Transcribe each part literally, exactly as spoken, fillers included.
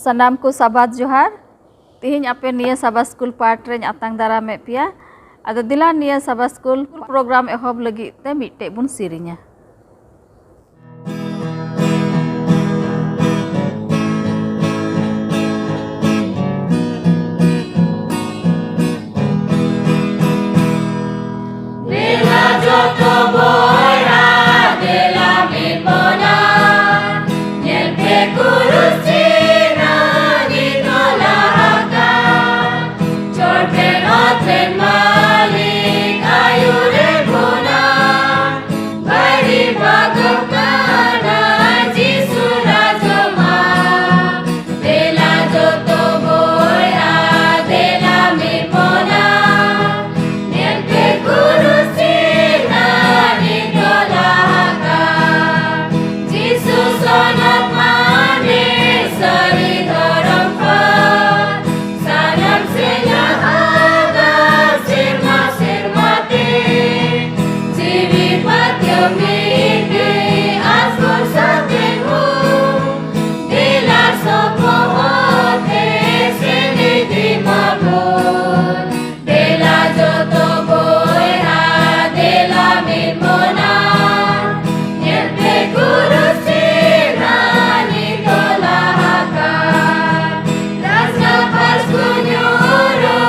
ᱥᱟᱱᱟᱢ ᱠᱚ ᱥᱟᱵᱟᱫ ᱡᱚᱦᱟᱨ᱾ ᱛᱮᱦᱮᱧ ᱟᱯᱮ ᱱᱤᱭᱟᱹ ᱥᱟᱵᱟ ᱥᱠᱩᱞ ᱯᱟᱴ ᱨᱮᱧ ᱟᱛᱟᱝ ᱫᱟᱨᱟᱢᱮᱫ ᱯᱮᱭᱟ᱾ ᱟᱫᱚ ᱫᱮᱞᱟ, ᱱᱤᱭᱟᱹ ᱥᱟᱵᱟ ᱥᱠᱩᱞ ᱯᱨᱳᱜᱨᱟᱢ ᱮᱦᱚᱵ ᱞᱟᱹᱜᱤᱫ ᱛᱮ ᱢᱤᱫᱴᱮᱡ ᱵᱚᱱ ᱥᱮᱨᱮᱧᱟ᱾ ᱫᱮᱞᱟ ᱡᱚᱛᱚ ᱵᱚᱭᱦᱟ, ᱫᱮᱞᱟ ᱢᱤᱫ ᱵᱚᱱᱟ, ᱧᱮᱞ ᱯᱮ ᱠᱩᱨᱩᱥ ᱪᱤᱱᱦᱟᱹ ᱱᱤᱛᱚᱜ ᱞᱟᱦᱟ ᱠᱟᱱ᱾ ᱪᱚᱴ ᱨᱮᱱ ᱚᱛ ᱨᱮᱱ ᱢᱟᱹᱞᱤᱠ ᱟᱹᱭᱩᱨᱮ ᱵᱚᱱᱟ, ᱵᱟᱹᱲᱤ ᱵᱟᱜᱚ ᱠᱟᱱᱟ ᱡᱤᱥᱩ ᱨᱟᱡᱚᱢᱟ᱾ ᱫᱮᱞᱟ ᱡᱚᱛᱚ ᱵᱚᱭᱦᱟ, ᱫᱮᱞᱟ ᱢᱤᱫ ᱵᱚᱱᱟ, ᱧᱮᱞ ᱯᱮ ᱠᱩᱨᱩᱥ ᱪᱤᱱᱦᱟᱹ ᱱᱤᱛᱚᱜ ᱞᱟᱦᱟ ᱠᱟᱱ᱾ ᱡᱤᱥᱩ ᱥᱚᱱᱚᱛ ᱢᱟᱱᱮ ᱥᱟᱹᱨᱤ ᱫᱷᱚᱨᱚᱢ ᱯᱷᱟᱹᱫ, ᱥᱟᱱᱟᱢ ᱥᱮ ᱞᱟᱦᱟ ᱥᱮᱨᱢᱟ ᱥᱮᱨᱢᱟ ᱛᱮ, ᱡᱤᱣᱤ ᱯᱟᱹᱛᱭᱟᱹᱣ ᱢᱤᱫ ᱜᱮ ᱟᱥ ᱵᱷᱚᱨᱥᱟ ᱛᱮ ᱦᱚᱸ, ᱫᱮᱞᱟ ᱥᱚᱯᱚᱦᱚᱫ ᱛᱮ ᱥᱮᱱ ᱤᱫᱤ ᱢᱟᱵᱚᱱ᱾ ᱫᱮᱞᱟ ᱡᱚᱛᱚ ᱵᱚᱭᱦᱟ, ᱫᱮᱞᱟ ᱢᱤᱫ ᱢᱚᱱᱟ, ᱧᱮᱞ ᱯᱮ ᱠᱩᱨᱩᱥ ᱪᱤᱱᱦᱟᱹ ᱱᱤᱛᱚᱜ ᱞᱟᱦᱟ ᱠᱟᱱ᱾ ᱨᱟᱥᱱᱟ ᱯᱟᱥᱠᱩ ᱧᱩᱨᱩ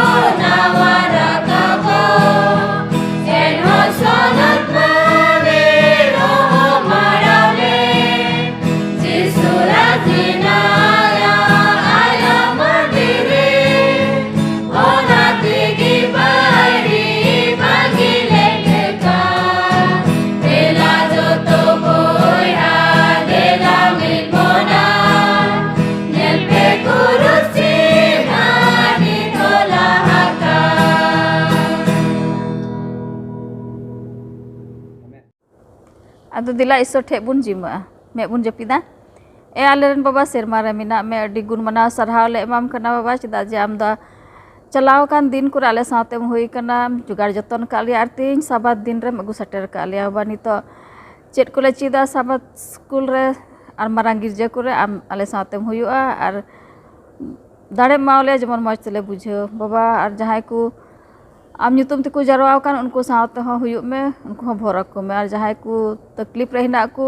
ᱱᱟᱣᱟ ᱨᱟᱠᱟᱵᱚᱜ, ᱮᱱᱦᱚᱸ ᱥᱚᱱᱚᱛ ᱢᱟᱹᱱᱢᱤ ᱨᱚᱦᱚ ᱢᱟᱲᱟᱣ ᱞᱮ᱾ ᱡᱤᱥᱩ ᱨᱟᱡᱽ ᱢᱮᱱᱟᱭᱟ ᱟᱭᱟᱜ ᱢᱟᱹᱱᱫᱤᱨ ᱨᱮ, ᱚᱱᱟ ᱛᱮᱜᱮ ᱵᱟᱹᱲᱤ ᱵᱟᱹᱜᱤ ᱞᱮᱠᱟ᱾ ᱫᱮᱞᱟ ᱡᱚᱛᱚ ᱵᱚᱭᱦᱟ, ᱫᱮᱞᱟ ᱢᱤᱫ ᱢᱚᱱᱟ, ᱧᱮᱞ ᱯᱮ ᱠᱩᱨᱩᱥ ᱪᱤᱱᱦᱟᱹ ᱱᱤᱛᱚᱜ ᱞᱟᱦᱟ ᱠᱟᱱ᱾ ᱟᱫᱚ ᱫᱮᱞᱟ ᱤᱥᱥᱚᱨ ᱴᱷᱮᱡ ᱵᱚᱱ ᱡᱤᱢᱟᱹᱜᱼᱟ, ᱢᱮᱫ ᱵᱚᱱ ᱡᱟᱹᱯᱤᱫᱟ᱾ ᱮ ᱟᱞᱮᱨᱮᱱ ᱵᱟᱵᱟ, ᱥᱮᱨᱢᱟ ᱨᱮ ᱢᱮᱱᱟᱜ ᱢᱮ, ᱟᱹᱰᱤ ᱜᱩᱱ ᱢᱟᱱᱟᱣ ᱥᱟᱨᱦᱟᱣ ᱞᱮ ᱮᱢᱟᱢ ᱠᱟᱱᱟ ᱵᱟᱵᱟ, ᱪᱮᱫᱟᱜ ᱡᱮ ᱟᱢ ᱫᱚ ᱪᱟᱞᱟᱣ ᱟᱠᱟᱱ ᱫᱤᱱ ᱠᱚᱨᱮ ᱟᱞᱮ ᱥᱟᱶᱛᱮᱢ ᱦᱩᱭ ᱠᱟᱱᱟ, ᱡᱚᱜᱟᱲ ᱡᱚᱛᱚᱱ ᱟᱠᱟᱫ ᱞᱮᱭᱟ ᱟᱨ ᱛᱮᱦᱮᱧ ᱥᱟᱵᱟᱛ ᱫᱤᱱ ᱨᱮᱢ ᱟᱹᱜᱩ ᱥᱮᱴᱮᱨ ᱟᱠᱟᱫ ᱞᱮᱭᱟ ᱵᱟᱵᱟ᱾ ᱱᱤᱛᱚᱜ ᱪᱮᱫ ᱠᱚᱞᱮ ᱪᱮᱫᱟ ᱥᱟᱵᱟᱛ ᱥᱠᱩᱞ ᱨᱮ ᱟᱨ ᱢᱟᱨᱟᱝ ᱜᱤᱨᱡᱟᱹ ᱠᱚᱨᱮ, ᱟᱢ ᱟᱞᱮ ᱥᱟᱶᱛᱮᱢ ᱦᱩᱭᱩᱜᱼᱟ ᱟᱨ ᱫᱟᱲᱮᱢ ᱮᱢᱟᱣ ᱞᱮᱭᱟ, ᱡᱮᱢᱚᱱ ᱢᱚᱡᱽ ᱛᱮᱞᱮ ᱵᱩᱡᱷᱟᱹᱣ᱾ ᱵᱟᱵᱟ, ᱟᱨ ᱡᱟᱦᱟᱸᱭ ᱠᱚ ᱟᱢ ᱧᱩᱛᱩᱢ ᱛᱮᱠᱚ ᱡᱟᱨᱣᱟ ᱟᱠᱟᱱ, ᱩᱱᱠᱩ ᱥᱟᱶ ᱛᱮᱦᱚᱸ ᱦᱩᱭᱩᱜ ᱢᱮ, ᱩᱱᱠᱩ ᱦᱚᱸ ᱵᱷᱚᱨ ᱟᱠᱚ ᱢᱮ᱾ ᱟᱨ ᱡᱟᱦᱟᱸᱭ ᱠᱚ ᱛᱟᱠᱞᱤᱯ ᱨᱮ ᱦᱮᱱᱟᱜ ᱠᱚ,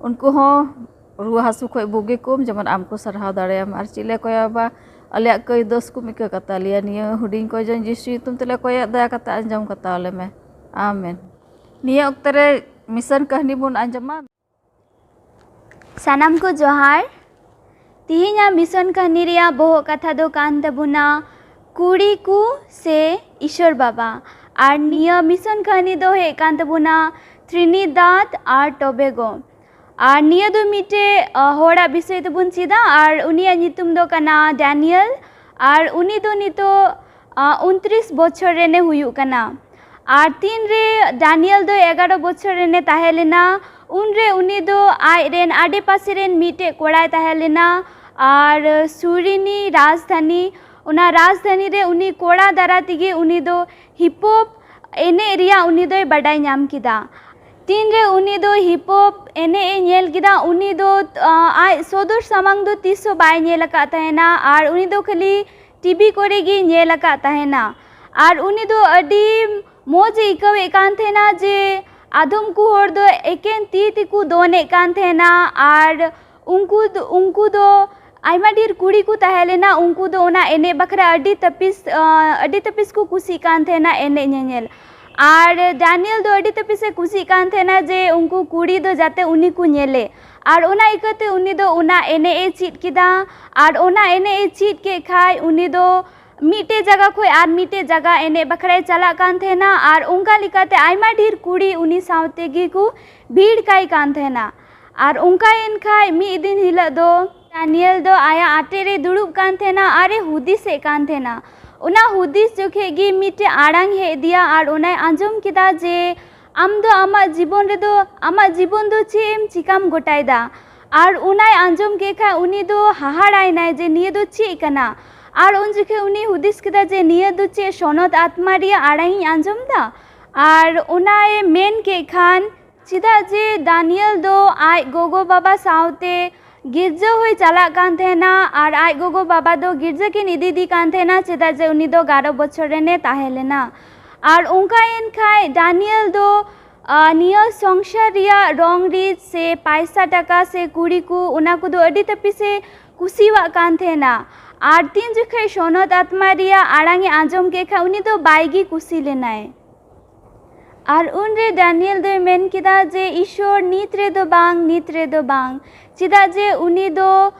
ᱩᱱᱠᱩ ᱦᱚᱸ ᱨᱩᱣᱟᱹ ᱦᱟᱹᱥᱩ ᱠᱷᱚᱱ ᱵᱩᱜᱤ ᱠᱚᱢ, ᱡᱮᱢᱚᱱ ᱟᱢ ᱠᱚ ᱥᱟᱨᱦᱟᱣ ᱫᱟᱲᱮᱭᱟᱢ᱾ ᱟᱨ ᱪᱮᱫ ᱞᱮ ᱠᱚᱭᱟ, ᱵᱟᱵᱟ, ᱟᱞᱮᱭᱟᱜ ᱠᱟᱹᱭ ᱫᱳᱥ ᱠᱚᱢ ᱤᱠᱟᱹ ᱠᱟᱛᱟ ᱞᱮᱭᱟ᱾ ᱱᱤᱭᱟᱹ ᱦᱩᱰᱤᱧ ᱠᱚ ᱡᱚᱱ ᱡᱤᱥᱩ ᱧᱩᱛᱩᱢ ᱛᱮᱞᱮ ᱠᱚᱭᱮᱫ, ᱫᱟᱭᱟ ᱠᱟᱛᱮ ᱟᱸᱡᱚᱢ ᱠᱟᱛᱟ ᱞᱮᱢᱮ᱾ ᱟᱢᱮᱱ᱾ ᱱᱤᱭᱟᱹ ᱚᱠᱛᱮ ᱨᱮ ᱢᱤᱥᱚᱱ ᱠᱟᱹᱦᱱᱤ ᱵᱚᱱ ᱟᱸᱡᱚᱢᱟ᱾ ᱥᱟᱱᱟᱢ ᱠᱚ ᱡᱚᱦᱟᱨ᱾ ᱛᱤᱦᱤᱧᱟᱜ ᱢᱤᱥᱚᱱ ᱠᱟᱹᱦᱱᱤ ᱨᱮᱭᱟᱜ ᱵᱚᱦᱚᱜ ᱠᱟᱛᱷᱟ ᱫᱚ ᱠᱟᱱ ᱛᱟᱵᱚᱱᱟ ᱠᱩᱲᱤ ᱠᱚ ᱥᱮ ᱤᱥᱚᱨ ᱵᱟᱵᱟ᱾ ᱟᱨ ᱱᱤᱭᱟᱹ ᱢᱤᱥᱚᱱ ᱠᱟᱹᱦᱱᱤ ᱫᱚ ᱦᱮᱡ ᱠᱟᱱ ᱛᱟᱵᱚᱱᱟ ᱛᱨᱤᱱᱤᱫᱟᱫ ᱟᱨ ᱴᱚᱵᱮᱜᱳ᱾ ᱟᱨ ᱱᱤᱭᱟᱹ ᱫᱚ ᱢᱤᱫᱴᱮᱡ, ᱟ, ᱦᱚᱲᱟᱜ ᱵᱤᱥᱚᱭ ᱛᱮᱵᱚᱱ ᱪᱮᱫᱟ᱾ ᱟᱨ ᱩᱱᱤᱭᱟᱜ ᱧᱩᱛᱩᱢ ᱫᱚ ᱠᱟᱱᱟ ᱰᱟᱱᱤᱭᱮᱞ᱾ ᱟᱨ ᱩᱱᱤ ᱫᱚ ᱱᱤᱛᱚᱜ, ᱟ, ᱩᱱᱛᱨᱤᱥ ᱵᱚᱪᱷᱚᱨ ᱨᱮᱱᱮ ᱦᱩᱭᱩᱜ ᱠᱟᱱᱟ᱾ ᱟᱨ ᱛᱤᱱᱨᱮ ᱰᱟᱱᱤᱭᱮᱞ ᱫᱚ ᱮᱜᱟᱨᱚ ᱵᱚᱪᱷᱚᱨ ᱨᱮᱱᱮ ᱛᱟᱦᱮᱸ ᱞᱮᱱᱟ, ᱩᱱᱨᱮ ᱩᱱᱤ ᱫᱚ ᱟᱡ ᱨᱮᱱ ᱟᱰᱮ ᱯᱟᱥᱮ ᱨᱮᱱ ᱢᱤᱫᱴᱮᱡ ᱠᱚᱲᱟᱭ ᱛᱟᱦᱮᱸ ᱞᱮᱱᱟ᱾ ᱟᱨ ᱥᱩᱨᱤᱱᱤ ᱨᱟᱡᱽᱫᱷᱟᱱᱤ, ᱚᱱᱟ ᱨᱟᱡᱽᱫᱷᱟᱱᱤ ᱨᱮ ᱩᱱᱤ ᱠᱚᱲᱟ ᱫᱟᱨᱟ ᱛᱮᱜᱮ ᱩᱱᱤ ᱫᱚ ᱦᱤᱯ ᱦᱚᱯ ᱮᱱᱮᱡ ᱨᱮᱭᱟᱜ ᱩᱱᱤ ᱫᱚᱭ ᱵᱟᱰᱟᱭ ᱧᱟᱢ ᱠᱮᱫᱟ᱾ ᱛᱤᱱᱨᱮ ᱩᱱᱤ ᱫᱚ ᱦᱤᱯ ᱦᱚᱯ ᱮᱱᱮᱡ ᱮ ᱧᱮᱞ ᱠᱮᱫᱟ, ᱩᱱᱤ ᱫᱚ, ᱟ, ᱟᱡ ᱥᱚᱫᱚᱨ ᱥᱟᱢᱟᱝ ᱫᱚ ᱛᱤᱥ ᱦᱚᱸ ᱵᱟᱭ ᱧᱮᱞ ᱟᱠᱟᱫ ᱛᱟᱦᱮᱱᱟ᱾ ᱟᱨ ᱩᱱᱤ ᱫᱚ ᱠᱷᱟᱹᱞᱤ ᱴᱤᱵᱷᱤ ᱠᱚᱨᱮ ᱜᱮ ᱧᱮᱞ ᱟᱠᱟᱫ ᱛᱟᱦᱮᱱᱟ᱾ ᱟᱨ ᱩᱱᱤ ᱫᱚ ᱟᱹᱰᱤ ᱢᱚᱡᱽ ᱮ ᱟᱹᱭᱠᱟᱹᱣᱮᱫ ᱠᱟᱱ ᱛᱟᱦᱮᱱᱟ ᱡᱮ ᱟᱫᱚᱢ ᱠᱚ ᱦᱚᱲ ᱫᱚ ᱮᱠᱮᱱ ᱛᱤ ᱛᱮᱠᱚ ᱫᱚᱱᱮᱫ ᱠᱟᱱ ᱛᱟᱦᱮᱱᱟ᱾ ᱟᱨ ᱩᱱᱠᱩ ᱫᱚ, ᱩᱱᱠᱩ ᱫᱚ ᱟᱭᱢᱟ ᱰᱷᱮᱨ ᱠᱩᱲᱤ ᱠᱚ ᱛᱟᱦᱮᱸ ᱞᱮᱱᱟ, ᱩᱱᱠᱩ ᱫᱚ ᱚᱱᱟ ᱮᱱᱮᱡ ᱵᱟᱠᱷᱨᱟ ᱟᱹᱰᱤ ᱛᱟᱹᱯᱤᱥ, ᱟᱹᱰᱤ ᱛᱟᱹᱯᱤᱥ ᱠᱚ ᱠᱩᱥᱤᱜ ᱠᱟᱱ ᱛᱟᱦᱮᱱᱟ ᱮᱱᱮᱡ ᱧᱮᱧᱮᱞ᱾ ᱟᱨ ᱰᱟᱱᱤᱭᱮᱞ ᱫᱚ ᱟᱹᱰᱤ ᱛᱟᱹᱯᱤᱥ ᱮ ᱠᱩᱥᱤᱜ ᱠᱟᱱ ᱛᱟᱦᱮᱱᱟ ᱡᱮ ᱩᱱᱠᱩ ᱠᱩᱲᱤ ᱫᱚ ᱡᱟᱛᱮ ᱩᱱᱤ ᱠᱚ ᱧᱮᱞᱮ᱾ ᱟᱨ ᱚᱱᱟ ᱤᱠᱟᱹᱛᱮ ᱩᱱᱤ ᱫᱚ ᱚᱱᱟ ᱮᱱᱮᱡ ᱮ ᱪᱮᱫ ᱠᱮᱫᱟ᱾ ᱟᱨ ᱚᱱᱟ ᱮᱱᱮᱡ ᱮ ᱪᱮᱫ ᱠᱮᱫ ᱠᱷᱟᱡ ᱩᱱᱤ ᱫᱚ ᱢᱤᱫᱴᱮᱡ ᱡᱟᱭᱜᱟ ᱠᱷᱚᱡ ᱟᱨ ᱢᱤᱫᱴᱮᱡ ᱡᱟᱭᱜᱟ ᱮᱱᱮᱡ ᱵᱟᱠᱷᱨᱟᱭ ᱪᱟᱞᱟᱜ ᱠᱟᱱ ᱛᱟᱦᱮᱱᱟ᱾ ᱟᱨ ᱚᱱᱠᱟ ᱞᱮᱠᱟᱛᱮ ᱟᱭᱢᱟ ᱰᱷᱮᱨ ᱠᱩᱲᱤ ᱩᱱᱤ ᱥᱟᱶ ᱛᱮᱜᱮ ᱠᱚ ᱵᱷᱤᱲ ᱠᱟᱭ ᱠᱟᱱ ᱛᱟᱦᱮᱱᱟ᱾ ᱟᱨ ᱚᱱᱠᱟᱭᱮᱱ ᱠᱷᱟᱡ ᱢᱤᱫ ᱫᱤᱱ ᱦᱤᱞᱳᱜ ᱫᱚ ᱰᱟᱱᱤᱭᱮᱞ ᱫᱚ ᱟᱭᱟᱜ ᱟᱴᱮ ᱨᱮ ᱫᱩᱲᱩᱵ ᱠᱟᱱ ᱛᱟᱦᱮᱱᱟ ᱟᱨ ᱮ ᱦᱩᱫᱤᱥᱮᱫ ᱠᱟᱱ ᱛᱟᱦᱮᱱᱟ᱾ ᱚᱱᱟ ᱦᱩᱫᱤᱥ ᱡᱚᱠᱷᱮᱡ ᱜᱮ ᱢᱤᱫᱴᱮᱡ ᱟᱲᱟᱝ ᱦᱮᱡ ᱟᱫᱮᱭᱟ ᱟᱨ ᱚᱱᱟᱭ ᱟᱸᱡᱚᱢ ᱠᱮᱫᱟ ᱡᱮ, "ᱟᱢ ᱫᱚ ᱟᱢᱟᱜ ᱡᱤᱵᱚᱱ ᱨᱮᱫᱚ, ᱟᱢᱟᱜ ᱡᱤᱵᱚᱱ ᱫᱚ ᱪᱮᱫ ᱮᱢ ᱪᱤᱠᱟᱢ ᱜᱚᱴᱟᱭᱮᱫᱟ?" ᱟᱨ ᱚᱱᱟᱭ ᱟᱸᱡᱚᱢ ᱠᱮᱫ ᱠᱷᱟᱡ ᱩᱱᱤ ᱫᱚ ᱦᱟᱦᱟᱲᱟᱭᱮᱱᱟᱭ ᱡᱮ, "ᱱᱤᱭᱟᱹ ᱫᱚ ᱪᱮᱫ ᱠᱟᱱᱟ?" ᱟᱨ ᱩᱱ ᱡᱚᱠᱷᱮᱡ ᱩᱱᱤ ᱦᱩᱫᱤᱥ ᱠᱮᱫᱟ ᱡᱮ, "ᱱᱤᱭᱟᱹ ᱫᱚ ᱪᱮᱫ ᱥᱚᱱᱚᱛ ᱟᱛᱢᱟ ᱨᱮᱭᱟᱜ ᱟᱲᱟᱝ ᱤᱧ ᱟᱸᱡᱚᱢ ᱮᱫᱟ?" ᱟᱨ ᱚᱱᱟᱭ ᱢᱮᱱ ᱠᱮᱫ ᱠᱷᱟᱱ, ᱪᱮᱫᱟᱜ ᱡᱮ ᱫᱟᱱᱤᱭᱮᱞ ᱫᱚ ᱟᱡ ᱜᱚᱜᱚ ᱵᱟᱵᱟ ᱥᱟᱶᱛᱮ ᱜᱤᱨᱡᱟᱹ ᱦᱚᱸᱭ ᱪᱟᱞᱟᱜ ᱠᱟᱱ ᱛᱟᱦᱮᱱᱟ ᱟᱨ ᱟᱡ ᱜᱚᱜᱚ ᱵᱟᱵᱟ ᱫᱚ ᱜᱤᱨᱡᱟᱹ ᱠᱤᱱ ᱤᱫᱤᱭᱮᱫᱮ ᱠᱟᱱ ᱛᱟᱦᱮᱱᱟ, ᱪᱮᱫᱟᱜ ᱡᱮ ᱩᱱᱤ ᱫᱚ ᱜᱟᱨᱚ ᱵᱚᱪᱷᱚᱨ ᱨᱮᱱᱮ ᱛᱟᱦᱮᱸ ᱞᱮᱱᱟ᱾ ᱟᱨ ᱚᱱᱠᱟᱭᱮᱱ ᱠᱷᱟᱡ ᱰᱟᱱᱤᱭᱮᱞ ᱫᱚ, ᱟ, ᱱᱤᱭᱟᱹ ᱥᱚᱝᱥᱟᱨ ᱨᱮᱭᱟᱜ ᱨᱚᱝ ᱨᱤᱡ ᱥᱮ ᱯᱟᱭᱥᱟ ᱴᱟᱠᱟ ᱥᱮ ᱠᱩᱲᱤ ᱠᱚ, ᱚᱱᱟ ᱠᱚᱫᱚ ᱟᱹᱰᱤ ᱛᱟᱹᱯᱤᱥ ᱮ ᱠᱩᱥᱤᱭᱟᱜ ᱠᱟᱱ ᱛᱟᱦᱮᱱᱟ᱾ ᱟᱨ ᱛᱤᱱ ᱡᱚᱠᱷᱮᱡ ᱥᱚᱱᱚᱛ ᱟᱛᱢᱟ ᱨᱮᱭᱟᱜ ᱟᱲᱟᱝ ᱮ ᱟᱸᱡᱚᱢ ᱠᱮᱫ ᱠᱷᱟᱡ, ᱩᱱᱤ ᱫᱚ ᱵᱟᱭ ᱜᱮ ᱠᱩᱥᱤ ᱞᱮᱱᱟᱭ᱾ ᱟᱨ ᱩᱱᱨᱮ ᱰᱟᱱᱤᱭᱮᱞ ᱫᱚᱭ ᱢᱮᱱ ᱠᱮᱫᱟ ᱡᱮ, "ᱤᱥᱚᱨ, ᱱᱤᱛ ᱨᱮᱫᱚ ᱵᱟᱝ, ᱱᱤᱛ ᱨᱮᱫᱚ ᱵᱟᱝ, ᱪᱮᱫᱟᱜ ᱡᱮ ᱩᱱᱤ ᱫᱚ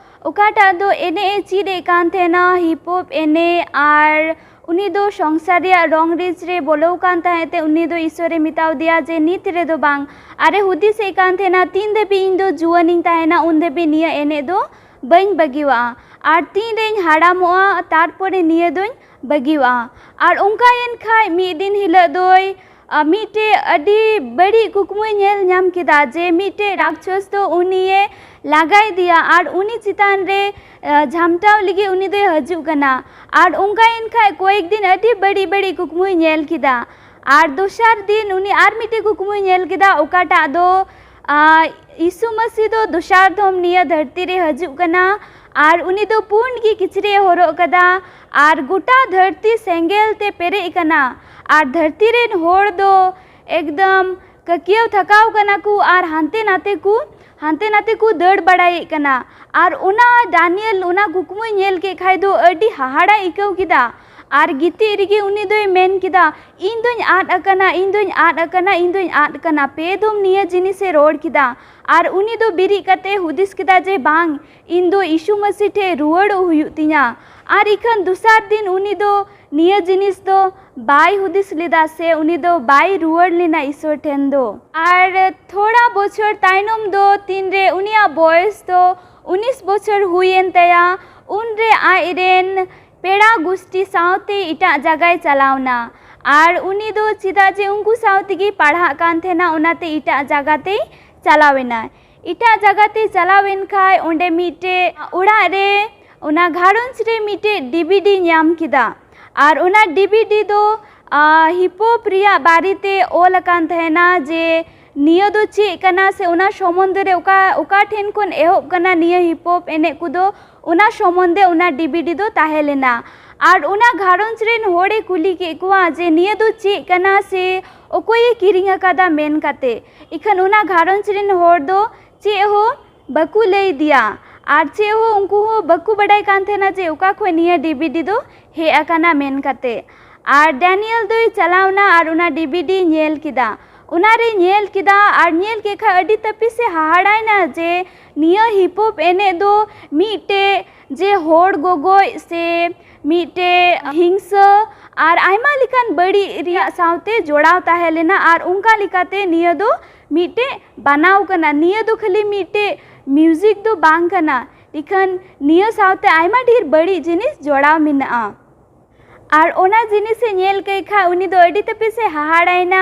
ᱚᱠᱟᱴᱟᱜ ᱫᱚ ᱮᱱᱮᱡ ᱮ ᱪᱮᱫ ᱮᱫ ᱠᱟᱱ ᱛᱟᱦᱮᱱᱟ, ᱦᱤᱯ ᱦᱚᱯ ᱮᱱᱮᱡ, ᱟᱨ ᱩᱱᱤ ᱫᱚ ᱥᱚᱝᱥᱟᱨ ᱨᱮᱭᱟᱜ ᱨᱚᱝ ᱨᱤᱡ ᱨᱮ ᱵᱚᱞᱚ ᱟᱠᱟᱱ ᱛᱟᱦᱮᱸ ᱛᱮ, ᱩᱱᱤ ᱫᱚ ᱤᱥᱚᱨᱮ ᱢᱮᱛᱟᱣ ᱫᱮᱭᱟ ᱡᱮ, 'ᱱᱤᱛ ᱨᱮᱫᱚ ᱵᱟᱝ᱾ ᱟᱨᱮ ᱦᱩᱫᱤᱥᱮᱫ ᱠᱟᱱ ᱛᱟᱦᱮᱱᱟ, ᱛᱤᱱ ᱫᱷᱟᱹᱵᱤᱡ ᱤᱧ ᱫᱚ ᱡᱩᱣᱟᱹᱱᱤᱧ ᱛᱟᱦᱮᱱᱟ, ᱩᱱ ᱫᱷᱟᱹᱵᱤᱡ ᱱᱤᱭᱟᱹ ᱮᱱᱮᱡ ᱫᱚ ᱵᱟᱹᱧ ᱵᱟᱹᱜᱤᱣᱟᱜᱼᱟ, ᱟᱨ ᱛᱤᱱ ᱨᱮᱧ ᱦᱟᱲᱟᱢᱚᱜᱼᱟ, ᱛᱟᱨᱯᱚᱨᱮ ᱱᱤᱭᱟᱹ ᱫᱚᱧ ᱵᱟᱹᱜᱤᱣᱟᱜᱼᱟ.'" ᱟᱨ ᱚᱱᱠᱟᱭᱮᱱ ᱠᱷᱟᱡ, ᱢᱤᱫ ᱫᱤᱱ ᱦᱤᱞᱳᱜ ᱫᱚᱭ, ᱟ, ᱢᱤᱫᱴᱮᱡ ᱟᱹᱰᱤ ᱵᱟᱹᱲᱤᱡ ᱠᱩᱠᱢᱩᱭ ᱧᱮᱞ ᱧᱟᱢ ᱠᱮᱫᱟ ᱡᱮ ᱢᱤᱫᱴᱮᱡ ᱨᱟᱠᱪᱚᱥ ᱫᱚ ᱩᱱᱤᱭᱮ ᱞᱟᱜᱟᱭᱮᱫᱮᱭᱟ ᱟᱨ ᱩᱱᱤ ᱪᱮᱛᱟᱱ ᱨᱮ, ᱟ, ᱡᱷᱟᱢᱴᱟᱣ ᱞᱟᱹᱜᱤᱫ ᱩᱱᱤ ᱫᱚᱭ ᱦᱤᱡᱩᱜ ᱠᱟᱱᱟ᱾ ᱟᱨ ᱚᱱᱠᱟᱭᱮᱱ ᱠᱷᱟᱡ, ᱠᱚᱭᱮᱠ ᱫᱤᱱ ᱟᱹᱰᱤ ᱵᱟᱹᱲᱤᱡ ᱵᱟᱹᱲᱤᱡ ᱠᱩᱠᱢᱩᱭ ᱧᱮᱞ ᱠᱮᱫᱟ᱾ ᱟᱨ ᱫᱚᱥᱟᱨ ᱫᱤᱱ ᱩᱱᱤ ᱟᱨ ᱢᱤᱫᱴᱮᱡ ᱠᱩᱠᱢᱩᱭ ᱧᱮᱞ ᱠᱮᱫᱟ, ᱚᱠᱟᱴᱟᱜ ᱫᱚ, ᱟ, ᱭᱤᱥᱩ ᱢᱟᱹᱥᱤ ᱫᱚ ᱫᱚᱥᱟᱨ ᱫᱷᱚᱢ ᱱᱤᱭᱟᱹ ᱫᱷᱟᱹᱨᱛᱤ ᱨᱮ ᱦᱤᱡᱩᱜ ᱠᱟᱱᱟ ᱟᱨ ᱩᱱᱤ ᱫᱚ ᱯᱩᱸᱰ ᱜᱮ ᱠᱤᱪᱨᱤᱡ ᱮ ᱦᱚᱨᱚᱜ ᱠᱟᱫᱟ ᱟᱨ ᱜᱚᱴᱟ ᱫᱷᱟᱹᱨᱛᱤ ᱥᱮᱸᱜᱮᱞ ᱛᱮ ᱯᱮᱨᱮᱡ ᱠᱟᱱᱟ᱾ ᱟᱨ ᱫᱷᱟᱹᱨᱛᱤ ᱨᱮᱱ ᱦᱚᱲ ᱫᱚ ᱮᱠᱫᱚᱢ ᱠᱟᱹᱠᱤᱭᱟᱹᱣ ᱛᱷᱟᱠᱟᱣ ᱠᱟᱱᱟ ᱠᱚ ᱟᱨ ᱦᱟᱱᱛᱮ ᱱᱟᱛᱮ ᱠᱚ, ᱦᱟᱱᱛᱮ ᱱᱟᱛᱮ ᱠᱚ ᱫᱟᱹᱲ ᱵᱟᱲᱟᱭᱮᱫ ᱠᱟᱱᱟ᱾ ᱟᱨ ᱚᱱᱟ ᱰᱟᱱᱤᱭᱮᱞ ᱚᱱᱟ ᱠᱩᱠᱢᱩᱭ ᱧᱮᱞ ᱠᱮᱫ ᱠᱷᱟᱡ ᱫᱚ ᱟᱹᱰᱤ ᱦᱟᱦᱟᱲᱟᱭ ᱟᱹᱭᱠᱟᱹᱣ ᱠᱮᱫᱟ᱾ ᱟᱨ ᱜᱤᱛᱤᱡ ᱨᱮᱜᱮ ᱩᱱᱤ ᱫᱚᱭ ᱢᱮᱱ ᱠᱮᱫᱟ, "ᱤᱧ ᱫᱚᱧ ᱟᱫ ᱟᱠᱟᱱᱟ, ᱤᱧ ᱫᱚᱧ ᱟᱫ ᱟᱠᱟᱱᱟ, ᱤᱧ ᱫᱚᱧ ᱟᱫ ᱟᱠᱟᱱᱟ᱾" ᱯᱮ ᱫᱚᱢ ᱱᱤᱭᱟᱹ ᱡᱤᱱᱤᱥᱮ ᱨᱚᱲ ᱠᱮᱫᱟ᱾ ᱟᱨ ᱩᱱᱤ ᱫᱚ ᱵᱮᱨᱮᱫ ᱠᱟᱛᱮ ᱦᱩᱫᱤᱥ ᱠᱮᱫᱟ ᱡᱮ, "ᱵᱟᱝ, ᱤᱧ ᱫᱚ ᱭᱤᱥᱩ ᱢᱟᱹᱥᱤ ᱴᱷᱮᱡ ᱨᱩᱣᱟᱹᱲᱚᱜ ᱦᱩᱭᱩᱜ ᱛᱤᱧᱟ᱾" ᱟᱨ ᱤᱠᱷᱟᱹᱱ ᱫᱚᱥᱟᱨ ᱫᱤᱱ ᱩᱱᱤ ᱫᱚ ᱱᱤᱭᱟᱹ ᱡᱤᱱᱤᱥ ᱫᱚ ᱵᱟᱭ ᱦᱩᱫᱤᱥ ᱞᱮᱫᱟ ᱥᱮ ᱩᱱᱤ ᱫᱚ ᱵᱟᱭ ᱨᱩᱣᱟᱹᱲ ᱞᱮᱱᱟ ᱤᱥᱚᱨ ᱴᱷᱮᱱ ᱫᱚ᱾ ᱟᱨ ᱛᱷᱚᱲᱟ ᱵᱚᱪᱷᱚᱨ ᱛᱟᱭᱱᱚᱢ ᱫᱚ ᱛᱤᱱᱨᱮ ᱩᱱᱤᱭᱟᱜ ᱵᱚᱭᱮᱥ ᱫᱚ ᱩᱱᱤᱥ ᱵᱚᱪᱷᱚᱨ ᱦᱩᱭᱮᱱ ᱛᱟᱭᱟ, ᱩᱱᱨᱮ ᱟᱡ ᱨᱮᱱ ᱯᱮᱲᱟ ᱜᱩᱥᱴᱤ ᱥᱟᱶᱛᱮ ᱮᱴᱟᱜ ᱡᱟᱭᱜᱟᱭ ᱪᱟᱞᱟᱣᱱᱟ᱾ ᱟᱨ ᱩᱱᱤ ᱫᱚ ᱪᱮᱫᱟᱜ ᱡᱮ ᱩᱱᱠᱩ ᱥᱟᱶ ᱛᱮᱜᱮ ᱯᱟᱲᱦᱟᱜ ᱠᱟᱱ ᱛᱟᱦᱮᱱᱟ, ᱚᱱᱟᱛᱮ ᱮᱴᱟᱜ ᱡᱟᱭᱜᱟ ᱛᱮᱭ ᱪᱟᱞᱟᱣ ᱮᱱᱟ᱾ ᱮᱴᱟᱜ ᱡᱟᱭᱜᱟ ᱛᱮ ᱪᱟᱞᱟᱣ ᱮᱱ ᱠᱷᱟᱡ ᱚᱸᱰᱮ ᱢᱤᱫᱴᱮᱡ ᱚᱲᱟᱜ ᱨᱮ, ᱚᱱᱟ ᱜᱷᱟᱨᱚᱸᱡᱽ ᱨᱮ ᱢᱤᱫᱴᱮᱡ ᱰᱤᱵᱤᱰᱤ ᱧᱟᱢ ᱠᱮᱫᱟ᱾ ᱟᱨ ᱚᱱᱟ ᱰᱤᱵᱤᱰᱤ ᱫᱚ, ᱟ, ᱦᱤᱯ ᱦᱚᱯ ᱨᱮᱭᱟᱜ ᱵᱟᱨᱮᱛᱮ ᱚᱞ ᱟᱠᱟᱱ ᱛᱟᱦᱮᱱᱟ ᱡᱮ ᱱᱤᱭᱟᱹ ᱫᱚ ᱪᱮᱫ ᱠᱟᱱᱟ ᱥᱮ ᱚᱱᱟ ᱥᱚᱢᱚᱱᱫᱷᱮ ᱨᱮ ᱚᱠᱟ ᱚᱠᱟ ᱴᱷᱮᱱ ᱠᱷᱚᱱ ᱮᱦᱚᱵ ᱠᱟᱱᱟ ᱱᱤᱭᱟᱹ ᱦᱤᱯ ᱦᱚᱯ ᱮᱱᱮᱡ ᱠᱚᱫᱚ, ᱚᱱᱟ ᱥᱚᱢᱚᱱᱫᱷᱮ ᱚᱱᱟ ᱰᱤᱵᱷᱤᱰᱤ ᱫᱚ ᱛᱟᱦᱮᱸ ᱞᱮᱱᱟ᱾ ᱟᱨ ᱚᱱᱟ ᱜᱷᱟᱨᱚᱸᱡᱽ ᱨᱮᱱ ᱦᱚᱲᱮ ᱠᱩᱞᱤ ᱠᱮᱫ ᱠᱚᱣᱟ ᱡᱮ ᱱᱤᱭᱟᱹ ᱫᱚ ᱪᱮᱫ ᱠᱟᱱᱟ ᱥᱮ ᱚᱠᱚᱭᱮ ᱠᱤᱨᱤᱧ ᱟᱠᱟᱫᱟ ᱢᱮᱱ ᱠᱟᱛᱮ᱾ ᱤᱠᱷᱟᱹᱱ ᱚᱱᱟ ᱜᱷᱟᱨᱚᱸᱡᱽ ᱨᱮᱱ ᱦᱚᱲ ᱫᱚ ᱪᱮᱫ ᱦᱚᱸ ᱵᱟᱠᱚ ᱞᱟᱹᱭ ᱫᱮᱭᱟ ᱟᱨ ᱪᱮᱫ ᱦᱚᱸ ᱩᱱᱠᱩ ᱦᱚᱸ ᱵᱟᱠᱚ ᱵᱟᱰᱟᱭ ᱠᱟᱱ ᱛᱟᱦᱮᱱᱟ ᱡᱮ ᱚᱠᱟ ᱠᱷᱚᱱ ᱱᱤᱭᱟᱹ ᱰᱤᱵᱷᱤᱰᱤ ᱫᱚ ᱦᱮᱡ ᱟᱠᱟᱱᱟ ᱢᱮᱱ ᱠᱟᱛᱮ᱾ ᱟᱨ ᱰᱮᱱᱤᱭᱮᱞ ᱫᱚᱭ ᱪᱟᱞᱟᱣᱱᱟ ᱟᱨ ᱚᱱᱟ ᱰᱤᱵᱷᱤᱰᱤ ᱧᱮᱞ ᱠᱮᱫᱟ᱾ ᱚᱱᱟᱨᱮ ᱧᱮᱞ ᱠᱮᱫᱟ ᱟᱨ ᱧᱮᱞ ᱠᱮᱫ ᱠᱷᱟᱱ ᱟᱹᱰᱤ ᱛᱟᱹᱯᱤᱥ ᱮ ᱦᱟᱦᱟᱲᱟᱭᱮᱱᱟ ᱡᱮ ᱱᱤᱭᱟᱹ ᱦᱤᱯ ᱦᱚᱯ ᱮᱱᱮᱡ ᱫᱚ ᱢᱤᱫᱴᱮᱡ ᱡᱮ ᱦᱚᱲ ᱜᱚᱜᱚᱡ ᱥᱮ ᱢᱤᱫᱴᱮᱡ ᱦᱤᱝᱥᱟᱹ ᱟᱨ ᱟᱭᱢᱟ ᱞᱮᱠᱟᱱ ᱵᱟᱹᱲᱤᱡ ᱨᱮᱭᱟᱜ ᱥᱟᱶᱛᱮ ᱡᱚᱲᱟᱣ ᱛᱟᱦᱮᱸ ᱞᱮᱱᱟ᱾ ᱟᱨ ᱚᱱᱠᱟ ᱞᱮᱠᱟᱛᱮ ᱱᱤᱭᱟᱹ ᱫᱚ ᱢᱤᱫᱴᱮᱡ ᱵᱟᱱᱟᱣ ᱠᱟᱱᱟ᱾ ᱱᱤᱭᱟᱹ ᱫᱚ ᱠᱷᱟᱹᱞᱤ ᱢᱤᱫᱴᱮᱡ ᱢᱤᱣᱡᱤᱠ ᱫᱚ ᱵᱟᱝ ᱠᱟᱱᱟ, ᱤᱠᱷᱟᱹᱱ ᱱᱤᱭᱟᱹ ᱥᱟᱶᱛᱮ ᱟᱭᱢᱟ ᱰᱷᱮᱨ ᱵᱟᱹᱲᱤᱡ ᱡᱤᱱᱤᱥ ᱡᱚᱲᱟᱣ ᱢᱮᱱᱟᱜᱼᱟ᱾ ᱟᱨ ᱚᱱᱟ ᱡᱤᱱᱤᱥᱮ ᱧᱮᱞ ᱠᱮᱫ ᱠᱷᱟᱡ ᱩᱱᱤ ᱫᱚ ᱟᱹᱰᱤ ᱛᱟᱹᱯᱤᱥᱮ ᱦᱟᱦᱟᱲᱟᱭᱮᱱᱟ᱾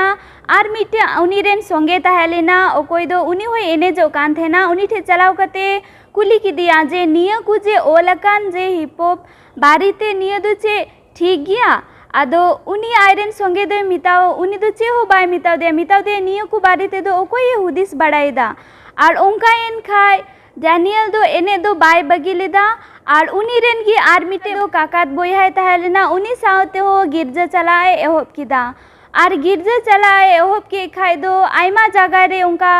ᱟᱨ ᱢᱤᱫᱴᱮᱡ ᱩᱱᱤ ᱨᱮᱱ ᱥᱚᱸᱜᱮ ᱛᱟᱦᱮᱸ ᱞᱮᱱᱟ, ᱚᱠᱚᱭ ᱫᱚ ᱩᱱᱤ ᱦᱚᱸᱭ ᱮᱱᱮᱡᱚᱜ ᱠᱟᱱ ᱛᱟᱦᱮᱱᱟ᱾ ᱩᱱᱤ ᱴᱷᱮᱡ ᱪᱟᱞᱟᱣ ᱠᱟᱛᱮ ᱠᱩᱞᱤ ᱠᱮᱫᱮᱭᱟ ᱡᱮ ᱱᱤᱭᱟᱹ ᱠᱚ ᱡᱮ ᱚᱞ ᱟᱠᱟᱱ ᱡᱮ ᱦᱤᱯ ᱦᱚᱯ ᱵᱟᱨᱮᱛᱮ ᱱᱤᱭᱟᱹ ᱫᱚ ᱪᱮᱫ ᱴᱷᱤᱠ ᱜᱮᱭᱟ? ᱟᱫᱚ ᱩᱱᱤ ᱟᱡᱨᱮᱱ ᱥᱚᱸᱜᱮ ᱫᱚᱭ ᱢᱮᱛᱟᱣ ᱩᱱᱤ ᱫᱚ ᱪᱮᱫ ᱦᱚᱸ ᱵᱟᱭ ᱢᱮᱛᱟᱣ ᱫᱮᱭᱟ, ᱢᱮᱛᱟᱣ ᱫᱮᱭᱟ ᱱᱤᱭᱟᱹ ᱠᱚ ᱵᱟᱨᱮ ᱛᱮᱫᱚ ᱚᱠᱚᱭᱮ ᱦᱩᱫᱤᱥ ᱵᱟᱲᱟᱭᱮᱫᱟ? ᱟᱨ ᱚᱱᱠᱟᱭᱮᱱ ᱠᱷᱟᱡ ᱰᱮᱱᱤᱭᱮᱞ ᱫᱚ ᱮᱱᱮᱡ ᱫᱚ ᱵᱟᱭ ᱵᱟᱹᱜᱤ ᱞᱮᱫᱟ᱾ ᱟᱨ ᱩᱱᱤ ᱨᱮᱱ ᱜᱮ ᱟᱨ ᱢᱤᱫᱴᱮᱡ ᱫᱚ ᱠᱟᱠᱟᱛ ᱵᱚᱭᱦᱟᱭ ᱛᱟᱦᱮᱸ ᱞᱮᱱᱟ, ᱩᱱᱤ ᱥᱟᱶ ᱛᱮᱦᱚᱸ ᱜᱤᱨᱡᱟᱹ ᱪᱟᱞᱟᱜ ᱮ ᱮᱦᱚᱵ ᱠᱮᱫᱟ᱾ ᱟᱨ ᱜᱤᱨᱡᱟᱹ ᱪᱟᱞᱟᱜ ᱮ ᱮᱦᱚᱵ ᱠᱮᱫ ᱠᱷᱟᱡ ᱫᱚ ᱟᱭᱢᱟ ᱡᱟᱭᱜᱟ ᱨᱮ ᱚᱱᱠᱟ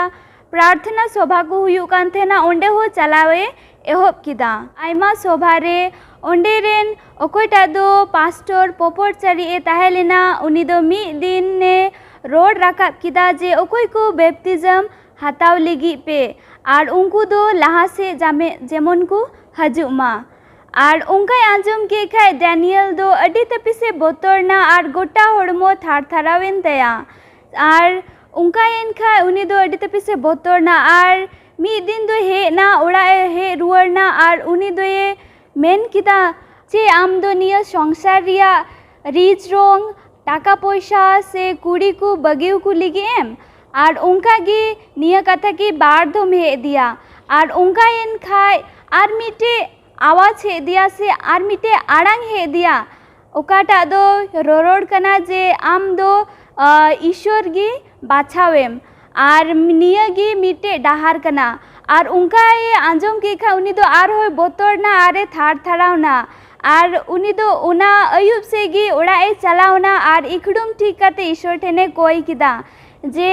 ᱯᱨᱟᱨᱛᱷᱱᱟ ᱥᱚᱵᱷᱟ ᱠᱚ ᱦᱩᱭᱩᱜ ᱠᱟᱱ ᱛᱟᱦᱮᱱᱟ, ᱚᱸᱰᱮ ᱦᱚᱸ ᱪᱟᱞᱟᱣ ᱮ ᱮᱦᱚᱵ ᱠᱮᱫᱟ᱾ ᱟᱭᱢᱟ ᱥᱚᱵᱷᱟ ᱨᱮ ᱚᱸᱰᱮ ᱨᱮᱱ ᱚᱠᱚᱭᱴᱟᱜ ᱫᱚ ᱯᱟᱥᱴᱚᱨ ᱯᱚᱯᱚᱨᱪᱟᱨᱤ ᱮ ᱛᱟᱦᱮᱸ ᱞᱮᱱᱟ, ᱩᱱᱤ ᱫᱚ ᱢᱤᱫ ᱫᱤᱱ ᱮ ᱨᱚᱲ ᱨᱟᱠᱟᱵ ᱠᱮᱫᱟ ᱡᱮ ᱚᱠᱚᱭ ᱠᱚ ᱵᱮᱯᱴᱤᱡᱚᱢ ᱦᱟᱛᱟᱣ ᱞᱟᱹᱜᱤᱫ ᱯᱮ ᱟᱨ ᱩᱱᱠᱩ ᱫᱚ ᱞᱟᱦᱟ ᱥᱮᱫ ᱡᱟᱢᱮ-, ᱡᱮᱢᱚᱱ ᱠᱚ ᱦᱤᱡᱩᱜ ᱢᱟ᱾ ᱟᱨ ᱚᱱᱠᱟᱭ ᱟᱸᱡᱚᱢ ᱠᱮᱫ ᱠᱷᱟᱡ ᱰᱮᱱᱤᱭᱮᱞ ᱫᱚ ᱟᱹᱰᱤ ᱛᱟᱹᱯᱤᱥ ᱮ ᱵᱚᱛᱚᱨᱱᱟ ᱟᱨ ᱜᱚᱴᱟ ᱦᱚᱲᱢᱚ ᱛᱷᱟᱨ ᱛᱷᱟᱨᱟᱣᱮᱱ ᱛᱟᱭᱟ᱾ ᱟᱨ ᱚᱱᱠᱟᱭᱮᱱ ᱠᱷᱟᱡ ᱩᱱᱤ ᱫᱚ ᱟᱹᱰᱤ ᱛᱟᱹᱯᱤᱥ ᱮ ᱵᱚᱛᱚᱨᱱᱟ᱾ ᱟᱨ ᱢᱤᱫ ᱫᱤᱱ ᱫᱚᱭ ᱦᱮᱡ ᱮᱱᱟ, ᱚᱲᱟᱜ ᱮ ᱦᱮᱡ ᱨᱩᱣᱟᱹᱲ ᱮᱱᱟ ᱟᱨ ᱩᱱᱤ ᱫᱚᱭᱮ ᱢᱮᱱ ᱠᱮᱫᱟ, "ᱪᱮᱫ ᱟᱢ ᱫᱚ ᱱᱤᱭᱟᱹ ᱥᱚᱝᱥᱟᱨ ᱨᱮᱭᱟᱜ ᱨᱤᱡ ᱨᱚᱝ, ᱴᱟᱠᱟ ᱯᱚᱭᱥᱟ ᱥᱮ ᱠᱩᱲᱤ ᱠᱚ ᱵᱟᱹᱜᱤ ᱟᱠᱚ ᱞᱟᱹᱜᱤᱫ ᱮᱢ?" ᱟᱨ ᱚᱱᱠᱟ ᱜᱮ ᱱᱤᱭᱟᱹ ᱠᱟᱛᱷᱟ ᱜᱮ ᱵᱟᱨ ᱫᱷᱚᱢ ᱦᱮᱡ ᱟᱫᱮᱭᱟ᱾ ᱟᱨ ᱚᱱᱠᱟᱭᱮᱱ ᱠᱷᱟᱡ ᱟᱨ ᱢᱤᱫᱴᱮᱡ ᱟᱣᱟᱡᱽ ᱦᱮᱡ ᱟᱫᱮᱭᱟ ᱥᱮ ᱟᱨ ᱢᱤᱫᱴᱮᱡ ᱟᱲᱟᱝ ᱦᱮᱡ ᱟᱫᱮᱭᱟ, ᱚᱠᱟᱴᱟᱜ ᱫᱚ ᱨᱚᱨᱚᱲ ᱠᱟᱱᱟ ᱡᱮ ᱟᱢ ᱫᱚ, ᱟ, ᱤᱥᱥᱚᱨ ᱜᱮ ᱵᱟᱪᱷᱟᱣᱮᱢ᱾ ᱟᱨ ᱱᱤᱭᱟᱹ ᱜᱮ ᱢᱤᱫᱴᱮᱡ ᱰᱟᱦᱟᱨ ᱠᱟᱱᱟ᱾ ᱟᱨ ᱚᱱᱠᱟᱭ ᱟᱸᱡᱚᱢ ᱠᱮᱫ ᱠᱷᱟᱱ ᱩᱱᱤ ᱫᱚ ᱟᱨᱦᱚᱸᱭ ᱵᱚᱛᱚᱨ ᱱᱟ ᱟᱨᱮ ᱛᱷᱟᱨ ᱛᱷᱟᱨᱟᱣ ᱱᱟ᱾ ᱟᱨ ᱩᱱᱤ ᱫᱚ ᱚᱱᱟ ᱟᱹᱭᱩᱵ ᱥᱮᱫ ᱜᱮ ᱚᱲᱟᱜ ᱮ ᱪᱟᱞᱟᱣ ᱱᱟ ᱟᱨ ᱤᱠᱷᱲᱩᱢ ᱴᱷᱤᱠ ᱠᱟᱛᱮ ᱤᱥᱚᱨ ᱴᱷᱮᱱᱮ ᱠᱚᱭ ᱠᱮᱫᱟ ᱡᱮ,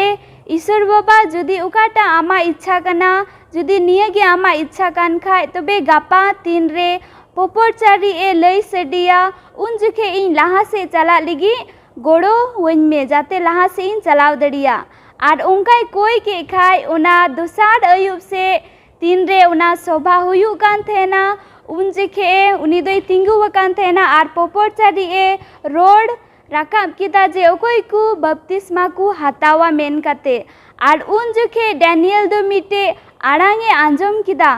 "ᱤᱥᱚᱨ ᱵᱟᱵᱟ, ᱡᱩᱫᱤ ᱚᱠᱟᱴᱟᱜ ᱟᱢᱟᱜ ᱤᱪᱪᱷᱟ ᱠᱟᱱᱟ, ᱡᱩᱫᱤ ᱱᱤᱭᱟᱹ ᱜᱮ ᱟᱢᱟᱜ ᱤᱪᱪᱷᱟ ᱠᱟᱱ ᱠᱷᱟᱡ, ᱛᱚᱵᱮ ᱜᱟᱯᱟ ᱛᱤᱱᱨᱮ ᱯᱚᱯᱚᱨᱪᱟᱨᱤ ᱮ ᱞᱟᱹᱭ ᱥᱟᱰᱮᱭᱟ, ᱩᱱ ᱡᱚᱠᱷᱮᱡ ᱤᱧ ᱞᱟᱦᱟ ᱥᱮᱫ ᱪᱟᱞᱟᱜ ᱞᱟᱹᱜᱤᱫ ᱜᱚᱲᱚ ᱟᱹᱧ ᱢᱮ, ᱡᱟᱛᱮ ᱞᱟᱦᱟ ᱥᱮᱫ ᱤᱧ ᱪᱟᱞᱟᱣ ᱫᱟᱲᱮᱭᱟᱜ᱾" ᱟᱨ ᱚᱱᱠᱟᱭ ᱠᱚᱭ ᱠᱮᱫ ᱠᱷᱟᱡ, ᱚᱱᱟ ᱫᱚᱥᱟᱨ ᱟᱹᱭᱩᱵ ᱥᱮᱫ ᱛᱤᱱᱨᱮ ᱚᱱᱟ ᱥᱚᱵᱷᱟ ᱦᱩᱭᱩᱜ ᱠᱟᱱ ᱛᱟᱦᱮᱱᱟ, ᱩᱱ ᱡᱚᱠᱷᱮᱡ ᱩᱱᱤ ᱫᱚᱭ ᱛᱤᱸᱜᱩ ᱟᱠᱟᱱ ᱛᱟᱦᱮᱱᱟ ᱟᱨ ᱯᱚᱯᱚᱨᱪᱟᱨᱤ ᱮ ᱨᱚᱲ ᱨᱟᱠᱟᱵ ᱠᱮᱫᱟ ᱡᱮ ᱚᱠᱚᱭ ᱠᱚ ᱵᱟᱯᱛᱤᱥᱢᱟ ᱠᱚ ᱦᱟᱛᱟᱣᱟ ᱢᱮᱱ ᱠᱟᱛᱮ᱾ ᱟᱨ ᱩᱱ ᱡᱚᱠᱷᱮᱡ ᱰᱟᱱᱤᱭᱮᱞ ᱫᱚ ᱢᱤᱫᱴᱮᱡ ᱟᱲᱟᱝ ᱮ ᱟᱸᱡᱚᱢ ᱠᱮᱫᱟ,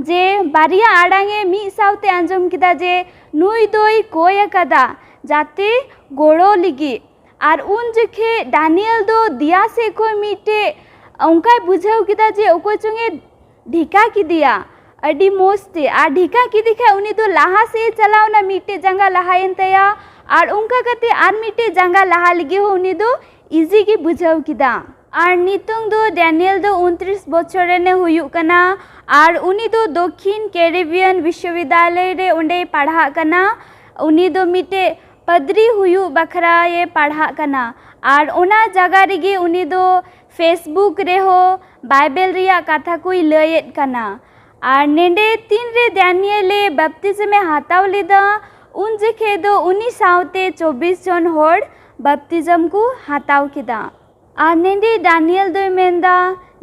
ᱡᱮ ᱵᱟᱨᱭᱟ ᱟᱲᱟᱝ ᱮ ᱢᱤᱫ ᱥᱟᱶᱛᱮ ᱟᱸᱡᱚᱢ ᱠᱮᱫᱟ ᱡᱮ ᱱᱩᱭ ᱫᱚᱭ ᱠᱚᱭ ᱟᱠᱟᱫᱟ ᱡᱟᱛᱮ ᱜᱚᱲᱚ ᱞᱟᱹᱜᱤᱫ᱾ ᱟᱨ ᱩᱱ ᱡᱚᱠᱷᱮᱡ ᱰᱟᱱᱤᱭᱮᱞ ᱫᱚ ᱫᱮᱭᱟ ᱥᱮᱫ ᱠᱷᱚᱱ ᱢᱤᱫᱴᱮᱡ ᱚᱱᱠᱟᱭ ᱵᱩᱡᱷᱟᱹᱣ ᱠᱮᱫᱟ ᱡᱮ ᱚᱠᱚᱭ ᱪᱚᱝ ᱮ ᱰᱷᱮᱠᱟ ᱠᱮᱫᱮᱭᱟ ᱟᱹᱰᱤ ᱢᱚᱡᱽ ᱛᱮ᱾ ᱟᱨ ᱰᱷᱮᱠᱟ ᱠᱮᱫᱮ ᱠᱷᱟᱡ ᱩᱱᱤ ᱫᱚ ᱞᱟᱦᱟ ᱥᱮᱫ ᱮ ᱪᱟᱞᱟᱣ ᱮᱱᱟ, ᱢᱤᱫᱴᱮᱡ ᱡᱟᱸᱜᱟ ᱞᱟᱦᱟᱭᱮᱱ ᱛᱟᱭᱟ᱾ ᱟᱨ ᱚᱱᱠᱟ ᱠᱟᱛᱮ ᱟᱨ ᱢᱤᱫᱴᱮᱡ ᱡᱟᱸᱜᱟ ᱞᱟᱦᱟ ᱞᱟᱹᱜᱤᱫ ᱦᱚᱸ ᱩᱱᱤ ᱫᱚ ᱤᱡᱤ ᱜᱮ ᱵᱩᱡᱷᱟᱹᱣ ᱠᱮᱫᱟ᱾ ᱟᱨ ᱱᱤᱛᱚᱝ ᱫᱚ ᱰᱮᱱᱤᱭᱮᱞ ᱫᱚ ᱩᱱᱛᱨᱤᱥ ᱵᱚᱪᱷᱚᱨ ᱨᱮᱱᱮ ᱦᱩᱭᱩᱜ ᱠᱟᱱᱟ᱾ ᱟᱨ ᱩᱱᱤ ᱫᱚ ᱫᱚᱠᱠᱷᱤᱱ ᱠᱮᱨᱤᱵᱤᱭᱟᱱ ᱵᱤᱥᱥᱚᱵᱤᱫᱽᱫᱟᱞᱚᱭ ᱨᱮ ᱚᱸᱰᱮᱭ ᱯᱟᱲᱦᱟᱜ ᱠᱟᱱᱟ᱾ ᱩᱱᱤ ᱫᱚ ᱢᱤᱫᱴᱮᱡ ᱯᱟᱫᱽᱨᱤ ᱦᱩᱭᱩᱜ ᱵᱟᱠᱷᱨᱟᱭᱮ ᱯᱟᱲᱦᱟᱜ ᱠᱟᱱᱟ᱾ ᱟᱨ ᱚᱱᱟ ᱡᱟᱭᱜᱟ ᱨᱮᱜᱮ ᱩᱱᱤ ᱫᱚ ᱯᱷᱮᱥᱵᱩᱠ ᱨᱮᱦᱚᱸ ᱵᱟᱭᱵᱮᱞ ᱨᱮᱭᱟᱜ ᱠᱟᱛᱷᱟ ᱠᱚᱭ ᱞᱟᱹᱭᱮᱫ ᱠᱟᱱᱟ᱾ ᱟᱨ ᱱᱮᱰᱮ ᱛᱤᱱᱨᱮ ᱰᱟᱱᱤᱭᱮᱞᱮ ᱵᱟᱯᱛᱤᱥᱢᱮ ᱦᱟᱛᱟᱣ ᱞᱮᱫᱟ, ᱩᱱ ᱡᱚᱠᱷᱮᱡ ᱫᱚ ᱩᱱᱤ ᱥᱟᱶᱛᱮ ᱪᱚᱵᱵᱤᱥ ᱡᱚᱱ ᱦᱚᱲ ᱵᱟᱯᱛᱤᱡᱚᱢ ᱠᱚ ᱦᱟᱛᱟᱣ ᱠᱮᱫᱟ᱾ ᱟᱨ ᱱᱮᱰᱮ ᱰᱟᱱᱤᱭᱮᱞ ᱫᱚᱭ ᱢᱮᱱᱫᱟ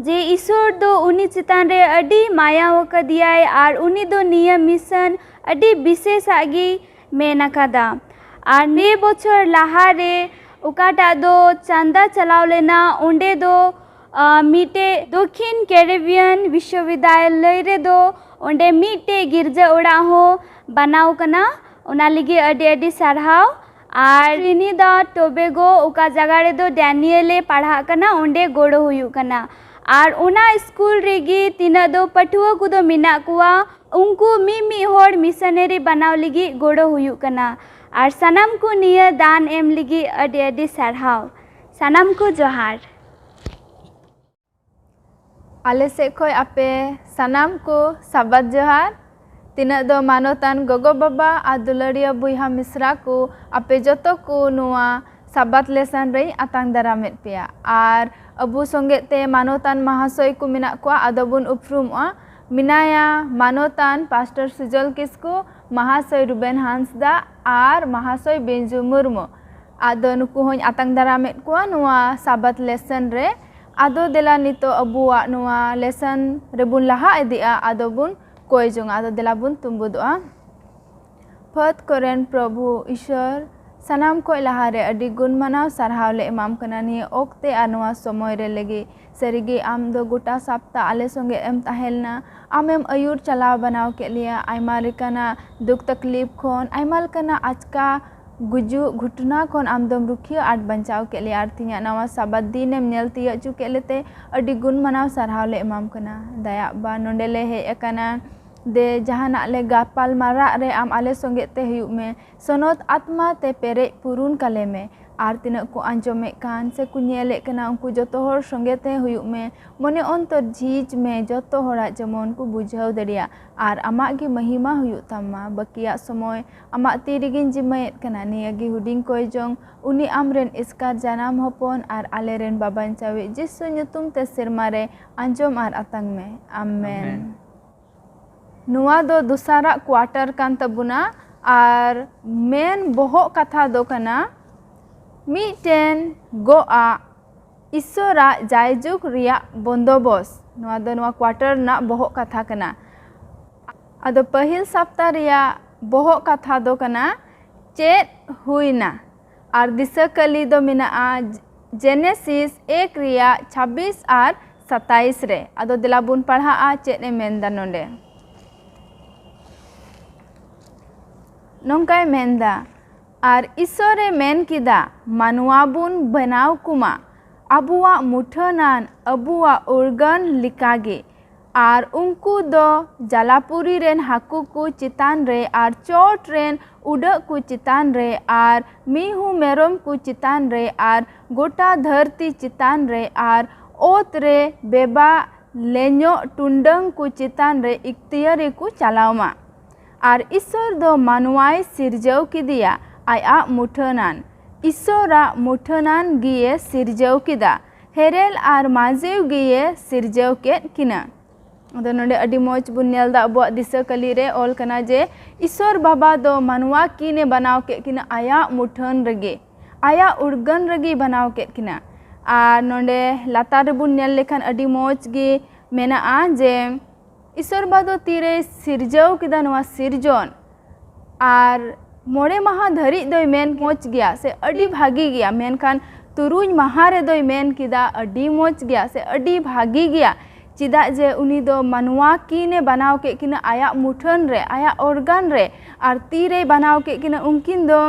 ᱡᱮ ᱤᱥᱚᱨ ᱫᱚ ᱩᱱᱤ ᱪᱮᱛᱟᱱ ᱨᱮ ᱟᱹᱰᱤ ᱢᱟᱭᱟ ᱟᱠᱟᱫᱮᱭᱟᱭ ᱟᱨ ᱩᱱᱤ ᱫᱚ ᱱᱤᱭᱟᱹ ᱢᱤᱥᱚᱱ ᱟᱹᱰᱤ ᱵᱤᱥᱮᱥᱟᱜ ᱜᱮ ᱢᱮᱱ ᱟᱠᱟᱫᱟ᱾ ᱟᱨ ᱱᱤᱭᱟᱹ ᱵᱚᱪᱷᱚᱨ ᱞᱟᱦᱟᱨᱮ ᱚᱠᱟᱴᱟᱜ ᱫᱚ ᱪᱟᱸᱫᱟ ᱪᱟᱞᱟᱣ ᱞᱮᱱᱟ, ᱚᱸᱰᱮ ᱫᱚ, ᱟ, ᱢᱤᱫᱴᱮᱡ ᱫᱚᱠᱠᱷᱤᱱ ᱠᱮᱨᱤᱵᱤᱭᱟᱱ ᱵᱤᱥᱥᱚᱵᱤᱫᱽᱫᱟᱞᱚᱭ ᱨᱮᱫᱚ ᱚᱸᱰᱮ ᱢᱤᱫᱴᱮᱡ ᱜᱤᱨᱡᱟᱹ ᱚᱲᱟᱜ ᱦᱚᱸ ᱵᱟᱱᱟᱣ ᱠᱟᱱᱟ᱾ ᱚᱱᱟ ᱞᱟᱹᱜᱤᱫ ᱟᱹᱰᱤ ᱟᱹᱰᱤ ᱥᱟᱨᱦᱟᱣ᱾ ᱟᱨ ᱴᱨᱤᱱᱤᱫᱟᱫ ᱴᱳᱵᱮᱜᱳ, ᱚᱠᱟ ᱡᱟᱭᱜᱟ ᱨᱮᱫᱚ ᱰᱮᱱᱤᱭᱮᱞᱮ ᱯᱟᱲᱦᱟᱜ ᱠᱟᱱᱟ, ᱚᱸᱰᱮ ᱜᱚᱲᱚ ᱦᱩᱭᱩᱜ ᱠᱟᱱᱟ᱾ ᱟᱨ ᱚᱱᱟ ᱥᱠᱩᱞ ᱨᱮᱜᱮ ᱛᱤᱱᱟᱹᱜ ᱫᱚ ᱯᱟᱹᱴᱷᱩᱣᱟᱹ ᱠᱚᱫᱚ ᱢᱮᱱᱟᱜ ᱠᱚᱣᱟ, ᱩᱱᱠᱩ ᱢᱤᱫ ᱢᱤᱫ ᱦᱚᱲ ᱢᱤᱥᱚᱱᱟᱨᱤ ᱵᱟᱱᱟᱣ ᱞᱟᱹᱜᱤᱫ ᱜᱚᱲᱚ ᱦᱩᱭᱩᱜ ᱠᱟᱱᱟ᱾ ᱟᱨ ᱥᱟᱱᱟᱢ ᱠᱚ ᱱᱤᱭᱟᱹ ᱫᱟᱱ ᱮᱢ ᱞᱟᱹᱜᱤᱫ ᱟᱹᱰᱤ ᱟᱹᱰᱤ ᱥᱟᱨᱦᱟᱣ᱾ ᱥᱟᱱᱟᱢ ᱠᱚ ᱡᱚᱦᱟᱨ᱾ ᱟᱞᱮ ᱥᱮᱫ ᱠᱷᱚᱱ ᱟᱯᱮ ᱥᱟᱱᱟᱢ ᱠᱚ ᱥᱟᱵᱟᱫ ᱡᱚᱦᱟᱨ᱾ ᱛᱤᱱᱟᱹᱜ ᱫᱚ ᱢᱟᱱᱚᱛᱟᱱ ᱜᱚᱜᱚ ᱵᱟᱵᱟ ᱟᱨ ᱫᱩᱞᱟᱹᱲᱤᱭᱟᱹ ᱵᱚᱭᱦᱟ ᱢᱤᱥᱨᱟ ᱠᱚ, ᱟᱯᱮ ᱡᱚᱛᱚ ᱠᱚ ᱱᱚᱣᱟ ᱥᱟᱵᱟᱫ ᱞᱮᱥᱚᱱ ᱨᱮᱧ ᱟᱛᱟᱝ ᱫᱟᱨᱟᱢᱮᱫ ᱯᱮᱭᱟ᱾ ᱟᱨ ᱟᱵᱚ ᱥᱚᱸᱜᱮ ᱛᱮ ᱢᱟᱱᱚᱛᱟᱱ ᱢᱟᱦᱟᱥᱚᱭ ᱠᱚ ᱢᱮᱱᱟᱜ ᱠᱚᱣᱟ, ᱟᱫᱚ ᱵᱚᱱ ᱩᱯᱨᱩᱢᱚᱜᱼᱟ᱾ ᱢᱮᱱᱟᱭᱟ ᱢᱟᱱᱚᱛᱟᱱ ᱯᱟᱥᱴᱚᱨ ᱥᱩᱡᱚᱞ ᱠᱤᱥᱠᱩ, ᱢᱟᱦᱟᱥᱚᱭ ᱨᱩᱵᱮᱱ ᱦᱟᱸᱥᱫᱟ ᱟᱨ ᱢᱟᱦᱟᱥᱚᱭ ᱵᱮᱧᱡᱩ ᱢᱩᱨᱢᱩ᱾ ᱟᱫᱚ ᱱᱩᱠᱩ ᱦᱚᱸᱧ ᱟᱛᱟᱝ ᱫᱟᱨᱟᱢᱮᱫ ᱠᱚᱣᱟ ᱱᱚᱣᱟ ᱥᱟᱵᱟᱫ ᱞᱮᱥᱚᱱ ᱨᱮ᱾ ᱟᱫᱚ ᱫᱮᱞᱟ ᱱᱤᱛᱚᱜ ᱟᱵᱚᱣᱟᱜ ᱱᱚᱣᱟ ᱞᱮᱥᱚᱱ ᱨᱮᱵᱚᱱ ᱞᱟᱦᱟ ᱤᱫᱤᱜᱼᱟ, ᱟᱫᱚ ᱵᱚᱱ ᱠᱚᱭ ᱡᱚᱝᱟ᱾ ᱟᱫᱚ ᱫᱮᱞᱟ ᱵᱚᱱ ᱛᱩᱢᱵᱩᱫᱚᱜᱼᱟ᱾ ᱯᱷᱟᱹᱫ ᱠᱚᱨᱮᱱ ᱯᱨᱚᱵᱷᱩ ᱤᱥᱚᱨ, ᱥᱟᱱᱟᱢ ᱠᱷᱚᱱ ᱞᱟᱦᱟᱨᱮ ᱟᱹᱰᱤ ᱜᱩᱱ ᱢᱟᱱᱟᱣ ᱥᱟᱨᱦᱟᱣ ᱞᱮ ᱮᱢᱟᱢ ᱠᱟᱱᱟ ᱱᱤᱭᱟᱹ ᱚᱠᱛᱮ ᱟᱨ ᱱᱚᱣᱟ ᱥᱚᱢᱚᱭ ᱨᱮ ᱞᱟᱹᱜᱤᱫ᱾ ᱥᱟᱹᱨᱤᱜᱮ ᱟᱢ ᱫᱚ ᱜᱚᱴᱟ ᱥᱟᱯᱛᱟ ᱟᱞᱮ ᱥᱚᱸᱜᱮ ᱮᱢ ᱛᱟᱦᱮᱸ ᱞᱮᱱᱟ᱾ ᱟᱢᱮᱢ ᱟᱹᱭᱩᱨ ᱪᱟᱞᱟᱣ ᱵᱟᱱᱟᱣ ᱠᱮᱫ ᱞᱮᱭᱟ᱾ ᱟᱭᱢᱟ ᱞᱮᱠᱟᱱᱟᱜ ᱫᱩᱠ ᱛᱟᱠᱞᱤᱯ ᱠᱷᱚᱱ, ᱟᱭᱢᱟ ᱞᱮᱠᱟᱱᱟᱜ ᱟᱪᱠᱟ ᱜᱩᱡᱩᱜ ᱜᱷᱚᱴᱚᱱᱟ ᱠᱷᱚᱱ ᱟᱢ ᱫᱚᱢ ᱨᱩᱠᱷᱤᱭᱟᱹ ᱟᱨ ᱵᱟᱧᱪᱟᱣ ᱠᱮᱫ ᱞᱮᱭᱟ ᱟᱨ ᱛᱮᱦᱮᱧᱟᱜ ᱱᱟᱣᱟ ᱥᱟᱵᱟᱫ ᱫᱤᱱᱮᱢ ᱧᱮᱞ ᱛᱤᱭᱟᱹᱜ ᱦᱚᱪᱚ ᱠᱮᱫ ᱞᱮᱛᱮ ᱟᱹᱰᱤ ᱜᱩᱱ ᱢᱟᱱᱟᱣ ᱥᱟᱨᱦᱟᱣ ᱞᱮ ᱮᱢᱟᱢ ᱠᱟᱱᱟ᱾ ᱫᱟᱭᱟ ᱵᱟ ᱱᱚᱰᱮ ᱞᱮ ᱦᱮᱡ ᱟᱠᱟᱱᱟ᱾ ᱫᱮ ᱡᱟᱦᱟᱱᱟᱜ ᱞᱮ ᱜᱟᱯᱟᱞ ᱢᱟᱨᱟᱜ ᱨᱮ ᱟᱢ ᱟᱞᱮ ᱥᱚᱸᱜᱮ ᱛᱮ ᱦᱩᱭᱩᱜ ᱢᱮ᱾ ᱥᱚᱱᱚᱛ ᱟᱛᱢᱟ ᱛᱮ ᱯᱮᱨᱮᱡ ᱯᱩᱨᱩᱱ ᱠᱟᱞᱮ ᱢᱮ᱾ ᱟᱨ ᱛᱤᱱᱟᱹᱜ ᱠᱚ ᱟᱸᱡᱚᱢᱮᱫ ᱠᱟᱱ ᱥᱮ ᱠᱚ ᱧᱮᱞᱮᱫ ᱠᱟᱱᱟ, ᱩᱱᱠᱩ ᱡᱚᱛᱚ ᱦᱚᱲ ᱥᱚᱸᱜᱮ ᱛᱮ ᱦᱩᱭᱩᱜ ᱢᱮ᱾ ᱢᱚᱱᱮ ᱚᱱᱛᱚᱨ ᱡᱷᱤᱡ ᱢᱮ, ᱡᱚᱛᱚ ᱦᱚᱲᱟᱜ ᱡᱮᱢᱚᱱ ᱠᱚ ᱵᱩᱡᱷᱟᱹᱣ ᱫᱟᱲᱮᱭᱟᱜ᱾ ᱟᱨ ᱟᱢᱟᱜ ᱜᱮ ᱢᱚᱦᱤᱢᱟ ᱦᱩᱭᱩᱜ ᱛᱟᱢᱟ᱾ ᱵᱟᱹᱠᱤᱭᱟᱜ ᱥᱚᱢᱚᱭ ᱟᱢᱟᱜ ᱛᱤ ᱨᱮᱜᱮᱧ ᱡᱤᱢᱟᱹᱭᱮᱫ ᱠᱟᱱᱟ᱾ ᱱᱤᱭᱟᱹ ᱜᱮ ᱦᱩᱰᱤᱧ ᱠᱚᱭ ᱡᱚᱝ, ᱩᱱᱤ ᱟᱢᱨᱮᱱ ᱮᱥᱠᱟᱨ ᱡᱟᱱᱟᱢ ᱦᱚᱯᱚᱱ ᱟᱨ ᱟᱞᱮᱨᱮᱱ ᱵᱟᱵᱟᱧᱪᱟᱣᱤᱡ ᱡᱤᱥᱩ ᱧᱩᱛᱩᱢ ᱛᱮ ᱥᱮᱨᱢᱟ ᱨᱮ ᱟᱸᱡᱚᱢ ᱟᱨ ᱟᱛᱟᱝ ᱢᱮ᱾ ᱟᱢᱮᱱ᱾ ᱟᱢᱮᱱ᱾ ᱱᱚᱣᱟ ᱫᱚ ᱫᱚᱥᱟᱨᱟᱜ ᱠᱩᱣᱟᱴᱟᱨ ᱠᱟᱱ ᱛᱟᱵᱚᱱᱟ᱾ ᱟᱨ ᱢᱮᱱ ᱵᱚᱦᱚᱜ ᱠᱟᱛᱷᱟ ᱫᱚ ᱠᱟᱱᱟ ᱢᱤᱫᱴᱮᱱ ᱜᱚᱜ ᱟᱜ ᱤᱥᱥᱚᱨᱟᱜ ᱡᱟᱭᱡᱩᱜᱽ ᱨᱮᱭᱟᱜ ᱵᱚᱱᱫᱚᱵᱚᱥ᱾ ᱱᱚᱣᱟ ᱫᱚ ᱱᱚᱣᱟ ᱠᱩᱣᱟᱴᱟᱨ ᱨᱮᱱᱟᱜ ᱵᱚᱦᱚᱜ ᱠᱟᱛᱷᱟ ᱠᱟᱱᱟ᱾ ᱟᱫᱚ ᱯᱟᱹᱦᱤᱞ ᱥᱟᱯᱛᱟ ᱨᱮᱭᱟᱜ ᱵᱚᱦᱚᱜ ᱠᱟᱛᱷᱟ ᱫᱚ ᱠᱟᱱᱟ ᱪᱮᱫ ᱦᱩᱭᱱᱟ? ᱟᱨ ᱫᱤᱥᱟᱹ ᱠᱟᱹᱞᱤ ᱫᱚ ᱢᱮᱱᱟᱜᱼᱟ ᱡᱮᱱᱮᱥᱤᱥ ᱮᱠ ᱨᱮᱭᱟᱜ ᱪᱷᱟᱵᱵᱤᱥ ᱟᱨ ᱥᱟᱛᱟᱭᱤᱥ ᱨᱮ᱾ ᱟᱫᱚ ᱫᱮᱞᱟ ᱵᱚᱱ ᱯᱟᱲᱦᱟᱜᱼᱟ ᱪᱮᱫ ᱮ ᱢᱮᱱᱫᱟ ᱱᱚᱰᱮ᱾ ᱱᱚᱝᱠᱟᱭ ᱢᱮᱱᱫᱟ, ᱟᱨ ᱤᱥᱚᱨ ᱮ ᱢᱮᱱ ᱠᱮᱫᱟ, ᱢᱟᱱᱣᱟ ᱵᱚᱱ ᱵᱮᱱᱟᱣ ᱠᱚᱢᱟ ᱟᱵᱚᱣᱟᱜ ᱢᱩᱴᱷᱟᱹᱱᱟᱱ, ᱟᱵᱚᱣᱟᱜ ᱩᱨᱜᱟᱹᱱ ᱞᱮᱠᱟᱜᱮ᱾ ᱟᱨ ᱩᱱᱠᱩ ᱫᱚ ᱡᱟᱞᱟᱯᱩᱨᱤ ᱨᱮᱱ ᱦᱟᱹᱠᱩ ᱠᱚ ᱪᱮᱛᱟᱱ ᱨᱮ ᱟᱨ ᱪᱚᱴ ᱨᱮᱱ ᱩᱰᱟᱹᱜ ᱠᱚ ᱪᱮᱛᱟᱱ ᱨᱮ ᱟᱨ ᱢᱤᱦᱩ ᱢᱮᱨᱚᱢ ᱠᱚ ᱪᱮᱛᱟᱱ ᱨᱮ ᱟᱨ ᱜᱚᱴᱟ ᱫᱷᱟᱹᱨᱛᱤ ᱪᱮᱛᱟᱱ ᱨᱮ ᱟᱨ ᱚᱛ ᱨᱮ ᱵᱮᱵᱟᱜ ᱞᱮᱧᱚᱜ ᱴᱩᱱᱰᱟᱹᱝ ᱠᱚ ᱪᱮᱛᱟᱱ ᱨᱮ ᱤᱠᱛᱤᱭᱟᱹᱨᱤ ᱠᱚ ᱪᱟᱞᱟᱣ ᱢᱟ᱾ ᱟᱨ ᱤᱥᱥᱚᱨ ᱫᱚ ᱢᱟᱱᱣᱟᱭ ᱥᱤᱨᱡᱟᱹᱣ ᱠᱮᱫᱮᱭᱟ ᱟᱭᱟᱜ ᱢᱩᱴᱷᱟᱹᱱᱟᱱ᱾ ᱤᱥᱥᱚᱨᱟᱜ ᱢᱩᱴᱷᱟᱹᱱᱟᱱ ᱜᱮᱭᱮ ᱥᱤᱨᱡᱟᱹᱣ ᱠᱮᱫᱟ᱾ ᱦᱮᱨᱮᱞ ᱟᱨ ᱢᱟᱡᱮᱣ ᱜᱮᱭᱮ ᱥᱤᱨᱡᱟᱹᱣ ᱠᱮᱫ ᱠᱤᱱᱟ᱾ ᱟᱫᱚ ᱱᱚᱰᱮ ᱟᱹᱰᱤ ᱢᱚᱡᱽ ᱵᱚᱱ ᱧᱮᱞ ᱮᱫᱟ, ᱟᱵᱚᱣᱟᱜ ᱫᱤᱥᱟᱹ ᱠᱟᱹᱞᱤ ᱨᱮ ᱚᱞ ᱠᱟᱱᱟ ᱡᱮ ᱤᱥᱥᱚᱨ ᱵᱟᱵᱟ ᱫᱚ ᱢᱟᱱᱣᱟ ᱠᱤᱱ ᱮ ᱵᱮᱱᱟᱣ ᱠᱮᱫ ᱠᱤᱱᱟ ᱟᱭᱟᱜ ᱢᱩᱴᱷᱟᱹᱱ ᱨᱮᱜᱮ, ᱟᱭᱟᱜ ᱩᱨᱜᱟᱹᱱ ᱨᱮᱜᱮᱭ ᱵᱮᱱᱟᱣ ᱠᱮᱫ ᱠᱤᱱᱟ᱾ ᱟᱨ ᱱᱚᱰᱮ ᱞᱟᱛᱟᱨ ᱨᱮᱵᱚᱱ ᱧᱮᱞ ᱞᱮᱠᱷᱟᱱ ᱟᱹᱰᱤ ᱢᱚᱡᱽ ᱜᱮ ᱢᱮᱱᱟᱜᱼᱟ ᱡᱮ ᱤᱥᱥᱚᱨ ᱵᱟᱵᱟ ᱫᱚ ᱛᱤᱨᱮᱭ ᱥᱤᱨᱡᱟᱹᱣ ᱠᱮᱫᱟ ᱱᱚᱣᱟ ᱥᱤᱨᱡᱚᱱ, ᱟᱨ ᱢᱚᱬᱮ ᱢᱟᱦᱟ ᱫᱷᱟᱹᱨᱤᱡ ᱫᱚᱭ ᱢᱮᱱ ᱢᱚᱡᱽ ᱜᱮᱭᱟ ᱥᱮ ᱟᱹᱰᱤ ᱵᱷᱟᱹᱜᱤ ᱜᱮᱭᱟ, ᱢᱮᱱᱠᱷᱟᱱ ᱛᱩᱨᱩᱭ ᱢᱟᱦᱟ ᱨᱮᱫᱚᱭ ᱢᱮᱱ ᱠᱮᱫᱟ ᱟᱹᱰᱤ ᱢᱚᱡᱽ ᱜᱮᱭᱟ ᱥᱮ ᱟᱹᱰᱤ ᱵᱷᱟᱹᱜᱤ ᱜᱮᱭᱟ᱾ ᱪᱮᱫᱟᱜ ᱡᱮ ᱩᱱᱤ ᱫᱚ ᱢᱟᱱᱣᱟ ᱠᱤᱱ ᱮ ᱵᱮᱱᱟᱣ ᱠᱮᱫ ᱠᱤᱱᱟ ᱟᱭᱟᱜ ᱢᱩᱴᱷᱟᱹᱱ ᱨᱮ, ᱟᱭᱟᱜ ᱚᱨᱜᱟᱱ ᱨᱮ, ᱟᱨ ᱛᱤ ᱨᱮᱭ ᱵᱮᱱᱟᱣ ᱠᱮᱫ ᱠᱤᱱᱟ ᱩᱱᱠᱤᱱ ᱫᱚ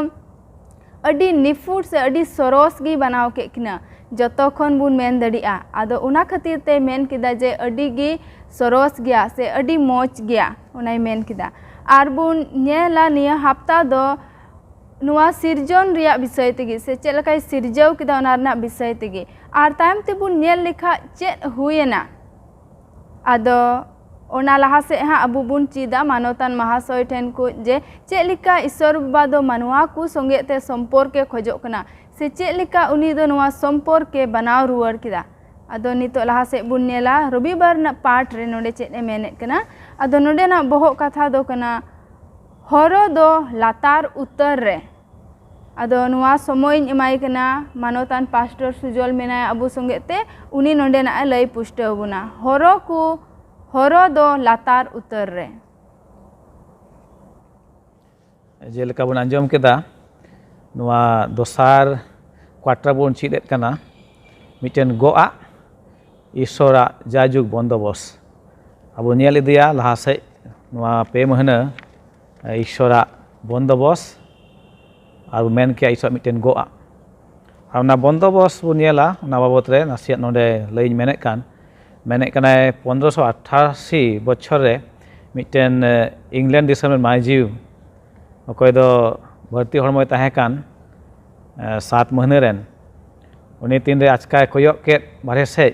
ᱟᱹᱰᱤ ᱱᱤᱯᱷᱩᱴ ᱥᱮ ᱟᱹᱰᱤ ᱥᱚᱨᱚᱥ ᱜᱮᱭ ᱵᱮᱱᱟᱣ ᱠᱮᱫ ᱠᱤᱱᱟ, ᱡᱚᱛᱚ ᱠᱷᱚᱱ ᱵᱚᱱ ᱢᱮᱱ ᱫᱟᱲᱮᱭᱟᱜᱼᱟ᱾ ᱟᱫᱚ ᱚᱱᱟ ᱠᱷᱟᱹᱛᱤᱨ ᱛᱮ ᱢᱮᱱ ᱠᱮᱫᱟ ᱡᱮ ᱟᱹᱰᱤ ᱜᱮ ᱥᱚᱨᱚᱥ ᱜᱮᱭᱟ ᱥᱮ ᱟᱹᱰᱤ ᱢᱚᱡᱽ ᱜᱮᱭᱟ, ᱚᱱᱟᱭ ᱢᱮᱱ ᱠᱮᱫᱟ᱾ ᱟᱨ ᱵᱚᱱ ᱧᱮᱞᱟ ᱱᱤᱭᱟᱹ ᱦᱟᱯᱛᱟ ᱫᱚ ᱱᱚᱣᱟ ᱥᱤᱨᱡᱚᱱ ᱨᱮᱭᱟᱜ ᱵᱤᱥᱚᱭ ᱛᱮᱜᱮ ᱥᱮ ᱪᱮᱫ ᱞᱮᱠᱟᱭ ᱥᱤᱨᱡᱟᱹᱣ ᱠᱮᱫᱟ ᱚᱱᱟ ᱨᱮᱱᱟᱜ ᱵᱤᱥᱚᱭ ᱛᱮᱜᱮ᱾ ᱟᱨ ᱛᱟᱭᱚᱢ ᱛᱮᱵᱚᱱ ᱧᱮᱞ ᱞᱮᱠᱷᱟᱡ ᱪᱮᱫ ᱦᱩᱭᱮᱱᱟ, ᱟᱫᱚ ᱚᱱᱟ ᱞᱟᱦᱟ ᱥᱮᱫ ᱦᱟᱸᱜ ᱟᱵᱚ ᱵᱚᱱ ᱪᱮᱫᱟ ᱢᱟᱱᱚᱛᱟᱱ ᱢᱟᱦᱟᱥᱚᱭ ᱴᱷᱮᱱ ᱠᱚ ᱡᱮ ᱪᱮᱫ ᱞᱮᱠᱟ ᱤᱥᱥᱚᱨ ᱵᱟᱵᱟ ᱫᱚ ᱢᱟᱱᱣᱟ ᱠᱚ ᱥᱚᱸᱜᱮ ᱛᱮ ᱥᱚᱢᱯᱚᱨᱠᱮ ᱠᱷᱚᱡᱚᱜ ᱠᱟᱱᱟ ᱥᱮ ᱪᱮᱫ ᱞᱮᱠᱟ ᱩᱱᱤ ᱫᱚ ᱱᱚᱣᱟ ᱥᱚᱢᱯᱚᱨᱠᱮ ᱵᱮᱱᱟᱣ ᱨᱩᱣᱟᱹᱲ ᱠᱮᱫᱟ᱾ ᱟᱫᱚ ᱱᱤᱛᱚᱜ ᱞᱟᱦᱟ ᱥᱮᱫ ᱵᱚᱱ ᱧᱮᱞᱟ ᱨᱚᱵᱤᱵᱟᱨ ᱨᱮᱱᱟᱜ ᱯᱟᱴ ᱨᱮ ᱱᱚᱰᱮ ᱪᱮᱫ ᱮ ᱢᱮᱱᱮᱫ ᱠᱟᱱᱟ᱾ ᱟᱫᱚ ᱱᱚᱰᱮᱱᱟᱜ ᱵᱚᱦᱚᱜ ᱠᱟᱛᱷᱟ ᱫᱚ ᱠᱟᱱᱟ ᱦᱚᱨᱚ ᱫᱚ ᱞᱟᱛᱟᱨ ᱩᱛᱟᱹᱨ ᱨᱮ᱾ ᱟᱫᱚ ᱱᱚᱣᱟ ᱥᱚᱢᱚᱭ ᱤᱧ ᱮᱢᱟᱭ ᱠᱟᱱᱟ, ᱢᱟᱱᱚᱛᱟᱱ ᱯᱟᱥᱴᱚᱨ ᱥᱩᱡᱚᱞ ᱢᱮᱱᱟᱭᱟ ᱟᱵᱚ ᱥᱚᱸᱜᱮ ᱛᱮ, ᱩᱱᱤ ᱱᱚᱰᱮᱱᱟᱜ ᱮ ᱞᱟᱹᱭ ᱯᱩᱥᱴᱟᱹᱣ ᱵᱚᱱᱟ᱾ ᱦᱚᱨᱚ ᱠᱚ, ᱦᱚᱨᱚ ᱫᱚ ᱞᱟᱛᱟᱨ ᱩᱛᱟᱹᱨ ᱨᱮ᱾ ᱡᱮᱞᱮᱠᱟ ᱵᱚᱱ ᱟᱸᱡᱚᱢ ᱠᱮᱫᱟ, ᱱᱚᱣᱟ ᱫᱚᱥᱟᱨ ᱠᱚᱣᱟᱴᱟᱨ ᱵᱚᱱ ᱪᱮᱫ ᱮᱫ ᱠᱟᱱᱟ, ᱢᱤᱫᱴᱮᱱ ᱜᱚᱜ ᱟᱜ ᱤᱥᱥᱚᱨᱟᱜ ᱡᱟᱭᱡᱩᱜᱽ ᱵᱚᱱᱫᱚᱵᱚᱥ᱾ ᱟᱵᱚ ᱧᱮᱞ ᱤᱫᱤᱭᱟ ᱞᱟᱦᱟ ᱥᱮᱫ ᱱᱚᱣᱟ ᱯᱮ ᱢᱟᱹᱦᱱᱟᱹ ᱤᱥᱥᱚᱨᱟᱜ ᱵᱚᱱᱫᱚᱵᱚᱥ, ᱟᱨ ᱵᱚ ᱢᱮᱱ ᱠᱮᱭᱟ ᱤᱥᱥᱚᱨᱟᱜ ᱢᱤᱫᱴᱮᱱ ᱜᱚᱜ ᱟᱜ᱾ ᱟᱨ ᱚᱱᱟ ᱵᱚᱱᱫᱚᱵᱚᱥ ᱵᱚ ᱧᱮᱞᱟ, ᱚᱱᱟ ᱵᱟᱵᱚᱛ ᱨᱮ ᱱᱟᱥᱮᱭᱟᱜ ᱱᱚᱰᱮ ᱞᱟᱹᱭᱤᱧ ᱢᱮᱱᱮᱫ ᱠᱟᱱ, ᱢᱮᱱᱮᱫ ᱠᱟᱱᱟᱭ ᱯᱚᱱᱫᱽᱨᱚᱥᱚ ᱟᱴᱷᱟᱥᱤ ᱵᱚᱪᱷᱚᱨ ᱨᱮ ᱢᱤᱫᱴᱮᱱ, ᱮ, ᱤᱝᱞᱮᱱᱰ ᱫᱤᱥᱚᱢ ᱨᱮᱱ ᱢᱟᱹᱭ ᱡᱤᱣ, ᱚᱠᱚᱭ ᱫᱚ ᱵᱟᱹᱲᱛᱤ ᱦᱚᱲᱢᱚᱭ ᱛᱟᱦᱮᱸ ᱠᱟᱱ, ᱮ, ᱥᱟᱛ ᱢᱟᱹᱦᱱᱟᱹ ᱨᱮᱱ, ᱩᱱᱤ ᱛᱤᱱᱨᱮ ᱟᱪᱠᱟᱭ ᱠᱚᱭᱚᱜ ᱠᱮᱫ ᱵᱟᱨᱦᱮ ᱥᱮᱫ,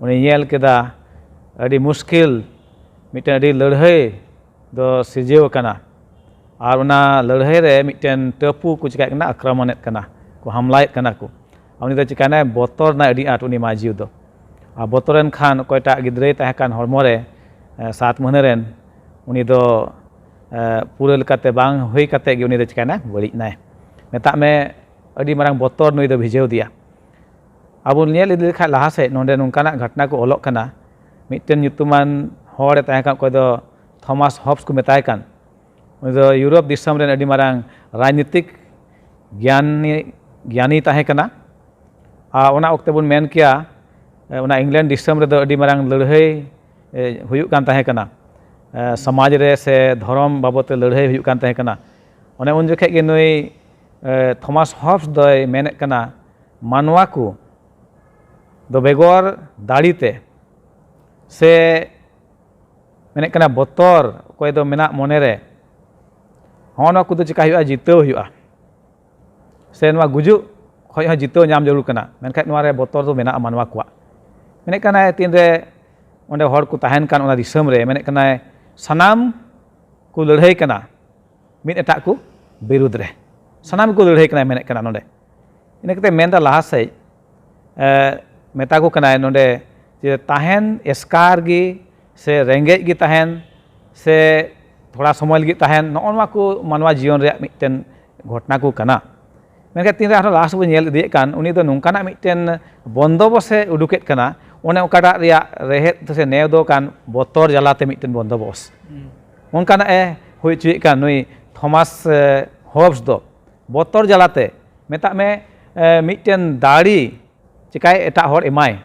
ᱩᱱᱤ ᱧᱮᱞ ᱠᱮᱫᱟ ᱟᱹᱰᱤ ᱢᱩᱥᱠᱤᱞ, ᱢᱤᱫᱴᱮᱱ ᱟᱹᱰᱤ ᱞᱟᱹᱲᱦᱟᱹᱭ ᱫᱚ ᱥᱤᱨᱡᱟᱹᱣ ᱟᱠᱟᱱᱟ᱾ ᱟᱨ ᱚᱱᱟ ᱞᱟᱹᱲᱦᱟᱹᱭ ᱨᱮ ᱢᱤᱫᱴᱮᱱ ᱴᱟᱹᱯᱩ ᱠᱚ ᱪᱤᱠᱟᱹᱜ ᱠᱟᱱᱟ, ᱟᱠᱨᱚᱢᱚᱱᱮᱫ ᱠᱟᱱᱟ ᱠᱚ, ᱦᱟᱢᱞᱟᱭᱮᱫ ᱠᱟᱱᱟ ᱠᱚ᱾ ᱟᱨ ᱩᱱᱤ ᱫᱚ ᱪᱤᱠᱟᱹᱭᱮᱱᱟᱭ? ᱵᱚᱛᱚᱨ ᱮᱱᱟᱭ ᱟᱹᱰᱤ ᱟᱸᱴ ᱩᱱᱤ ᱢᱟᱹᱡᱷᱤ ᱫᱚ᱾ ᱟᱨ ᱵᱚᱛᱚᱨᱮᱱ ᱠᱷᱟᱱ ᱚᱠᱚᱭᱴᱟᱜ ᱜᱤᱫᱽᱨᱟᱹᱭ ᱛᱟᱦᱮᱸ ᱠᱟᱱ ᱦᱚᱲᱢᱚ ᱨᱮ, ᱮ, ᱥᱟᱛ ᱢᱟᱹᱦᱱᱟᱹ ᱨᱮᱱ, ᱩᱱᱤ ᱫᱚ, ᱮ, ᱯᱩᱨᱟᱹ ᱞᱮᱠᱟᱛᱮ ᱵᱟᱝ ᱦᱩᱭ ᱠᱟᱛᱮ ᱜᱮ ᱩᱱᱤ ᱫᱚ ᱪᱤᱠᱟᱹᱭᱮᱱᱟᱭ? ᱵᱟᱹᱲᱤᱡ ᱮᱱᱟᱭ᱾ ᱢᱮᱛᱟᱜ ᱢᱮ ᱟᱹᱰᱤ ᱢᱟᱨᱟᱝ ᱵᱚᱛᱚᱨ ᱱᱩᱭ ᱫᱚ ᱵᱷᱤᱡᱟᱹᱣ ᱫᱮᱭᱟ᱾ ᱟᱵᱚ ᱧᱮᱞ ᱤᱫᱤ ᱞᱮᱠᱷᱟᱡ ᱞᱟᱦᱟ ᱥᱮᱫ ᱱᱚᱰᱮ ᱱᱚᱝᱠᱟᱱᱟᱜ ᱜᱷᱚᱴᱚᱱᱟ ᱠᱚ ᱚᱞᱚᱜ ᱠᱟᱱᱟ᱾ ᱢᱤᱫᱴᱮᱱ ᱧᱩᱛᱩᱢᱟᱱ ᱦᱚᱲᱮ ᱛᱟᱦᱮᱸ ᱠᱟᱱ, ᱚᱠᱚᱭ ᱫᱚ ᱛᱷᱚᱢᱟᱥ ᱦᱚᱵᱥ ᱠᱚ ᱢᱮᱛᱟᱭ ᱠᱟᱱ᱾ ᱩᱱᱤ ᱫᱚ ᱤᱭᱩᱨᱳᱯ ᱫᱤᱥᱚᱢ ᱨᱮᱱ ᱟᱹᱰᱤ ᱢᱟᱨᱟᱝ ᱨᱟᱡᱽᱱᱤᱛᱤᱠ ᱜᱮᱭᱟᱱᱤ, ᱜᱮᱭᱟᱱᱤ ᱛᱟᱦᱮᱸ ᱠᱟᱱᱟ᱾ ᱟᱨ ᱚᱱᱟ ᱚᱠᱛᱮ ᱵᱚᱱ ᱢᱮᱱ ᱠᱮᱭᱟ, ᱮ, ᱚᱱᱟ ᱤᱝᱞᱮᱱᱰ ᱫᱤᱥᱚᱢ ᱨᱮᱫᱚ ᱟᱹᱰᱤ ᱢᱟᱨᱟᱝ ᱞᱟᱹᱲᱦᱟᱹᱭ, ᱮ, ᱦᱩᱭᱩᱜ ᱠᱟᱱ ᱛᱟᱦᱮᱸ ᱠᱟᱱᱟ᱾ ᱮ, ᱥᱚᱢᱟᱡᱽ ᱨᱮ ᱥᱮ ᱫᱷᱚᱨᱚᱢ ᱵᱟᱵᱚᱫ ᱛᱮ ᱞᱟᱹᱲᱦᱟᱹᱭ ᱦᱩᱭᱩᱜ ᱠᱟᱱ ᱛᱟᱦᱮᱸ ᱠᱟᱱᱟ᱾ ᱚᱱᱮ ᱩᱱ ᱡᱚᱠᱷᱮᱡ ᱜᱮ ᱱᱩᱭ, ᱮ, ᱛᱷᱚᱢᱟᱥ ᱦᱚᱵᱥ ᱫᱚᱭ ᱢᱮᱱᱮᱫ ᱠᱟᱱᱟ, ᱢᱟᱱᱣᱟ ᱠᱚ ᱫᱚ ᱵᱮᱜᱚᱨ ᱫᱟᱲᱮ ᱛᱮ ᱥᱮ ᱢᱮᱱᱮᱫ ᱠᱟᱱᱟ ᱵᱚᱛᱚᱨ ᱚᱠᱚᱭ ᱫᱚ ᱢᱮᱱᱟᱜ ᱢᱚᱱᱮ ᱨᱮ, ᱦᱚᱸᱜᱼᱚ ᱱᱚᱣᱟ ᱠᱚᱫᱚ ᱪᱮᱠᱟ ᱦᱩᱭᱩᱜᱼᱟ? ᱡᱤᱛᱟᱹᱣ ᱦᱩᱭᱩᱜᱼᱟ᱾ ᱥᱮ ᱱᱚᱣᱟ ᱜᱩᱡᱩᱜ ᱠᱷᱚᱡ ᱦᱚᱸ ᱡᱤᱛᱟᱹᱣ ᱧᱟᱢ ᱡᱟᱹᱨᱩᱲ ᱠᱟᱱᱟ᱾ ᱢᱮᱱᱠᱷᱟᱱ ᱱᱚᱣᱟ ᱨᱮ ᱵᱚᱛᱚᱨ ᱫᱚ ᱢᱮᱱᱟᱜᱼᱟ ᱢᱟᱱᱣᱟ ᱠᱚᱣᱟᱜ᱾ ᱢᱮᱱᱮᱫ ᱠᱟᱱᱟᱭ ᱛᱤᱱᱨᱮ ᱚᱸᱰᱮ ᱦᱚᱲ ᱠᱚ ᱛᱟᱦᱮᱱ ᱠᱟᱱ ᱚᱱᱟ ᱫᱤᱥᱚᱢ ᱨᱮ, ᱢᱮᱱᱮᱫ ᱠᱟᱱᱟᱭ ᱥᱟᱱᱟᱢ ᱠᱚ ᱞᱟᱹᱲᱦᱟᱹᱭ ᱠᱟᱱᱟ ᱢᱤᱫ ᱮᱴᱟᱜ ᱠᱚ ᱵᱤᱨᱩᱫᱽ ᱨᱮ᱾ ᱥᱟᱱᱟᱢ ᱠᱚ ᱞᱟᱹᱲᱦᱟᱹᱭ ᱠᱟᱱᱟᱭ ᱢᱮᱱᱮᱫ ᱠᱟᱱᱟ ᱱᱚᱰᱮ᱾ ᱤᱱᱟᱹ ᱠᱟᱛᱮ ᱢᱮᱱᱫᱟ ᱞᱟᱦᱟ ᱥᱮᱫ, ᱮ, ᱢᱮᱛᱟ ᱠᱚ ᱠᱟᱱᱟᱭ ᱱᱚᱰᱮ ᱡᱮ ᱛᱟᱦᱮᱱ ᱮᱥᱠᱟᱨ ᱜᱮ ᱥᱮ ᱨᱮᱸᱜᱮᱡ ᱜᱮ ᱛᱟᱦᱮᱱ ᱥᱮ ᱛᱷᱚᱲᱟ ᱥᱚᱢᱚᱭ ᱞᱟᱹᱜᱤᱫ ᱛᱟᱦᱮᱱ, ᱱᱚᱜᱼᱚ ᱱᱚᱣᱟ ᱠᱚ ᱢᱟᱱᱣᱟ ᱡᱤᱭᱚᱱ ᱨᱮᱭᱟᱜ ᱢᱤᱫᱴᱮᱱ ᱜᱷᱚᱴᱚᱱᱟ ᱠᱚ ᱠᱟᱱᱟ᱾ ᱢᱮᱱᱠᱷᱟᱱ ᱛᱤᱱᱨᱮ ᱟᱨᱦᱚᱸ ᱞᱟᱦᱟ ᱥᱮᱫ ᱵᱚᱱ ᱧᱮᱞ ᱤᱫᱤᱭᱮᱫ ᱠᱟᱱ, ᱩᱱᱤ ᱫᱚ ᱱᱚᱝᱠᱟᱱᱟᱜ ᱢᱤᱫᱴᱮᱱ ᱵᱚᱱᱫᱚᱵᱚᱥ ᱮ ᱩᱰᱩᱠᱮᱫ ᱠᱟᱱᱟ, ᱚᱱᱮ ᱚᱠᱟᱴᱟᱜ ᱨᱮᱭᱟᱜ ᱨᱮᱦᱮᱫ ᱥᱮ ᱱᱮᱣ ᱫᱚ ᱠᱟᱱ ᱵᱚᱛᱚᱨ ᱡᱟᱞᱟᱛᱮ ᱢᱤᱫᱴᱮᱱ ᱵᱚᱱᱫᱚᱵᱚᱥ᱾ ᱚᱱᱠᱟᱱᱟᱜ ᱮ ᱦᱩᱭ ᱦᱚᱪᱚᱭᱮᱫ ᱠᱟᱱ ᱱᱩᱭ ᱛᱷᱚᱢᱟᱥ, ᱮ, ᱦᱚᱵᱥ ᱫᱚ᱾ ᱵᱚᱛᱚᱨ ᱡᱟᱞᱟᱛᱮ, ᱢᱮᱛᱟᱜ ᱢᱮ, ᱮ, ᱢᱤᱫᱴᱮᱱ ᱫᱟᱲᱮ ᱪᱤᱠᱟᱭ ᱮᱴᱟᱜ ᱦᱚᱲ ᱮᱢᱟᱭ,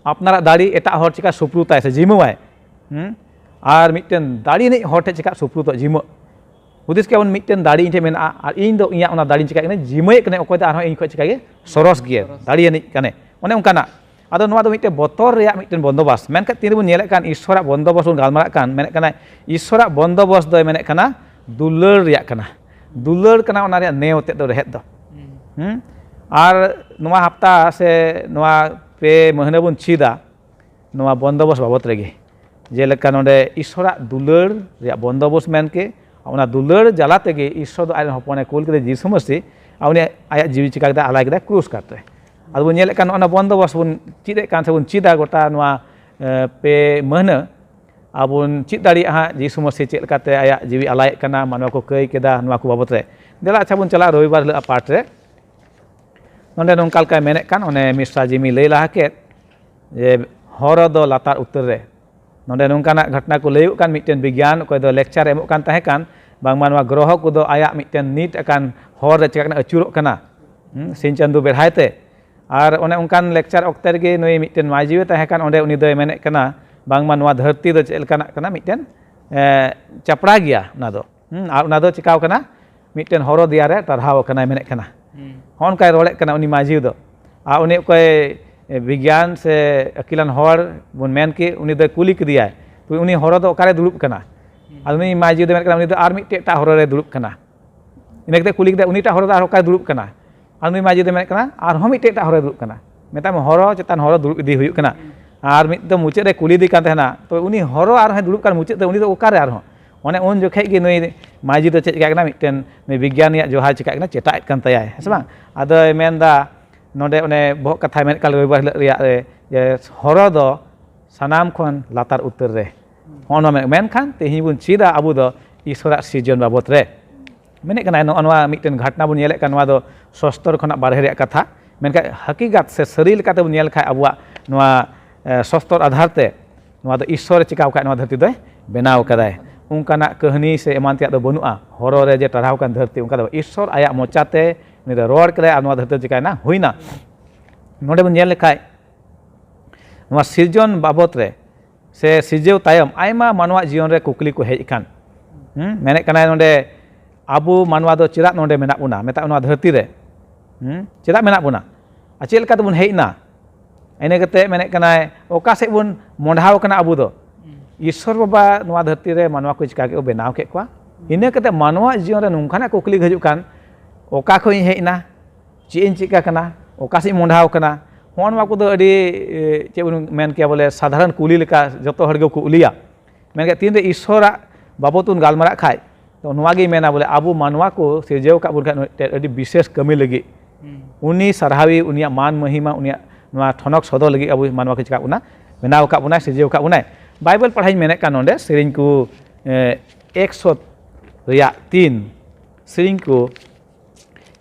ᱟᱯᱱᱟᱨᱟᱜ ᱫᱟᱲᱮ ᱮᱴᱟᱜ ᱦᱚᱲ ᱪᱤᱠᱟ ᱥᱩᱯᱨᱩᱛᱟᱭ ᱥᱮ ᱡᱤᱢᱟᱹᱣᱟᱭ, ᱦᱩᱸ? ᱟᱨ ᱢᱤᱫᱴᱮᱱ ᱫᱟᱲᱮ ᱟᱹᱱᱤᱡ ᱦᱚᱲ ᱴᱷᱮᱱ ᱪᱤᱠᱟ ᱥᱩᱯᱨᱩᱛᱚᱜ ᱡᱤᱢᱟᱹᱜ? ᱦᱩᱫᱤᱥ ᱠᱮᱜᱼᱟ ᱵᱚᱱ, ᱢᱤᱫᱴᱮᱱ ᱫᱟᱲᱮ ᱤᱧ ᱴᱷᱮᱱ ᱢᱮᱱᱟᱜᱼᱟ ᱟᱨ ᱤᱧ ᱫᱚ ᱤᱧᱟᱹᱜ ᱚᱱᱟ ᱫᱟᱲᱮᱧ ᱪᱤᱠᱟᱹᱭ ᱠᱟᱱᱟ? ᱡᱤᱢᱟᱹᱭᱮᱫ ᱠᱟᱱᱟᱭ᱾ ᱚᱠᱚᱭ ᱫᱚ ᱟᱨᱦᱚᱸ ᱤᱧ ᱠᱷᱚᱱ ᱪᱤᱠᱟᱹ ᱜᱮ ᱥᱚᱨᱚᱥ ᱜᱮᱭᱟ, ᱥᱚᱨᱚᱥ᱾ ᱫᱟᱲᱮ ᱟᱹᱱᱤᱡ ᱠᱟᱱᱟᱭ, ᱚᱱᱮ ᱚᱱᱠᱟᱱᱟᱜ᱾ ᱟᱫᱚ ᱱᱚᱣᱟ ᱫᱚ ᱢᱤᱫᱴᱮᱱ ᱵᱚᱛᱚᱨ ᱨᱮᱭᱟᱜ ᱢᱤᱫᱴᱮᱱ ᱵᱚᱱᱫᱚᱵᱟᱥ᱾ ᱢᱮᱱᱠᱷᱟᱱ ᱛᱤᱱ ᱨᱮᱵᱚᱱ ᱧᱮᱞᱮᱫ ᱠᱟᱱ ᱤᱥᱥᱚᱨᱟᱜ ᱵᱚᱱᱫᱚᱵᱚᱥ ᱵᱚᱱ ᱜᱟᱞᱢᱟᱨᱟᱜ ᱠᱟᱱ, ᱢᱮᱱᱮᱫ ᱠᱟᱱᱟᱭ ᱤᱥᱥᱚᱨᱟᱜ ᱵᱚᱱᱫᱚᱵᱚᱥ ᱫᱚᱭ ᱢᱮᱱᱮᱫ ᱠᱟᱱᱟ ᱫᱩᱞᱟᱹᱲ ᱨᱮᱭᱟᱜ ᱠᱟᱱᱟ᱾ ᱫᱩᱞᱟᱹᱲ ᱠᱟᱱᱟ ᱚᱱᱟ ᱨᱮᱭᱟᱜ ᱱᱮᱣ ᱛᱮᱫ ᱫᱚ, ᱨᱮᱦᱮᱫ ᱫᱚ᱾ ᱦᱩᱸ᱾ ᱦᱩᱸ? ᱟᱨ ᱱᱚᱣᱟ ᱦᱟᱯᱛᱟ ᱥᱮ ᱱᱚᱣᱟ ᱯᱮ ᱢᱟᱹᱦᱱᱟᱹ ᱵᱚᱱ ᱪᱮᱫᱟ, ᱱᱚᱣᱟ ᱵᱚᱱᱫᱚᱵᱚᱥ ᱵᱟᱵᱚᱛ ᱨᱮᱜᱮ, ᱡᱮᱞᱮᱠᱟ ᱱᱚᱰᱮ ᱤᱥᱚᱨᱟᱜ ᱫᱩᱞᱟᱹᱲ ᱨᱮᱭᱟᱜ ᱵᱚᱱᱫᱚᱵᱚᱥ ᱢᱮᱱ ᱠᱮ, ᱚᱱᱟ ᱫᱩᱞᱟᱹᱲ ᱡᱟᱞᱟ ᱛᱮᱜᱮ ᱤᱥᱚᱨ ᱫᱚ ᱟᱡ ᱨᱮᱱ ᱦᱚᱯᱚᱱᱮ ᱠᱩᱞ ᱠᱮᱫᱮ ᱡᱤᱥᱩ ᱢᱟᱹᱥᱤ, ᱟᱨ ᱩᱱᱤ ᱟᱭᱟᱜ ᱡᱤᱣᱤ ᱪᱤᱠᱟ ᱠᱮᱫᱟ, ᱟᱞᱟᱭ ᱠᱮᱫᱟ ᱠᱨᱩᱥ ᱠᱟᱛᱮ᱾ ᱟᱫᱚ ᱵᱚᱱ ᱧᱮᱞᱮᱫ ᱠᱟᱱ ᱱᱚᱜᱼᱚ ᱱᱚᱣᱟ ᱵᱚᱱᱫᱚᱵᱚᱥ ᱵᱚᱱ ᱪᱮᱫ ᱮᱫ ᱠᱟᱱ ᱥᱮ ᱵᱚᱱ ᱪᱮᱫᱟ ᱜᱚᱴᱟ ᱱᱚᱣᱟ, ᱮ, ᱯᱮ ᱢᱟᱹᱦᱱᱟᱹ, ᱟᱵᱚ ᱵᱚᱱ ᱪᱮᱫ ᱫᱟᱲᱮᱭᱟᱜᱼᱟ ᱦᱟᱸᱜ ᱡᱤᱥᱩ ᱢᱟᱹᱥᱤ ᱪᱮᱫ ᱞᱮᱠᱟᱛᱮ ᱟᱭᱟᱜ ᱡᱤᱣᱤ ᱟᱞᱟᱭᱮᱫ ᱠᱟᱱᱟ, ᱢᱟᱱᱣᱟ ᱠᱚ ᱠᱟᱹᱭ ᱠᱮᱫᱟ, ᱱᱚᱣᱟ ᱠᱚ ᱵᱟᱵᱚᱛ ᱨᱮ᱾ ᱫᱮᱞᱟ ᱟᱪᱪᱷᱟ ᱵᱚᱱ ᱪᱟᱞᱟᱜᱼᱟ ᱨᱚᱵᱤᱵᱟᱨ ᱦᱤᱞᱳᱜ ᱯᱟᱴ ᱨᱮ᱾ ᱱᱚᱰᱮ ᱱᱚᱝᱠᱟ ᱞᱮᱠᱟᱭ ᱢᱮᱱᱮᱫ ᱠᱟᱱ, ᱚᱱᱮ ᱢᱤᱥᱨᱟ ᱡᱤᱢᱤ ᱞᱟᱹᱭ ᱞᱟᱦᱟ ᱠᱮᱫ, ᱡᱮ ᱦᱚᱨᱚ ᱫᱚ ᱞᱟᱛᱟᱨ ᱩᱛᱟᱹᱨ ᱨᱮ᱾ ᱱᱚᱰᱮ ᱱᱚᱝᱠᱟᱱᱟᱜ ᱜᱷᱚᱴᱚᱱᱟ ᱠᱚ ᱞᱟᱹᱭᱚᱜ ᱠᱟᱱ, ᱢᱤᱫᱴᱮᱱ ᱵᱤᱜᱽᱜᱟᱱ ᱚᱠᱚᱭ ᱫᱚ lecture ᱮᱢᱚᱜ ᱠᱟᱱ ᱛᱟᱦᱮᱸ ᱠᱟᱱ, ᱵᱟᱝᱢᱟ ᱱᱚᱣᱟ ᱜᱨᱚᱦᱚ ᱠᱚᱫᱚ ᱟᱭᱟᱜ ᱢᱤᱫᱴᱮᱱ ᱱᱤᱴ ᱟᱠᱟᱱ ᱦᱚᱨ ᱨᱮ ᱪᱤᱠᱟ ᱠᱟᱱᱟ, ᱟᱹᱪᱩᱨᱚᱜ ᱠᱟᱱᱟ, ᱦᱩᱸ, ᱥᱤᱧ ᱪᱟᱸᱫᱳ ᱵᱮᱲᱦᱟᱭ ᱛᱮ᱾ ᱟᱨ ᱚᱱᱮ ᱚᱱᱠᱟᱱ lecture ᱚᱠᱛᱮ ᱨᱮᱜᱮ ᱱᱩᱭ ᱢᱤᱫᱴᱮᱱ ᱢᱟᱹᱡᱷᱤ ᱛᱟᱦᱮᱸ ᱠᱟᱱ, ᱚᱸᱰᱮ ᱩᱱᱤ ᱫᱚᱭ ᱢᱮᱱᱮᱫ ᱠᱟᱱᱟ, ᱵᱟᱝᱢᱟ ᱱᱚᱣᱟ ᱫᱷᱟᱹᱨᱛᱤ ᱫᱚ ᱪᱮᱫ ᱞᱮᱠᱟᱱᱟᱜ ᱠᱟᱱᱟ, ᱢᱤᱫᱴᱮᱱ, ᱮ, ᱪᱟᱯᱲᱟ ᱜᱮᱭᱟ ᱚᱱᱟ ᱫᱚ᱾ ᱦᱩᱸ, ᱟᱨ ᱚᱱᱟ ᱫᱚ ᱪᱤᱠᱟᱣ ᱠᱟᱱᱟ? ᱢᱤᱫᱴᱮᱱ ᱦᱚᱨᱚ ᱫᱮᱭᱟ ᱨᱮ ᱴᱟᱨᱦᱟᱣ ᱟᱠᱟᱱᱟᱭ ᱢᱮᱱᱮᱫ ᱠᱟᱱᱟ᱾ ᱦᱩᱸ᱾ ᱦᱚᱸᱜᱼᱚ ᱱᱚᱝᱠᱟᱭ ᱨᱚᱲᱮᱫ ᱠᱟᱱᱟ ᱩᱱᱤ ᱢᱟᱹᱡᱷᱤ ᱫᱚ᱾ ᱟᱨ ᱩᱱᱤ ᱚᱠᱚᱭ, ᱮ, ᱵᱤᱜᱽᱜᱟᱱ ᱥᱮ ᱟᱹᱠᱤᱞᱟᱱ ᱦᱚᱲ ᱵᱚᱱ ᱢᱮᱱ ᱠᱮ, ᱩᱱᱤ ᱫᱚᱭ ᱠᱩᱞᱤ ᱠᱮᱫᱮᱭᱟᱭ, "ᱛᱚᱵᱮ ᱩᱱᱤ ᱦᱚᱨᱚ ᱫᱚ ᱚᱠᱟᱨᱮ ᱫᱩᱲᱩᱵ ᱠᱟᱱᱟ?" ᱦᱩᱸ᱾ ᱟᱫᱚ ᱩᱱᱤ ᱢᱟᱹᱡᱷᱤ ᱫᱚ ᱢᱮᱱᱮᱫ ᱠᱟᱱᱟ, "ᱩᱱᱤ ᱫᱚ ᱟᱨ ᱢᱤᱫᱴᱮᱡ ᱮᱴᱟᱜ ᱦᱚᱨᱚ ᱨᱮ ᱫᱩᱲᱩᱵ ᱠᱟᱱᱟ᱾" ᱤᱱᱟᱹ ᱠᱟᱛᱮ ᱠᱩᱞᱤ ᱠᱮᱫᱟ, "ᱩᱱᱤᱴᱟᱜ ᱦᱚᱨᱚ ᱫᱚ ᱟᱨ ᱚᱠᱟᱨᱮ ᱫᱩᱲᱩᱵ ᱠᱟᱱᱟ?" ᱟᱨ ᱱᱩᱭ ᱢᱟᱹᱡᱷᱤ ᱫᱚ ᱢᱮᱱᱮᱫ ᱠᱟᱱᱟ, "ᱟᱨᱦᱚᱸ ᱢᱤᱫᱴᱮᱡ ᱮᱴᱟᱜ ᱦᱚᱨᱚᱭ ᱫᱩᱲᱩᱵ ᱠᱟᱱᱟ᱾" ᱢᱮᱛᱟᱭ ᱢᱮ, ᱦᱚᱨᱚ ᱪᱮᱛᱟᱱ ᱦᱚᱨᱚ ᱫᱩᱲᱩᱵ ᱤᱫᱤ ᱦᱩᱭᱩᱜ ᱠᱟᱱᱟ᱾ ᱟᱨ ᱢᱤᱫ ᱫᱚ ᱢᱩᱪᱟᱹᱫ ᱨᱮ ᱠᱩᱞᱤ ᱤᱫᱤ ᱠᱟᱱ ᱛᱟᱦᱮᱱᱟ, "ᱛᱚ ᱩᱱᱤ ᱦᱚᱨᱚ ᱟᱨᱦᱚᱸᱭ ᱫᱩᱲᱩᱵ ᱠᱟᱱ ᱢᱩᱪᱟᱹᱫ ᱨᱮ, ᱩᱱᱤ ᱫᱚ ᱚᱠᱟᱨᱮ ᱟᱨᱦᱚᱸ?" ᱚᱱᱮ ᱩᱱ ᱡᱚᱠᱷᱮᱡ ᱜᱮ ᱱᱩᱭ ᱢᱟᱹᱡᱷᱤ ᱫᱚ ᱪᱮᱫ ᱪᱤᱠᱟᱹᱜ ᱠᱟᱱᱟ, ᱢᱤᱫᱴᱮᱱ ᱱᱩᱭ ᱵᱤᱜᱽᱜᱟᱱᱤᱭᱟᱜ ᱡᱚᱦᱟᱭ ᱪᱤᱠᱟᱹᱜ ᱠᱟᱱᱟ, ᱪᱮᱴᱟᱜ ᱮᱫ ᱠᱟᱱ ᱛᱟᱭᱟᱭ, ᱦᱮᱸ ᱥᱮ ᱵᱟᱝ? ᱟᱫᱚᱭ ᱢᱮᱱᱫᱟ, ᱱᱚᱰᱮ ᱚᱱᱮ ᱵᱚᱦᱚᱜ ᱠᱟᱛᱷᱟᱭ ᱢᱮᱱᱮᱫ ᱠᱟᱱ ᱨᱚᱵᱤᱵᱟᱨ ᱦᱤᱞᱳᱜ ᱨᱮᱭᱟᱜ ᱨᱮ, ᱡᱮ ᱦᱚᱨᱚ ᱫᱚ ᱥᱟᱱᱟᱢ ᱠᱷᱚᱱ ᱞᱟᱛᱟᱨ ᱩᱛᱟᱹᱨ ᱨᱮ᱾ ᱦᱚᱸᱜᱼᱚ ᱱᱚᱣᱟ ᱢᱮᱱ-, ᱢᱮᱱᱠᱷᱟᱱ ᱛᱮᱦᱮᱧ ᱵᱚᱱ ᱪᱮᱫᱟ ᱟᱵᱚ ᱫᱚ ᱤᱥᱚᱨᱟᱜ ᱥᱤᱨᱡᱚᱱ ᱵᱟᱵᱚᱛ ᱨᱮ᱾ ᱢᱮᱱᱮᱫ ᱠᱟᱱᱟᱭ, ᱱᱚᱜᱼᱚ ᱱᱚᱣᱟ ᱢᱤᱫᱴᱮᱱ ᱜᱷᱚᱴᱱᱟ ᱵᱚᱱ ᱧᱮᱞᱮᱫ ᱠᱟᱱ, ᱱᱚᱣᱟ ᱫᱚ ᱥᱚᱥᱛᱚᱨ ᱠᱷᱚᱱᱟᱜ ᱵᱟᱨᱦᱮ ᱨᱮᱭᱟᱜ ᱠᱟᱛᱷᱟ, ᱢᱮᱱᱠᱷᱟᱱ ᱦᱟᱹᱠᱤᱜᱟᱛ ᱥᱮ ᱥᱟᱹᱨᱤ ᱞᱮᱠᱟᱛᱮ ᱵᱚᱱ ᱧᱮᱞ ᱠᱷᱟᱱ ᱟᱵᱚᱣᱟᱜ ᱱᱚᱣᱟ, ᱮ, ᱥᱚᱥᱛᱚᱨ ᱟᱫᱷᱟᱨ ᱛᱮ ᱱᱚᱣᱟ ᱫᱚ ᱤᱥᱥᱚᱨᱮ ᱪᱤᱠᱟᱹᱣ ᱠᱷᱟᱱ ᱱᱚᱣᱟ ᱫᱷᱟᱹᱨᱛᱤ ᱫᱚᱭ ᱵᱮᱱᱟᱣ ᱠᱟᱫᱟᱭ᱾ ᱚᱱᱠᱟᱱᱟᱜ ᱠᱟᱹᱦᱱᱤ ᱥᱮ ᱮᱢᱟᱱ ᱛᱮᱭᱟᱜ ᱫᱚ ᱵᱟᱹᱱᱩᱜᱼᱟ, ᱦᱚᱨᱚ ᱨᱮ ᱡᱮ ᱴᱟᱨᱦᱟᱣ ᱠᱟᱱ ᱫᱷᱟᱹᱨᱛᱤ, ᱚᱱᱠᱟ ᱫᱚ ᱵᱟᱝ᱾ ᱤᱥᱥᱚᱨ ᱟᱭᱟᱜ ᱢᱚᱪᱟᱛᱮ ᱩᱱᱤ ᱫᱚ ᱨᱚᱲ ᱠᱮᱫᱟᱭ ᱟᱨ ᱱᱚᱣᱟ ᱫᱷᱟᱹᱨᱛᱤ ᱪᱤᱠᱟᱹᱭᱮᱱᱟ, ᱦᱩᱭᱱᱟ᱾ ᱱᱚᱰᱮ ᱵᱚᱱ ᱧᱮᱞ ᱞᱮᱠᱷᱟᱡ ᱱᱚᱣᱟ ᱥᱤᱨᱡᱚᱱ ᱵᱟᱵᱚᱛ ᱨᱮ ᱥᱮ ᱥᱤᱨᱡᱟᱹᱣ ᱛᱟᱭᱚᱢ ᱟᱭᱢᱟ ᱢᱟᱱᱣᱟ ᱡᱤᱭᱚᱱ ᱨᱮ ᱠᱩᱠᱞᱤ ᱠᱚ ᱦᱮᱡ ᱟᱠᱟᱱ᱾ ᱦᱩᱸ, ᱢᱮᱱᱮᱫ ᱠᱟᱱᱟᱭ ᱱᱚᱰᱮ, ᱟᱵᱚ ᱢᱟᱱᱣᱟ ᱫᱚ ᱪᱮᱫᱟᱜ ᱱᱚᱰᱮ ᱢᱮᱱᱟᱜ ᱵᱚᱱᱟ, ᱢᱮᱛᱟᱜ ᱱᱚᱣᱟ ᱫᱷᱟᱹᱨᱛᱤ ᱨᱮ? ᱦᱩᱸ, ᱪᱮᱫᱟᱜ ᱢᱮᱱᱟᱜ ᱵᱚᱱᱟ? ᱟᱨ ᱪᱮᱫ ᱞᱮᱠᱟ ᱛᱮᱵᱚᱱ ᱦᱮᱡ ᱮᱱᱟ? ᱤᱱᱟᱹ ᱠᱟᱛᱮ ᱢᱮᱱᱮᱫ ᱠᱟᱱᱟᱭ, ᱚᱠᱟ ᱥᱮᱫ ᱵᱚᱱ ᱢᱚᱰᱷᱟᱣ ᱠᱟᱱᱟ ᱟᱵᱚ ᱫᱚ? ᱦᱩᱸ᱾ ᱤᱥᱥᱚᱨ ᱵᱟᱵᱟ ᱱᱚᱣᱟ ᱫᱷᱟᱹᱨᱛᱤ ᱨᱮ ᱢᱟᱱᱣᱟ ᱠᱚ ᱪᱤᱠᱟ ᱠᱮᱫ ᱠᱚ, ᱵᱮᱱᱟᱣ ᱠᱮᱫ ᱠᱚᱣᱟ᱾ ᱦᱩᱸ᱾ ᱤᱱᱟᱹ ᱠᱟᱛᱮ ᱢᱟᱱᱣᱟ ᱡᱤᱭᱚᱱ ᱨᱮ ᱱᱚᱝᱠᱟᱱᱟᱜ ᱠᱩᱠᱞᱤ ᱦᱤᱡᱩᱜ ᱠᱟᱱ, ᱚᱠᱟ ᱠᱷᱚᱱ ᱤᱧ ᱦᱮᱡ ᱮᱱᱟ? ᱪᱮᱫ ᱤᱧ ᱪᱤᱠᱟ ᱠᱟᱱᱟ? ᱚᱠᱟ ᱥᱮᱫ ᱤᱧ ᱢᱚᱰᱷᱟᱣ ᱠᱟᱱᱟ? ᱦᱚᱸᱜᱼᱚ ᱱᱚᱣᱟ ᱠᱚᱫᱚ ᱟᱹᱰᱤ, ᱮ, ᱪᱮᱫ ᱵᱚᱱ ᱢᱮᱱ ᱠᱮᱭᱟ, ᱵᱚᱞᱮ ᱥᱟᱫᱷᱟᱨᱚᱱ ᱠᱩᱞᱤ ᱞᱮᱠᱟ ᱡᱚᱛᱚ ᱦᱚᱲ ᱜᱮᱠᱚ ᱠᱩᱞᱤᱭᱟ᱾ ᱢᱮᱱᱠᱷᱟᱱ ᱛᱤᱱᱨᱮ ᱤᱥᱥᱚᱨᱟᱜ ᱵᱟᱵᱚᱛ ᱵᱚᱱ ᱜᱟᱞᱢᱟᱨᱟᱜ ᱠᱷᱟᱡ, ᱛᱚ ᱱᱚᱣᱟ ᱜᱮ ᱢᱮᱱᱟ, ᱵᱚᱞᱮ ᱟᱵᱚ ᱢᱟᱱᱣᱟ ᱠᱚ ᱥᱤᱨᱡᱟᱹᱣ ᱟᱠᱟᱫ ᱵᱚᱱ ᱠᱷᱟᱡ ᱢᱤᱫᱴᱮᱱ ᱟᱹᱰᱤ ᱵᱤᱥᱮᱥ ᱠᱟᱹᱢᱤ ᱞᱟᱹᱜᱤᱫ᱾ ᱦᱩᱸ᱾ ᱩᱱᱤ ᱥᱟᱨᱦᱟᱣᱤ, ᱩᱱᱤᱭᱟᱜ ᱢᱟᱱ ᱢᱚᱦᱤᱢᱟ, ᱩᱱᱤᱭᱟᱜ ᱱᱚᱣᱟ ᱴᱷᱚᱱᱚᱠ ᱥᱚᱫᱚᱨ ᱞᱟᱹᱜᱤᱫ ᱟᱵᱚ ᱢᱟᱱᱣᱟ ᱠᱚ ᱪᱮᱠᱟᱜ ᱵᱚᱱᱟ, ᱵᱮᱱᱟᱣ ᱟᱠᱟᱫ ᱵᱚᱱᱟᱭ, ᱥᱤᱨᱡᱟᱹᱣ ᱟᱠᱟᱫ ᱵᱚᱱᱟᱭ᱾ ᱵᱟᱭᱵᱮᱞ ᱯᱟᱲᱦᱟᱣᱤᱧ ᱢᱮᱱᱮᱫ ᱠᱟᱱ ᱱᱚᱰᱮ, ᱥᱮᱨᱮᱧ ᱠᱚ, ᱮ, ᱮᱠᱥᱚ ᱨᱮᱭᱟᱜ ᱛᱤᱱ, ᱥᱮᱨᱮᱧ ᱠᱚ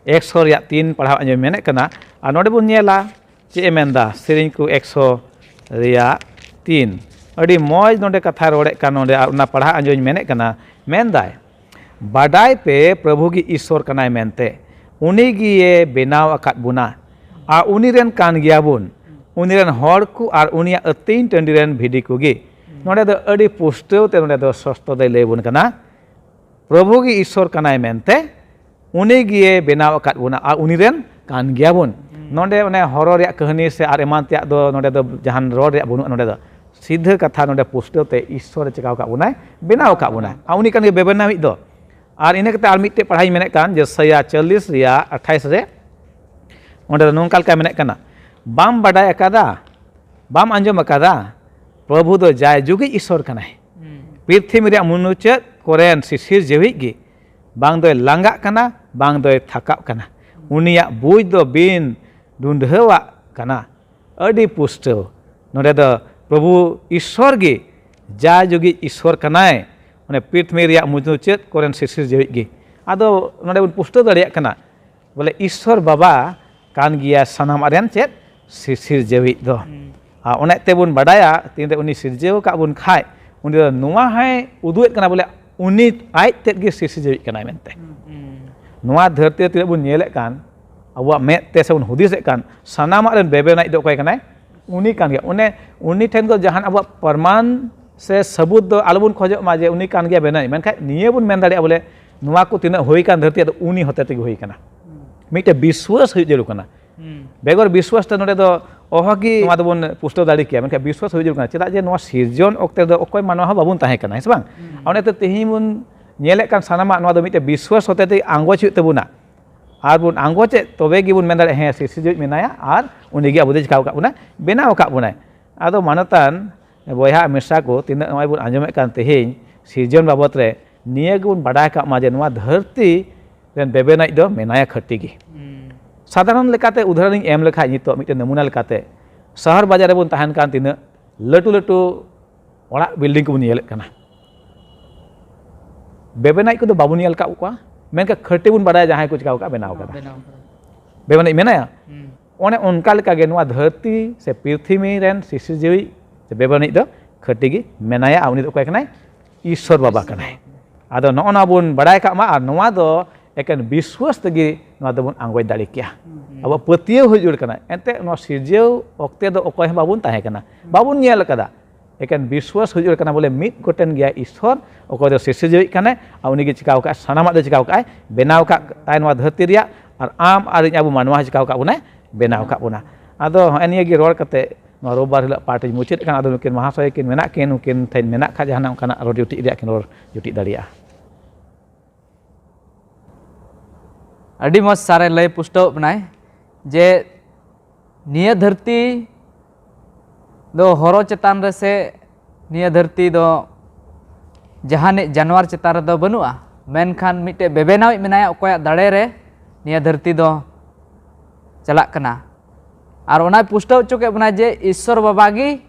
ᱮᱠᱥᱚ ᱨᱮᱭᱟᱜ ᱛᱤᱱ ᱯᱟᱲᱦᱟᱣ ᱟᱸᱡᱚᱢ ᱢᱮᱱᱮᱫ ᱠᱟᱱᱟ᱾ ᱟᱨ ᱱᱚᱰᱮ ᱵᱚᱱ ᱧᱮᱞᱟ, ᱪᱮᱫ ᱮ ᱢᱮᱱᱫᱟ, ᱥᱮᱨᱮᱧ ᱠᱚ ᱮᱠᱥᱚ ᱨᱮᱭᱟᱜ ᱛᱤᱱ᱾ ᱟᱹᱰᱤ ᱢᱚᱡᱽ ᱱᱚᱰᱮ ᱠᱟᱛᱷᱟᱭ ᱨᱚᱲᱮᱫ ᱠᱟᱱ ᱱᱚᱰᱮ, ᱟᱨ ᱚᱱᱟ ᱯᱟᱲᱦᱟᱣ ᱟᱸᱡᱚᱢᱤᱧ ᱢᱮᱱᱮᱫ ᱠᱟᱱᱟ᱾ ᱢᱮᱱᱫᱟᱭ, "ᱵᱟᱰᱟᱭ ᱯᱮ ᱯᱨᱚᱵᱷᱩ ᱜᱮ ᱤᱥᱥᱚᱨ ᱠᱟᱱᱟᱭ ᱢᱮᱱᱛᱮ, ᱩᱱᱤ ᱜᱮᱭᱮ ᱵᱮᱱᱟᱣ ᱟᱠᱟᱫ ᱵᱚᱱᱟ, ᱟᱨ ᱩᱱᱤ ᱨᱮᱱ ᱠᱟᱱ ᱜᱮᱭᱟᱵᱚᱱ, ᱩᱱᱤ ᱨᱮᱱ ᱦᱚᱲ ᱠᱚ ᱟᱨ ᱩᱱᱤᱭᱟᱜ ᱟᱹᱛᱤᱧ ᱴᱟᱺᱰᱤ ᱨᱮᱱ ᱵᱷᱤᱰᱤ ᱠᱚᱜᱮ᱾" ᱱᱚᱰᱮ ᱫᱚ ᱟᱹᱰᱤ ᱯᱩᱥᱴᱟᱹᱣ ᱛᱮ ᱱᱚᱰᱮ ᱫᱚ ᱥᱚᱥᱛᱚ ᱫᱚᱭ ᱞᱟᱹᱭ ᱟᱵᱚᱱ ᱠᱟᱱᱟ, ᱯᱨᱚᱵᱷᱩ ᱜᱮ ᱤᱥᱥᱚᱨ ᱠᱟᱱᱟᱭ ᱢᱮᱱᱛᱮ, ᱩᱱᱤ ᱜᱮᱭᱮ ᱵᱮᱱᱟᱣ ᱟᱠᱟᱫ ᱵᱚᱱᱟ ᱟᱨ ᱩᱱᱤ ᱨᱮᱱ ᱠᱟᱱ ᱜᱮᱭᱟᱵᱚᱱ᱾ ᱦᱩᱸ᱾ ᱱᱚᱰᱮ ᱚᱱᱮ ᱦᱚᱨᱚ ᱨᱮᱭᱟᱜ ᱠᱟᱹᱦᱱᱤ ᱥᱮ ᱟᱨ ᱮᱢᱟᱱ ᱛᱮᱭᱟᱜ ᱫᱚ ᱱᱚᱰᱮ ᱫᱚ ᱡᱟᱦᱟᱱ ᱨᱚᱲ ᱨᱮᱭᱟᱜ ᱵᱟᱹᱱᱩᱜᱼᱟ᱾ ᱱᱚᱰᱮ ᱫᱚ ᱥᱤᱫᱷᱟᱹ ᱠᱟᱛᱷᱟ, ᱱᱚᱰᱮ ᱯᱩᱥᱴᱟᱹᱣ ᱛᱮ ᱤᱥᱥᱚᱨᱮ ᱪᱮᱠᱟᱣ ᱟᱠᱟᱫ ᱵᱚᱱᱟᱭ, ᱵᱮᱱᱟᱣ ᱟᱠᱟᱫ ᱵᱚᱱᱟᱭ᱾ ᱟᱨ ᱩᱱᱤ ᱠᱟᱱ ᱜᱮ ᱵᱮᱵᱮᱱᱟᱣᱤᱡ ᱫᱚ᱾ ᱟᱨ ᱤᱱᱟᱹ ᱠᱟᱛᱮ ᱟᱨ ᱢᱤᱫᱴᱮᱡ ᱯᱟᱲᱦᱟᱣᱤᱧ ᱢᱮᱱᱮᱫ ᱠᱟᱱ, ᱡᱮᱥᱟᱭᱟ ᱪᱚᱞᱞᱤᱥ ᱨᱮᱭᱟᱜ ᱟᱴᱷᱟᱭᱤᱥ ᱨᱮ, ᱚᱸᱰᱮ ᱫᱚ ᱱᱚᱝᱠᱟ ᱞᱮᱠᱟᱭ ᱢᱮᱱᱮᱫ ᱠᱟᱱᱟ, "ᱵᱟᱢ ᱵᱟᱰᱟᱭ ᱟᱠᱟᱫᱟ, ᱵᱟᱢ ᱟᱸᱡᱚᱢ ᱟᱠᱟᱫᱟ, ᱯᱨᱚᱵᱷᱩ ᱫᱚ ᱡᱟᱭ ᱡᱩᱜᱤᱡ ᱤᱥᱥᱚᱨ ᱠᱟᱱᱟᱭ᱾ ᱦᱩᱸ᱾ ᱯᱨᱤᱛᱷᱤᱵᱤ ᱨᱮᱭᱟᱜ ᱢᱩᱪᱟᱹᱫ ᱠᱚᱨᱮᱱ ᱥᱤᱥᱤᱨ ᱡᱤᱣᱤᱡ ᱜᱮ ᱵᱟᱝ ᱫᱚᱭ ᱞᱟᱸᱜᱟᱜ ᱠᱟᱱᱟ, ᱵᱟᱝ ᱫᱚᱭ ᱛᱷᱟᱠᱟᱜ ᱠᱟᱱᱟ᱾ ᱩᱱᱤᱭᱟᱜ ᱵᱩᱡᱽ ᱫᱚ ᱵᱤᱱ ᱰᱩᱸᱰᱷᱟᱹᱣᱟᱜ ᱠᱟᱱᱟ, ᱟᱹᱰᱤ ᱯᱩᱥᱴᱟᱹᱣ᱾" ᱱᱚᱰᱮ ᱫᱚ ᱯᱨᱚᱵᱷᱩ ᱤᱥᱥᱚᱨ ᱜᱮ ᱡᱟᱭ ᱡᱩᱜᱤᱡ ᱤᱥᱥᱚᱨ ᱠᱟᱱᱟᱭ, ᱚᱱᱮ ᱯᱨᱤᱛᱷᱤᱵᱤ ᱨᱮᱭᱟᱜ ᱢᱩᱪᱟᱹᱫ ᱠᱚᱨᱮᱱ ᱥᱤᱥᱤᱨ ᱡᱤᱣᱤᱡ ᱜᱮ᱾ ᱟᱫᱚ ᱱᱚᱰᱮ ᱵᱚᱱ ᱯᱩᱥᱴᱟᱹᱣ ᱫᱟᱲᱮᱭᱟᱜ ᱠᱟᱱᱟ, ᱵᱚᱞᱮ ᱤᱥᱥᱚᱨ ᱵᱟᱵᱟ ᱠᱟᱱ ᱜᱮᱭᱟ ᱥᱟᱱᱟᱢᱟᱜ ᱨᱮᱱ ᱪᱮᱫ? ᱥᱤᱥᱤᱨ ᱡᱟᱹᱣᱤᱡ ᱫᱚ᱾ ᱦᱩᱸ᱾ ᱟᱨ ᱚᱱᱮ ᱛᱮᱵᱚᱱ ᱵᱟᱰᱟᱭᱟ, ᱛᱤᱱᱨᱮ ᱩᱱᱤ ᱥᱤᱨᱡᱟᱹᱣ ᱟᱠᱟᱫ ᱵᱚᱱ ᱠᱷᱟᱡ, ᱩᱱᱤ ᱫᱚ ᱱᱚᱣᱟ ᱦᱚᱸᱭ ᱩᱫᱩᱜ ᱮᱫ ᱠᱟᱱᱟ, ᱵᱚᱞᱮ ᱩᱱᱤ ᱟᱡ ᱛᱮᱫ ᱜᱮ ᱥᱤᱥᱤᱨ ᱡᱟᱹᱣᱤᱡ ᱠᱟᱱᱟᱭ ᱢᱮᱱᱛᱮ᱾ ᱦᱩᱸ, ᱦᱩᱸ᱾ ᱱᱚᱣᱟ ᱫᱷᱟᱹᱨᱛᱤ ᱨᱮ ᱛᱤᱱᱟᱹᱜ ᱵᱚᱱ ᱧᱮᱞᱮᱫ ᱠᱟᱱ, ᱟᱵᱚᱣᱟᱜ ᱢᱮᱫ ᱛᱮ ᱥᱮ ᱵᱚᱱ ᱦᱩᱫᱤᱥᱮᱫ ᱠᱟᱱ, ᱥᱟᱱᱟᱢᱟᱜ ᱨᱮᱱ ᱵᱮᱵᱮᱱᱟᱭᱤᱡ ᱫᱚ ᱚᱠᱚᱭ ᱠᱟᱱᱟᱭ? ᱩᱱᱤ ᱠᱟᱱ ᱜᱮᱭᱟ᱾ ᱚᱱᱮ ᱩᱱᱤ ᱴᱷᱮᱱ ᱫᱚ ᱡᱟᱦᱟᱱ ᱟᱵᱚᱣᱟᱜ ᱯᱨᱚᱢᱟᱱ ᱥᱮ ᱥᱟᱹᱵᱩᱛ ᱫᱚ ᱟᱞᱚᱵᱚᱱ ᱠᱷᱚᱡᱚᱜ ᱢᱟ ᱡᱮ ᱩᱱᱤ ᱠᱟᱱ ᱜᱮᱭᱟ ᱵᱮᱱᱟᱣᱤᱡ᱾ ᱢᱮᱱᱠᱷᱟᱱ ᱱᱤᱭᱟᱹ ᱵᱚᱱ ᱢᱮᱱ ᱫᱟᱲᱮᱭᱟᱜᱼᱟ, ᱵᱚᱞᱮ ᱱᱚᱣᱟ ᱠᱚ ᱛᱤᱱᱟᱹᱜ ᱦᱩᱭ ᱠᱟᱱ ᱫᱷᱟᱹᱨᱛᱤ, ᱟᱫᱚ ᱩᱱᱤ ᱦᱚᱛᱮ ᱛᱮᱜᱮ ᱦᱩᱭ ᱠᱟᱱᱟ᱾ ᱦᱩᱸ᱾ ᱢᱤᱫᱴᱮᱡ ᱵᱤᱥᱣᱟᱹᱥ ᱦᱩᱭᱩᱜ ᱡᱟᱹᱨᱩᱲ ᱠᱟᱱᱟ᱾ ᱦᱩᱸ᱾ ᱵᱮᱜᱚᱨ ᱵᱤᱥᱣᱟᱥ ᱛᱮ ᱱᱚᱰᱮ ᱫᱚ ᱚᱦᱚ ᱜᱮ ᱱᱚᱣᱟ ᱫᱚᱵᱚᱱ ᱯᱩᱥᱴᱟᱹᱣ ᱫᱟᱲᱮ ᱠᱮᱭᱟ, ᱢᱮᱱᱠᱷᱟᱱ ᱵᱤᱥᱣᱟᱥ ᱦᱩᱭ ᱡᱟᱹᱨᱩᱲ ᱠᱟᱱᱟ᱾ ᱪᱮᱫᱟᱜ ᱡᱮ ᱱᱚᱣᱟ ᱥᱤᱨᱡᱚᱱ ᱚᱠᱛᱮ ᱫᱚ ᱚᱠᱚᱭ ᱢᱟᱱᱣᱟ ᱦᱚᱸ ᱵᱟᱵᱚᱱ ᱛᱟᱦᱮᱸ ᱠᱟᱱᱟ, ᱦᱮᱸ ᱥᱮ ᱵᱟᱝ? ᱦᱩᱸ᱾ ᱚᱱᱟᱛᱮ ᱛᱮᱦᱮᱧ ᱵᱚᱱ ᱧᱮᱞᱮᱫ ᱠᱟᱱ ᱥᱟᱱᱟᱢᱟᱜ, ᱱᱚᱣᱟ ᱫᱚ ᱢᱤᱫᱴᱮᱡ ᱵᱤᱥᱣᱟᱥ ᱦᱚᱛᱮ ᱛᱮ ᱟᱸᱜᱚᱪ ᱦᱩᱭᱩᱜ ᱛᱟᱵᱚᱱᱟ᱾ ᱟᱨ ᱵᱚᱱ ᱟᱸᱜᱚᱪᱮᱫ, ᱛᱚᱵᱮ ᱜᱮᱵᱚᱱ ᱢᱮᱱ ᱫᱟᱲᱮᱭᱟᱜᱼᱟ, ᱦᱮᱸ, ᱥᱤᱨᱡᱟᱹᱣᱤᱡ ᱢᱮᱱᱟᱭᱟ ᱟᱨ ᱩᱱᱤ ᱜᱮ ᱟᱵᱚ ᱫᱚᱭ ᱪᱤᱠᱟᱹ ᱟᱠᱟᱫ ᱵᱚᱱᱟ, ᱵᱮᱱᱟᱣ ᱟᱠᱟᱫ ᱵᱚᱱᱟᱭ᱾ ᱟᱫᱚ ᱢᱟᱱᱚᱛᱟᱱ ᱵᱚᱭᱦᱟ ᱢᱤᱥᱨᱟ ᱠᱚ, ᱛᱤᱱᱟᱹᱜ ᱱᱚᱜᱼᱚᱭ ᱵᱚᱱ ᱟᱸᱡᱚᱢᱮᱫ ᱠᱟᱱ ᱛᱮᱦᱮᱧ ᱥᱤᱨᱡᱚᱱ ᱵᱟᱵᱚᱫ ᱨᱮ, ᱱᱤᱭᱟᱹ ᱜᱮᱵᱚᱱ ᱵᱟᱰᱟᱭ ᱠᱟᱜ ᱢᱟ ᱡᱮ ᱱᱚᱣᱟ ᱫᱷᱟᱹᱨᱛᱤ ᱨᱮᱱ ᱵᱮᱵᱮᱱᱟᱹᱭᱤᱡ ᱫᱚ ᱢᱮᱱᱟᱭᱟ ᱠᱷᱟᱹᱴᱤ ᱜᱮ᱾ ᱦᱩᱸ᱾ ᱥᱟᱫᱷᱟᱨᱚᱱ ᱞᱮᱠᱟᱛᱮ ᱩᱫᱟᱦᱚᱨᱚᱱᱤᱧ ᱮᱢ ᱞᱮᱠᱷᱟᱡ, ᱱᱤᱛᱚᱜ ᱢᱤᱫᱴᱮᱱ ᱱᱚᱢᱩᱱᱟ ᱞᱮᱠᱟᱛᱮ, ᱥᱚᱦᱚᱨ ᱵᱟᱡᱟᱨ ᱨᱮᱵᱚᱱ ᱛᱟᱦᱮᱱ ᱠᱟᱱ, ᱛᱤᱱᱟᱹᱜ ᱞᱟᱹᱴᱩ ᱞᱟᱹᱴᱩ ᱚᱲᱟᱜ building ᱠᱚᱵᱚᱱ ᱧᱮᱞᱮᱫ ᱠᱟᱱᱟ, ᱵᱮᱵᱮᱱᱟᱹᱭᱤᱡ ᱠᱚᱫᱚ ᱵᱟᱵᱚᱱ ᱧᱮᱞ ᱟᱠᱟᱫ ᱠᱚᱣᱟ, ᱢᱮᱱᱠᱷᱟᱱ ᱠᱷᱟᱹᱴᱤ ᱵᱚᱱ ᱵᱟᱰᱟᱭᱟ ᱡᱟᱦᱟᱸᱭ ᱠᱚ ᱪᱤᱠᱟᱹ ᱟᱠᱟᱫ, ᱵᱮᱱᱟᱣ ᱟᱠᱟᱫᱟ᱾ ᱵᱮᱱᱟᱣ ᱟᱠᱟᱫᱟ᱾ ᱵᱮᱵᱮᱱᱟᱹᱭᱤᱡ ᱢᱮᱱᱟᱭᱟ᱾ ᱦᱩᱸ᱾ ᱚᱱᱮ ᱚᱱᱠᱟ ᱞᱮᱠᱟᱜᱮ ᱱᱚᱣᱟ ᱫᱷᱟᱹᱨᱛᱤ ᱥᱮ ᱯᱨᱤᱛᱷᱤᱵᱤ ᱨᱮᱱ ᱥᱤᱨᱡᱟᱹᱣᱤᱡ ᱥᱮ ᱵᱮᱵᱮᱱᱟᱹᱭᱤᱡ ᱫᱚ ᱠᱷᱟᱹᱴᱤ ᱜᱮ ᱢᱮᱱᱟᱭᱟ, ᱟᱨ ᱩᱱᱤ ᱫᱚ ᱚᱠᱚᱭ ᱠᱟᱱᱟᱭ? ᱤᱥᱥᱚᱨ ᱵᱟᱵᱟ ᱠᱟᱱᱟᱭ᱾ ᱟᱫᱚ ᱱᱚᱜᱼᱚ ᱱᱚᱣᱟ ᱵᱚᱱ ᱵᱟᱲᱟᱭ ᱠᱟᱜ ᱢᱟ, ᱟᱨ ᱱᱚᱣᱟ ᱫᱚ ᱮᱠᱮᱱ ᱵᱤᱥᱣᱟᱹᱥ ᱛᱮᱜᱮ ᱱᱚᱣᱟ ᱫᱚᱵᱚᱱ ᱟᱸᱜᱚᱪ ᱫᱟᱲᱮ ᱠᱮᱭᱟ᱾ ᱦᱩᱸ᱾ ᱟᱵᱚ ᱯᱟᱹᱛᱭᱟᱹᱣ ᱦᱩᱭ ᱡᱟᱹᱨᱩᱲ ᱠᱟᱱᱟ᱾ ᱮᱱᱛᱮᱫ ᱱᱚᱣᱟ ᱥᱤᱨᱡᱟᱹᱣ ᱚᱠᱛᱮ ᱫᱚ ᱚᱠᱚᱭ ᱦᱚᱸ ᱵᱟᱵᱚᱱ ᱛᱟᱦᱮᱸ ᱠᱟᱱᱟ, ᱵᱟᱵᱚᱱ ᱧᱮᱞ ᱟᱠᱟᱫᱟ᱾ ᱮᱠᱮᱱ ᱵᱤᱥᱣᱟᱹᱥ ᱦᱩᱭ ᱡᱟᱹᱨᱩᱲ ᱠᱟᱱᱟ ᱵᱚᱞᱮ ᱢᱤᱫ ᱜᱚᱴᱮᱱ ᱜᱮᱭᱟᱭ ᱤᱥᱥᱚᱨ, ᱚᱠᱚᱭ ᱫᱚ ᱥᱤᱨᱡᱟᱹᱣᱤᱡ ᱠᱟᱱᱟᱭ, ᱟᱨ ᱩᱱᱤ ᱜᱮ ᱪᱤᱠᱟᱹᱣ ᱠᱟᱜᱼᱟᱭ, ᱥᱟᱱᱟᱢᱟᱜ ᱫᱚ ᱪᱤᱠᱟᱹᱣ ᱠᱟᱜᱼᱟᱭ, ᱵᱮᱱᱟᱣ ᱠᱟᱜ ᱛᱟᱭ ᱱᱚᱣᱟ ᱫᱷᱟᱹᱨᱛᱤ ᱨᱮᱭᱟᱜ, ᱟᱨ ᱟᱢ ᱟᱨ ᱤᱧ ᱟᱵᱚ ᱢᱟᱱᱣᱟ ᱦᱚᱸ ᱪᱤᱠᱟᱹᱣ ᱠᱟᱜ ᱵᱚᱱᱟᱭ, ᱵᱮᱱᱟᱣ ᱠᱟᱜ ᱵᱚᱱᱟ᱾ ᱟᱫᱚ ᱦᱚᱸᱜᱼᱚᱭ ᱱᱤᱭᱟᱹ ᱜᱮ ᱨᱚᱲ ᱠᱟᱛᱮ ᱱᱚᱣᱟ ᱨᱳᱵᱵᱟᱨ ᱦᱤᱞᱳᱜ ᱯᱟᱴ ᱤᱧ ᱢᱩᱪᱟᱹᱫ ᱠᱟᱱᱟ᱾ ᱟᱫᱚ ᱱᱩᱠᱤᱱ ᱢᱟᱦᱟᱥᱚᱭ ᱠᱤᱱ ᱢᱮᱱᱟᱜ ᱠᱤᱱ, ᱩᱱᱠᱤᱱ ᱴᱷᱮᱱ ᱢᱮᱱᱟᱜ ᱠᱷᱟᱡ ᱡᱟᱦᱟᱱᱟᱜ ᱚᱱᱠᱟᱱᱟᱜ ᱨᱚᱲ ᱡᱩᱴᱤᱡ ᱨᱮᱭᱟᱜ ᱠᱤᱱ ᱨᱚᱲ ᱡᱩᱴᱤᱡ ᱫᱟᱲᱮᱭᱟᱜᱼᱟ᱾ ᱟᱹᱰᱤ ᱢᱚᱡᱽ ᱥᱟᱨᱮ ᱞᱟᱹᱭ ᱯᱩᱥᱴᱟᱹᱣ ᱵᱚᱱᱟᱭ ᱡᱮ ᱱᱤᱭᱟᱹ ᱫᱷᱟᱹᱨᱛᱤ ᱫᱚ ᱦᱚᱨᱚ ᱪᱮᱛᱟᱱ ᱨᱮ ᱥᱮ ᱱᱤᱭᱟᱹ ᱫᱷᱟᱹᱨᱛᱤ ᱫᱚ ᱡᱟᱦᱟᱱᱤᱡ ᱡᱟᱱᱣᱟᱨ ᱪᱮᱛᱟᱱ ᱨᱮᱫᱚ ᱵᱟᱹᱱᱩᱜᱼᱟ, ᱢᱮᱱᱠᱷᱟᱱ ᱢᱤᱫᱴᱮᱡ ᱵᱮᱵᱮᱱᱟᱣᱤᱡ ᱢᱮᱱᱟᱭᱟ, ᱚᱠᱚᱭᱟᱜ ᱫᱟᱲᱮ ᱨᱮ ᱱᱤᱭᱟᱹ ᱫᱷᱟᱹᱨᱛᱤ ᱫᱚ ᱪᱟᱞᱟᱜ ᱠᱟᱱᱟ᱾ ᱟᱨ ᱚᱱᱟᱭ ᱯᱩᱥᱴᱟᱹᱣ ᱦᱚᱪᱚ ᱠᱮᱫ ᱵᱚᱱᱟ ᱡᱮ ᱤᱥᱥᱚᱨ ᱵᱟᱵᱟ ᱜᱮ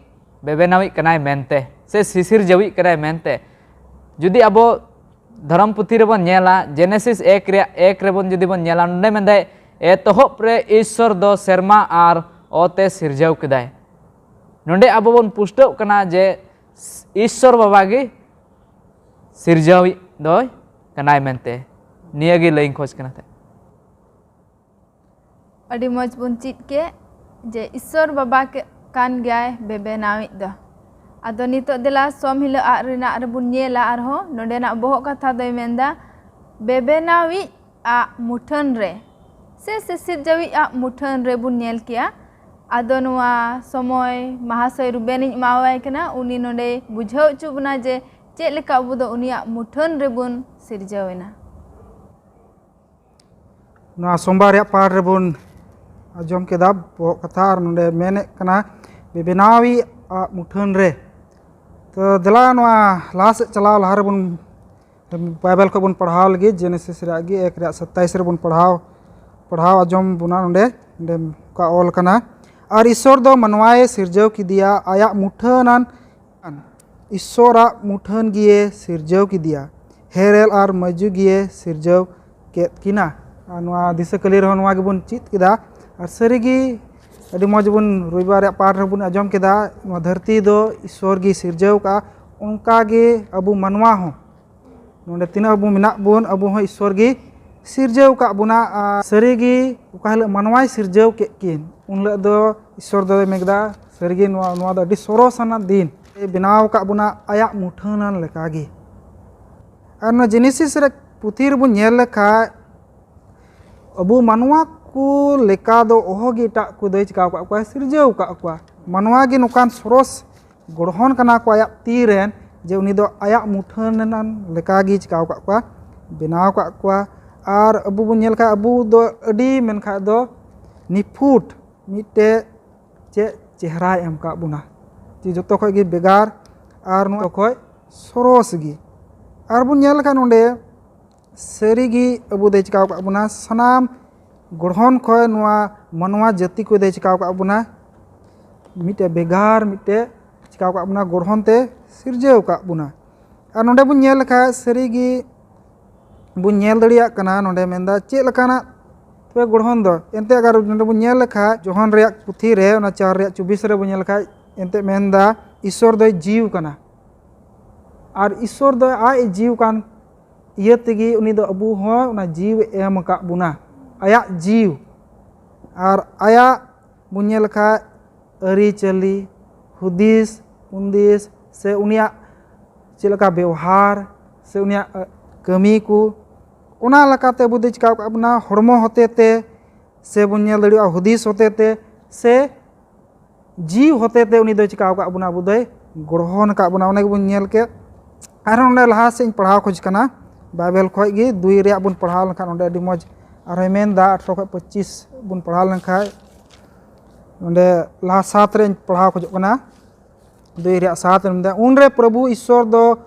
ᱵᱮᱵᱮᱱᱟᱣᱤᱡ ᱠᱟᱱᱟᱭ ᱢᱮᱱᱛᱮ ᱥᱮ ᱥᱤᱥᱤᱨᱡᱟᱹᱣᱤᱡ ᱠᱟᱱᱟᱭ ᱢᱮᱱᱛᱮ᱾ ᱡᱩᱫᱤ ᱟᱵᱚ ᱫᱷᱚᱨᱚᱢ ᱯᱩᱛᱷᱤ ᱨᱮᱵᱚᱱ ᱧᱮᱞᱟ, ᱡᱮᱱᱮᱥᱤᱥ ᱮᱠ ᱨᱮᱭᱟᱜ ᱮᱠ ᱨᱮᱵᱚᱱ ᱡᱩᱫᱤ ᱵᱚᱱ ᱧᱮᱞᱟ, ᱱᱚᱰᱮ ᱢᱮᱱᱫᱟᱭ, "ᱮᱛᱚᱦᱚᱵ ᱨᱮ ᱤᱥᱥᱚᱨ ᱫᱚ ᱥᱮᱨᱢᱟ ᱟᱨ ᱚᱛ ᱮ ᱥᱤᱨᱡᱟᱹᱣ ᱠᱮᱫᱟᱭ᱾" ᱱᱚᱰᱮ ᱟᱵᱚ ᱵᱚᱱ ᱯᱩᱥᱴᱟᱹᱜ ᱠᱟᱱᱟ ᱡᱮ ᱤᱥᱥᱚᱨ ᱵᱟᱵᱟ ᱜᱮ ᱥᱤᱨᱡᱟᱹᱣᱤᱡ ᱫᱚᱭ ᱠᱟᱱᱟᱭ ᱢᱮᱱᱛᱮ᱾ ᱱᱤᱭᱟᱹ ᱜᱮ ᱞᱟᱹᱭᱤᱧ ᱠᱷᱚᱡᱽ ᱠᱟᱱᱟ ᱛᱟᱦᱮᱸᱫ᱾ ᱟᱹᱰᱤ ᱢᱚᱡᱽ ᱵᱚᱱ ᱪᱮᱫ ᱠᱮᱫ ᱡᱮ ᱤᱥᱥᱚᱨ ᱵᱟᱵᱟ ᱠᱮ-, ᱠᱟᱱ ᱜᱮᱭᱟᱭ ᱵᱮᱵᱮᱱᱟᱣᱤᱡ ᱫᱚ᱾ ᱟᱫᱚ ᱱᱤᱛᱚᱜ ᱫᱮᱞᱟ ᱥᱚᱢ ᱦᱤᱞᱳᱜ ᱟᱜ ᱨᱮᱱᱟᱜ ᱨᱮᱵᱚᱱ ᱧᱮᱞᱟ ᱟᱨᱦᱚᱸ᱾ ᱱᱚᱰᱮᱱᱟᱜ ᱵᱚᱦᱚᱜ ᱠᱟᱛᱷᱟ ᱫᱚᱭ ᱢᱮᱱᱫᱟ, ᱵᱮᱵᱮᱱᱟᱣᱤᱡ ᱟᱜ ᱢᱩᱴᱷᱟᱹᱱ ᱨᱮ ᱥᱮ ᱥᱤᱥᱤᱨᱡᱟᱹᱣᱤᱡ ᱟᱜ ᱢᱩᱴᱷᱟᱹᱱ ᱨᱮᱵᱚᱱ ᱧᱮᱞ ᱠᱮᱜᱼᱟ᱾ ᱟᱫᱚ ᱱᱚᱣᱟ ᱥᱚᱢᱚᱭ ᱢᱟᱦᱟᱥᱚᱭ ᱨᱩᱵᱮᱱᱤᱧ ᱮᱢᱟᱣᱟᱭ ᱠᱟᱱᱟ, ᱩᱱᱤ ᱱᱚᱰᱮᱭ ᱵᱩᱡᱷᱟᱹᱣ ᱦᱚᱪᱚ ᱵᱚᱱᱟ ᱡᱮ ᱪᱮᱫ ᱞᱮᱠᱟ ᱟᱵᱚ ᱫᱚ ᱩᱱᱤᱭᱟᱜ ᱢᱩᱴᱷᱟᱹᱱ ᱨᱮᱵᱚᱱ ᱥᱤᱨᱡᱟᱹᱣ ᱮᱱᱟ᱾ ᱱᱚᱣᱟ ᱥᱳᱢᱵᱟᱨ ᱨᱮᱭᱟᱜ ᱯᱟᱴ ᱨᱮᱵᱚᱱ ᱟᱸᱡᱚᱢ ᱠᱮᱫᱟ ᱵᱚᱦᱚᱜ ᱠᱟᱛᱷᱟ, ᱟᱨ ᱱᱚᱰᱮ ᱢᱮᱱᱮᱫ ᱠᱟᱱᱟ ᱵᱮᱱᱟᱣᱤᱡ ᱟᱜ ᱢᱩᱴᱷᱟᱹᱱ ᱨᱮ᱾ ᱛᱚ ᱫᱮᱞᱟ ᱱᱚᱣᱟ ᱞᱟᱦᱟ ᱥᱮᱫ ᱪᱟᱞᱟᱣ ᱞᱟᱦᱟ ᱨᱮᱵᱚᱱ ᱵᱟᱭᱵᱮᱞ ᱠᱷᱚᱱ ᱵᱚᱱ ᱯᱟᱲᱦᱟᱣ ᱞᱟᱹᱜᱤᱫ, ᱡᱮᱱᱮᱥᱤᱥ ᱨᱮᱭᱟᱜ ᱜᱮ ᱮᱠ ᱨᱮᱭᱟᱜ ᱥᱟᱛᱟᱭᱤᱥ ᱨᱮᱵᱚᱱ ᱯᱟᱲᱦᱟᱣ ᱯᱟᱲᱦᱟᱣ ᱟᱸᱡᱚᱢ ᱵᱚᱱᱟ᱾ ᱱᱚᱰᱮ ᱱᱚᱰᱮ ᱚᱠᱟ ᱚᱞ ᱠᱟᱱᱟ, ᱟᱨ ᱤᱥᱥᱚᱨ ᱫᱚ ᱢᱟᱱᱣᱟᱭ ᱥᱤᱨᱡᱟᱹᱣ ᱠᱮᱫᱮᱭᱟ ᱟᱭᱟᱜ ᱢᱩᱴᱷᱟᱹᱱᱟᱱ ᱤᱥᱥᱚᱨᱟᱜ ᱢᱩᱴᱷᱟᱹᱱ ᱜᱮᱭᱮ ᱥᱤᱨᱡᱟᱹᱣ ᱠᱮᱫᱮᱭᱟ, ᱦᱮᱨᱮᱞ ᱟᱨ ᱢᱟᱹᱡᱩ ᱜᱮᱭᱮ ᱥᱤᱨᱡᱟᱹᱣ ᱠᱮᱫ ᱠᱤᱱᱟ᱾ ᱟᱨ ᱱᱚᱣᱟ ᱫᱤᱥᱟᱹ ᱠᱟᱹᱞᱤ ᱨᱮᱦᱚᱸ ᱱᱚᱣᱟ ᱜᱮᱵᱚᱱ ᱪᱮᱫ ᱠᱮᱫᱟ᱾ ᱟᱨ ᱥᱟᱹᱨᱤᱜᱮ ᱟᱹᱰᱤ ᱢᱚᱡᱽ ᱵᱚᱱ ᱨᱚᱵᱤᱵᱟᱨ ᱨᱮᱭᱟᱜ ᱯᱟᱴ ᱨᱮᱵᱚᱱ ᱟᱸᱡᱚᱢ ᱠᱮᱫᱟ, ᱱᱚᱣᱟ ᱫᱷᱟᱹᱨᱛᱤ ᱫᱚ ᱤᱥᱥᱚᱨ ᱜᱮ ᱥᱤᱨᱡᱟᱹᱣ ᱠᱟᱜᱼᱟ, ᱚᱱᱠᱟ ᱜᱮ ᱟᱵᱚ ᱢᱟᱱᱣᱟ ᱦᱚᱸ ᱱᱚᱰᱮ ᱛᱤᱱᱟᱹᱜ ᱟᱵᱚ ᱢᱮᱱᱟᱜ ᱵᱚᱱ, ᱟᱵᱚ ᱦᱚᱸ ᱤᱥᱥᱚᱨ ᱜᱮ ᱥᱤᱨᱡᱟᱹᱣ ᱟᱠᱟᱫ ᱵᱚᱱᱟ᱾ ᱟᱨ ᱥᱟᱹᱨᱤ ᱜᱮ ᱚᱠᱟ ᱦᱤᱞᱳᱜ ᱢᱟᱱᱣᱟᱭ ᱥᱤᱨᱡᱟᱹᱣ ᱠᱮᱫ ᱠᱤᱱ, ᱩᱱ ᱦᱤᱞᱳᱜ ᱫᱚ ᱤᱥᱥᱚᱨ ᱫᱚᱭ ᱢᱮᱱ ᱠᱮᱫᱟ, ᱥᱟᱹᱨᱤ ᱜᱮ ᱱᱚᱣᱟ, ᱱᱚᱣᱟ ᱫᱚ ᱟᱹᱰᱤ ᱥᱚᱨᱚᱥ ᱟᱱᱟᱜ ᱫᱤᱱ᱾ ᱵᱮᱱᱟᱣ ᱟᱠᱟᱫ ᱵᱚᱱᱟ ᱟᱭᱟᱜ ᱢᱩᱴᱷᱟᱹᱱᱟᱱ ᱞᱮᱠᱟ ᱜᱮ᱾ ᱟᱨ ᱱᱚᱣᱟ ᱡᱮᱱᱮᱥᱤᱥ ᱨᱮ ᱯᱩᱛᱷᱤ ᱨᱮᱵᱚᱱ ᱧᱮᱞ ᱞᱮᱠᱷᱟᱡ, ᱟᱵᱚ ᱢᱟᱱᱣᱟ ᱠᱚ ᱞᱮᱠᱟ ᱫᱚ ᱚᱦᱚ ᱜᱮ ᱮᱴᱟᱜ ᱠᱚ ᱫᱚᱭ ᱪᱤᱠᱟᱹ ᱟᱠᱟᱫ ᱠᱚᱣᱟ, ᱥᱤᱨᱡᱟᱹᱣ ᱟᱠᱟᱫ ᱠᱚᱣᱟ᱾ ᱢᱟᱱᱣᱟ ᱜᱮ ᱱᱚᱝᱠᱟᱱ ᱥᱚᱨᱚᱥ ᱜᱚᱲᱦᱚᱱ ᱠᱟᱱᱟ ᱠᱚ ᱟᱭᱟᱜ ᱛᱤ ᱨᱮᱱ, ᱡᱮ ᱩᱱᱤ ᱫᱚ ᱟᱭᱟᱜ ᱢᱩᱴᱷᱟᱹᱱ ᱞᱮᱠᱟ ᱜᱮ ᱪᱤᱠᱟᱹ ᱟᱠᱟᱫ ᱠᱚᱣᱟ, ᱵᱮᱱᱟᱣ ᱟᱠᱟᱫ ᱠᱚᱣᱟ᱾ ᱟᱨ ᱟᱵᱚ ᱵᱚᱱ ᱧᱮᱞ ᱠᱷᱟᱡ, ᱟᱵᱚ ᱫᱚ ᱟᱹᱰᱤ ᱢᱮᱱ ᱠᱷᱟᱡ ᱫᱚ ᱱᱤᱯᱷᱩᱴ ᱢᱤᱫᱴᱮᱡ ᱪᱮᱫ ᱪᱮᱦᱨᱟᱭ ᱮᱢ ᱟᱠᱟᱫ ᱵᱚᱱᱟ, ᱡᱮ ᱡᱚᱛᱚ ᱠᱷᱚᱡ ᱜᱮ ᱵᱷᱮᱜᱟᱨ ᱟᱨ ᱱᱚᱣᱟ ᱠᱷᱚᱡ ᱥᱚᱨᱚᱥ ᱜᱮ᱾ ᱟᱨ ᱵᱚᱱ ᱧᱮᱞ ᱞᱮᱠᱷᱟᱱ ᱱᱚᱰᱮ ᱥᱟᱹᱨᱤ ᱜᱮ ᱟᱵᱚ ᱫᱚᱭ ᱪᱤᱠᱟᱹ ᱟᱠᱟᱫ ᱵᱚᱱᱟ, ᱥᱟᱱᱟᱢ ᱜᱚᱲᱦᱚᱱ ᱠᱷᱚᱡ ᱱᱚᱣᱟ ᱢᱟᱱᱣᱟ ᱡᱟᱹᱛᱤ ᱠᱚ ᱫᱚᱭ ᱪᱤᱠᱟᱹ ᱟᱠᱟᱫ ᱵᱚᱱᱟ, ᱢᱤᱫᱴᱮᱡ ᱵᱷᱮᱜᱟᱨ ᱢᱤᱫᱴᱮᱡ ᱪᱤᱠᱟᱹ ᱟᱠᱟᱫ ᱵᱚᱱᱟ, ᱜᱚᱲᱦᱚᱱ ᱛᱮ ᱥᱤᱨᱡᱟᱹᱣ ᱟᱠᱟᱫ ᱵᱚᱱᱟ᱾ ᱟᱨ ᱱᱚᱰᱮ ᱵᱚᱱ ᱧᱮᱞ ᱞᱮᱠᱷᱟᱡ ᱥᱟᱹᱨᱤ ᱜᱮ ᱵᱚᱱ ᱧᱮᱞ ᱫᱟᱲᱮᱭᱟᱜ ᱠᱟᱱᱟ, ᱱᱚᱰᱮ ᱢᱮᱱᱫᱟ ᱪᱮᱫ ᱞᱮᱠᱟᱱᱟᱜ ᱛᱚᱵᱮ ᱜᱚᱲᱦᱚᱱ ᱫᱚ᱾ ᱮᱱᱛᱮ ᱟᱜᱟᱨ ᱱᱚᱰᱮ ᱵᱚᱱ ᱧᱮᱞ ᱞᱮᱠᱷᱟᱡ ᱡᱚᱦᱚᱱ ᱨᱮᱭᱟᱜ ᱯᱩᱛᱷᱤ ᱨᱮ ᱚᱱᱟ ᱪᱟᱨ ᱨᱮᱭᱟᱜ ᱪᱚᱵᱵᱤᱥ ᱨᱮ ᱵᱚᱱ ᱧᱮᱞ ᱞᱮᱠᱷᱟᱡ, ᱮᱱᱛᱮ ᱢᱮᱱᱫᱟ ᱤᱥᱥᱚᱨ ᱫᱚᱭ ᱡᱤᱣᱤ ᱠᱟᱱᱟ᱾ ᱟᱨ ᱤᱥᱥᱚᱨ ᱫᱚ ᱟᱡ ᱮ ᱡᱤᱣᱤ ᱠᱟᱱ ᱤᱭᱟᱹ ᱛᱮᱜᱮ ᱩᱱᱤ ᱫᱚ ᱟᱵᱚ ᱦᱚᱸ ᱚᱱᱟ ᱡᱤᱣᱤ ᱮ ᱮᱢ ᱟᱠᱟᱫ ᱵᱚᱱᱟ, ᱟᱭᱟᱜ ᱡᱤᱣᱤ᱾ ᱟᱨ ᱟᱭᱟᱜ ᱵᱚᱱ ᱧᱮᱞ ᱞᱮᱠᱷᱟᱡ ᱟᱹᱨᱤᱪᱟᱹᱞᱤ, ᱦᱩᱫᱤᱥ ᱦᱩᱫᱤᱥ ᱥᱮ ᱩᱱᱤᱭᱟᱜ ᱪᱮᱫ ᱞᱮᱠᱟ ᱵᱮᱣᱦᱟᱨ ᱥᱮ ᱩᱱᱤᱭᱟᱜ, ᱟᱹ, ᱠᱟᱹᱢᱤ ᱠᱚ, ᱚᱱᱟ ᱞᱮᱠᱟᱛᱮ ᱟᱵᱚ ᱫᱚᱭ ᱪᱤᱠᱟᱹ ᱟᱠᱟᱫ ᱵᱚᱱᱟ, ᱦᱚᱲᱢᱚ ᱦᱚᱛᱮ ᱛᱮ ᱥᱮ ᱵᱚᱱ ᱧᱮᱞ ᱫᱟᱲᱮᱭᱟᱜᱼᱟ ᱦᱩᱫᱤᱥ ᱦᱚᱛᱮ ᱛᱮ ᱥᱮ ᱡᱤᱣᱤ ᱦᱚᱛᱮ ᱛᱮ ᱩᱱᱤ ᱫᱚᱭ ᱪᱤᱠᱟᱹ ᱟᱠᱟᱫ ᱵᱚᱱᱟ, ᱟᱵᱚ ᱫᱚᱭ ᱜᱚᱲᱦᱚᱱ ᱟᱠᱟᱫ ᱵᱚᱱᱟ᱾ ᱚᱱᱟ ᱜᱮᱵᱚᱱ ᱧᱮᱞ ᱠᱮᱫ᱾ ᱟᱨᱦᱚᱸ ᱱᱚᱰᱮ ᱞᱟᱦᱟ ᱥᱮᱫ ᱤᱧ ᱯᱟᱲᱦᱟᱣ ᱠᱷᱚᱡᱽ ᱠᱟᱱᱟ, ᱵᱟᱭᱵᱮᱞ ᱠᱷᱚᱡ ᱜᱮ ᱫᱩᱭ ᱨᱮᱭᱟᱜ ᱵᱚᱱ ᱯᱟᱲᱦᱟᱣ ᱞᱮᱱᱠᱷᱟᱱ ᱚᱸᱰᱮ ᱟᱹᱰᱤ ᱢᱚᱡᱽ ᱟᱨᱦᱚᱸᱭ ᱢᱮᱱᱫᱟ, ᱟᱴᱷᱨᱚ ᱠᱷᱚᱱ ᱯᱚᱸᱪᱤᱥ ᱵᱚᱱ ᱯᱟᱲᱦᱟᱣ ᱞᱮᱱᱠᱷᱟᱱ, ᱚᱸᱰᱮ ᱞᱟᱦᱟ ᱥᱟᱛ ᱨᱮᱧ ᱯᱟᱲᱦᱟᱣ ᱠᱷᱚᱡᱚᱜ ᱠᱟᱱᱟ᱾ ᱫᱩᱭ ᱨᱮᱭᱟᱜ ᱥᱟᱛ ᱨᱮ ᱢᱮᱱᱫᱟ, ᱩᱱᱨᱮ ᱯᱨᱚᱵᱷᱩ ᱤᱥᱥᱚᱨ ᱫᱚ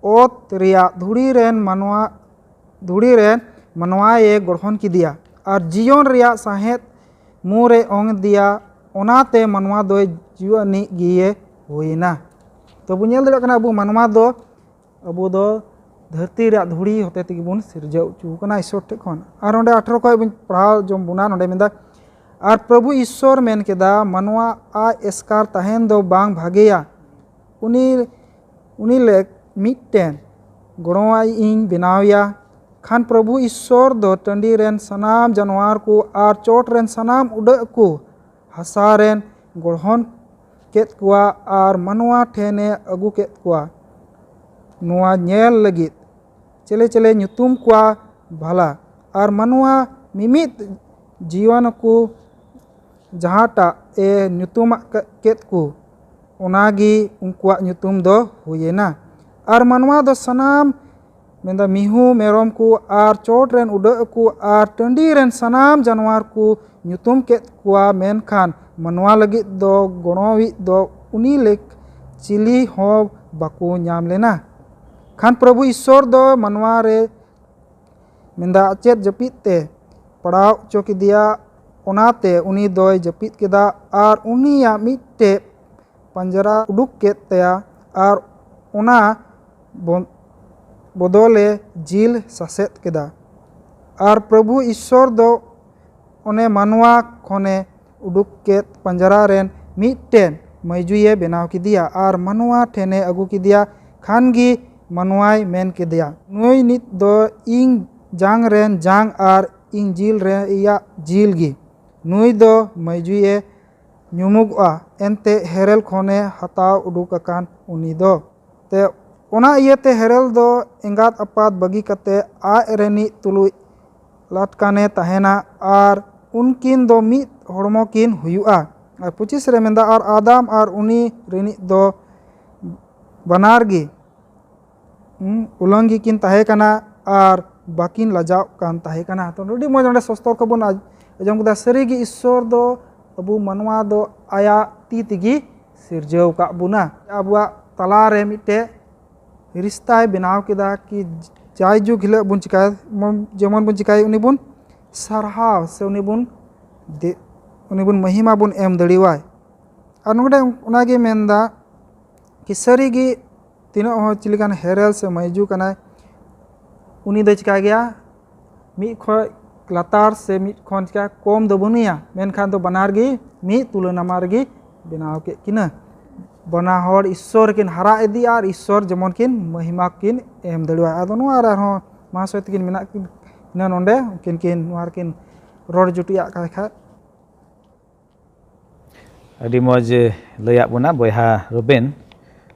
ᱚᱛ ᱨᱮᱭᱟᱜ ᱫᱷᱩᱲᱤ ᱨᱮᱱ ᱢᱟᱱᱣᱟ ᱫᱷᱩᱲᱤ ᱨᱮᱱ ᱢᱟᱱᱣᱟᱭᱮ ᱜᱚᱲᱦᱚᱱ ᱠᱮᱫᱮᱭᱟ ᱟᱨ ᱡᱤᱭᱚᱱ ᱨᱮᱭᱟᱜ ᱥᱟᱦᱮᱫ ᱢᱩᱨᱮ ᱚᱝ ᱫᱮᱭᱟ᱾ ᱚᱱᱟᱛᱮ ᱢᱟᱱᱣᱟ ᱫᱚᱭ ᱡᱤᱣᱤ ᱟᱹᱱᱤᱡ ᱜᱮᱭᱮ ᱦᱩᱭᱮᱱᱟ᱾ ᱛᱚ ᱵᱚᱱ ᱧᱮᱞ ᱫᱟᱲᱮᱭᱟᱜ ᱠᱟᱱᱟ, ᱟᱵᱚ ᱢᱟᱱᱣᱟ ᱫᱚ ᱟᱵᱚ ᱫᱚ ᱫᱷᱟᱹᱨᱛᱤ ᱨᱮᱭᱟᱜ ᱫᱷᱩᱲᱤ ᱦᱚᱛᱮ ᱛᱮᱜᱮ ᱵᱚᱱ ᱥᱤᱨᱡᱟᱹᱣ ᱦᱚᱪᱚ ᱟᱠᱟᱱᱟ ᱤᱥᱥᱚᱨ ᱴᱷᱮᱱ ᱠᱷᱚᱱ᱾ ᱟᱨ ᱚᱸᱰᱮ ᱟᱴᱷᱨᱚ ᱠᱷᱚᱱ ᱵᱚᱱ ᱯᱟᱲᱦᱟᱣ ᱡᱚᱢ ᱵᱚᱱᱟ, ᱱᱚᱸᱰᱮ ᱢᱮᱱᱫᱟ, ᱟᱨ ᱯᱨᱚᱵᱷᱩ ᱤᱥᱥᱚᱨ ᱢᱮᱱ ᱠᱮᱫᱟ, ᱢᱟᱱᱣᱟ ᱟᱡ ᱮᱥᱠᱟᱨ ᱛᱟᱦᱮᱱ ᱫᱚ ᱵᱟᱝ ᱵᱷᱟᱜᱮᱭᱟ᱾ ᱩᱱᱤ ᱩᱱᱤ ᱞᱮᱠ ᱢᱤᱫᱴᱮᱱ ᱜᱚᱲᱚᱣᱟᱭ ᱤᱧ ᱵᱮᱱᱟᱣᱮᱭᱟ᱾ ᱠᱷᱟᱱ ᱯᱨᱚᱵᱷᱩ ᱤᱥᱥᱚᱨ ᱫᱚ ᱴᱟᱺᱰᱤ ᱨᱮᱱ ᱥᱟᱱᱟᱢ ᱡᱟᱱᱣᱟᱨ ᱠᱚ ᱟᱨ ᱪᱚᱴ ᱨᱮᱱ ᱥᱟᱱᱟᱢ ᱩᱰᱟᱹᱜ ᱠᱚ ᱦᱟᱥᱟ ᱨᱮᱱ ᱜᱚᱲᱦᱚᱱ ᱠᱮᱫ ᱠᱚᱣᱟ ᱟᱨ ᱢᱟᱱᱣᱟ ᱴᱷᱮᱱᱮ ᱟᱹᱜᱩ ᱠᱮᱫ ᱠᱚᱣᱟ, ᱱᱚᱣᱟ ᱧᱮᱞ ᱞᱟᱹᱜᱤᱫ ᱪᱮᱞᱮ ᱪᱮᱞᱮ ᱧᱩᱛᱩᱢ ᱠᱚᱣᱟ ᱵᱷᱟᱞᱟ᱾ ᱟᱨ ᱢᱟᱱᱣᱟ ᱢᱤᱢᱤᱫ ᱡᱤᱭᱚᱱ ᱠᱚ ᱡᱟᱦᱟᱸᱴᱟᱜ ᱮ ᱧᱩᱛᱩᱢᱟᱜ ᱠᱮᱫ ᱠᱚ, ᱚᱱᱟᱜᱮ ᱩᱱᱠᱩᱣᱟᱜ ᱧᱩᱛᱩᱢ ᱫᱚ ᱦᱩᱭᱮᱱᱟ᱾ ᱟᱨ ᱢᱟᱱᱣᱟ ᱫᱚ ᱥᱟᱱᱟᱢ, ᱢᱮᱱᱫᱟ, ᱢᱤᱦᱩ ᱢᱮᱨᱚᱢ ᱠᱚ ᱟᱨ ᱪᱚᱴ ᱨᱮᱱ ᱩᱰᱟᱹᱜ ᱠᱚ ᱟᱨ ᱴᱟᱺᱰᱤ ᱨᱮᱱ ᱥᱟᱱᱟᱢ ᱡᱟᱱᱣᱟᱨ ᱠᱚ ᱧᱩᱛᱩᱢ ᱠᱮᱫ ᱠᱚᱣᱟ, ᱢᱮᱱᱠᱷᱟᱱ ᱢᱟᱱᱣᱟ ᱞᱟᱹᱜᱤᱫ ᱫᱚ ᱜᱚᱲᱚᱣᱤᱡ ᱫᱚ ᱩᱱᱤ ᱞᱮᱠ ᱪᱤᱞᱤ ᱦᱚᱸ ᱵᱟᱠᱚ ᱧᱟᱢ ᱞᱮᱱᱟ᱾ ᱠᱷᱟᱱ ᱯᱨᱚᱵᱷᱩ ᱤᱥᱥᱚᱨ ᱫᱚ ᱢᱟᱱᱣᱟ ᱨᱮ ᱢᱮᱱᱫᱟ, ᱪᱮᱫ ᱡᱟᱹᱯᱤᱫ ᱛᱮ ᱯᱟᱲᱟᱣ ᱦᱚᱪᱚ ᱠᱮᱫᱮᱭᱟ, ᱚᱱᱟᱛᱮ ᱩᱱᱤ ᱫᱚᱭ ᱡᱟᱹᱯᱤᱫ ᱠᱮᱫᱟ ᱟᱨ ᱩᱱᱤᱭᱟᱜ ᱢᱤᱫᱴᱮᱡ ᱯᱟᱸᱡᱽᱨᱟ ᱩᱰᱩᱠ ᱠᱮᱫ ᱛᱟᱭᱟ ᱟᱨ ᱚᱱᱟ ᱵᱚ- ᱵᱚᱫᱚᱞᱮ ᱡᱤᱞ ᱥᱟᱥᱮᱛ ᱠᱮᱫᱟ᱾ ᱟᱨ ᱯᱨᱚᱵᱷᱩ ᱤᱥᱥᱚᱨ ᱫᱚ ᱚᱱᱮ ᱢᱟᱱᱣᱟ ᱠᱷᱚᱱᱮ ᱩᱰᱩᱠ ᱠᱮᱫ ᱯᱟᱸᱡᱽᱨᱟ ᱨᱮᱱ ᱢᱤᱫᱴᱮᱱ ᱢᱟᱹᱭᱡᱩᱭᱮ ᱵᱮᱱᱟᱣ ᱠᱮᱫᱮᱭᱟ ᱟᱨ ᱢᱟᱱᱣᱟ ᱴᱷᱮᱱᱮ ᱟᱹᱜᱩ ᱠᱮᱫᱮᱭᱟ᱾ ᱠᱷᱟᱱ ᱜᱮ ᱢᱟᱱᱣᱟᱭ ᱢᱮᱱ ᱠᱮᱫᱮᱭᱟ, ᱱᱩᱭ ᱱᱤᱛ ᱫᱚ ᱤᱧ ᱡᱟᱝ ᱨᱮᱱ ᱡᱟᱝ ᱟᱨ ᱤᱧ ᱡᱤᱞ ᱨᱮᱭᱟᱜ ᱡᱤᱞ ᱜᱮ᱾ ᱱᱩᱭ ᱫᱚ ᱢᱟᱹᱭᱡᱩᱭᱮ ᱧᱩᱢᱩᱜᱚᱜᱼᱟ, ᱮᱱᱛᱮ ᱦᱮᱨᱮᱞ ᱠᱷᱚᱱᱮ ᱦᱟᱛᱟᱣ ᱩᱰᱩᱠ ᱟᱠᱟᱱ ᱩᱱᱤ ᱫᱚ᱾ ᱛᱮ ᱚᱱᱟ ᱤᱭᱟᱹᱛᱮ ᱦᱮᱨᱮᱞ ᱫᱚ ᱮᱸᱜᱟᱛ ᱟᱯᱟᱛ ᱵᱟᱹᱜᱤ ᱠᱟᱛᱮ ᱟᱡ ᱨᱮᱱᱤᱡ ᱛᱩᱞᱩᱡ ᱞᱟᱴᱠᱟᱱᱮ ᱛᱟᱦᱮᱱᱟ ᱟᱨ ᱩᱱᱠᱤᱱ ᱫᱚ ᱢᱤᱫ ᱦᱚᱲᱢᱚ ᱠᱤᱱ ᱦᱩᱭᱩᱜᱼᱟ᱾ ᱟᱨ ᱯᱚᱸᱪᱤᱥ ᱨᱮ ᱢᱮᱱᱫᱟ, ᱟᱨ ᱟᱫᱟᱢ ᱟᱨ ᱩᱱᱤ ᱨᱤᱱᱤᱡ ᱫᱚ ᱵᱟᱱᱟᱨ ᱜᱮ, ᱦᱩᱸ, ᱩᱞᱟᱹᱝ ᱜᱮᱠᱤᱱ ᱛᱟᱦᱮᱸ ᱠᱟᱱᱟ ᱟᱨ ᱵᱟᱹᱠᱤᱱ ᱞᱟᱡᱟᱣ ᱠᱟᱱ ᱛᱟᱦᱮᱸ ᱠᱟᱱᱟ᱾ ᱛᱚ, ᱟᱹᱰᱤ ᱢᱚᱡᱽ ᱱᱚᱰᱮ ᱥᱚᱥᱛᱚᱨ ᱠᱷᱚᱱ ᱵᱚᱱ ᱟᱸᱡ-, ᱟᱸᱡᱚᱢ ᱠᱮᱫᱟ, ᱥᱟᱹᱨᱤᱜᱮ ᱤᱥᱥᱚᱨ ᱫᱚ ᱟᱵᱚ ᱢᱟᱱᱣᱟ ᱫᱚ ᱟᱭᱟᱜ ᱛᱤ ᱛᱮᱜᱮ ᱥᱤᱨᱡᱟᱹᱣ ᱟᱠᱟᱫ ᱵᱚᱱᱟ᱾ ᱟᱵᱚᱣᱟᱜ ᱛᱟᱞᱟᱨᱮ ᱢᱤᱫᱴᱮᱡ ᱨᱤᱥᱛᱟᱭ ᱵᱮᱱᱟᱣ ᱠᱮᱫᱟ ᱠᱤ ᱡᱟᱭᱡᱩᱜᱽ ᱦᱤᱞᱳᱜ ᱵᱚᱱ ᱪᱤᱠᱟᱭ, ᱡᱮᱢᱚᱱ ᱵᱚᱱ ᱪᱤᱠᱟᱭ, ᱩᱱᱤ ᱵᱚᱱ ᱥᱟᱨᱦᱟᱣ ᱥᱮ ᱩᱱᱤ ᱵᱚᱱ ᱫᱮ-, ᱩᱱᱤ ᱵᱚᱱ ᱢᱚᱦᱤᱢᱟ ᱵᱚᱱ ᱮᱢ ᱫᱟᱲᱮᱣᱟᱭ᱾ ᱟᱨ ᱱᱚᱰᱮ ᱚᱱᱟᱜᱮ ᱢᱮᱱᱫᱟ ᱠᱤ ᱥᱟᱹᱨᱤᱜᱮ ᱛᱤᱱᱟᱹᱜ ᱦᱚᱸ ᱪᱤᱞᱤ ᱠᱟᱱ ᱦᱮᱨᱮᱞ ᱥᱮ ᱢᱟᱹᱭᱡᱩ ᱠᱟᱱᱟᱭ, ᱩᱱᱤ ᱫᱚᱭ ᱪᱤᱠᱟᱹ ᱜᱮᱭᱟ? ᱢᱤᱫ ᱠᱷᱚᱱ ᱞᱟᱛᱟᱨ ᱥᱮ ᱢᱤᱫ ᱠᱷᱚᱱ ᱪᱤᱠᱟ ᱠᱚᱢ ᱫᱚ ᱵᱟᱹᱱᱩᱭᱟ, ᱢᱮᱱᱠᱷᱟᱱ ᱫᱚ ᱵᱟᱱᱟᱨ ᱜᱮ ᱢᱤᱫ ᱛᱩᱞᱟᱹᱱᱟᱢᱟ ᱨᱮᱜᱮ ᱵᱮᱱᱟᱣ ᱠᱮᱫ ᱠᱤᱱᱟᱹ᱾ ᱵᱟᱱᱟ ᱦᱚᱲ ᱤᱥᱥᱚᱨ ᱠᱤᱱ ᱦᱟᱨᱟ ᱤᱫᱤᱜᱼᱟ ᱟᱨ ᱤᱥᱥᱚᱨ ᱡᱮᱢᱚᱱ ᱠᱤᱱ ᱢᱚᱦᱤᱢᱟ ᱠᱤᱱ ᱮᱢ ᱫᱟᱲᱮᱭᱟᱜᱼᱟ᱾ ᱟᱫᱚ ᱱᱚᱣᱟ ᱨᱮ ᱟᱨᱦᱚᱸ ᱢᱟᱦᱟᱥᱚᱭ ᱛᱟᱹᱠᱤᱱ ᱢᱮᱱᱟᱜ ᱠᱤᱱᱟ ᱱᱚᱰᱮ, ᱩᱱᱠᱤᱱ ᱠᱤᱱ ᱱᱚᱣᱟ ᱨᱮᱠᱤᱱ ᱨᱚᱲ ᱡᱩᱴᱤᱡᱟᱜ ᱠᱟᱱ ᱠᱷᱟᱡ᱾ ᱟᱹᱰᱤ ᱢᱚᱡᱽ ᱞᱟᱹᱭᱟᱫ ᱵᱚᱱᱟ ᱵᱚᱭᱦᱟ ᱨᱩᱵᱮᱱ᱾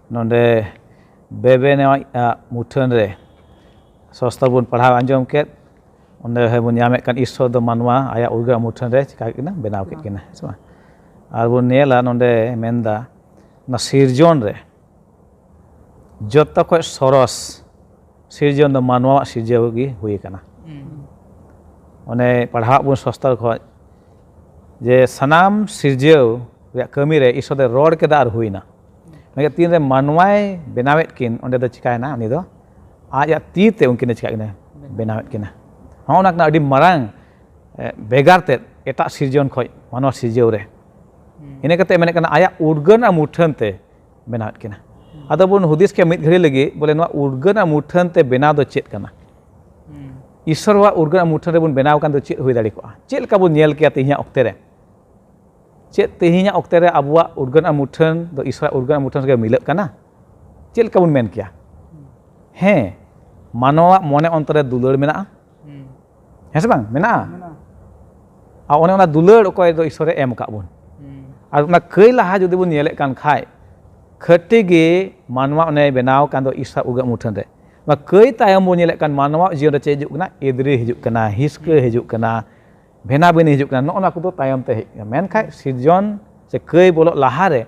ᱱᱚᱰᱮ ᱵᱮᱵᱮᱱᱟᱣᱤᱡ ᱟᱜ ᱢᱩᱴᱷᱟᱹᱱ ᱨᱮ ᱥᱚᱥᱛᱚᱨ ᱵᱚᱱ ᱯᱟᱲᱦᱟᱣ ᱟᱸᱡᱚᱢ ᱠᱮᱫ, ᱚᱸᱰᱮ ᱦᱚᱸ ᱵᱚᱱ ᱧᱟᱢᱮᱫ ᱠᱟᱱ ᱤᱥᱥᱚᱨ ᱫᱚ ᱢᱟᱱᱣᱟ ᱟᱭᱟᱜ ᱩᱨᱜᱟᱹ ᱢᱩᱴᱷᱟᱹᱱ ᱨᱮ ᱪᱤᱠᱟ ᱠᱮᱫ ᱠᱤᱱᱟ? ᱵᱮᱱᱟᱣ ᱠᱮᱫ ᱠᱤᱱᱟ, ᱦᱮᱸ ᱥᱮ ᱵᱟᱝ? ᱟᱨ ᱵᱚᱱ ᱧᱮᱞᱟ ᱱᱚᱰᱮ ᱢᱮᱱᱫᱟ ᱚᱱᱟ ᱥᱤᱨᱡᱚᱱ ᱨᱮ ᱡᱚᱛᱚ ᱠᱷᱚᱡ ᱥᱚᱨᱚᱥ ᱥᱤᱨᱡᱚᱱ ᱫᱚ ᱢᱟᱱᱣᱟᱣᱟᱜ ᱥᱤᱨᱡᱟᱹᱣ ᱜᱮ ᱦᱩᱭ ᱟᱠᱟᱱᱟ᱾ ᱚᱱᱮ ᱯᱟᱲᱦᱟᱣ ᱵᱚᱱ ᱥᱚᱥᱛᱚᱨ ᱠᱷᱚᱡ ᱡᱮ ᱥᱟᱱᱟᱢ ᱥᱤᱨᱡᱟᱹᱣ ᱨᱮᱭᱟᱜ ᱠᱟᱹᱢᱤ ᱨᱮ ᱤᱥᱥᱚᱨ ᱫᱚᱭ ᱨᱚᱲ ᱠᱮᱫᱟ ᱟᱨ ᱦᱩᱭᱱᱟ᱾ ᱢᱮᱱᱠᱷᱟᱱ ᱛᱤᱱᱨᱮ ᱢᱟᱱᱣᱟᱭ ᱵᱮᱱᱟᱣᱮᱫ ᱠᱤᱱ, ᱚᱸᱰᱮ ᱫᱚ ᱪᱤᱠᱟᱭᱮᱱᱟ? ᱩᱱᱤ ᱫᱚ ᱟᱡᱟᱜ ᱛᱤ ᱛᱮ ᱩᱱᱠᱤᱱ ᱮ ᱪᱤᱠᱟᱹ ᱠᱤᱱᱟ? ᱵᱮᱱᱟᱣᱮᱫ ᱠᱤᱱᱟ᱾ ᱦᱚᱸ, ᱚᱱᱟ ᱠᱟᱱᱟ ᱟᱹᱰᱤ ᱢᱟᱨᱟᱝ ᱮ, ᱵᱷᱮᱜᱟᱨ ᱛᱮᱫ ᱮᱴᱟᱜ ᱥᱤᱨᱡᱚᱱ ᱠᱷᱚᱡ ᱢᱟᱱᱣᱟ ᱥᱤᱨᱡᱟᱹᱣ ᱨᱮ᱾ ᱤᱱᱟᱹ ᱠᱟᱛᱮ ᱢᱮᱱᱮᱫ ᱠᱟᱱᱟ ᱟᱭᱟᱜ ᱩᱨᱜᱟᱹᱱ ᱟᱨ ᱢᱩᱴᱷᱟᱹᱱ ᱛᱮ ᱵᱮᱱᱟᱣᱮᱫ ᱠᱤᱱᱟ᱾ ᱟᱫᱚ ᱵᱚᱱ ᱦᱩᱫᱤᱥ ᱠᱮᱭᱟ ᱢᱤᱫ ᱜᱷᱟᱹᱲᱤ ᱞᱟᱹᱜᱤᱫ, ᱵᱚᱞᱮ ᱱᱚᱣᱟ ᱩᱨᱜᱟᱹᱱ ᱟᱨ ᱢᱩᱴᱷᱟᱹᱱ ᱛᱮ ᱵᱮᱱᱟᱣ ᱫᱚ ᱪᱮᱫ ᱠᱟᱱᱟ? ᱤᱥᱥᱚᱨᱟᱜ ᱩᱨᱜᱟᱹᱱ ᱟᱨ ᱢᱩᱴᱷᱟᱹᱱ ᱨᱮᱵᱚᱱ ᱵᱮᱱᱟᱣ ᱠᱟᱱ ᱫᱚ ᱪᱮᱫ ᱦᱩᱭ ᱫᱟᱲᱮ ᱠᱚᱜᱼᱟ? ᱪᱮᱫ ᱞᱮᱠᱟ ᱵᱚᱱ ᱧᱮᱞ ᱠᱮᱭᱟ ᱛᱮᱦᱮᱧᱟᱜ ᱚᱠᱛᱮ ᱨᱮ? ᱪᱮᱫ ᱛᱮᱦᱮᱧᱟᱜ ᱚᱠᱛᱮ ᱨᱮ ᱟᱵᱚᱣᱟᱜ ᱩᱨᱜᱟᱹᱱ ᱟᱨ ᱢᱩᱴᱷᱟᱹᱱ ᱫᱚ ᱤᱥᱥᱚᱨᱟᱜ ᱩᱨᱜᱟᱹᱱ ᱟᱨ ᱢᱩᱴᱷᱟᱹᱱ ᱥᱚᱸᱜᱮ ᱢᱤᱞᱟᱹᱜ ᱠᱟᱱᱟ? ᱪᱮᱫ ᱞᱮᱠᱟ ᱵᱚᱱ ᱢᱮᱱ ᱠᱮᱭᱟ? ᱦᱮᱸ, ᱢᱟᱱᱣᱟᱣᱟᱜ ᱢᱚᱱᱮ ᱚᱱᱛᱚᱨ ᱨᱮ ᱫᱩᱞᱟᱹᱲ ᱢᱮᱱᱟᱜᱼᱟ᱾ ᱦᱮᱸ ᱥᱮ ᱵᱟᱝ? ᱢᱮᱱᱟᱜᱼᱟ᱾ ᱟᱨ ᱚᱱᱮ ᱚᱱᱟ ᱫᱩᱞᱟᱹᱲ ᱚᱠᱚᱭ ᱫᱚ ᱤᱥᱥᱚᱨᱮ ᱮᱢ ᱟᱠᱟᱫ ᱵᱚᱱ᱾ ᱟᱨ ᱚᱱᱟ ᱠᱟᱹᱭ ᱞᱟᱦᱟ ᱡᱩᱫᱤ ᱵᱚᱱ ᱧᱮᱞᱮᱫ ᱠᱟᱱ ᱠᱷᱟᱡ, ᱠᱷᱟᱹᱴᱤ ᱜᱮ ᱢᱟᱱᱣᱟ ᱚᱱᱮ ᱵᱮᱱᱟᱣ ᱟᱠᱟᱱ ᱫᱚ ᱤᱥᱥᱚᱨ ᱩᱨᱜᱟᱹ ᱢᱩᱴᱷᱟᱹᱱ ᱨᱮ᱾ ᱚᱱᱟ ᱠᱟᱹᱭ ᱛᱟᱭᱚᱢ ᱵᱚᱱ ᱧᱮᱞᱮᱫ ᱠᱟᱱ ᱢᱟᱱᱣᱟ ᱡᱤᱭᱚᱱ ᱨᱮ ᱪᱮᱫ ᱦᱤᱡᱩᱜ ᱠᱟᱱᱟ? ᱮᱫᱽᱨᱮ ᱦᱤᱡᱩᱜ ᱠᱟᱱᱟ, ᱦᱤᱥᱠᱟᱹ ᱦᱤᱡᱩᱜ ᱠᱟᱱᱟ, ᱵᱷᱮᱱᱟ ᱵᱷᱮᱱᱤ ᱦᱤᱡᱩᱜ ᱠᱟᱱᱟ᱾ ᱱᱚᱜᱼᱚ ᱱᱚᱣᱟ ᱠᱚᱫᱚ ᱛᱟᱭᱚᱢ ᱛᱮ ᱦᱮᱡ ᱠᱟᱱᱟ᱾ ᱢᱮᱱᱠᱷᱟᱡ ᱥᱤᱨᱡᱚᱱ ᱥᱮ ᱠᱟᱹᱭ ᱵᱚᱞᱚᱜ ᱞᱟᱦᱟᱨᱮ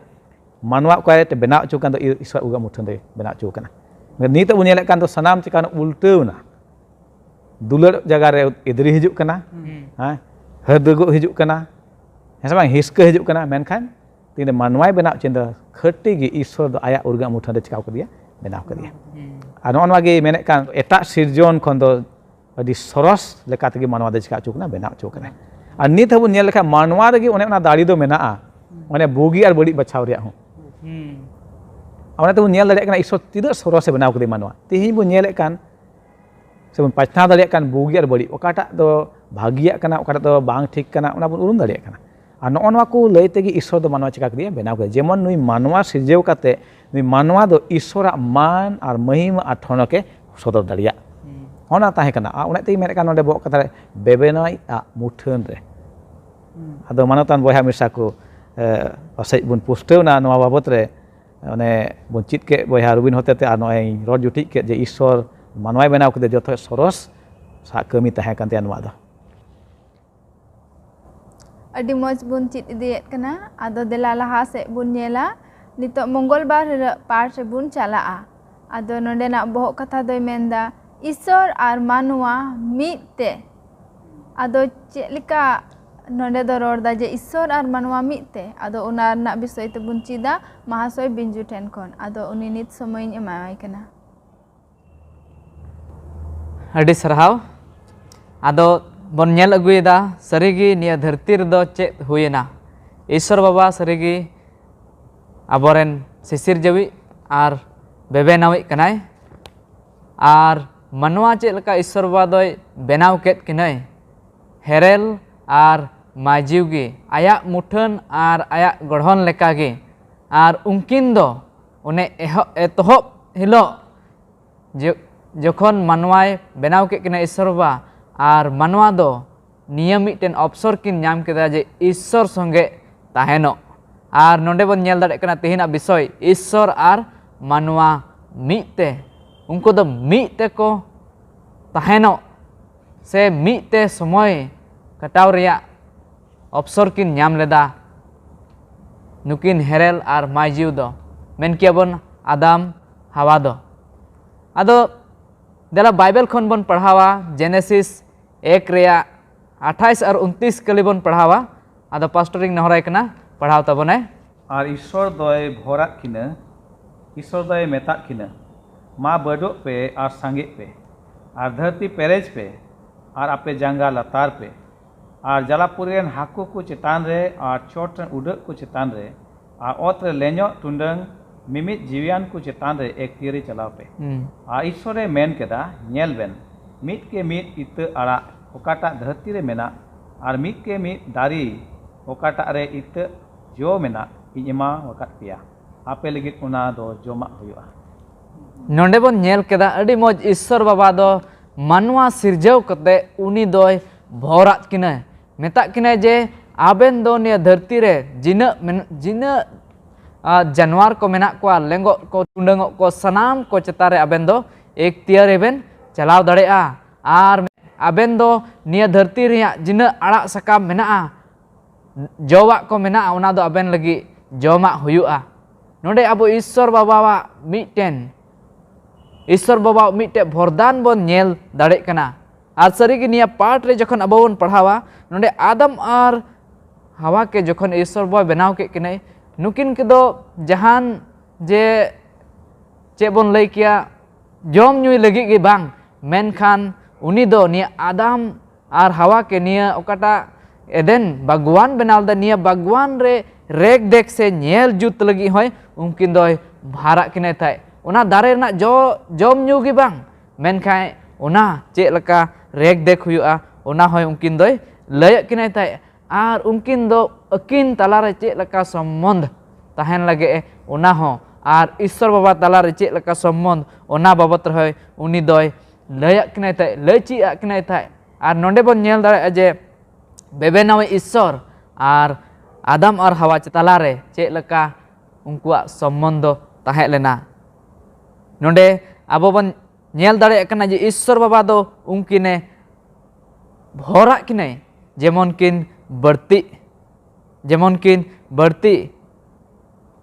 ᱢᱟᱱᱣᱟ ᱚᱠᱟᱨᱮ ᱵᱮᱱᱟᱣ ᱦᱚᱪᱚ ᱠᱟᱱ ᱫᱚ ᱤᱥᱥᱚᱨ ᱩᱨᱜᱟᱹ ᱢᱩᱴᱷᱟᱹᱱ ᱫᱚᱭ ᱵᱮᱱᱟᱣ ᱦᱚᱪᱚ ᱠᱟᱱᱟ᱾ ᱱᱤᱛᱚᱜ ᱵᱚᱱ ᱧᱮᱞᱮᱫ ᱠᱟᱱ ᱫᱚ ᱥᱟᱱᱟᱢ ᱪᱮᱠᱟ ᱩᱞᱴᱟᱹᱣ ᱮᱱᱟ᱾ ᱫᱩᱞᱟᱹᱲ ᱡᱟᱭᱜᱟ ᱨᱮ ᱮᱫᱽᱨᱤ ᱦᱤᱡᱩᱜ ᱠᱟᱱᱟ, ᱦᱮᱸ, ᱦᱟᱹᱨᱫᱩᱜᱩᱜ ᱦᱤᱡᱩᱜ ᱠᱟᱱᱟ, ᱦᱮᱸ ᱥᱮ ᱵᱟᱝ, ᱦᱤᱥᱠᱟᱹ ᱦᱤᱡᱩᱜ ᱠᱟᱱᱟ᱾ ᱢᱮᱱᱠᱷᱟᱱ ᱛᱤᱱᱨᱮ ᱢᱟᱱᱣᱟᱭ ᱵᱮᱱᱟᱣ ᱪᱤᱱᱛᱟᱹ ᱠᱷᱟᱹᱴᱤ ᱜᱮ ᱤᱥᱥᱚᱨ ᱫᱚ ᱟᱭᱟᱜ ᱩᱨᱜᱟᱹ ᱢᱩᱴᱷᱟᱹᱱ ᱨᱮ ᱪᱤᱠᱟᱣ ᱠᱟᱫᱮᱭᱟ, ᱵᱮᱱᱟᱣ ᱠᱟᱫᱮᱭᱟ᱾ ᱟᱨ ᱱᱚᱜᱼᱚ ᱱᱚᱣᱟ ᱜᱮ ᱢᱮᱱᱮᱫ ᱠᱟᱱ ᱮᱴᱟᱜ ᱥᱤᱨᱡᱚᱱ ᱠᱷᱚᱱ ᱫᱚ ᱟᱹᱰᱤ ᱥᱚᱨᱚᱥ ᱞᱮᱠᱟ ᱛᱮᱜᱮ ᱢᱟᱱᱣᱟ ᱫᱚ ᱪᱤᱠᱟ ᱦᱚᱪᱚ ᱠᱟᱱᱟ, ᱵᱮᱱᱟᱣ ᱦᱚᱪᱚ ᱠᱟᱱᱟ᱾ ᱟᱨ ᱱᱤᱛ ᱦᱚᱸᱵᱚᱱ ᱧᱮᱞ ᱞᱮᱠᱷᱟᱱ ᱢᱟᱱᱣᱟ ᱨᱮᱜᱮ ᱚᱱᱮ ᱚᱱᱟ ᱫᱟᱲᱮ ᱫᱚ ᱢᱮᱱᱟᱜᱼᱟ, ᱚᱱᱮ ᱵᱩᱜᱤ ᱟᱨ ᱵᱟᱹᱲᱤᱡ ᱵᱟᱪᱷᱟᱣ ᱨᱮᱭᱟᱜ ᱦᱚᱸ᱾ ᱟᱨ ᱚᱱᱟ ᱛᱮᱵᱚᱱ ᱧᱮᱞ ᱫᱟᱲᱮᱭᱟᱜ ᱠᱟᱱᱟ ᱤᱥᱥᱚᱨ ᱛᱤᱱᱟᱹᱜ ᱥᱚᱨᱚᱥᱮ ᱵᱮᱱᱟᱣ ᱠᱟᱫᱮ ᱢᱟᱱᱣᱟ᱾ ᱛᱮᱦᱮᱧ ᱵᱚᱱ ᱧᱮᱞᱮᱫ ᱠᱟᱱ ᱥᱮᱵᱚᱱ ᱯᱟᱪᱷᱱᱟᱣ ᱫᱟᱲᱮᱭᱟᱜ ᱠᱟᱱ ᱵᱩᱜᱤ ᱟᱨ ᱵᱟᱹᱲᱤᱡ, ᱚᱠᱟᱴᱟᱜ ᱫᱚ ᱵᱷᱟᱹᱜᱤᱭᱟᱜ ᱠᱟᱱᱟ, ᱚᱠᱟᱴᱟᱜ ᱫᱚ ᱵᱟᱝ ᱴᱷᱤᱠ ᱠᱟᱱᱟ, ᱚᱱᱟ ᱵᱚᱱ ᱩᱨᱩᱢ ᱫᱟᱲᱮᱭᱟᱜ ᱠᱟᱱᱟ᱾ ᱟᱨ ᱱᱚᱜᱼᱚ ᱱᱚᱣᱟ ᱠᱚ ᱞᱟᱹᱭ ᱛᱮᱜᱮ ᱤᱥᱥᱚᱨ ᱫᱚ ᱢᱟᱱᱣᱟ ᱪᱤᱠᱟ ᱠᱮᱫᱮᱭᱟ, ᱵᱮᱱᱟᱣ ᱠᱮᱫᱮᱭᱟ᱾ ᱡᱮᱢᱚᱱ ᱱᱩᱭ ᱢᱟᱱᱣᱟ ᱥᱤᱨᱡᱟᱹᱣ ᱠᱟᱛᱮ ᱱᱩᱭ ᱢᱟᱱᱣᱟ ᱫᱚ ᱤᱥᱥᱚᱨᱟᱜ ᱢᱟᱱ ᱟᱨ ᱢᱟᱹᱦᱤᱢᱟ ᱟᱨ ᱴᱷᱚᱱᱚᱠᱮ ᱥᱚᱫᱚᱨ ᱫᱟᱲᱮᱭᱟᱜ, ᱚᱱᱟ ᱛᱟᱦᱮᱸ ᱠᱟᱱᱟ᱾ ᱟᱨ ᱚᱱᱟ ᱛᱮᱜᱮ ᱢᱮᱱᱮᱫ ᱠᱟᱱ ᱱᱚᱰᱮ ᱵᱚᱦᱚᱜ ᱠᱟᱛᱷᱟ ᱨᱮ ᱵᱮᱵᱮᱱᱟᱭ ᱟᱜ ᱢᱩᱴᱷᱟᱹᱱ ᱨᱮ᱾ ᱟᱫᱚ ᱢᱟᱱᱚᱛᱟᱱ ᱵᱚᱭᱦᱟ ᱢᱤᱥᱨᱟ ᱠᱚ, ᱮ, ᱯᱟᱥᱮᱡ ᱵᱚᱱ ᱯᱩᱥᱴᱟᱹᱣ ᱮᱱᱟ ᱱᱚᱣᱟ ᱵᱟᱵᱚᱛ ᱨᱮ᱾ ᱚᱱᱮ ᱵᱚᱱ ᱪᱮᱫ ᱠᱮᱫ ᱵᱚᱭᱦᱟ ᱨᱩᱵᱤᱱ ᱦᱚᱛᱮᱛᱮ, ᱟᱨ ᱱᱚᱜᱼᱚᱭ ᱤᱧ ᱨᱚᱲ ᱡᱩᱴᱤᱡ ᱠᱮᱫ ᱡᱮ ᱤᱥᱥᱚᱨ ᱢᱟᱱᱣᱟᱭ ᱵᱮᱱᱟᱣ ᱠᱮᱫᱮ ᱡᱚᱛᱚ ᱠᱷᱚᱱ ᱥᱚᱨᱚᱥ ᱥᱟᱜ ᱠᱟᱹᱢᱤ ᱛᱟᱦᱮᱸ ᱠᱟᱱ ᱛᱟᱭᱟ ᱱᱚᱣᱟ ᱫᱚ᱾ ᱟᱹᱰᱤ ᱢᱚᱡᱽ ᱵᱚᱱ ᱪᱮᱫ ᱤᱫᱤᱭᱮᱫ ᱠᱟᱱᱟ᱾ ᱟᱫᱚ ᱫᱮᱞᱟ ᱞᱟᱦᱟ ᱥᱮᱫ ᱵᱚᱱ ᱧᱮᱞᱟ᱾ ᱱᱤᱛᱚᱜ ᱢᱚᱝᱜᱚᱞ ᱵᱟᱨ ᱦᱤᱞᱳᱜ ᱯᱟᱴ ᱨᱮᱵᱚᱱ ᱪᱟᱞᱟᱜᱼᱟ᱾ ᱟᱫᱚ ᱱᱚᱰᱮᱱᱟᱜ ᱵᱚᱦᱚᱜ ᱠᱟᱛᱷᱟ ᱫᱚᱭ ᱢᱮᱱᱫᱟ, ᱤᱥᱥᱚᱨ ᱟᱨ ᱢᱟᱱᱣᱟ ᱢᱤᱫ ᱛᱮ᱾ ᱟᱫᱚ ᱪᱮᱫ ᱞᱮᱠᱟ ᱱᱚᱰᱮ ᱫᱚ ᱨᱚᱲ ᱫᱟ ᱡᱮ ᱤᱥᱥᱚᱨ ᱟᱨ ᱢᱟᱱᱣᱟ ᱢᱤᱫ ᱛᱮ? ᱟᱫᱚ ᱚᱱᱟ ᱨᱮᱱᱟᱜ ᱵᱤᱥᱚᱭ ᱛᱮᱵᱚᱱ ᱪᱮᱫᱟ ᱢᱟᱦᱟᱥᱚᱭ ᱵᱤᱧᱡᱩ ᱴᱷᱮᱱ ᱠᱷᱚᱱ᱾ ᱟᱫᱚ ᱩᱱᱤ ᱱᱤᱛ ᱥᱚᱢᱚᱭᱤᱧ ᱮᱢᱟᱣᱟᱭ ᱠᱟᱱᱟ᱾ ᱟᱹᱰᱤ ᱥᱟᱨᱦᱟᱣ᱾ ᱟᱫᱚ ᱵᱚᱱ ᱧᱮᱞ ᱟᱹᱜᱩᱭᱮᱫᱟ, ᱥᱟᱹᱨᱤᱜᱮ ᱱᱤᱭᱟᱹ ᱫᱷᱟᱹᱨᱛᱤ ᱨᱮᱫᱚ ᱪᱮᱫ ᱦᱩᱭᱮᱱᱟ? ᱤᱥᱥᱚᱨ ᱵᱟᱵᱟ ᱥᱟᱹᱨᱤᱜᱮ ᱟᱵᱚᱨᱮᱱ ᱥᱤᱥᱤᱨ ᱡᱟᱹᱣᱤᱡ ᱟᱨ ᱵᱮᱵᱮᱱᱟᱣᱤᱡ ᱠᱟᱱᱟᱭ᱾ ᱟᱨ ᱢᱟᱱᱣᱟ ᱪᱮᱫ ᱞᱮᱠᱟ ᱤᱥᱥᱚᱨ ᱵᱟᱵᱟ ᱫᱚᱭ ᱵᱮᱱᱟᱣ ᱠᱮᱫ ᱠᱤᱱᱟᱹᱭ, ᱦᱮᱨᱮᱞ ᱟᱨ ᱢᱟᱹᱡᱤᱣ ᱜᱮ ᱟᱭᱟᱜ ᱢᱩᱴᱷᱟᱹᱱ ᱟᱨ ᱟᱭᱟᱜ ᱜᱚᱲᱦᱚᱱ ᱞᱮᱠᱟᱜᱮ᱾ ᱟᱨ ᱩᱱᱠᱤᱱ ᱫᱚ ᱚᱱᱮ ᱮᱦᱚᱵ, ᱮᱛᱚᱦᱚᱵ ᱦᱤᱞᱳᱜ ᱡᱚ-, ᱡᱚᱠᱷᱚᱱ ᱢᱟᱱᱣᱟᱭ ᱵᱮᱱᱟᱣ ᱠᱮᱫ ᱠᱤᱱᱟ ᱤᱥᱥᱚᱨ ᱵᱟᱵᱟ, ᱟᱨ ᱢᱟᱱᱣᱟ ᱫᱚ ᱱᱤᱭᱟᱹ ᱢᱤᱫᱴᱮᱱ ᱚᱯᱥᱚᱨ ᱠᱤᱱ ᱧᱟᱢ ᱠᱮᱫᱟ ᱡᱮ ᱤᱥᱥᱚᱨ ᱥᱚᱸᱜᱮ ᱛᱟᱦᱮᱱᱚᱜ᱾ ᱟᱨ ᱱᱚᱰᱮ ᱵᱚᱱ ᱧᱮᱞ ᱫᱟᱲᱮᱭᱟᱜ ᱠᱟᱱᱟ ᱛᱮᱦᱮᱧᱟᱜ ᱵᱤᱥᱚᱭ, ᱤᱥᱥᱚᱨ ᱟᱨ ᱢᱟᱱᱣᱟ ᱢᱤᱫ ᱛᱮ, ᱩᱱᱠᱩ ᱫᱚ ᱢᱤᱫ ᱛᱮᱠᱚ ᱛᱟᱦᱮᱱᱚᱜ ᱥᱮ ᱢᱤᱫ ᱛᱮ ᱥᱚᱢᱚᱭ ᱠᱟᱴᱟᱣ ᱨᱮᱭᱟᱜ ᱚᱯᱥᱚᱨ ᱠᱤᱱ ᱧᱟᱢ ᱞᱮᱫᱟ ᱱᱩᱠᱤᱱ ᱦᱮᱨᱮᱞ ᱟᱨ ᱢᱟᱹᱭᱡᱤᱣ ᱫᱚ, ᱢᱮᱱ ᱠᱮᱭᱟ ᱵᱚᱱ ᱟᱫᱟᱢ ᱦᱟᱣᱟ ᱫᱚ᱾ ᱟᱫᱚ ᱫᱮᱞᱟ ᱵᱟᱭᱵᱮᱞ ᱠᱷᱚᱱ ᱵᱚᱱ ᱯᱟᱲᱦᱟᱣᱟ, ᱡᱮᱱᱮᱥᱤᱥ ᱮᱠ ᱨᱮᱭᱟᱜ ᱟᱴᱷᱟᱥ ᱟᱨ ᱩᱱᱛᱨᱤᱥ ᱠᱟᱹᱞᱤ ᱵᱚᱱ ᱯᱟᱲᱦᱟᱣᱟ᱾ ᱟᱫᱚ ᱯᱟᱥᱴᱚᱨ ᱤᱧ ᱱᱮᱦᱚᱨᱟᱭ ᱠᱟᱱᱟ, ᱯᱟᱲᱦᱟᱣ ᱛᱟᱵᱚᱱᱟᱭ᱾ ᱟᱨ ᱤᱥᱥᱚᱨ ᱫᱚᱭ ᱵᱷᱚᱨᱟᱫ ᱠᱤᱱᱟᱹ, ᱤᱥᱥᱚᱨ ᱫᱚᱭ ᱢᱮᱛᱟᱫ ᱠᱤᱱᱟᱹ, ᱢᱟ ᱵᱟᱹᱰᱚᱜ ᱯᱮ ᱟᱨ ᱥᱟᱸᱜᱮᱜ ᱯᱮ, ᱟᱨ ᱫᱷᱟᱹᱨᱛᱤ ᱯᱮᱨᱮᱡ ᱯᱮ, ᱟᱨ ᱟᱯᱮ ᱡᱟᱸᱜᱟ ᱞᱟᱛᱟᱨ ᱯᱮ, ᱟᱨ ᱡᱟᱞᱟᱯᱩᱨᱤ ᱨᱮᱱ ᱦᱟᱹᱠᱩ ᱠᱚ ᱪᱮᱛᱟᱱ ᱨᱮ, ᱟᱨ ᱪᱚᱴ ᱨᱮᱱ ᱩᱰᱟᱹᱜ ᱠᱚ ᱪᱮᱛᱟᱱ ᱨᱮ, ᱟᱨ ᱚᱛ ᱨᱮ ᱞᱮᱧᱚᱜ ᱴᱩᱰᱟᱹᱝ ᱢᱤᱢᱤᱫ ᱡᱤᱣᱤᱭᱟᱱ ᱠᱚ ᱪᱮᱛᱟᱱ ᱨᱮ ᱮᱠᱛᱤᱭᱟᱹᱨᱤ ᱪᱟᱞᱟᱣ ᱯᱮ᱾ ᱦᱩᱸ᱾ ᱟᱨ ᱤᱥᱥᱚᱨᱮ ᱢᱮᱱ ᱠᱮᱫᱟ, ᱧᱮᱞ ᱵᱮᱱ, ᱢᱤᱫ ᱠᱮ ᱢᱤᱫ ᱤᱛᱟᱹ ᱟᱲᱟᱜ ᱚᱠᱟᱴᱟᱜ ᱫᱷᱟᱹᱨᱛᱤ ᱨᱮ ᱢᱮᱱᱟᱜ, ᱟᱨ ᱢᱤᱫ ᱠᱮ ᱢᱤᱫ ᱫᱟᱨᱮ ᱚᱠᱟᱴᱟᱜ ᱨᱮ ᱤᱛᱟᱹ ᱡᱚ ᱢᱮᱱᱟᱜ, ᱤᱧ ᱮᱢᱟ ᱟᱠᱟᱫ ᱯᱮᱭᱟ, ᱟᱯᱮ ᱞᱟᱹᱜᱤᱫ ᱚᱱᱟ ᱫᱚ ᱡᱚᱢᱟᱜ ᱦᱩᱭᱩᱜᱼᱟ᱾ ᱱᱚᱰᱮ ᱵᱚᱱ ᱧᱮᱞ ᱠᱮᱫᱟ, ᱟᱹᱰᱤ ᱢᱚᱡᱽ, ᱤᱥᱥᱚᱨ ᱵᱟᱵᱟ ᱫᱚ ᱢᱟᱱᱣᱟ ᱥᱤᱨᱡᱟᱹᱣ ᱠᱟᱛᱮ ᱩᱱᱤ ᱫᱚᱭ ᱵᱷᱚᱨᱟᱫ ᱠᱤᱱᱟᱹ, ᱢᱮᱛᱟᱜ ᱠᱤᱱᱟᱹᱭ ᱡᱮ, ᱟᱵᱮᱱ ᱫᱚ ᱱᱤᱭᱟᱹ ᱫᱷᱟᱹᱨᱛᱤ ᱨᱮ ᱡᱤᱱᱟᱹᱜ ᱢᱮᱱ-, ᱡᱤᱱᱟᱹᱜ, ᱟ, ᱡᱟᱱᱣᱟᱨ ᱠᱚ ᱢᱮᱱᱟᱜ ᱠᱚᱣᱟ, ᱞᱮᱸᱜᱚᱜ ᱠᱚ, ᱴᱩᱰᱟᱹᱝᱚᱜ ᱠᱚ, ᱥᱟᱱᱟᱢ ᱠᱚ ᱪᱮᱛᱟᱱ ᱨᱮ ᱟᱵᱮᱱ ᱫᱚ ᱮᱠᱛᱤᱭᱟᱹᱨᱤ ᱵᱮᱱ ᱪᱟᱞᱟᱣ ᱫᱟᱲᱮᱭᱟᱜᱼᱟ᱾ ᱟᱨ ᱟᱵᱮᱱ ᱫᱚ ᱱᱤᱭᱟᱹ ᱫᱷᱟᱹᱨᱛᱤ ᱨᱮᱭᱟᱜ ᱡᱤᱱᱟᱹᱜ ᱟᱲᱟᱜ ᱥᱟᱠᱟᱢ ᱢᱮᱱᱟᱜᱼᱟ, ᱡᱚᱣᱟᱜ ᱠᱚ ᱢᱮᱱᱟᱜᱼᱟ, ᱚᱱᱟ ᱫᱚ ᱟᱵᱮᱱ ᱞᱟᱹᱜᱤᱫ ᱡᱚᱢᱟᱜ ᱦᱩᱭᱩᱜᱼᱟ᱾ ᱱᱚᱰᱮ ᱟᱵᱚ ᱤᱥᱥᱚᱨ ᱵᱟᱵᱟᱣᱟᱜ ᱢᱤᱫᱴᱮᱱ, ᱤᱥᱥᱚᱨ ᱵᱟᱵᱟᱣᱟᱜ ᱢᱤᱫᱴᱮᱱ ᱵᱷᱚᱨᱫᱟᱱ ᱵᱚᱱ ᱧᱮᱞ ᱫᱟᱲᱮᱜ ᱠᱟᱱᱟ᱾ ᱟᱨ ᱥᱟᱹᱨᱤᱜᱮ ᱱᱤᱭᱟᱹ ᱯᱟᱴ ᱨᱮ ᱡᱚᱠᱷᱚᱱ ᱟᱵᱚ ᱵᱚᱱ ᱯᱟᱲᱦᱟᱣᱟ, ᱱᱚᱰᱮ ᱟᱫᱟᱢ ᱟᱨ ᱦᱟᱣᱟ ᱠᱮ ᱡᱚᱠᱷᱚᱱ ᱤᱥᱥᱚᱨ ᱵᱟᱵᱟ ᱵᱮᱱᱟᱣ ᱠᱮᱫ ᱠᱤᱱᱟᱹᱭ, ᱱᱩᱠᱤᱱ ᱠᱚᱫᱚ ᱡᱟᱦᱟᱱ ᱡᱮ ᱪᱮᱫ ᱵᱚᱱ ᱞᱟᱹᱭ ᱠᱮᱭᱟ, ᱡᱚᱢ ᱧᱩᱭ ᱞᱟᱹᱜᱤᱫ ᱜᱮ ᱵᱟᱝ, ᱢᱮᱱᱠᱷᱟᱱ ᱩᱱᱤ ᱫᱚ ᱱᱤᱭᱟᱹ ᱟᱫᱟᱢ ᱟᱨ ᱦᱟᱣᱟ ᱠᱮ ᱱᱤᱭᱟᱹ ᱚᱠᱟᱴᱟᱜ ᱮᱫᱮᱱ ᱵᱟᱜᱽᱣᱟᱱ ᱵᱮᱱᱟᱣ ᱞᱮᱫᱟ, ᱱᱤᱭᱟᱹ ᱵᱟᱜᱽᱣᱟᱱ ᱨᱮ ᱨᱮᱠ ᱫᱮᱠ ᱥᱮ ᱧᱮᱞ ᱡᱩᱛ ᱞᱟᱹᱜᱤᱫ ᱦᱚᱸᱭ ᱩᱱᱠᱤᱱ ᱫᱚᱭ ᱵᱷᱟᱨᱟᱜ ᱠᱤᱱᱟᱹᱭ ᱛᱟᱦᱮᱸᱫ᱾ ᱚᱱᱟ ᱫᱟᱨᱮ ᱨᱮᱱᱟᱜ ᱡᱚ ᱡᱚᱢ ᱧᱩ ᱜᱮ ᱵᱟᱝ, ᱢᱮᱱᱠᱷᱟᱱ ᱚᱱᱟ ᱪᱮᱫ ᱞᱮᱠᱟ ᱨᱮᱠ ᱫᱮᱠ ᱦᱩᱭᱩᱜᱼᱟ, ᱚᱱᱟ ᱦᱚᱸᱭ ᱩᱱᱠᱤᱱ ᱫᱚᱭ ᱞᱟᱹᱭᱟᱫ ᱠᱤᱱᱟᱹᱭ ᱛᱟᱦᱮᱸᱫ᱾ ᱟᱨ ᱩᱱᱠᱤᱱ ᱫᱚ ᱟᱹᱠᱤᱱ ᱛᱟᱞᱟᱨᱮ ᱪᱮᱫ ᱞᱮᱠᱟ ᱥᱚᱢᱵᱚᱱᱫᱷ ᱛᱟᱦᱮᱱ ᱞᱟᱹᱜᱤᱫ ᱮ, ᱚᱱᱟ ᱦᱚᱸ, ᱟᱨ ᱤᱥᱥᱚᱨ ᱵᱟᱵᱟ ᱛᱟᱞᱟᱨᱮ ᱪᱮᱫ ᱞᱮᱠᱟ ᱥᱚᱢᱵᱚᱱᱫᱷ, ᱚᱱᱟ ᱵᱟᱵᱚᱛ ᱨᱮᱦᱚᱸ ᱩᱱᱤ ᱫᱚᱭ ᱞᱟᱹᱭᱟᱫ ᱠᱤᱱᱟᱹᱭ ᱛᱟᱦᱮᱸᱫ, ᱞᱟᱹᱭ ᱪᱮᱫ ᱟᱫ ᱠᱤᱱᱟᱹᱭ ᱛᱟᱦᱮᱸᱫ᱾ ᱟᱨ ᱱᱚᱰᱮ ᱵᱚᱱ ᱧᱮᱞ ᱫᱟᱲᱮᱭᱟᱜᱼᱟ ᱡᱮ ᱵᱮᱵᱮᱱᱟᱣᱤᱡ ᱤᱥᱥᱚᱨ ᱟᱨ ᱟᱫᱟᱢ ᱟᱨ ᱦᱟᱣᱟ ᱛᱟᱞᱟᱨᱮ ᱪᱮᱫ ᱞᱮᱠᱟ ᱩᱱᱠᱩᱣᱟᱜ ᱥᱚᱢᱵᱚᱱᱫᱷᱚ ᱛᱟᱦᱮᱸ ᱞᱮᱱᱟ᱾ ᱱᱚᱰᱮ ᱟᱵᱚ ᱵᱚᱱ ᱧᱮᱞ ᱫᱟᱲᱮᱭᱟᱜ ᱠᱟᱱᱟ ᱡᱮ ᱤᱥᱥᱚᱨ ᱵᱟᱵᱟ ᱫᱚ ᱩᱱᱠᱤᱱᱮ ᱵᱷᱚᱨᱟᱜ ᱠᱤᱱᱟᱹᱭ, ᱡᱮᱢᱚᱱ ᱠᱤᱱ ᱵᱟᱹᱲᱛᱤᱜ, ᱡᱮᱢᱚᱱ ᱠᱤᱱ ᱵᱟᱹᱲᱛᱤᱜ᱾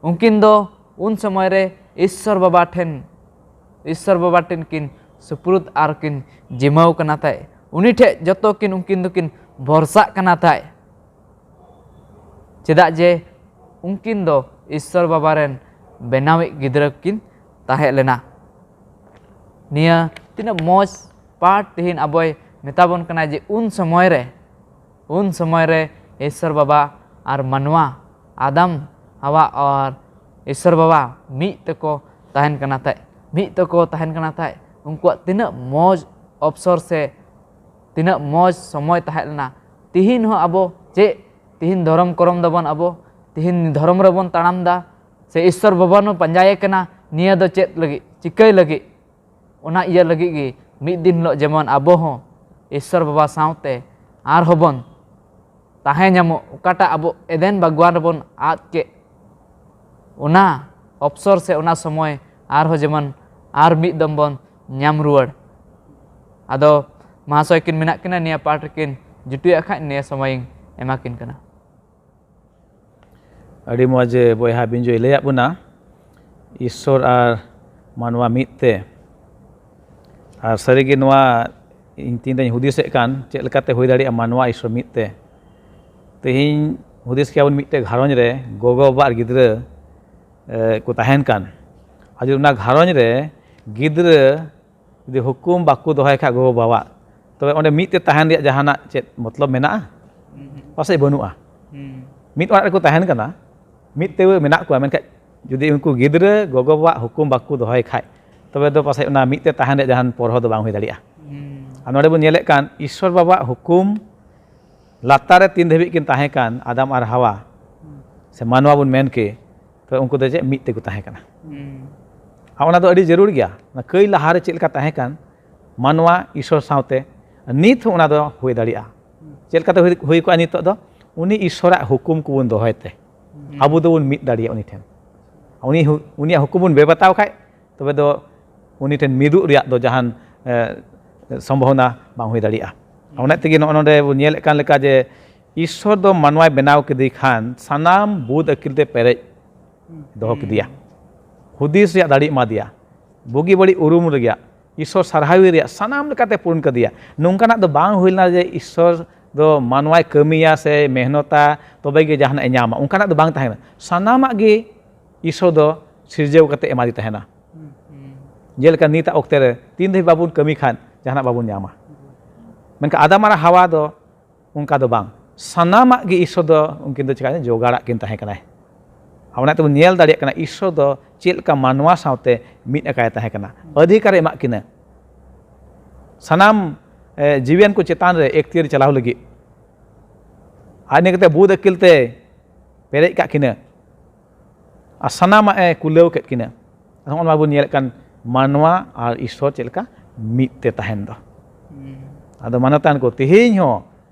ᱩᱱᱠᱤᱱ ᱫᱚ ᱩᱱ ᱥᱚᱢᱚᱭ ᱨᱮ ᱤᱥᱥᱚᱨ ᱵᱟᱵᱟ ᱴᱷᱮᱱ, ᱤᱥᱥᱚᱨ ᱵᱟᱵᱟ ᱴᱷᱮᱱ ᱠᱤᱱ ᱥᱩᱯᱨᱩᱫ ᱟᱨ ᱠᱤᱱ ᱡᱤᱢᱟᱹᱣ ᱠᱟᱱᱟ ᱛᱟᱦᱮᱸᱫ᱾ ᱩᱱᱤ ᱴᱷᱮᱱ ᱡᱚᱛᱚ ᱠᱤᱱ, ᱩᱱᱠᱤᱱ ᱫᱚᱠᱤᱱ ᱵᱷᱚᱨᱥᱟᱜ ᱠᱟᱱᱟ ᱛᱟᱦᱮᱸᱫ᱾ ᱪᱮᱫᱟᱜ ᱡᱮ ᱩᱱᱠᱤᱱ ᱫᱚ ᱤᱥᱥᱚᱨ ᱵᱟᱵᱟ ᱨᱮᱱ ᱵᱮᱱᱟᱣᱤᱡ ᱜᱤᱫᱽᱨᱟᱹ ᱠᱤᱱ ᱛᱟᱦᱮᱸ ᱞᱮᱱᱟ᱾ ᱱᱤᱭᱟᱹ ᱛᱤᱱᱟᱹᱜ ᱢᱚᱡᱽ ᱯᱟᱴ ᱛᱮᱦᱮᱧ ᱟᱵᱚᱭ ᱢᱮᱛᱟ ᱵᱚᱱ ᱠᱟᱱᱟ ᱡᱮ ᱩᱱ ᱥᱚᱢᱚᱭ ᱨᱮ, ᱩᱱ ᱥᱚᱢᱚᱭ ᱨᱮ ᱤᱥᱥᱚᱨ ᱵᱟᱵᱟ ᱟᱨ ᱢᱟᱱᱣᱟ, ᱟᱫᱟᱢ, ᱦᱟᱣᱟ ᱟᱨ ᱤᱥᱥᱚᱨ ᱵᱟᱵᱟ ᱢᱤᱫ ᱛᱮᱠᱚ ᱛᱟᱦᱮᱱ ᱠᱟᱱᱟ ᱛᱟᱦᱮᱸᱫ, ᱢᱤᱫ ᱛᱮᱠᱚ ᱛᱟᱦᱮᱱ ᱠᱟᱱᱟ ᱛᱟᱦᱮᱸᱫ᱾ ᱩᱱᱠᱩᱣᱟᱜ ᱛᱤᱱᱟᱹᱜ ᱢᱚᱡᱽ ᱚᱯᱥᱚᱨ ᱥᱮ ᱛᱤᱱᱟᱹᱜ ᱢᱚᱡᱽ ᱥᱚᱢᱚᱭ ᱛᱟᱦᱮᱸ ᱞᱮᱱᱟ᱾ ᱛᱤᱦᱤᱧ ᱦᱚᱸ ᱟᱵᱚ ᱪᱮᱫ, ᱛᱤᱦᱤᱧ ᱫᱷᱚᱨᱚᱢ ᱠᱚᱨᱚᱢ ᱫᱟᱵᱚᱱ, ᱟᱵᱚ ᱛᱤᱦᱤᱧ ᱫᱷᱚᱨᱚᱢ ᱨᱮᱵᱚᱱ ᱛᱟᱲᱟᱢ ᱫᱟ ᱥᱮ ᱤᱥᱥᱚᱨ ᱵᱟᱵᱟ ᱵᱚᱱ ᱯᱟᱸᱡᱟᱭᱮ ᱠᱟᱱᱟ, ᱱᱤᱭᱟᱹ ᱫᱚ ᱪᱮᱫ ᱞᱟᱹᱜᱤᱫ, ᱪᱤᱠᱟᱹᱭ ᱞᱟᱹᱜᱤᱫ? ᱚᱱᱟ ᱤᱭᱟᱹ ᱞᱟᱹᱜᱤᱫ ᱜᱮ ᱢᱤᱫ ᱫᱤᱱ ᱦᱤᱞᱳᱜ ᱡᱮᱢᱚᱱ ᱟᱵᱚ ᱦᱚᱸ ᱤᱥᱥᱚᱨ ᱵᱟᱵᱟ ᱥᱟᱶᱛᱮ ᱟᱨᱦᱚᱸ ᱵᱚᱱ ᱛᱟᱦᱮᱸ ᱧᱟᱢᱚᱜ, ᱚᱠᱟᱴᱟᱜ ᱟᱵᱚ ᱮᱫᱮᱱ ᱵᱟᱜᱽᱣᱟᱱ ᱨᱮᱵᱚᱱ ᱟᱫ ᱠᱮᱫ, ᱚᱱᱟ ᱚᱯᱥᱚᱨ ᱥᱮ ᱚᱱᱟ ᱥᱚᱢᱚᱭ ᱟᱨᱦᱚᱸ ᱡᱮᱢᱚᱱ ᱟᱨ ᱢᱤᱫ ᱫᱚᱢ ᱵᱚᱱ ᱧᱟᱢ ᱨᱩᱣᱟᱹᱲ᱾ ᱟᱫᱚ ᱢᱟᱦᱟᱥᱚᱭ ᱠᱤᱱ ᱢᱮᱱᱟᱜ ᱠᱤᱱᱟ, ᱱᱤᱭᱟᱹ ᱯᱟᱴ ᱨᱮᱠᱤᱱ ᱡᱩᱴᱩᱭᱟᱜ ᱠᱷᱟᱡ ᱱᱤᱭᱟᱹ ᱥᱚᱢᱚᱭ ᱤᱧ ᱮᱢᱟ ᱠᱤᱱ ᱠᱟᱱᱟ᱾ ᱟᱹᱰᱤ ᱢᱚᱡᱽ ᱵᱚᱭᱦᱟ ᱵᱤᱧᱡᱩᱭ ᱞᱟᱹᱭᱟᱫ ᱵᱚᱱᱟ, ᱤᱥᱥᱚᱨ ᱟᱨ ᱢᱟᱱᱣᱟ ᱢᱤᱫ ᱛᱮ᱾ ᱟᱨ ᱥᱟᱹᱨᱤᱜᱮ ᱱᱚᱣᱟ ᱤᱧ ᱛᱤᱦᱤᱧ ᱫᱚᱧ ᱦᱩᱫᱤᱥᱮᱫ ᱠᱟᱱ, ᱪᱮᱫ ᱞᱮᱠᱟᱛᱮ ᱦᱩᱭ ᱫᱟᱲᱮᱭᱟᱜᱼᱟ ᱢᱟᱱᱣᱟ ᱤᱥᱥᱚᱨ ᱢᱤᱫ ᱛᱮ? ᱛᱮᱦᱮᱧ ᱦᱩᱫᱤᱥ ᱠᱮᱭᱟ ᱵᱚᱱ, ᱢᱤᱫᱴᱮᱡ ᱜᱷᱟᱨᱚᱸᱡᱽ ᱨᱮ ᱜᱚᱜᱚ ᱵᱟᱵᱟ ᱟᱨ ᱜᱤᱫᱽᱨᱟᱹ ᱮ, ᱠᱚ ᱛᱟᱦᱮᱱ ᱠᱟᱱ, ᱟᱨ ᱡᱩᱫᱤ ᱚᱱᱟ ᱜᱷᱟᱨᱚᱸᱡᱽ ᱨᱮ ᱜᱤᱫᱽᱨᱟᱹ ᱡᱩᱫᱤ ᱦᱩᱠᱩᱢ ᱵᱟᱠᱚ ᱫᱚᱦᱚᱭ ᱠᱷᱟᱡ ᱜᱚᱜᱚ ᱵᱟᱵᱟ, ᱛᱚᱵᱮ ᱚᱸᱰᱮ ᱢᱤᱫ ᱛᱮ ᱛᱟᱦᱮᱱ ᱨᱮᱭᱟᱜ ᱡᱟᱦᱟᱱᱟᱜ ᱪᱮᱫ ᱢᱚᱛᱞᱚᱵ ᱢᱮᱱᱟᱜᱼᱟ? ᱯᱟᱥᱮᱡ ᱵᱟᱹᱱᱩᱜᱼᱟ᱾ ᱢᱤᱫ ᱚᱲᱟᱜ ᱨᱮᱠᱚ ᱛᱟᱦᱮᱱ ᱠᱟᱱᱟ, ᱢᱤᱫ ᱛᱮ ᱢᱮᱱᱟᱜ ᱠᱚᱣᱟ, ᱢᱮᱱᱠᱷᱟᱡ ᱡᱩᱫᱤ ᱩᱱᱠᱩ ᱜᱤᱫᱽᱨᱟᱹ ᱜᱚᱜᱚ ᱵᱟᱵᱟᱣᱟᱜ ᱦᱩᱠᱩᱢ ᱵᱟᱠᱚ ᱫᱚᱦᱚᱭ ᱠᱷᱟᱡ, ᱛᱚᱵᱮ ᱫᱚ ᱯᱟᱥᱮᱡ ᱚᱱᱟ ᱢᱤᱫ ᱛᱮ ᱛᱟᱦᱮᱱ ᱨᱮᱭᱟᱜ ᱡᱟᱦᱟᱱ ᱯᱚᱨᱦᱚ ᱫᱚ ᱵᱟᱝ ᱦᱩᱭ ᱫᱟᱲᱮᱭᱟᱜᱼᱟ᱾ ᱟᱨ ᱱᱚᱰᱮ ᱵᱚᱱ ᱧᱮᱞᱮᱫ ᱠᱟᱱ, ᱤᱥᱥᱚᱨ ᱵᱟᱵᱟᱣᱟᱜ ᱦᱩᱠᱩᱢ ᱞᱟᱛᱟᱨ ᱨᱮ ᱛᱤᱱ ᱫᱷᱟᱹᱵᱤᱡ ᱠᱤᱱ ᱛᱟᱦᱮᱸ ᱠᱟᱱ, ᱟᱫᱟᱢ ᱟᱨ ᱦᱟᱣᱟ, ᱥᱮ ᱢᱟᱱᱣᱟ ᱵᱚᱱ ᱢᱮᱱ ᱠᱮ, ᱛᱚᱵᱮ ᱩᱱᱠᱩ ᱫᱚ ᱪᱮᱫ ᱢᱤᱫ ᱛᱮᱠᱚ ᱛᱟᱦᱮᱸ ᱠᱟᱱᱟ᱾ ᱟᱨ ᱚᱱᱟ ᱫᱚ ᱟᱹᱰᱤ ᱡᱟᱹᱨᱩᱲ ᱜᱮᱭᱟ᱾ ᱚᱱᱟ ᱠᱟᱹᱭ ᱞᱟᱦᱟᱨᱮ ᱪᱮᱫ ᱞᱮᱠᱟ ᱛᱟᱦᱮᱸ ᱠᱟᱱ ᱢᱟᱱᱣᱟ ᱤᱥᱥᱚᱨ ᱥᱟᱶᱛᱮ, ᱱᱤᱛ ᱦᱚᱸ ᱚᱱᱟ ᱫᱚ ᱦᱩᱭ ᱫᱟᱲᱮᱭᱟᱜᱼᱟ᱾ ᱪᱮᱫ ᱞᱮᱠᱟᱛᱮ ᱦᱩᱭ, ᱦᱩᱭ ᱠᱚᱜᱼᱟ ᱱᱤᱛᱚᱜ ᱫᱚ? ᱩᱱᱤ ᱤᱥᱥᱚᱨᱟᱜ ᱦᱩᱠᱩᱢ ᱠᱚᱵᱚᱱ ᱫᱚᱦᱚᱭ ᱛᱮ ᱟᱵᱚ ᱫᱚᱵᱚᱱ ᱢᱤᱫ ᱫᱟᱲᱮᱭᱟᱜᱼᱟ ᱩᱱᱤ ᱴᱷᱮᱱ᱾ ᱩᱱᱤ ᱦᱩ-, ᱩᱱᱤᱭᱟᱜ ᱦᱩᱠᱩᱢ ᱵᱚᱱ ᱵᱮᱵᱟᱛᱟᱣ ᱠᱷᱟᱡ, ᱛᱚᱵᱮ ᱫᱚ ᱩᱱᱤ ᱴᱷᱮᱱ ᱢᱤᱫᱚᱜ ᱨᱮᱭᱟᱜ ᱫᱚ ᱡᱟᱦᱟᱱ, ᱮ, ᱥᱚᱢᱵᱷᱚᱵᱚᱱᱟ ᱵᱟᱝ ᱦᱩᱭ ᱫᱟᱲᱮᱭᱟᱜᱼᱟ᱾ ᱚᱱᱟ ᱛᱮᱜᱮ ᱱᱚᱜᱼᱚ ᱱᱚᱰᱮ ᱵᱚᱱ ᱧᱮᱞᱮᱫ ᱠᱟᱱ ᱞᱮᱠᱟ ᱡᱮ ᱤᱥᱥᱚᱨ ᱫᱚ ᱢᱟᱱᱣᱟᱭ ᱵᱮᱱᱟᱣ ᱠᱮᱫᱮ ᱠᱷᱟᱱ ᱥᱟᱱᱟᱢ ᱵᱩᱫ ᱟᱹᱠᱤᱞ ᱛᱮ ᱯᱮᱨᱮᱡ ᱫᱚᱦᱚ ᱠᱮᱫᱮᱭᱟ, ᱦᱩᱫᱤᱥ ᱨᱮᱭᱟᱜ ᱫᱟᱲᱮ ᱮᱢᱟ ᱫᱮᱭᱟ, ᱵᱩᱜᱤ ᱵᱟᱹᱲᱤᱡ ᱩᱨᱩᱢ ᱨᱮᱭᱟᱜ, ᱤᱥᱥᱚᱨ ᱥᱟᱨᱦᱟᱣᱤ ᱨᱮᱭᱟᱜ ᱥᱟᱱᱟᱢ ᱞᱮᱠᱟᱛᱮ ᱯᱩᱨᱩᱱ ᱠᱟᱫᱮᱭᱟ᱾ ᱱᱚᱝᱠᱟᱱᱟᱜ ᱫᱚ ᱵᱟᱝ ᱦᱩᱭ ᱞᱮᱱᱟ ᱡᱮ ᱤᱥᱥᱚᱨ ᱫᱚ ᱢᱟᱱᱣᱟᱭ ᱠᱟᱹᱢᱤᱭᱟ ᱥᱮ ᱢᱮᱦᱱᱚᱛᱟ ᱛᱚᱵᱮ ᱜᱮ ᱡᱟᱦᱟᱱᱟᱜ ᱮ ᱧᱟᱢᱟ, ᱚᱱᱠᱟᱱᱟᱜ ᱫᱚ ᱵᱟᱝ ᱛᱟᱦᱮᱸ ᱠᱟᱱᱟ᱾ ᱥᱟᱱᱟᱢᱟᱜ ᱜᱮ ᱤᱥᱥᱚᱨ ᱫᱚ ᱥᱤᱨᱡᱟᱹᱣ ᱠᱟᱛᱮ ᱮᱢᱟᱫᱮ ᱛᱟᱦᱮᱱᱟ᱾ ᱡᱮᱞᱮᱠᱟ ᱱᱤᱛᱟᱜ ᱚᱠᱛᱮ ᱨᱮ ᱛᱤᱱ ᱫᱷᱟᱹᱵᱤᱡ ᱵᱟᱵᱚᱱ ᱠᱟᱹᱢᱤ ᱠᱷᱟᱱ ᱡᱟᱦᱟᱱᱟᱜ ᱵᱟᱵᱚᱱ ᱧᱟᱢᱟ, ᱢᱮᱱᱠᱷᱟᱱ ᱟᱫᱟᱢ ᱟᱨ ᱦᱟᱣᱟ ᱫᱚ ᱚᱱᱠᱟ ᱫᱚ ᱵᱟᱝ᱾ ᱥᱟᱱᱟᱢᱟᱜ ᱜᱮ ᱤᱥᱥᱚᱨ ᱫᱚ ᱩᱱᱠᱤᱱ ᱫᱚ ᱪᱤᱠᱟᱹ ᱡᱚᱜᱟᱲᱟᱜ ᱠᱤᱱ ᱛᱟᱦᱮᱸ ᱠᱟᱱᱟᱭ᱾ ᱟᱨ ᱚᱱᱟ ᱛᱮᱵᱚᱱ ᱧᱮᱞ ᱫᱟᱲᱮᱭᱟᱜ ᱠᱟᱱᱟ ᱤᱥᱥᱚᱨ ᱫᱚ ᱪᱮᱫ ᱞᱮᱠᱟ ᱢᱟᱱᱣᱟ ᱥᱟᱶᱛᱮ ᱢᱤᱫ ᱟᱠᱟᱭ ᱛᱟᱦᱮᱸ ᱠᱟᱱᱟ, ᱚᱫᱷᱤᱠᱟᱨ ᱮ ᱮᱢᱟᱜ ᱠᱤᱱᱟ ᱥᱟᱱᱟᱢ ᱮ, ᱡᱤᱣᱤᱭᱟᱱ ᱠᱚ ᱪᱮᱛᱟᱱ ᱨᱮ ᱮᱠᱛᱤᱭᱟᱨ ᱪᱟᱞᱟᱣ ᱞᱟᱹᱜᱤᱫ᱾ ᱟᱨ ᱤᱱᱟᱹ ᱠᱟᱛᱮ ᱵᱩᱫ ᱟᱹᱠᱤᱞ ᱛᱮ ᱯᱮᱨᱮᱡ ᱠᱟᱜ ᱠᱤᱱᱟ᱾ ᱟᱨ ᱥᱟᱱᱟᱢᱟᱜ ᱮ ᱠᱩᱞᱟᱹᱣ ᱠᱮᱫ ᱠᱤᱱᱟ᱾ ᱱᱚᱜᱼᱚ ᱱᱚᱣᱟ ᱵᱚᱱ ᱧᱮᱞᱮᱫ ᱠᱟᱱ ᱢᱟᱱᱣᱟ ᱟᱨ ᱤᱥᱥᱚᱨ ᱪᱮᱫ ᱞᱮᱠᱟ ᱢᱤᱫ ᱛᱮ ᱛᱟᱦᱮᱱ ᱫᱚ᱾ ᱟᱫᱚ ᱢᱟᱱᱚᱛᱟᱱ ᱠᱚ, ᱛᱮᱦᱮᱧ ᱦᱚᱸ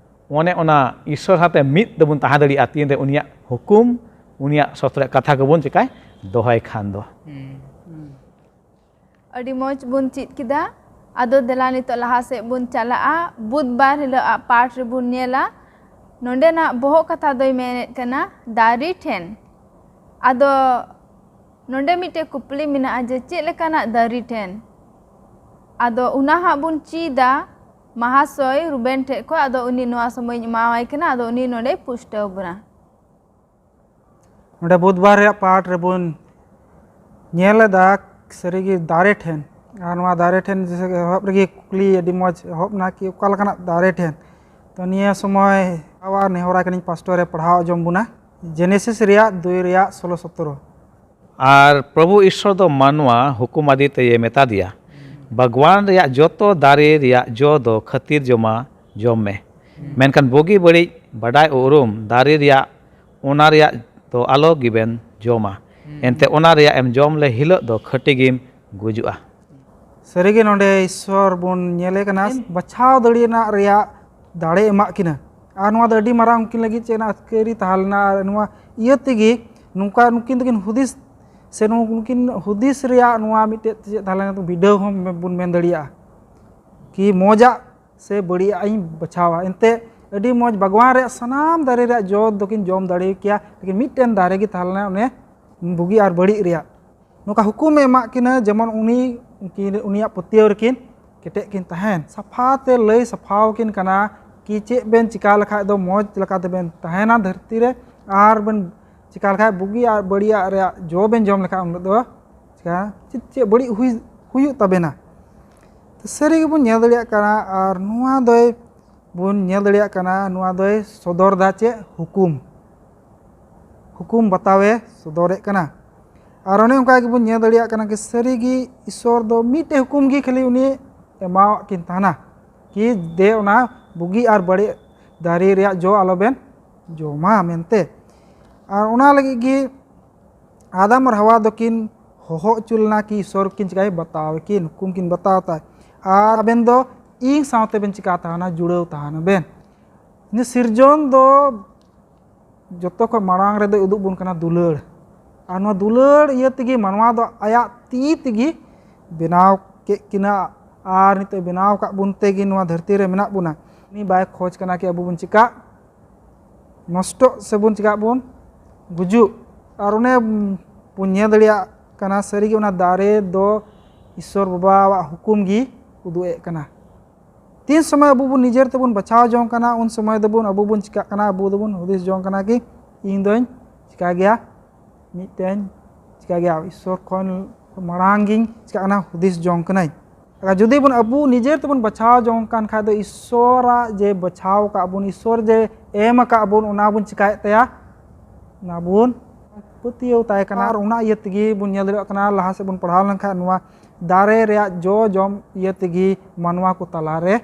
ᱚᱱᱮ ᱚᱱᱟ ᱤᱥᱥᱚᱨ ᱥᱟᱶᱛᱮ ᱢᱤᱫ ᱛᱮᱵᱚᱱ ᱛᱟᱦᱮᱸ ᱫᱟᱲᱮᱭᱟᱜᱼᱟ, ᱛᱤᱱᱨᱮ ᱩᱱᱤᱭᱟᱜ ᱦᱩᱠᱩᱢ, ᱩᱱᱤᱭᱟᱜ ᱥᱚᱥᱛᱨᱚ ᱠᱟᱛᱷᱟ ᱠᱚᱵᱚᱱ ᱪᱮᱠᱟᱭ ᱫᱚᱦᱚᱭ ᱠᱷᱟᱱ ᱫᱚ᱾ ᱟᱹᱰᱤ ᱢᱚᱡᱽ ᱵᱚᱱ ᱪᱮᱫ ᱠᱮᱫᱟ᱾ ᱟᱫᱚ ᱫᱮᱞᱟ ᱱᱤᱛᱚᱜ ᱞᱟᱦᱟ ᱥᱮᱫ ᱵᱚᱱ ᱪᱟᱞᱟᱜᱼᱟ᱾ ᱵᱩᱫᱷᱵᱟᱨ ᱦᱤᱞᱳᱜ ᱟᱜ ᱯᱟᱴ ᱨᱮᱵᱚᱱ ᱧᱮᱞᱟ᱾ ᱱᱚᱸᱰᱮᱱᱟᱜ ᱵᱚᱦᱚᱜ ᱠᱟᱛᱷᱟ ᱫᱚᱭ ᱢᱮᱱᱮᱫ ᱠᱟᱱᱟ ᱫᱟᱨᱮ ᱴᱷᱮᱱ᱾ ᱟᱫᱚ ᱱᱚᱸᱰᱮ ᱢᱤᱫᱴᱮᱡ ᱠᱩᱠᱞᱤ ᱢᱮᱱᱟᱜᱼᱟ ᱡᱮ ᱪᱮᱫ ᱞᱮᱠᱟᱱᱟᱜ ᱫᱟᱨᱮ ᱴᱷᱮᱱ? ᱟᱫᱚ ᱚᱱᱟ ᱦᱟᱸᱜ ᱵᱚᱱ ᱪᱮᱫᱟ ᱢᱟᱦᱟᱥᱚᱭ ᱨᱩᱵᱮᱱ ᱴᱷᱮᱡ ᱠᱷᱚᱡ᱾ ᱟᱫᱚ ᱩᱱᱤ ᱱᱚᱣᱟ ᱥᱚᱢᱚᱭ ᱤᱧ ᱮᱢᱟᱣᱟᱭ ᱠᱟᱱᱟ᱾ ᱟᱫᱚ ᱩᱱᱤ ᱱᱚᱸᱰᱮᱭ ᱯᱩᱥᱴᱟᱹᱣ ᱵᱚᱱᱟ᱾ ᱱᱚᱰᱮ ᱵᱩᱫᱷᱵᱟᱨ ᱨᱮᱭᱟᱜ ᱯᱟᱴ ᱨᱮᱵᱚᱱ ᱧᱮᱞ ᱮᱫᱟ ᱥᱟᱹᱨᱤᱜᱮ ᱫᱟᱨᱮ ᱴᱷᱮᱱ᱾ ᱟᱨ ᱱᱚᱣᱟ ᱫᱟᱨᱮ ᱴᱷᱮᱱ ᱮᱦᱚᱵ ᱨᱮᱜᱮ ᱠᱩᱠᱞᱤ ᱟᱹᱰᱤ ᱢᱚᱡᱽ ᱮᱦᱚᱵ ᱮᱱᱟ ᱠᱤ ᱚᱠᱟ ᱞᱮᱠᱟᱱᱟᱜ ᱫᱟᱨᱮ ᱴᱷᱮᱱ᱾ ᱛᱚ ᱱᱤᱭᱟᱹ ᱥᱚᱢᱚᱭ ᱟᱵᱟᱨ ᱱᱮᱦᱚᱨᱟᱭ ᱠᱟᱹᱱᱟᱹᱧ ᱯᱟᱥᱴᱚᱨ ᱮ ᱯᱟᱲᱦᱟᱣ ᱟᱸᱡᱚᱢ ᱵᱚᱱᱟ ᱡᱮᱱᱮᱥᱤᱥ ᱨᱮᱭᱟᱜ ᱫᱩᱭ ᱨᱮᱭᱟᱜ ᱥᱳᱞᱳ ᱥᱚᱛᱨᱚ᱾ ᱟᱨ ᱯᱨᱚᱵᱷᱩ ᱤᱥᱥᱚᱨ ᱫᱚ ᱢᱟᱱᱣᱟ ᱦᱩᱠᱩᱢ ᱟᱫᱮ ᱛᱮᱭᱮ ᱢᱮᱛᱟ ᱫᱮᱭᱟ, ᱵᱟᱜᱽᱣᱟᱱ ᱨᱮᱭᱟᱜ ᱡᱚᱛᱚ ᱫᱟᱨᱮ ᱨᱮᱭᱟᱜ ᱡᱚ ᱫᱚ ᱠᱷᱟᱹᱛᱤᱨ ᱡᱚᱢᱟ ᱡᱚᱢ ᱢᱮ, ᱢᱮᱱᱠᱷᱟᱱ ᱵᱩᱜᱤ ᱵᱟᱹᱲᱤᱡ ᱵᱟᱰᱟᱭ ᱩᱨᱩᱢ ᱫᱟᱨᱮ ᱨᱮᱭᱟᱜ ᱚᱱᱟ ᱨᱮᱭᱟᱜ ᱫᱚ ᱟᱞᱚ ᱜᱮᱵᱮᱱ ᱡᱚᱢᱟ, ᱮᱱᱛᱮ ᱚᱱᱟ ᱨᱮᱭᱟᱜ ᱮᱢ ᱡᱚᱢ ᱞᱮ ᱦᱤᱞᱳᱜ ᱫᱚ ᱠᱷᱟᱹᱴᱤ ᱜᱮᱢ ᱜᱩᱡᱩᱜᱼᱟ᱾ ᱥᱟᱹᱨᱤᱜᱮ ᱱᱚᱰᱮ ᱤᱥᱥᱚᱨ ᱵᱚᱱ ᱧᱮᱞᱮ ᱠᱟᱱᱟ ᱵᱟᱪᱷᱟᱣ ᱫᱟᱲᱮ ᱨᱮᱱᱟᱜ ᱨᱮᱭᱟᱜ ᱫᱟᱲᱮ ᱮᱢᱟᱜ ᱠᱤᱱᱟ᱾ ᱟᱨ ᱱᱚᱣᱟ ᱫᱚ ᱟᱹᱰᱤ ᱢᱟᱨᱟᱝ ᱩᱱᱠᱤᱱ ᱞᱟᱹᱜᱤᱫ ᱪᱮᱫ ᱨᱮᱱᱟᱜ ᱟᱹᱛᱠᱟᱹᱨᱤ ᱛᱟᱦᱮᱸ ᱞᱮᱱᱟ᱾ ᱟᱨ ᱱᱚᱣᱟ ᱤᱭᱟᱹ ᱛᱮᱜᱮ ᱱᱚᱝᱠᱟ ᱱᱩᱠᱤᱱ ᱫᱚᱠᱤᱱ ᱦᱩᱫᱤᱥ ᱥᱮ ᱱᱩᱠᱤᱱ ᱦᱩᱫᱤᱥ ᱨᱮᱭᱟᱜ ᱱᱚᱣᱟ ᱢᱤᱫᱴᱮᱡ ᱪᱮᱫ ᱛᱟᱦᱮᱸ ᱞᱮᱱᱟ ᱵᱤᱰᱟᱹᱣ ᱦᱚᱸ ᱵᱚᱱ ᱢᱮᱱ ᱫᱟᱲᱮᱭᱟᱜᱼᱟ ᱠᱤ ᱢᱚᱡᱟᱜ ᱥᱮ ᱵᱟᱹᱲᱤᱡᱟᱜ ᱤᱧ ᱵᱟᱪᱷᱟᱣᱟ᱾ ᱮᱱᱛᱮ ᱟᱹᱰᱤ ᱢᱚᱡᱽ ᱵᱟᱜᱽᱣᱟᱱ ᱨᱮᱭᱟᱜ ᱥᱟᱱᱟᱢ ᱫᱟᱨᱮ ᱨᱮᱭᱟᱜ ᱡᱚ ᱫᱚᱠᱤᱱ ᱡᱚᱢ ᱫᱟᱲᱮ ᱠᱮᱭᱟ, ᱞᱮᱠᱤᱱ ᱢᱤᱫᱴᱮᱱ ᱫᱟᱨᱮ ᱜᱮ ᱛᱟᱦᱮᱸ ᱞᱮᱱᱟ ᱚᱱᱮ ᱵᱩᱜᱤ ᱟᱨ ᱵᱟᱹᱲᱤᱡ ᱨᱮᱭᱟᱜ᱾ ᱱᱚᱝᱠᱟ ᱦᱩᱠᱩᱢᱮ ᱮᱢᱟᱜ ᱠᱤᱱᱟ ᱡᱮᱢᱚᱱ ᱩᱱᱤ ᱩᱱᱠᱤᱱ ᱩᱱᱤᱭᱟᱜ ᱯᱟᱹᱛᱭᱟᱹᱣ ᱨᱮᱠᱤᱱ ᱠᱮᱴᱮᱡ ᱠᱤᱱ ᱛᱟᱦᱮᱱ᱾ ᱥᱟᱯᱷᱟ ᱛᱮ ᱞᱟᱹᱭ ᱥᱟᱯᱷᱟ ᱟᱹᱠᱤᱱ ᱠᱟᱱᱟ ᱠᱤ ᱪᱮᱫ ᱵᱮᱱ ᱪᱤᱠᱟ ᱞᱮᱠᱷᱟᱡ ᱫᱚ ᱢᱚᱡᱽ ᱞᱮᱠᱟ ᱛᱮᱵᱮᱱ ᱛᱟᱦᱮᱱᱟ ᱫᱷᱟᱹᱨᱛᱤ ᱨᱮ, ᱟᱨ ᱵᱮᱱ ᱪᱤᱠᱟ ᱞᱮᱠᱷᱟᱡ ᱵᱩᱜᱤ ᱟᱨ ᱵᱟᱹᱲᱤᱡᱟᱜ ᱨᱮᱭᱟᱜ ᱡᱚ ᱵᱮᱱ ᱡᱚᱢ ᱞᱮᱠᱷᱟᱡ ᱩᱱ ᱦᱤᱞᱳᱜ ᱫᱚ ᱪᱤᱠᱟ ᱪᱮᱫ ᱪᱮᱫ ᱵᱟᱹᱲᱤᱡ ᱦᱩᱭ ᱦᱩᱭᱩᱜ ᱛᱟᱵᱮᱱᱟ᱾ ᱛᱚ ᱥᱟᱹᱨᱤ ᱜᱮᱵᱚᱱ ᱧᱮᱞ ᱫᱟᱲᱮᱭᱟᱜ ᱠᱟᱱᱟ, ᱟᱨ ᱱᱚᱣᱟ ᱫᱚᱭ ᱵᱚᱱ ᱧᱮᱞ ᱫᱟᱲᱮᱭᱟᱜ ᱠᱟᱱᱟ, ᱱᱚᱣᱟ ᱫᱚᱭ ᱥᱚᱫᱚᱨ ᱫᱟ ᱪᱮᱫ? ᱦᱩᱠᱩᱢ᱾ ᱦᱩᱠᱩᱢ ᱵᱟᱛᱟᱣᱮ ᱥᱚᱫᱚᱨᱮᱫ ᱠᱟᱱᱟ᱾ ᱟᱨ ᱚᱱᱮ ᱚᱱᱠᱟ ᱜᱮᱵᱚᱱ ᱧᱮᱞ ᱫᱟᱲᱮᱭᱟᱜ ᱠᱟᱱᱟ ᱠᱤ ᱥᱟᱹᱨᱤ ᱜᱮ ᱤᱥᱚᱨ ᱫᱚ ᱢᱤᱫᱴᱮᱡ ᱦᱩᱠᱩᱢ ᱜᱮ ᱠᱷᱟᱹᱞᱤ ᱩᱱᱤ ᱮᱢᱟᱣᱟᱫ ᱠᱤᱱ ᱛᱟᱦᱮᱱᱟ ᱠᱤ ᱫᱮ ᱚᱱᱟ ᱵᱩᱜᱤ ᱟᱨ ᱵᱟᱹᱲᱤᱡ ᱫᱟᱨᱮ ᱨᱮᱭᱟᱜ ᱡᱚ ᱟᱞᱚᱵᱮᱱ ᱡᱚᱢᱟ ᱢᱮᱱᱛᱮ᱾ ᱟᱨ ᱚᱱᱟ ᱞᱟᱹᱜᱤᱫ ᱜᱮ ᱟᱫᱟᱢ ᱟᱨ ᱦᱟᱣᱟ ᱫᱚᱠᱤᱱ ᱦᱚᱦᱚ ᱦᱚᱪᱚ ᱞᱮᱱᱟ ᱠᱤ ᱤᱥᱚᱨ ᱠᱤᱱ ᱪᱤᱠᱟᱹᱭ ᱵᱟᱛᱟᱣ ᱠᱤᱱ, ᱦᱩᱠᱩᱢ ᱠᱤᱱ ᱵᱟᱛᱟᱣ ᱛᱟᱭ᱾ ᱟᱨ ᱟᱵᱮᱱ ᱫᱚ ᱤᱧ ᱥᱟᱶᱛᱮ ᱵᱮᱱ ᱪᱤᱠᱟ ᱛᱟᱦᱮᱱᱟ, ᱡᱩᱲᱟᱹᱣ ᱛᱟᱦᱮᱱᱟ ᱵᱮᱱ᱾ ᱤᱱᱟᱹ ᱥᱤᱨᱡᱚᱱ ᱫᱚ ᱡᱚᱛᱚ ᱠᱷᱚᱱ ᱢᱟᱲᱟᱝ ᱨᱮᱫᱚᱭ ᱩᱫᱩᱜ ᱵᱚᱱ ᱠᱟᱱᱟ ᱫᱩᱞᱟᱹᱲ᱾ ᱟᱨ ᱱᱚᱣᱟ ᱫᱩᱞᱟᱹᱲ ᱤᱭᱟᱹ ᱛᱮᱜᱮ ᱢᱟᱱᱣᱟ ᱫᱚ ᱟᱭᱟᱜ ᱛᱤ ᱛᱮᱜᱮ ᱵᱮᱱᱟᱣ ᱠᱮᱫ ᱠᱤᱱᱟ᱾ ᱟᱨ ᱱᱤᱛᱚᱜ ᱵᱮᱱᱟᱣ ᱟᱠᱟᱫ ᱵᱚᱱ ᱛᱮᱜᱮ ᱱᱚᱣᱟ ᱫᱷᱟᱹᱨᱛᱤ ᱨᱮ ᱢᱮᱱᱟᱜ ᱵᱚᱱᱟ᱾ ᱩᱱᱤ ᱵᱟᱭ ᱠᱷᱚᱡᱽ ᱠᱟᱱᱟ ᱠᱤ ᱟᱵᱚ ᱵᱚᱱ ᱪᱤᱠᱟᱜ, ᱱᱚᱥᱴᱚᱜ ᱥᱮᱵᱚᱱ ᱪᱤᱠᱟᱜ ᱵᱚᱱ ᱜᱩᱡᱩᱜ᱾ ᱟᱨ ᱚᱱᱮ ᱵᱚᱱ ᱧᱮᱞ ᱫᱟᱲᱮᱭᱟᱜ ᱠᱟᱱᱟ ᱥᱟᱹᱨᱤᱜᱮ ᱚᱱᱟ ᱫᱟᱨᱮ ᱫᱚ ᱤᱥᱚᱨ ᱵᱟᱵᱟᱣᱟᱜ ᱦᱩᱠᱩᱢ ᱜᱮ ᱩᱫᱩᱜ ᱮᱫ ᱠᱟᱱᱟ᱾ ᱛᱤᱱ ᱥᱚᱢᱚᱭ ᱟᱵᱚ ᱵᱚᱱ ᱱᱤᱡᱮᱨ ᱛᱮᱵᱚᱱ ᱵᱟᱪᱷᱟᱣ ᱡᱚᱝ ᱠᱟᱱᱟ, ᱩᱱ ᱥᱚᱢᱚᱭ ᱫᱚᱵᱚᱱ ᱟᱵᱚ ᱵᱚᱱ ᱪᱤᱠᱟᱜ ᱠᱟᱱᱟ, ᱟᱵᱚ ᱫᱚᱵᱚᱱ ᱦᱩᱫᱤᱥ ᱡᱚᱝ ᱠᱟᱱᱟ ᱠᱤ ᱤᱧ ᱫᱚᱧ ᱪᱤᱠᱟ ᱜᱮᱭᱟ, ᱢᱤᱫᱴᱮᱱ ᱪᱤᱠᱟ ᱜᱮᱭᱟ, ᱤᱥᱚᱨ ᱠᱷᱚᱱ ᱢᱟᱲᱟᱝ ᱜᱤᱧ ᱪᱤᱠᱟᱜ ᱠᱟᱱᱟ, ᱦᱩᱫᱤᱥ ᱡᱚᱝ ᱠᱟᱹᱱᱟᱹᱧ᱾ ᱟᱨ ᱡᱩᱫᱤ ᱵᱚᱱ ᱟᱵᱚ ᱱᱤᱡᱮᱨ ᱛᱮᱵᱚᱱ ᱵᱟᱪᱷᱟᱣ ᱡᱚᱝ ᱠᱟᱱ ᱠᱷᱟᱡ ᱫᱚ ᱤᱥᱚᱨᱟᱜ ᱡᱮ ᱵᱟᱪᱷᱟᱣ ᱠᱟᱜ ᱵᱚᱱ, ᱤᱥᱚᱨ ᱡᱮ ᱮᱢ ᱟᱠᱟᱫ ᱵᱚᱱ, ᱚᱱᱟ ᱵᱚᱱ ᱪᱤᱠᱟᱭᱮᱫ ᱛᱟᱭᱟ, ᱚᱱᱟ ᱵᱚᱱ ᱯᱟᱹᱛᱭᱟᱹᱣ ᱛᱟᱭ ᱠᱟᱱᱟ᱾ ᱟᱨ ᱚᱱᱟ ᱤᱭᱟᱹ ᱛᱮᱜᱮ ᱵᱚᱱ ᱧᱮᱞ ᱫᱟᱲᱮᱭᱟᱜ ᱠᱟᱱᱟ, ᱞᱟᱦᱟ ᱥᱮᱫ ᱵᱚᱱ ᱯᱟᱲᱦᱟᱣ ᱞᱮᱱᱠᱷᱟᱱ ᱱᱚᱣᱟ ᱫᱟᱨᱮ ᱨᱮᱭᱟᱜ ᱡᱚ ᱡᱚᱢ ᱤᱭᱟᱹ ᱛᱮᱜᱮ ᱢᱟᱱᱣᱟ ᱠᱚ ᱛᱟᱞᱟᱨᱮ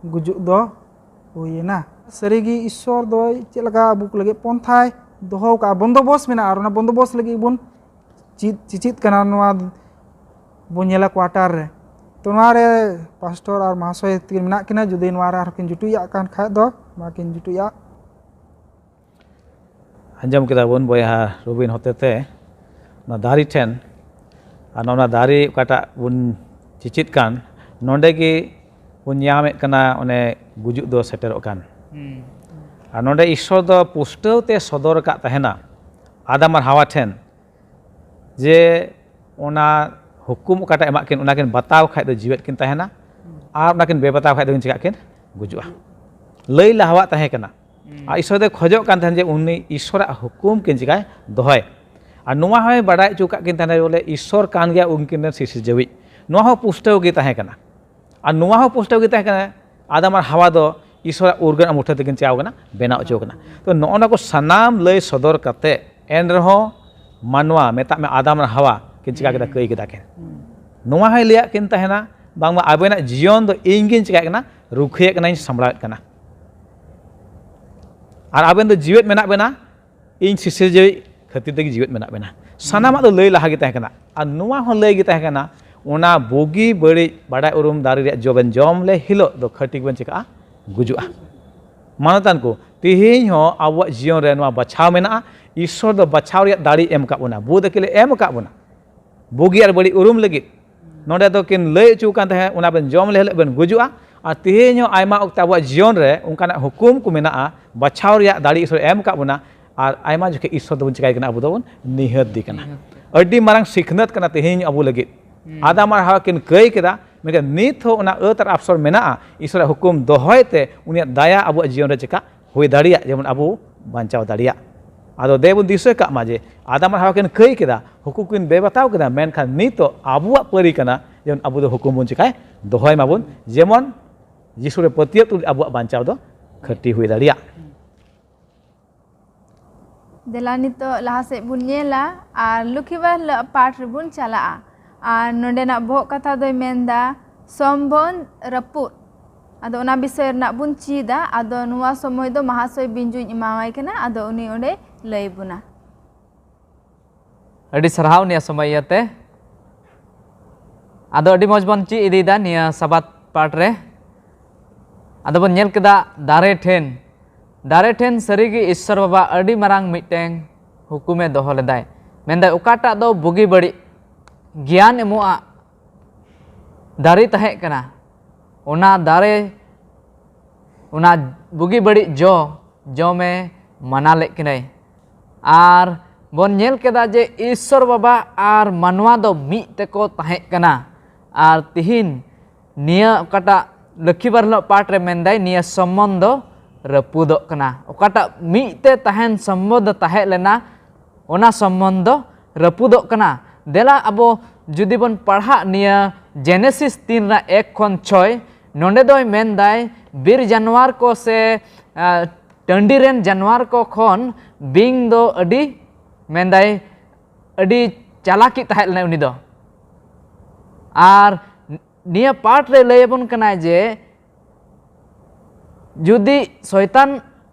ᱜᱩᱡᱩᱜ ᱫᱚ ᱦᱩᱭᱮᱱᱟ᱾ ᱥᱟᱹᱨᱤᱜᱮ ᱤᱥᱥᱚᱨ ᱫᱚᱭ ᱪᱮᱫ ᱞᱮᱠᱟ ᱟᱵᱚ ᱠᱚ ᱞᱟᱹᱜᱤᱫ ᱯᱚᱱᱛᱷᱟᱭ ᱫᱚᱦᱚ ᱠᱟᱜᱼᱟ, ᱵᱚᱱᱫᱚᱵᱚᱥ ᱢᱮᱱᱟᱜᱼᱟ, ᱟᱨ ᱚᱱᱟ ᱵᱚᱱᱫᱚᱵᱚᱥ ᱞᱟᱹᱜᱤᱫ ᱵᱚᱱ ᱪᱮᱫ ᱪᱮᱪᱮᱫ ᱠᱟᱱᱟ᱾ ᱱᱚᱣᱟ ᱵᱚᱱ ᱧᱮᱞᱟ ᱠᱣᱟᱴᱟᱨ ᱨᱮ᱾ ᱛᱚ ᱱᱚᱣᱟ ᱨᱮ ᱯᱟᱥᱴᱚᱨ ᱟᱨ ᱢᱟᱦᱟᱥᱚᱭ ᱛᱟᱹᱠᱤᱱ ᱢᱮᱱᱟᱜ ᱠᱤᱱᱟ, ᱡᱩᱫᱤ ᱱᱚᱣᱟ ᱨᱮ ᱟᱨᱦᱚᱸ ᱠᱤᱱ ᱡᱩᱴᱩᱡᱟᱜ ᱠᱟᱱ ᱠᱷᱟᱡ ᱫᱚ ᱢᱟ ᱠᱤᱱ ᱡᱩᱴᱩᱡᱟᱜ᱾ ᱟᱸᱡᱚᱢ ᱠᱮᱫᱟ ᱵᱚᱱ ᱵᱚᱭᱦᱟ ᱨᱚᱵᱤᱱ ᱦᱚᱛᱮᱛᱮ ᱚᱱᱟ ᱫᱟᱨᱮ ᱴᱷᱮᱱ, ᱟᱨ ᱚᱱᱟ ᱫᱟᱨᱮ ᱚᱠᱟᱴᱟᱜ ᱵᱚᱱ ᱪᱮᱪᱮᱫ ᱠᱟᱱ, ᱱᱚᱰᱮ ᱜᱮ ᱵᱚᱱ ᱧᱟᱢᱮᱫ ᱠᱟᱱᱟ ᱚᱱᱮ ᱜᱩᱡᱩᱜ ᱫᱚ ᱥᱮᱴᱮᱨᱚᱜ ᱠᱟᱱ᱾ ᱟᱨ ᱱᱚᱰᱮ ᱤᱥᱥᱚᱨ ᱫᱚ ᱯᱩᱥᱴᱟᱹᱣ ᱛᱮ ᱥᱚᱫᱚᱨ ᱟᱠᱟᱫ ᱛᱟᱦᱮᱱᱟ ᱟᱫᱟᱢ ᱟᱨ ᱦᱟᱣᱟ ᱴᱷᱮᱱ, ᱡᱮ ᱚᱱᱟ ᱦᱩᱠᱩᱢ ᱚᱠᱟᱴᱟᱜ ᱮᱢᱟᱜ ᱠᱤᱱ, ᱚᱱᱟ ᱠᱤᱱ ᱵᱟᱛᱟᱣ ᱠᱷᱟᱡ ᱫᱚ ᱡᱤᱣᱮᱫ ᱠᱤᱱ ᱛᱟᱦᱮᱱᱟ, ᱟᱨ ᱚᱱᱟ ᱠᱤᱱ ᱵᱮᱵᱟᱛᱟᱣ ᱠᱷᱟᱡ ᱫᱚ ᱪᱤᱠᱟᱜ ᱠᱤᱱ? ᱜᱩᱡᱩᱜᱼᱟ᱾ ᱞᱟᱹᱭ ᱞᱟᱦᱟᱣᱟᱜ ᱛᱟᱦᱮᱸ ᱠᱟᱱᱟ᱾ ᱟᱨ ᱤᱥᱚᱨ ᱫᱚᱭ ᱠᱷᱚᱡᱚᱜ ᱠᱟᱱ ᱛᱟᱦᱮᱸᱱ ᱡᱮ ᱩᱱᱤ ᱤᱥᱚᱨᱟᱜ ᱦᱩᱠᱩᱢ ᱠᱤᱱ ᱪᱤᱠᱟᱭ ᱫᱚᱦᱚᱭ᱾ ᱟᱨ ᱱᱚᱣᱟ ᱦᱚᱸᱭ ᱵᱟᱰᱟᱭ ᱦᱚᱪᱚ ᱠᱟᱜ ᱠᱤᱱ ᱛᱟᱦᱮᱱᱟ ᱵᱚᱞᱮ ᱤᱥᱚᱨ ᱠᱟᱱ ᱜᱮᱭᱟ ᱩᱱᱠᱤᱱ ᱨᱮᱱ ᱥᱤᱨᱡᱟᱹᱣᱤᱡ᱾ ᱱᱚᱣᱟ ᱦᱚᱸ ᱯᱩᱥᱴᱟᱹᱣ ᱜᱮ ᱛᱟᱦᱮᱸ ᱠᱟᱱᱟ᱾ ᱟᱨ ᱱᱚᱣᱟ ᱦᱚᱸ ᱯᱩᱥᱴᱟᱹᱣ ᱜᱮ ᱛᱟᱦᱮᱸ ᱠᱟᱱᱟ, ᱟᱫᱟᱢ ᱟᱨ ᱦᱟᱣᱟ ᱫᱚ ᱤᱥᱚᱨᱟᱜ ᱩᱨᱜᱟᱹᱱ ᱟᱨ ᱢᱩᱴᱷᱟᱹᱱ ᱛᱮᱠᱤᱱ ᱪᱟᱣ ᱠᱟᱱᱟ, ᱵᱮᱱᱟᱣ ᱦᱚᱪᱚ ᱠᱟᱱᱟ᱾ ᱛᱚ, ᱱᱚᱜᱼᱚ ᱱᱚᱣᱟ ᱠᱚ ᱥᱟᱱᱟᱢ ᱞᱟᱹᱭ ᱥᱚᱫᱚᱨ ᱠᱟᱛᱮ, ᱮᱱ ᱨᱮᱦᱚᱸ ᱢᱟᱱᱣᱟ, ᱢᱮᱛᱟᱜ ᱢᱮ ᱟᱫᱟᱢ ᱟᱨ ᱦᱟᱣᱟ ᱠᱤᱱ ᱪᱤᱠᱟ ᱠᱮᱫᱟ? ᱠᱟᱹᱭ ᱠᱮᱫᱟ ᱠᱤᱱ᱾ ᱱᱚᱣᱟ ᱦᱚᱸᱭ ᱞᱟᱹᱭᱟᱜ ᱠᱤᱱ ᱛᱟᱦᱮᱱᱟ, ᱵᱟᱝᱢᱟ ᱟᱵᱮᱱᱟᱜ ᱡᱤᱭᱚᱱ ᱫᱚ ᱤᱧ ᱜᱤᱧ ᱪᱤᱠᱟᱭᱮᱫ ᱠᱟᱱᱟ, ᱨᱩᱠᱷᱤᱭᱟᱹᱭᱮᱫ ᱠᱟᱱᱟᱧ, ᱥᱟᱢᱵᱲᱟᱣᱮᱫ ᱠᱟᱱᱟ᱾ ᱟᱨ ᱟᱵᱮᱱ ᱫᱚ ᱡᱤᱣᱮᱫ ᱢᱮᱱᱟᱜ ᱵᱮᱱᱟ, ᱤᱧ ᱥᱤᱥᱤᱨᱡᱟᱹᱣᱤᱡ ᱠᱷᱟᱹᱛᱤᱨ ᱛᱮᱜᱮ ᱡᱤᱣᱮᱫ ᱢᱮᱱᱟᱜ ᱵᱮᱱᱟ᱾ ᱥᱟᱱᱟᱢᱟᱜ ᱫᱚ ᱞᱟᱹᱭ ᱞᱟᱦᱟ ᱜᱮ ᱛᱟᱦᱮᱸ ᱠᱟᱱᱟ᱾ ᱟᱨ ᱱᱚᱣᱟ ᱦᱚᱸ ᱞᱟᱹᱭ ᱜᱮ ᱛᱟᱦᱮᱸ ᱠᱟᱱᱟ, ᱚᱱᱟ ᱵᱩᱜᱤ ᱵᱟᱹᱲᱤᱡ ᱵᱟᱰᱟᱭ ᱩᱨᱩᱢ ᱫᱟᱨᱮ ᱨᱮᱭᱟᱜ ᱡᱚ ᱵᱮᱱ ᱡᱚᱢ ᱞᱮ ᱦᱤᱞᱳᱜ ᱫᱚ ᱠᱷᱟᱹᱴᱤ ᱜᱮᱵᱮᱱ ᱪᱤᱠᱟᱜᱼᱟ? ᱜᱩᱡᱩᱜᱼᱟ᱾ ᱢᱟᱱᱚᱛᱟᱱ ᱠᱚ, ᱛᱮᱦᱮᱧ ᱦᱚᱸ ᱟᱵᱚᱣᱟᱜ ᱡᱤᱭᱚᱱ ᱨᱮ ᱱᱚᱣᱟ ᱵᱟᱪᱷᱟᱣ ᱢᱮᱱᱟᱜᱼᱟ᱾ ᱤᱥᱚᱨ ᱫᱚ ᱵᱟᱪᱷᱟᱣ ᱨᱮᱭᱟᱜ ᱫᱟᱲᱮ ᱮᱢ ᱟᱠᱟᱫ ᱵᱚᱱᱟ, ᱵᱩᱫᱷ ᱟᱹᱠᱤᱞᱮ ᱮᱢ ᱟᱠᱟᱫ ᱵᱚᱱᱟ᱾ ᱵᱩᱜᱤ ᱟᱨ ᱵᱟᱹᱲᱤᱡ ᱩᱨᱩᱢ ᱞᱟᱹᱜᱤᱫ ᱱᱚᱰᱮ ᱫᱚ ᱠᱤᱱ ᱞᱟᱹᱭ ᱦᱚᱪᱚ ᱠᱟᱱ ᱛᱟᱦᱮᱸᱫ, ᱚᱱᱟ ᱵᱮᱱ ᱡᱚᱢ ᱞᱮ ᱦᱤᱞᱳᱜ ᱵᱮᱱ ᱜᱩᱡᱩᱜᱼᱟ᱾ ᱟᱨ ᱛᱮᱦᱮᱧ ᱦᱚᱸ ᱟᱭᱢᱟ ᱚᱠᱛᱮ ᱟᱵᱚᱣᱟᱜ ᱡᱤᱭᱚᱱ ᱨᱮ ᱚᱱᱠᱟᱱᱟᱜ ᱦᱩᱠᱩᱢ ᱠᱚ ᱢᱮᱱᱟᱜᱼᱟ, ᱵᱟᱪᱷᱟᱣ ᱨᱮᱭᱟᱜ ᱫᱟᱲᱮ ᱤᱥᱚᱨᱮ ᱮᱢ ᱟᱠᱟᱫ ᱵᱚᱱᱟ᱾ ᱟᱨ ᱟᱭᱢᱟ ᱡᱚᱠᱷᱮᱡ ᱤᱥᱚᱨ ᱫᱚᱵᱚᱱ ᱪᱤᱠᱟᱭ ᱠᱟᱱᱟ, ᱟᱵᱚ ᱫᱚᱵᱚᱱ ᱱᱤᱦᱟᱹᱛ ᱫᱤ ᱠᱟᱱᱟ᱾ ᱟᱹᱰᱤ ᱢᱟᱨᱟᱝ ᱥᱤᱠᱷᱱᱟᱹᱛ ᱠᱟᱱᱟ ᱛᱮᱦᱮᱧ ᱟᱵᱚ ᱞᱟᱹᱜᱤᱫ᱾ ᱟᱫᱟᱢ ᱟᱨ ᱦᱟᱣᱟ ᱠᱤᱱ ᱠᱟᱹᱭ ᱠᱮᱫᱟ, ᱢᱮᱱᱠᱷᱟᱱ ᱱᱤᱛ ᱦᱚᱸ ᱚᱱᱟ ᱟᱹᱛ ᱟᱨ ᱟᱯᱥᱚᱨ ᱢᱮᱱᱟᱜᱼᱟ᱾ ᱤᱥᱚᱨᱟᱜ ᱦᱩᱠᱩᱢ ᱫᱚᱦᱚᱭ ᱛᱮ ᱩᱱᱤᱭᱟᱜ ᱫᱟᱭᱟ ᱟᱵᱚᱣᱟᱜ ᱡᱤᱭᱚᱱ ᱨᱮ ᱪᱮᱠᱟ ᱦᱩᱭ ᱫᱟᱲᱮᱭᱟᱜ, ᱡᱮᱢᱚᱱ ᱟᱵᱚ ᱵᱟᱧᱪᱟᱣ ᱫᱟᱲᱮᱭᱟᱜ᱾ ᱟᱫᱚ ᱫᱮ ᱵᱚᱱ ᱫᱤᱥᱟᱹ ᱠᱟᱜ ᱢᱟ ᱡᱮ ᱟᱫᱟᱢ ᱟᱨ ᱦᱟᱣᱟ ᱠᱤᱱ ᱠᱟᱹᱭ ᱠᱮᱫᱟ, ᱦᱩᱠᱩᱢ ᱠᱤᱱ ᱵᱮᱵᱟᱛᱟᱣ ᱠᱮᱫᱟ, ᱢᱮᱱᱠᱷᱟᱱ ᱱᱤᱛᱚᱜ ᱟᱵᱚᱣᱟᱜ ᱯᱟᱹᱨᱤ ᱠᱟᱱᱟ, ᱡᱮᱢᱚᱱ ᱟᱵᱚ ᱫᱚ ᱦᱩᱠᱩᱢ ᱵᱚᱱ ᱪᱤᱠᱟᱭ ᱫᱚᱦᱚᱭ ᱢᱟᱵᱚᱱ, ᱡᱮᱢᱚᱱ ᱡᱤᱥᱩ ᱨᱮ ᱯᱟᱹᱛᱭᱟᱹᱣ ᱛᱩᱞᱩᱡ ᱟᱵᱚᱣᱟᱜ ᱵᱟᱧᱪᱟᱣ ᱫᱚ ᱠᱷᱟᱹᱴᱤ ᱦᱩᱭ ᱫᱟᱲᱮᱭᱟᱜ᱾ ᱫᱮᱞᱟ ᱱᱤᱛᱚᱜ ᱞᱟᱦᱟ ᱥᱮᱫ ᱵᱚᱱ ᱧᱮᱞᱟ ᱟᱨ ᱞᱩᱠᱷᱤ ᱵᱟᱨ ᱦᱤᱞᱳᱜ ᱯᱟᱴ ᱨᱮᱵᱚᱱ ᱪᱟᱞᱟᱜᱼᱟ᱾ ᱟᱨ ᱱᱚᱰᱮᱱᱟᱜ ᱵᱚᱦᱚᱜ ᱠᱟᱛᱷᱟ ᱫᱚᱭ ᱢᱮᱱᱫᱟ ᱥᱚᱢᱵᱚᱱ ᱨᱟᱹᱯᱩᱫ᱾ ᱟᱫᱚ ᱚᱱᱟ ᱵᱤᱥᱚᱭ ᱨᱮᱱᱟᱜ ᱵᱚᱱ ᱪᱮᱫᱟ᱾ ᱟᱫᱚ ᱱᱚᱣᱟ ᱥᱚᱢᱚᱭ ᱫᱚ ᱢᱟᱦᱟᱥᱚᱭ ᱵᱤᱧᱡᱩᱧ ᱮᱢᱟᱣᱟᱭ ᱠᱟᱱᱟ, ᱟᱫᱚ ᱩᱱᱤ ᱚᱸᱰᱮ ᱞᱟᱹᱭ ᱵᱚᱱᱟ᱾ ᱟᱹᱰᱤ ᱥᱟᱨᱦᱟᱣ ᱱᱤᱭᱟᱹ ᱥᱚᱢᱚᱭ ᱤᱭᱟᱹᱛᱮ᱾ ᱟᱫᱚ ᱟᱹᱰᱤ ᱢᱚᱡᱽ ᱵᱚᱱ ᱪᱮᱫ ᱤᱫᱤᱭᱮᱫᱟ ᱱᱤᱭᱟᱹ ᱥᱟᱵᱟᱛ ᱯᱟᱴ ᱨᱮ᱾ ᱟᱫᱚ ᱵᱚᱱ ᱧᱮᱞ ᱠᱮᱫᱟ ᱫᱟᱨᱮ ᱴᱷᱮᱱ, ᱫᱟᱨᱮ ᱴᱷᱮᱱ ᱥᱟᱹᱨᱤᱜᱮ ᱤᱥᱥᱚᱨ ᱵᱟᱵᱟ ᱟᱹᱰᱤ ᱢᱟᱨᱟᱝ ᱢᱤᱫᱴᱮᱱ ᱦᱩᱠᱩᱢᱮ ᱫᱚᱦᱚ ᱞᱮᱫᱟᱭ᱾ ᱢᱮᱱᱫᱟᱭ ᱚᱠᱟᱴᱟᱜ ᱫᱚ ᱵᱩᱜᱤ ᱵᱟᱹᱲᱤᱡ ᱜᱮᱭᱟᱱ ᱮᱢᱚᱜᱼᱟ ᱫᱟᱨᱮ ᱛᱟᱦᱮᱸ ᱠᱟᱱᱟ, ᱚᱱᱟ ᱫᱟᱨᱮ, ᱚᱱᱟ ᱵᱩᱜᱤ ᱵᱟᱹᱲᱤᱡ ᱡᱚ ᱡᱚᱢᱮ ᱢᱟᱱᱟ ᱞᱮᱫ ᱠᱤᱱᱟᱹᱭ᱾ ᱟᱨ ᱵᱚᱱ ᱧᱮᱞ ᱠᱮᱫᱟ ᱡᱮ ᱤᱥᱥᱚᱨ ᱵᱟᱵᱟ ᱟᱨ ᱢᱟᱱᱣᱟ ᱫᱚ ᱢᱤᱫ ᱛᱮᱠᱚ ᱛᱟᱦᱮᱸ ᱠᱟᱱᱟ᱾ ᱟᱨ ᱛᱤᱦᱤᱧ ᱱᱤᱭᱟᱹ ᱚᱠᱟᱴᱟᱜ ᱞᱚᱠᱠᱷᱤ ᱵᱟᱨ ᱦᱤᱞᱳᱜ ᱯᱟᱴ ᱨᱮ ᱢᱮᱱᱫᱟᱭ, ᱱᱤᱭᱟᱹ ᱥᱚᱢᱵᱚᱱᱫᱷᱚ ᱨᱟᱹᱯᱩᱫᱚᱜ ᱠᱟᱱᱟ᱾ ᱚᱠᱟᱴᱟᱜ ᱢᱤᱫ ᱛᱮ ᱛᱟᱦᱮᱱ ᱥᱚᱢᱵᱚᱱᱫᱷᱚ ᱛᱟᱦᱮᱸ ᱞᱮᱱᱟ, ᱚᱱᱟ ᱥᱚᱢᱵᱚᱱᱫᱷᱚ ᱨᱟᱹᱯᱩᱫᱚᱜ ᱠᱟᱱᱟ᱾ ᱫᱮᱞᱟ ᱟᱵᱚ ᱡᱩᱫᱤ ᱵᱚᱱ ᱯᱟᱲᱦᱟᱜ ᱱᱤᱭᱟᱹ ᱡᱮᱱᱮᱥᱤᱥ ᱛᱤᱱ ᱨᱮᱱᱟᱜ ᱮᱠ ᱠᱷᱚᱱ ᱪᱷᱚᱭ, ᱱᱚᱰᱮ ᱫᱚᱭ ᱢᱮᱱᱫᱟᱭ ᱵᱤᱨ ᱡᱟᱱᱣᱟᱨ ᱠᱚ ᱥᱮ ᱟᱸ, ᱴᱟᱺᱰᱤ ᱨᱮᱱ ᱡᱟᱱᱣᱟᱨ ᱠᱚ ᱠᱷᱚᱱ ᱵᱤᱧ ᱫᱚ ᱟᱹᱰᱤ, ᱢᱮᱱᱫᱟᱭ, ᱟᱹᱰᱤ ᱪᱟᱞᱟᱠᱤᱡ ᱛᱟᱦᱮᱸ ᱞᱮᱱᱟᱭ ᱩᱱᱤ ᱫᱚ᱾ ᱟᱨ ᱱᱤᱭᱟᱹ ᱯᱟᱴ ᱨᱮ ᱞᱟᱹᱭ ᱟᱵᱚᱱ ᱠᱟᱱᱟᱭ ᱡᱮ ᱡᱩᱫᱤ ᱥᱚᱭᱛᱟᱱ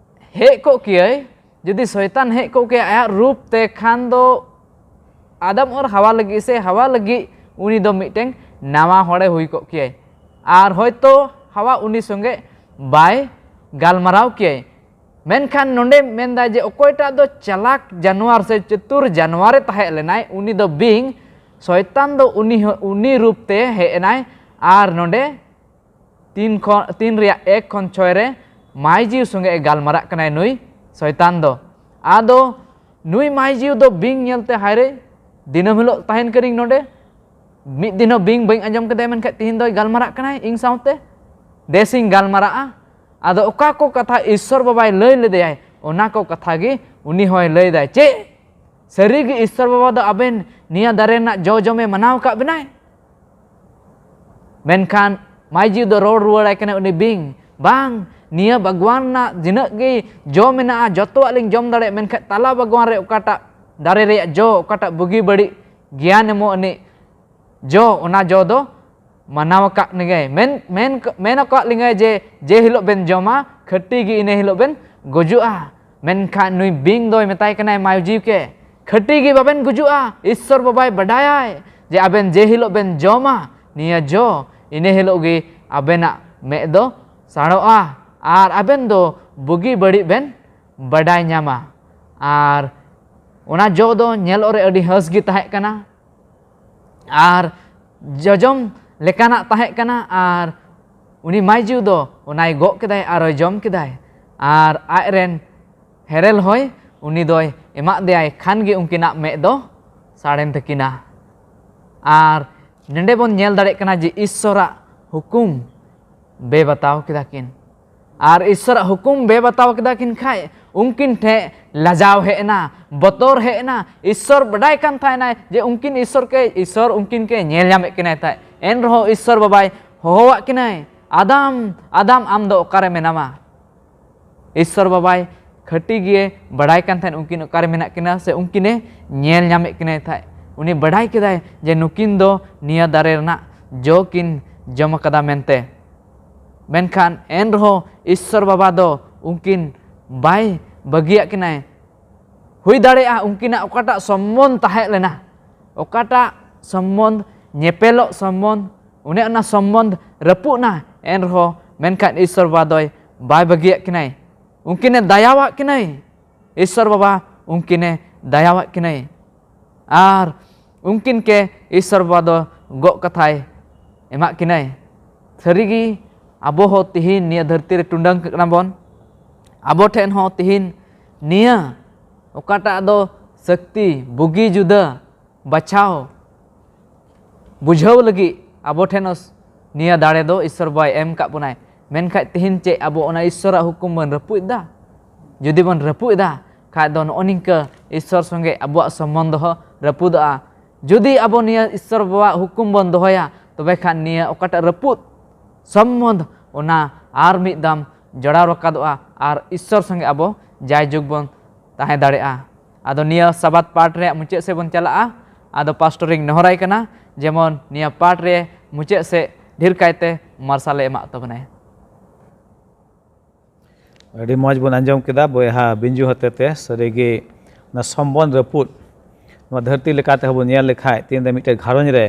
ᱦᱮᱡ ᱠᱚᱜ ᱠᱮᱭᱟᱭ, ᱡᱩᱫᱤ ᱥᱚᱭᱛᱟᱱ ᱦᱮᱡ ᱠᱚᱜ ᱠᱮᱭᱟᱭ ᱟᱭᱟᱜ ᱨᱩᱯ ᱛᱮ, ᱠᱷᱟᱱ ᱫᱚ ᱟᱫᱟᱢ ᱟᱨ ᱦᱟᱣᱟ ᱞᱟᱹᱜᱤᱫ ᱥᱮ ᱦᱟᱣᱟ ᱞᱟᱹᱜᱤᱫ ᱩᱱᱤ ᱫᱚ ᱢᱤᱫᱴᱮᱱ ᱱᱟᱣᱟ ᱦᱚᱲᱮ ᱦᱩᱭ ᱠᱚᱜ ᱠᱮᱭᱟᱭ᱾ ᱟᱨ ᱦᱚᱭᱛᱳ ᱦᱟᱣᱟ ᱩᱱᱤ ᱥᱚᱸᱜᱮ ᱵᱟᱭ ᱜᱟᱞᱢᱟᱨᱟᱣ ᱠᱮᱭᱟᱭ᱾ ᱢᱮᱱᱠᱷᱟᱱ ᱱᱚᱰᱮ ᱢᱮᱱᱫᱟᱭ ᱡᱮ ᱚᱠᱚᱭᱴᱟᱜ ᱫᱚ ᱪᱟᱞᱟᱠ ᱡᱟᱱᱣᱟᱨ ᱥᱮ ᱪᱟᱹᱛᱩᱨ ᱡᱟᱱᱣᱟᱨᱮ ᱛᱟᱦᱮᱸ ᱞᱮᱱᱟᱭ, ᱩᱱᱤ ᱫᱚ ᱵᱤᱧ, ᱥᱚᱭᱛᱟᱱ ᱫᱚ ᱩᱱᱤ ᱦᱚᱸ, ᱩᱱᱤ ᱨᱩᱯ ᱛᱮ ᱦᱮᱡ ᱮᱱᱟᱭ᱾ ᱟᱨ ᱱᱚᱰᱮ ᱛᱤᱱ ᱠᱷᱚᱱ, ᱛᱤᱱ ᱨᱮᱭᱟᱜ ᱮᱠ ᱠᱷᱚᱱ ᱪᱷᱚᱭ ᱨᱮ ᱢᱟᱭ ᱡᱤᱣᱤ ᱥᱚᱸᱜᱮ ᱮ ᱜᱟᱞᱢᱟᱨᱟᱜ ᱠᱟᱱᱟᱭ ᱱᱩᱭ ᱥᱚᱭᱛᱟᱱ ᱫᱚ᱾ ᱟᱫᱚ ᱱᱩᱭ ᱢᱟᱭ ᱡᱤᱣᱤ ᱫᱚ ᱵᱤᱧ ᱧᱮᱞᱛᱮ, "ᱦᱟᱭ ᱨᱮ, ᱫᱤᱱᱟᱹᱢ ᱦᱤᱞᱳᱜ ᱛᱟᱦᱮᱱ ᱠᱟᱹᱱᱟᱹᱧ ᱱᱚᱰᱮ, ᱢᱤᱫ ᱫᱤᱱ ᱦᱚᱸ ᱵᱤᱧ ᱵᱟᱹᱧ ᱟᱸᱡᱚᱢ ᱠᱮᱫᱮᱭᱟ, ᱢᱮᱱᱠᱷᱟᱱ ᱛᱤᱦᱤᱧ ᱫᱚᱭ ᱜᱟᱞᱢᱟᱨᱟᱜ ᱠᱟᱱᱟᱭ ᱤᱧ ᱥᱟᱶᱛᱮ, ᱫᱮᱥᱤᱧ ᱜᱟᱞᱢᱟᱨᱟᱜᱼᱟ᱾" ᱟᱫᱚ ᱚᱠᱟ ᱠᱚ ᱠᱟᱛᱷᱟ ᱤᱥᱥᱚᱨ ᱵᱟᱵᱟᱭ ᱞᱟᱹᱭ ᱞᱮᱫᱮᱭᱟᱭ, ᱚᱱᱟ ᱠᱚ ᱠᱟᱛᱷᱟ ᱜᱮ ᱩᱱᱤ ᱦᱚᱸᱭ ᱞᱟᱹᱭᱫᱟᱭ᱾ ᱪᱮᱫ ᱥᱟᱹᱨᱤᱜᱮ ᱤᱥᱥᱚᱨ ᱵᱟᱵᱟ ᱫᱚ ᱟᱵᱮᱱ ᱱᱤᱭᱟᱹ ᱫᱟᱨᱮ ᱨᱮᱱᱟᱜ ᱡᱚ ᱡᱚᱢᱮ ᱢᱟᱱᱟᱣ ᱟᱠᱟᱫ ᱵᱮᱱᱟᱭ? ᱢᱮᱱᱠᱷᱟᱱ ᱢᱟᱹᱭ ᱡᱤᱣᱤ ᱫᱚ ᱨᱚᱲ ᱨᱩᱣᱟᱹᱲᱟᱭ ᱠᱟᱱᱟ ᱩᱱᱤ ᱵᱤᱧ, "ᱵᱟᱝ, ᱱᱤᱭᱟᱹ ᱵᱟᱜᱽᱣᱟᱱ ᱨᱮᱱᱟᱜ ᱛᱤᱱᱟᱹᱜ ᱜᱮ ᱡᱚ ᱢᱮᱱᱟᱜᱼᱟ, ᱡᱚᱛᱚᱣᱟᱜ ᱞᱤᱧ ᱡᱚᱢ ᱫᱟᱲᱮᱭᱟᱜᱼᱟ, ᱢᱮᱱᱠᱷᱟᱱ ᱛᱟᱞᱟ ᱵᱟᱜᱽᱣᱟᱱ ᱨᱮ ᱚᱠᱟᱴᱟᱜ ᱫᱟᱨᱮ ᱨᱮᱭᱟᱜ ᱡᱚ, ᱚᱠᱟᱴᱟᱜ ᱵᱩᱜᱤ ᱵᱟᱹᱲᱤᱡ ᱜᱮᱭᱟᱱ ᱮᱢᱚᱜ ᱟᱹᱱᱤᱡ ᱡᱚ, ᱚᱱᱟ ᱡᱚ ᱫᱚ ᱢᱟᱱᱟᱣ ᱟᱠᱟᱫ ᱞᱤᱧᱟᱭ, ᱢᱮᱱ, ᱢᱮᱱ, ᱢᱮᱱ ᱟᱠᱟᱫ ᱞᱤᱧᱟᱭ ᱡᱮ, ᱡᱮ ᱦᱤᱞᱳᱜ ᱵᱮᱱ ᱡᱚᱢᱟ, ᱠᱷᱟᱹᱴᱤ ᱜᱮ ᱤᱱᱟᱹ ᱦᱤᱞᱳᱜ ᱵᱮᱱ ᱜᱩᱡᱩᱜᱼᱟ᱾" ᱢᱮᱱᱠᱷᱟᱱ ᱱᱩᱭ ᱵᱤᱧ ᱫᱚᱭ ᱢᱮᱛᱟᱭ ᱠᱟᱱᱟᱭ ᱢᱟᱭ ᱡᱤᱣᱤ ᱠᱮ, ᱠᱷᱟᱹᱴᱤ ᱜᱮ ᱵᱟᱵᱮᱱ ᱜᱩᱡᱩᱜᱼᱟ᱾ ᱤᱥᱥᱚᱨ ᱵᱟᱵᱟᱭ ᱵᱟᱰᱟᱭᱟᱭ ᱡᱮ ᱟᱵᱮᱱ ᱡᱮ ᱦᱤᱞᱳᱜ ᱵᱮᱱ ᱡᱚᱢᱟ ᱱᱤᱭᱟᱹ ᱡᱚ, ᱤᱱᱟᱹ ᱦᱤᱞᱳᱜ ᱜᱮ ᱟᱵᱮᱱᱟᱜ ᱢᱮᱫ ᱫᱚ ᱥᱟᱲᱚᱜᱼᱟ ᱟᱨ ᱟᱵᱮᱱ ᱫᱚ ᱵᱩᱜᱤ ᱵᱟᱹᱲᱤᱡ ᱵᱮᱱ ᱵᱟᱰᱟᱭ ᱧᱟᱢᱟ᱾ ᱟᱨ ᱚᱱᱟ ᱡᱚ ᱫᱚ ᱧᱮᱞᱚᱜ ᱨᱮ ᱟᱹᱰᱤ ᱦᱟᱹᱸᱥ ᱜᱮ ᱛᱟᱦᱮᱸ ᱠᱟᱱᱟ ᱟᱨ ᱡᱚᱡᱚᱢ ᱞᱮᱠᱟᱱᱟᱜ ᱛᱟᱦᱮᱸ ᱠᱟᱱᱟ᱾ ᱟᱨ ᱩᱱᱤ ᱢᱟᱭᱡᱩ ᱫᱚ ᱚᱱᱟᱭ ᱜᱚᱜ ᱠᱮᱫᱟᱭ ᱟᱨ ᱦᱚᱸᱭ ᱡᱚᱢ ᱠᱮᱫᱟᱭ᱾ ᱟᱨ ᱟᱡ ᱨᱮᱱ ᱦᱮᱨᱮᱞ ᱦᱚᱸᱭ ᱩᱱᱤ ᱫᱚᱭ ᱮᱢᱟᱫ ᱫᱮᱭᱟᱭ ᱠᱷᱟᱱ ᱜᱮ ᱩᱱᱠᱤᱱᱟᱜ ᱢᱮᱫ ᱫᱚ ᱥᱟᱲᱮᱱ ᱛᱟᱹᱠᱤᱱᱟ᱾ ᱟᱨ ᱱᱚᱰᱮ ᱵᱚᱱ ᱧᱮᱞ ᱫᱟᱲᱮᱭᱟᱜ ᱠᱟᱱᱟ ᱡᱮ ᱤᱥᱥᱚᱨᱟᱜ ᱦᱩᱠᱩᱢ ᱵᱮᱵᱟᱛᱟᱣ ᱠᱮᱫᱟ ᱠᱤᱱ᱾ ᱟᱨ ᱤᱥᱥᱚᱨᱟᱜ ᱦᱩᱠᱩᱢ ᱵᱮᱵᱟᱛᱟᱣ ᱠᱮᱫᱟ ᱠᱤᱱ ᱠᱷᱟᱡ ᱩᱱᱠᱤᱱ ᱴᱷᱮᱱ ᱞᱟᱡᱟᱣ ᱦᱮᱡ ᱮᱱᱟ, ᱵᱚᱛᱚᱨ ᱦᱮᱡ ᱮᱱᱟ᱾ ᱤᱥᱥᱚᱨ ᱵᱟᱰᱟᱭ ᱠᱟᱱ ᱛᱟᱦᱮᱱᱟᱭ ᱡᱮ ᱩᱱᱠᱤᱱ ᱤᱥᱥᱚᱨ ᱠᱮ, ᱤᱥᱥᱚᱨ ᱩᱱᱠᱤᱱ ᱠᱮ ᱧᱮᱞ ᱧᱟᱢᱮᱫ ᱠᱤᱱᱟᱭ ᱛᱟᱦᱮᱸᱫ᱾ ᱮᱱ ᱨᱮᱦᱚᱸ ᱤᱥᱥᱚᱨ ᱵᱟᱵᱟᱭ ᱦᱚᱦᱚᱣᱟᱫ ᱠᱤᱱᱟᱭ, "ᱟᱫᱟᱢ, ᱟᱫᱟᱢ, ᱟᱢ ᱫᱚ ᱚᱠᱟᱨᱮ ᱢᱮᱱᱟᱢᱟ?" ᱤᱥᱥᱚᱨ ᱵᱟᱵᱟᱭ ᱠᱷᱟᱹᱴᱤ ᱜᱮ ᱵᱟᱰᱟᱭ ᱠᱟᱱ ᱛᱟᱦᱮᱸᱫ ᱩᱱᱠᱤᱱ ᱚᱠᱟᱨᱮ ᱢᱮᱱᱟᱜ ᱠᱤᱱᱟ ᱥᱮ ᱩᱱᱠᱤᱱᱮ ᱧᱮᱞ ᱧᱟᱢᱮᱫ ᱠᱤᱱᱟᱭ ᱛᱟᱦᱮᱸᱫ᱾ ᱩᱱᱤ ᱵᱟᱰᱟᱭ ᱠᱮᱫᱟᱭ ᱡᱮ ᱱᱩᱠᱤᱱ ᱫᱚ ᱱᱤᱭᱟᱹ ᱫᱟᱨᱮ ᱨᱮᱱᱟᱜ ᱡᱚ ᱠᱤᱱ ᱡᱚᱢ ᱟᱠᱟᱫᱟ ᱢᱮᱱᱛᱮ᱾ ᱢᱮᱱᱠᱷᱟᱱ ᱮᱱ ᱨᱮᱦᱚᱸ ᱤᱥᱥᱚᱨ ᱵᱟᱵᱟ ᱫᱚ ᱩᱱᱠᱤᱱ ᱵᱟᱭ ᱵᱟᱹᱜᱤᱭᱟᱜ ᱠᱤᱱᱟᱭ᱾ ᱦᱩᱭ ᱫᱟᱲᱮᱭᱟᱜᱼᱟ ᱩᱱᱠᱤᱱᱟᱜ ᱚᱠᱟᱴᱟᱜ ᱥᱚᱢᱵᱚᱱᱫᱷ ᱛᱟᱦᱮᱸ ᱞᱮᱱᱟ, ᱚᱠᱟᱴᱟᱜ ᱥᱚᱢᱵᱚᱱᱫᱷ, ᱧᱮᱯᱮᱞᱚᱜ ᱥᱚᱢᱵᱚᱱᱫᱷ, ᱚᱱᱮ ᱚᱱᱟ ᱥᱚᱢᱵᱚᱱᱫᱷ ᱨᱟᱹᱯᱩᱫ ᱮᱱᱟ, ᱮᱱ ᱨᱮᱦᱚᱸ ᱢᱮᱱᱠᱷᱟᱱ ᱤᱥᱥᱚᱨ ᱵᱟᱵᱟ ᱫᱚᱭ ᱵᱟᱭ ᱵᱟᱹᱜᱤᱭᱟᱜ ᱠᱤᱱᱟᱭ᱾ ᱩᱱᱠᱤᱱᱮ ᱫᱟᱭᱟᱣᱟᱜ ᱠᱤᱱᱟᱭ, ᱤᱥᱥᱚᱨ ᱵᱟᱵᱟ ᱩᱱᱠᱤᱱᱮ ᱫᱟᱭᱟᱣᱟᱜ ᱠᱤᱱᱟᱭ᱾ ᱟᱨ ᱩᱱᱠᱤᱱ ᱠᱮ ᱤᱥᱥᱚᱨ ᱵᱟᱵᱟ ᱫᱚ ᱜᱚᱜ ᱠᱟᱛᱷᱟᱭ ᱮᱢᱟᱜ ᱠᱤᱱᱟᱭ᱾ ᱥᱟᱹᱨᱤᱜᱮ ᱟᱵᱚ ᱦᱚᱸ ᱛᱤᱦᱤᱧ ᱱᱤᱭᱟᱹ ᱫᱷᱟᱹᱨᱛᱤ ᱨᱮ ᱴᱩᱰᱟᱹᱝ ᱠᱟᱱᱟ ᱵᱚᱱ᱾ ᱟᱵᱚ ᱴᱷᱮᱱ ᱦᱚᱸ ᱛᱤᱦᱤᱧ ᱱᱤᱭᱟᱹ ᱚᱠᱟᱴᱟᱜ ᱫᱚ ᱥᱟᱹᱠᱛᱤ, ᱵᱩᱜᱤ ᱡᱩᱫᱟᱹ ᱵᱟᱪᱷᱟᱣ ᱵᱩᱡᱷᱟᱹᱣ ᱞᱟᱹᱜᱤᱫ ᱟᱵᱚ ᱴᱷᱮᱱ ᱦᱚᱸ ᱱᱤᱭᱟᱹ ᱫᱟᱲᱮ ᱫᱚ ᱤᱥᱥᱚᱨ ᱵᱟᱵᱟᱭ ᱮᱢ ᱠᱟᱜ ᱵᱚᱱᱟᱭ᱾ ᱢᱮᱱᱠᱷᱟᱡ ᱛᱤᱦᱤᱧ ᱪᱮᱫ ᱟᱵᱚ ᱚᱱᱟ ᱤᱥᱥᱚᱨᱟᱜ ᱦᱩᱠᱩᱢ ᱵᱚᱱ ᱨᱟᱹᱯᱩᱫ ᱮᱫᱟ? ᱡᱩᱫᱤ ᱵᱚᱱ ᱨᱟᱹᱯᱩᱫ ᱮᱫᱟ ᱠᱷᱟᱡ ᱫᱚ ᱱᱚᱜᱼᱚ ᱱᱤᱝᱠᱟᱹ ᱤᱥᱥᱚᱨ ᱥᱚᱸᱜᱮ ᱟᱵᱚᱣᱟᱜ ᱥᱚᱢᱵᱚᱱᱫᱷ ᱦᱚᱸ ᱨᱟᱹᱯᱩᱫᱚᱜᱼᱟ᱾ ᱡᱩᱫᱤ ᱟᱵᱚ ᱱᱤᱭᱟᱹ ᱤᱥᱥᱚᱨ ᱵᱟᱵᱟᱣᱟᱜ ᱦᱩᱠᱩᱢ ᱵᱚᱱ ᱫᱚᱦᱚᱭᱟ, ᱛᱚᱵᱮ ᱠᱷᱟᱱ ᱱᱤᱭᱟᱹ ᱚᱠᱟᱴᱟᱜ ᱨᱟᱹᱯᱩᱫ ᱥᱚᱢᱵᱚᱱᱫᱷ, ᱚᱱᱟ ᱟᱨ ᱢᱤᱫ ᱫᱟᱢ ᱡᱚᱲᱟᱣ ᱨᱟᱠᱟᱫᱚᱜᱼᱟ ᱟᱨ ᱤᱥᱥᱚᱨ ᱥᱚᱸᱜᱮ ᱟᱵᱚ ᱡᱟᱭᱡᱩᱜᱽ ᱵᱚᱱ ᱛᱟᱦᱮᱸ ᱫᱟᱲᱮᱭᱟᱜᱼᱟ᱾ ᱟᱫᱚ ᱱᱤᱭᱟᱹ ᱥᱟᱵᱟᱛ ᱯᱟᱴ ᱨᱮᱭᱟᱜ ᱢᱩᱪᱟᱹᱫ ᱥᱮᱫ ᱵᱚᱱ ᱪᱟᱞᱟᱜᱼᱟ᱾ ᱟᱫᱚ ᱯᱟᱥᱴᱚᱨᱤᱧ ᱱᱮᱦᱚᱨᱟᱭ ᱠᱟᱱᱟ, ᱡᱮᱢᱚᱱ ᱱᱤᱭᱟᱹ ᱯᱟᱴ ᱨᱮ ᱢᱩᱪᱟᱹᱫ ᱥᱮᱫ ᱰᱷᱮᱨ ᱠᱟᱭᱛᱮ ᱢᱟᱨᱥᱟᱞᱮ ᱮᱢᱟᱜ ᱛᱟᱵᱚᱱᱟᱭ᱾ ᱟᱹᱰᱤ ᱢᱚᱡᱽ ᱵᱚᱱ ᱟᱸᱡᱚᱢ ᱠᱮᱫᱟ ᱵᱚᱭᱦᱟ ᱵᱤᱧᱡᱩ ᱦᱚᱛᱮᱛᱮ᱾ ᱥᱟᱹᱨᱤᱜᱮ ᱚᱱᱟ ᱥᱚᱢᱵᱚᱱᱫᱷ ᱨᱟᱹᱯᱩᱫ, ᱱᱚᱣᱟ ᱫᱷᱟᱹᱨᱛᱤ ᱞᱮᱠᱟᱛᱮ ᱦᱚᱸ ᱵᱚᱱ ᱧᱮᱞ ᱞᱮᱠᱷᱟᱡ ᱛᱤᱦᱤᱧ ᱫᱚ ᱢᱤᱫᱴᱮᱱ ᱜᱷᱟᱨᱚᱸᱡᱽ ᱨᱮ,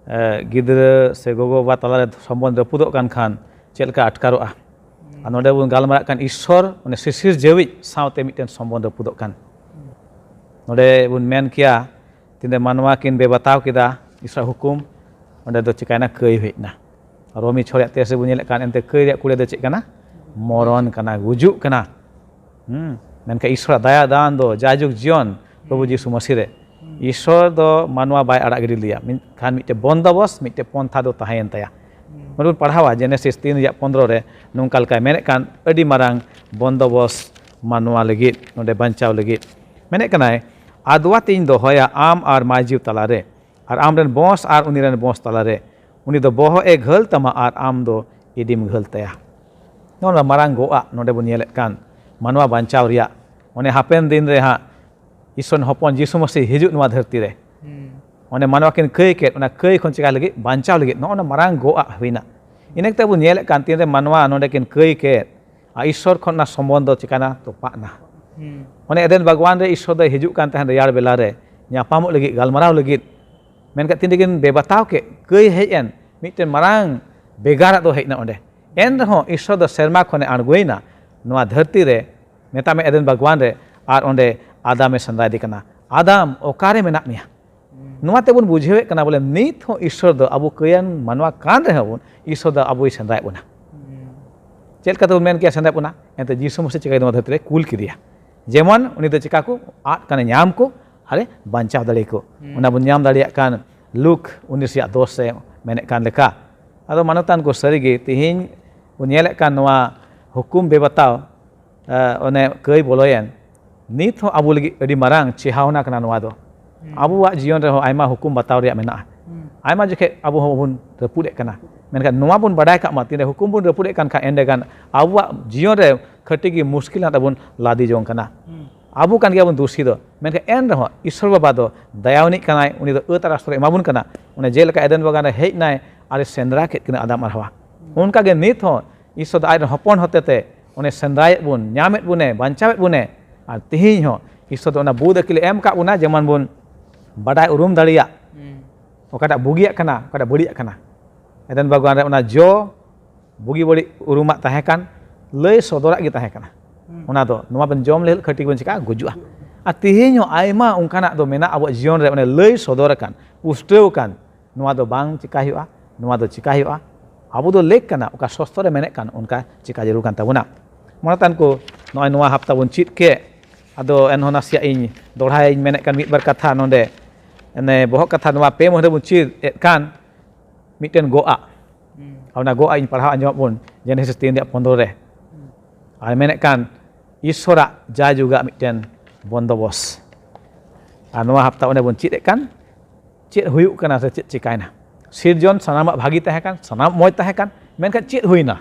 ᱮ, ᱜᱤᱫᱽᱨᱟᱹ ᱥᱮ ᱜᱚᱜᱚ ᱵᱟᱵᱟ ᱛᱟᱞᱟᱨᱮ ᱥᱚᱢᱵᱚᱱᱫᱷ ᱨᱟᱹᱯᱩᱫᱚᱜ ᱠᱟᱱ ᱠᱷᱟᱱ ᱪᱮᱫ ᱞᱮᱠᱟ ᱟᱴᱠᱟᱨᱚᱜᱼᱟ? ᱟᱨ ᱱᱚᱰᱮ ᱵᱚᱱ ᱜᱟᱞᱢᱟᱨᱟᱜ ᱠᱟᱱ ᱤᱥᱥᱚᱨ, ᱩᱱᱤ ᱥᱤᱥᱤᱨ ᱡᱟᱹᱣᱤᱡ ᱥᱟᱶᱛᱮ ᱢᱤᱫᱴᱮᱱ ᱥᱚᱢᱵᱚᱱᱫᱷ ᱨᱟᱹᱯᱩᱫᱚᱜ ᱠᱟᱱ᱾ ᱱᱚᱰᱮ ᱵᱚᱱ ᱢᱮᱱ ᱠᱮᱭᱟ, ᱛᱤᱱᱟᱹᱜ ᱢᱟᱱᱣᱟ ᱠᱤᱱ ᱵᱮᱵᱟᱛᱟᱣ ᱠᱮᱫᱟ ᱤᱥᱚᱨᱟᱜ ᱦᱩᱠᱩᱢ, ᱚᱸᱰᱮ ᱫᱚ ᱪᱤᱠᱟᱭᱱᱟ? ᱠᱟᱹᱭ ᱦᱮᱡ ᱮᱱᱟ᱾ ᱨᱳᱢᱤ ᱪᱷᱚ ᱨᱮᱭᱟᱜ ᱛᱮᱭᱤᱥ ᱨᱮ ᱵᱚᱱ ᱧᱮᱞᱮᱫ ᱠᱟᱱ, ᱮᱱᱛᱮ ᱠᱟᱹᱭ ᱨᱮᱭᱟᱜ ᱠᱩᱲᱟᱹ ᱫᱚ ᱪᱮᱫ ᱠᱟᱱᱟ? ᱢᱚᱨᱚᱱ ᱠᱟᱱᱟ, ᱜᱩᱡᱩᱜ ᱠᱟᱱᱟ᱾ ᱦᱩᱸ᱾ ᱢᱮᱱᱠᱷᱟᱱ ᱤᱥᱚᱨᱟᱜ ᱫᱟᱭᱟ ᱫᱟᱱ ᱫᱚ ᱡᱟᱭᱡᱩᱜᱽ ᱡᱤᱭᱚᱱ ᱯᱨᱚᱵᱷᱩ ᱡᱤᱥᱩ ᱢᱟᱹᱥᱤ ᱨᱮ᱾ ᱤᱥᱚᱨ ᱫᱚ ᱢᱟᱱᱣᱟ ᱵᱟᱭ ᱟᱲᱟᱜ ᱜᱤᱰᱤ ᱞᱮᱭᱟ, ᱢᱮᱱᱠᱷᱟᱱ ᱢᱤᱫᱴᱮᱱ ᱵᱚᱱᱫᱚᱵᱚᱥ, ᱢᱤᱫᱴᱮᱱ ᱯᱚᱱᱛᱷᱟ ᱫᱚ ᱛᱟᱦᱮᱸᱭᱮᱱ ᱛᱟᱭᱟ᱾ ᱢᱟᱱᱮ ᱵᱚᱱ ᱯᱟᱲᱦᱟᱣᱟ ᱡᱮᱱᱮᱥᱤᱥ ᱛᱤᱱ ᱨᱮᱭᱟᱜ ᱯᱚᱱᱫᱽᱨᱚ ᱨᱮ, ᱱᱚᱝᱠᱟ ᱞᱮᱠᱟᱭ ᱢᱮᱱᱮᱫ ᱠᱟᱱ ᱟᱹᱰᱤ ᱢᱟᱨᱟᱝ ᱵᱚᱱᱫᱚᱵᱚᱥ ᱢᱟᱱᱣᱟ ᱞᱟᱹᱜᱤᱫ, ᱱᱚᱰᱮ ᱵᱟᱧᱪᱟᱣ ᱞᱟᱹᱜᱤᱫ᱾ ᱢᱮᱱᱮᱫ ᱠᱟᱱᱟᱭ, "ᱟᱫᱣᱟ ᱛᱤᱧ ᱫᱚᱦᱚᱭᱟ ᱟᱢ ᱟᱨ ᱢᱟᱹᱡᱷᱤ ᱛᱟᱞᱟᱨᱮ, ᱟᱨ ᱟᱢ ᱨᱮᱱ ᱵᱚᱸᱥ ᱟᱨ ᱩᱱᱤ ᱨᱮᱱ ᱵᱚᱸᱥ ᱛᱟᱞᱟᱨᱮ, ᱩᱱᱤ ᱫᱚ ᱵᱚᱦᱚᱜ ᱮ ᱜᱷᱟᱹᱞ ᱛᱟᱢᱟ ᱟᱨ ᱟᱢ ᱫᱚ ᱤᱰᱤᱢ ᱜᱷᱟᱹᱞ ᱛᱟᱭᱟ᱾" ᱱᱚᱜᱼᱚ ᱱᱚᱣᱟ ᱢᱟᱨᱟᱝ ᱜᱚᱜᱼᱟᱜ ᱱᱚᱰᱮ ᱵᱚᱱ ᱧᱮᱞᱮᱫ ᱠᱟᱱ ᱢᱟᱱᱣᱟ ᱵᱟᱧᱪᱟᱣ ᱨᱮᱭᱟᱜ, ᱚᱱᱮ ᱦᱟᱯᱮᱱ ᱫᱤᱱ ᱨᱮ ᱦᱟᱸᱜ ᱤᱥᱚᱨ ᱨᱮᱱ ᱦᱚᱯᱚᱱ ᱡᱤᱥᱩ ᱢᱟᱹᱥᱤ ᱦᱤᱡᱩᱜ ᱱᱚᱣᱟ ᱫᱷᱟᱹᱨᱛᱤ ᱨᱮ᱾ ᱚᱱᱮ ᱢᱟᱱᱣᱟ ᱠᱤᱱ ᱠᱟᱹᱭ ᱠᱮᱫ, ᱚᱱᱟ ᱠᱟᱹᱭ ᱠᱷᱚᱱ ᱪᱤᱠᱟ ᱞᱟᱹᱜᱤᱫ, ᱵᱟᱧᱪᱟᱣ ᱞᱟᱹᱜᱤᱫ ᱱᱚᱜᱼᱚ ᱱᱟ ᱢᱟᱨᱟᱝ ᱜᱚᱜᱼᱟᱜ ᱦᱩᱭᱱᱟ᱾ ᱤᱱᱟᱹ ᱠᱟᱛᱮ ᱵᱚᱱ ᱧᱮᱞᱮᱫ ᱠᱟᱱ, ᱛᱤᱱᱨᱮ ᱢᱟᱱᱣᱟ ᱱᱚᱰᱮ ᱠᱤᱱ ᱠᱟᱹᱭ ᱠᱮᱫ, ᱟᱨ ᱤᱥᱚᱨ ᱠᱷᱚᱱ ᱚᱱᱟ ᱥᱚᱢᱵᱚᱱᱫᱷ ᱫᱚ ᱪᱤᱠᱟᱹᱱᱟ? ᱛᱚᱯᱟᱜ ᱱᱟ᱾ ᱚᱱᱮ ᱮᱫᱮᱱ ᱵᱟᱜᱽᱣᱟᱱ ᱨᱮ ᱤᱥᱚᱨ ᱫᱚᱭ ᱦᱤᱡᱩᱜ ᱠᱟᱱ ᱛᱟᱦᱮᱸᱫ ᱨᱮᱭᱟᱲ ᱵᱮᱞᱟ ᱨᱮ, ᱧᱟᱯᱟᱢᱚᱜ ᱞᱟᱹᱜᱤᱫ, ᱜᱟᱞᱢᱟᱨᱟᱣ ᱞᱟᱹᱜᱤᱫ᱾ ᱢᱮᱱᱠᱷᱟᱱ ᱛᱤᱱ ᱨᱮᱠᱤᱱ ᱵᱮᱵᱟᱛᱟᱣ ᱠᱮᱫ, ᱠᱟᱹᱭ ᱦᱮᱡ ᱮᱱ, ᱢᱤᱫᱴᱮᱱ ᱢᱟᱨᱟᱝ ᱵᱮᱜᱟᱨᱟᱜ ᱫᱚ ᱦᱮᱡ ᱮᱱᱟ ᱚᱸᱰᱮ᱾ ᱮᱱ ᱨᱮᱦᱚᱸ ᱤᱥᱚᱨ ᱫᱚ ᱥᱮᱨᱢᱟ ᱠᱷᱚᱱᱮ ᱟᱬᱜᱚᱭᱮᱱᱟ ᱱᱚᱣᱟ ᱫᱷᱟᱹᱨᱛᱤ ᱨᱮ, ᱢᱮᱛᱟᱜ ᱢᱮ ᱮᱫᱮᱱ ᱵᱟᱜᱽᱣᱟᱱ ᱨᱮ, ᱟᱨ ᱚᱸᱰᱮ ᱟᱫᱟᱢᱮ ᱥᱮᱸᱫᱽᱨᱟᱭᱮᱫᱮ ᱠᱟᱱᱟ, "ᱟᱫᱟᱢ, ᱚᱠᱟᱨᱮ ᱢᱮᱱᱟᱜ ᱢᱮᱭᱟ?" ᱱᱚᱣᱟ ᱛᱮᱵᱚᱱ ᱵᱩᱡᱷᱟᱹᱣᱮᱫ ᱠᱟᱱᱟ ᱵᱚᱞᱮ ᱱᱤᱛ ᱦᱚᱸ ᱤᱥᱚᱨ ᱫᱚ, ᱟᱵᱚ ᱠᱟᱹᱭᱟᱱ ᱢᱟᱱᱣᱟ ᱠᱟᱱ ᱨᱮᱦᱚᱸ ᱵᱚᱱ, ᱤᱥᱚᱨ ᱫᱚ ᱟᱵᱚᱭ ᱥᱮᱸᱫᱽᱨᱟᱭᱮᱫ ᱵᱚᱱᱟ᱾ ᱪᱮᱫ ᱞᱮᱠᱟ ᱛᱮᱵᱚᱱ ᱢᱮᱱ ᱠᱮᱭᱟ ᱥᱮᱸᱫᱽᱨᱟᱭᱮᱫ ᱵᱚᱱᱟ? ᱮᱱᱛᱮ ᱡᱤᱥᱩ ᱢᱟᱹᱥᱤ ᱪᱤᱠᱟᱹ ᱱᱚᱣᱟ ᱫᱷᱟᱹᱨᱛᱤ ᱨᱮ ᱠᱩᱞ ᱠᱮᱫᱮᱭᱟ, ᱡᱮᱢᱚᱱ ᱩᱱᱤ ᱫᱚ ᱪᱤᱠᱟ ᱠᱚ ᱟᱫ ᱠᱟᱱᱮ ᱧᱟᱢ ᱠᱚ ᱟᱨᱮ ᱵᱟᱧᱪᱟᱣ ᱫᱟᱲᱮ ᱠᱚ᱾ ᱚᱱᱟ ᱵᱚᱱ ᱧᱟᱢ ᱫᱟᱲᱮᱭᱟᱜ ᱠᱟᱱ ᱞᱩᱠ ᱩᱱᱤᱥ ᱨᱮᱭᱟᱜ ᱫᱚᱥ ᱨᱮ ᱢᱮᱱᱮᱫ ᱠᱟᱱ ᱞᱮᱠᱟ᱾ ᱟᱫᱚ ᱢᱟᱱᱚᱛᱟᱱ ᱠᱚ, ᱥᱟᱹᱨᱤᱜᱮ ᱛᱮᱦᱮᱧ ᱵᱚᱱ ᱧᱮᱞᱮᱫ ᱠᱟᱱ ᱱᱚᱣᱟ ᱦᱩᱠᱩᱢ ᱵᱮᱵᱟᱛᱟᱣ, ᱮ, ᱚᱱᱮ ᱠᱟᱹᱭ ᱵᱚᱞᱚᱭᱮᱱ, ᱱᱤᱛ ᱦᱚᱸ ᱟᱵᱚ ᱞᱟᱹᱜᱤᱫ ᱟᱹᱰᱤ ᱢᱟᱨᱟᱝ ᱪᱮᱦᱟᱣᱱᱟ ᱠᱟᱱᱟ ᱱᱚᱣᱟ ᱫᱚ᱾ ᱟᱵᱚᱣᱟᱜ ᱡᱤᱭᱚᱱ ᱨᱮᱦᱚᱸ ᱟᱭᱢᱟ ᱦᱩᱠᱩᱢ ᱵᱟᱛᱟᱣ ᱨᱮᱭᱟᱜ ᱢᱮᱱᱟᱜᱼᱟ᱾ ᱟᱭᱢᱟ ᱡᱚᱠᱷᱮᱡ ᱟᱵᱚ ᱦᱚᱸᱵᱚᱱ ᱨᱟᱹᱯᱩᱫᱮᱫ ᱠᱟᱱᱟ, ᱢᱮᱱᱠᱷᱟᱱ ᱱᱚᱣᱟ ᱵᱚᱱ ᱵᱟᱰᱟᱭ ᱠᱟᱜ ᱢᱟ, ᱛᱤᱱᱨᱮ ᱦᱩᱠᱩᱢ ᱵᱚᱱ ᱨᱟᱹᱯᱩᱫᱮᱫ ᱠᱟᱱ ᱠᱷᱟᱱ, ᱮᱸᱰᱮᱠᱷᱟᱱ ᱟᱵᱚᱣᱟᱜ ᱡᱤᱭᱚᱱ ᱨᱮ ᱠᱷᱟᱹᱴᱤ ᱜᱮ ᱢᱩᱥᱠᱤᱞ ᱨᱮᱱᱟᱜ ᱛᱟᱵᱚᱱ ᱞᱟᱫᱮ ᱡᱚᱝ ᱠᱟᱱᱟ᱾ ᱟᱵᱚ ᱠᱟᱱ ᱜᱮᱭᱟᱵᱚᱱ ᱫᱩᱥᱤ ᱫᱚ, ᱢᱮᱱᱠᱷᱟᱱ ᱮᱱ ᱨᱮᱦᱚᱸ ᱤᱥᱚᱨ ᱵᱟᱵᱟ ᱫᱚ ᱫᱟᱭᱟᱣᱟᱱᱤᱡ ᱠᱟᱱᱟᱭ, ᱩᱱᱤ ᱫᱚ ᱟᱹᱛ ᱟᱨ ᱟᱥᱨᱚᱭ ᱮᱢᱟᱵᱚᱱ ᱠᱟᱱᱟ᱾ ᱚᱱᱮ ᱡᱮᱞᱮᱠᱟ ᱮᱫᱮᱱ ᱵᱟᱜᱟᱱ ᱨᱮ ᱦᱮᱡ ᱱᱟᱭ ᱟᱨᱮ ᱥᱮᱸᱫᱽᱨᱟ ᱠᱮᱫ ᱠᱤᱱᱟ ᱟᱫᱟᱢ ᱟᱨ ᱦᱟᱣᱟ, ᱚᱱᱠᱟᱜᱮ ᱱᱤᱛ ᱦᱚᱸ ᱤᱥᱚᱨ ᱫᱚ ᱟᱡ ᱨᱮᱱ ᱦᱚᱯᱚᱱ ᱦᱚᱛᱮᱛᱮ ᱚᱱᱮ ᱥᱮᱸᱫᱽᱨᱟᱭᱮᱫ ᱵᱚᱱ, ᱧᱟᱢᱮᱫ ᱵᱚᱱᱮ, ᱵᱟᱧᱪᱟᱣᱮᱫ ᱵᱚᱱᱮ᱾ ᱟᱨ ᱛᱮᱦᱮᱧ ᱦᱚᱸ ᱤᱥᱚᱨ ᱫᱚ ᱚᱱᱟ ᱵᱩᱫ ᱟᱹᱠᱤᱞ ᱮ ᱮᱢ ᱟᱠᱟᱫ ᱵᱚᱱᱟ, ᱡᱮᱢᱚᱱ ᱵᱚᱱ ᱵᱟᱰᱟᱭ ᱩᱨᱩᱢ ᱫᱟᱲᱮᱭᱟᱜ ᱚᱠᱟᱴᱟᱜ ᱵᱩᱜᱤᱭᱟᱜ ᱠᱟᱱᱟ, ᱚᱠᱟᱴᱟᱜ ᱵᱟᱹᱲᱤᱡᱟᱜ ᱠᱟᱱᱟ᱾ ᱮᱫᱮᱱ ᱵᱟᱜᱽᱣᱟᱱ ᱨᱮ ᱚᱱᱟ ᱡᱚ ᱵᱩᱜᱤ ᱵᱟᱹᱲᱤᱡ ᱩᱨᱩᱢᱟᱜ ᱛᱟᱦᱮᱸ ᱠᱟᱱ, ᱞᱟᱹᱭ ᱥᱚᱫᱚᱨᱟᱜ ᱜᱮ ᱛᱟᱦᱮᱸ ᱠᱟᱱᱟ᱾ ᱚᱱᱟ ᱫᱚ ᱱᱚᱣᱟ ᱵᱮᱱ ᱡᱚᱢ ᱞᱮᱠᱷᱟᱱ ᱠᱷᱟᱹᱴᱤ ᱵᱚᱱ ᱪᱤᱠᱟᱹᱜᱼᱟ? ᱜᱩᱡᱩᱜᱼᱟ᱾ ᱟᱨ ᱛᱮᱦᱮᱧ ᱦᱚᱸ ᱟᱭᱢᱟ ᱚᱱᱠᱟᱱᱟᱜ ᱫᱚ ᱢᱮᱱᱟᱜᱼᱟ ᱟᱵᱚᱣᱟᱜ ᱡᱤᱭᱚᱱ ᱨᱮ, ᱚᱱᱮ ᱞᱟᱹᱭ ᱥᱚᱫᱚᱨ ᱟᱠᱟᱱ, ᱯᱩᱥᱴᱟᱹᱣ ᱟᱠᱟᱱ, ᱱᱚᱣᱟ ᱫᱚ ᱵᱟᱝ ᱪᱤᱠᱟ ᱦᱩᱭᱩᱜᱼᱟ, ᱱᱚᱣᱟ ᱫᱚ ᱪᱤᱠᱟ ᱦᱩᱭᱩᱜᱼᱟ᱾ ᱟᱵᱚ ᱫᱚ ᱞᱮᱠ ᱠᱟᱱᱟ, ᱚᱠᱟ ᱥᱚᱥᱛᱚ ᱨᱮ ᱢᱮᱱᱮᱫ ᱠᱟᱱ ᱚᱱᱠᱟ ᱪᱤᱠᱟ ᱡᱟᱹᱨᱩᱲ ᱠᱟᱱ ᱛᱟᱵᱚᱱᱟ᱾ ᱢᱚᱬᱮ ᱛᱟᱱ ᱠᱚ ᱱᱚᱜᱼᱚᱭ ᱱᱚᱣᱟ ᱦᱟᱯᱛᱟ ᱵᱚᱱ ᱪᱮᱫ ᱠᱮᱫ᱾ ᱟᱫᱚ ᱮᱱᱦᱚᱸ ᱱᱟᱥᱮᱭᱟᱜ ᱤᱧ ᱫᱚᱦᱲᱟᱭᱟᱹᱧ ᱢᱮᱱᱮᱫ ᱠᱟᱱ ᱢᱤᱫ ᱵᱟᱨ ᱠᱟᱛᱷᱟ ᱱᱚᱰᱮ᱾ ᱮᱱᱮ ᱵᱚᱦᱚᱜ ᱠᱟᱛᱷᱟ ᱱᱚᱣᱟ ᱯᱮ ᱢᱟᱹᱦᱱᱟᱹ ᱵᱚᱱ ᱪᱮᱫ ᱮᱫ ᱠᱟᱱ ᱢᱤᱫᱴᱮᱱ ᱜᱚᱜ ᱟᱜ᱾ ᱟᱨ ᱚᱱᱟ ᱜᱚᱜ ᱟᱜ ᱤᱧ ᱯᱟᱲᱦᱟᱣ ᱟᱸᱡᱚᱢᱟᱜ ᱵᱚᱱ, ᱡᱮᱱᱮᱥᱤᱥ ᱛᱤᱱ ᱨᱮᱭᱟᱜ ᱯᱚᱱᱫᱽᱨᱚ ᱨᱮ᱾ ᱟᱨ ᱢᱮᱱᱮᱫ ᱠᱟᱱ ᱤᱥᱥᱚᱨᱟᱜ ᱡᱟᱭᱡᱩᱜᱟᱜ ᱢᱤᱫᱴᱮᱱ ᱵᱚᱱᱫᱚᱵᱚᱥ᱾ ᱟᱨ ᱱᱚᱣᱟ ᱦᱟᱯᱛᱟ ᱚᱱᱮ ᱵᱚᱱ ᱪᱮᱫ ᱮᱫ ᱠᱟᱱ ᱪᱮᱫ ᱦᱩᱭᱩᱜ ᱠᱟᱱᱟ ᱥᱮ ᱪᱮᱫ ᱪᱤᱠᱟᱭᱱᱟ᱾ ᱥᱤᱨᱡᱚᱱ ᱥᱟᱱᱟᱢᱟᱜ ᱵᱷᱟᱹᱜᱤ ᱛᱟᱦᱮᱸ ᱠᱟᱱ, ᱥᱟᱱᱟᱢ ᱢᱚᱡᱽ ᱛᱟᱦᱮᱸ ᱠᱟᱱ, ᱢᱮᱱᱠᱷᱟᱱ ᱪᱮᱫ ᱦᱩᱭᱱᱟ?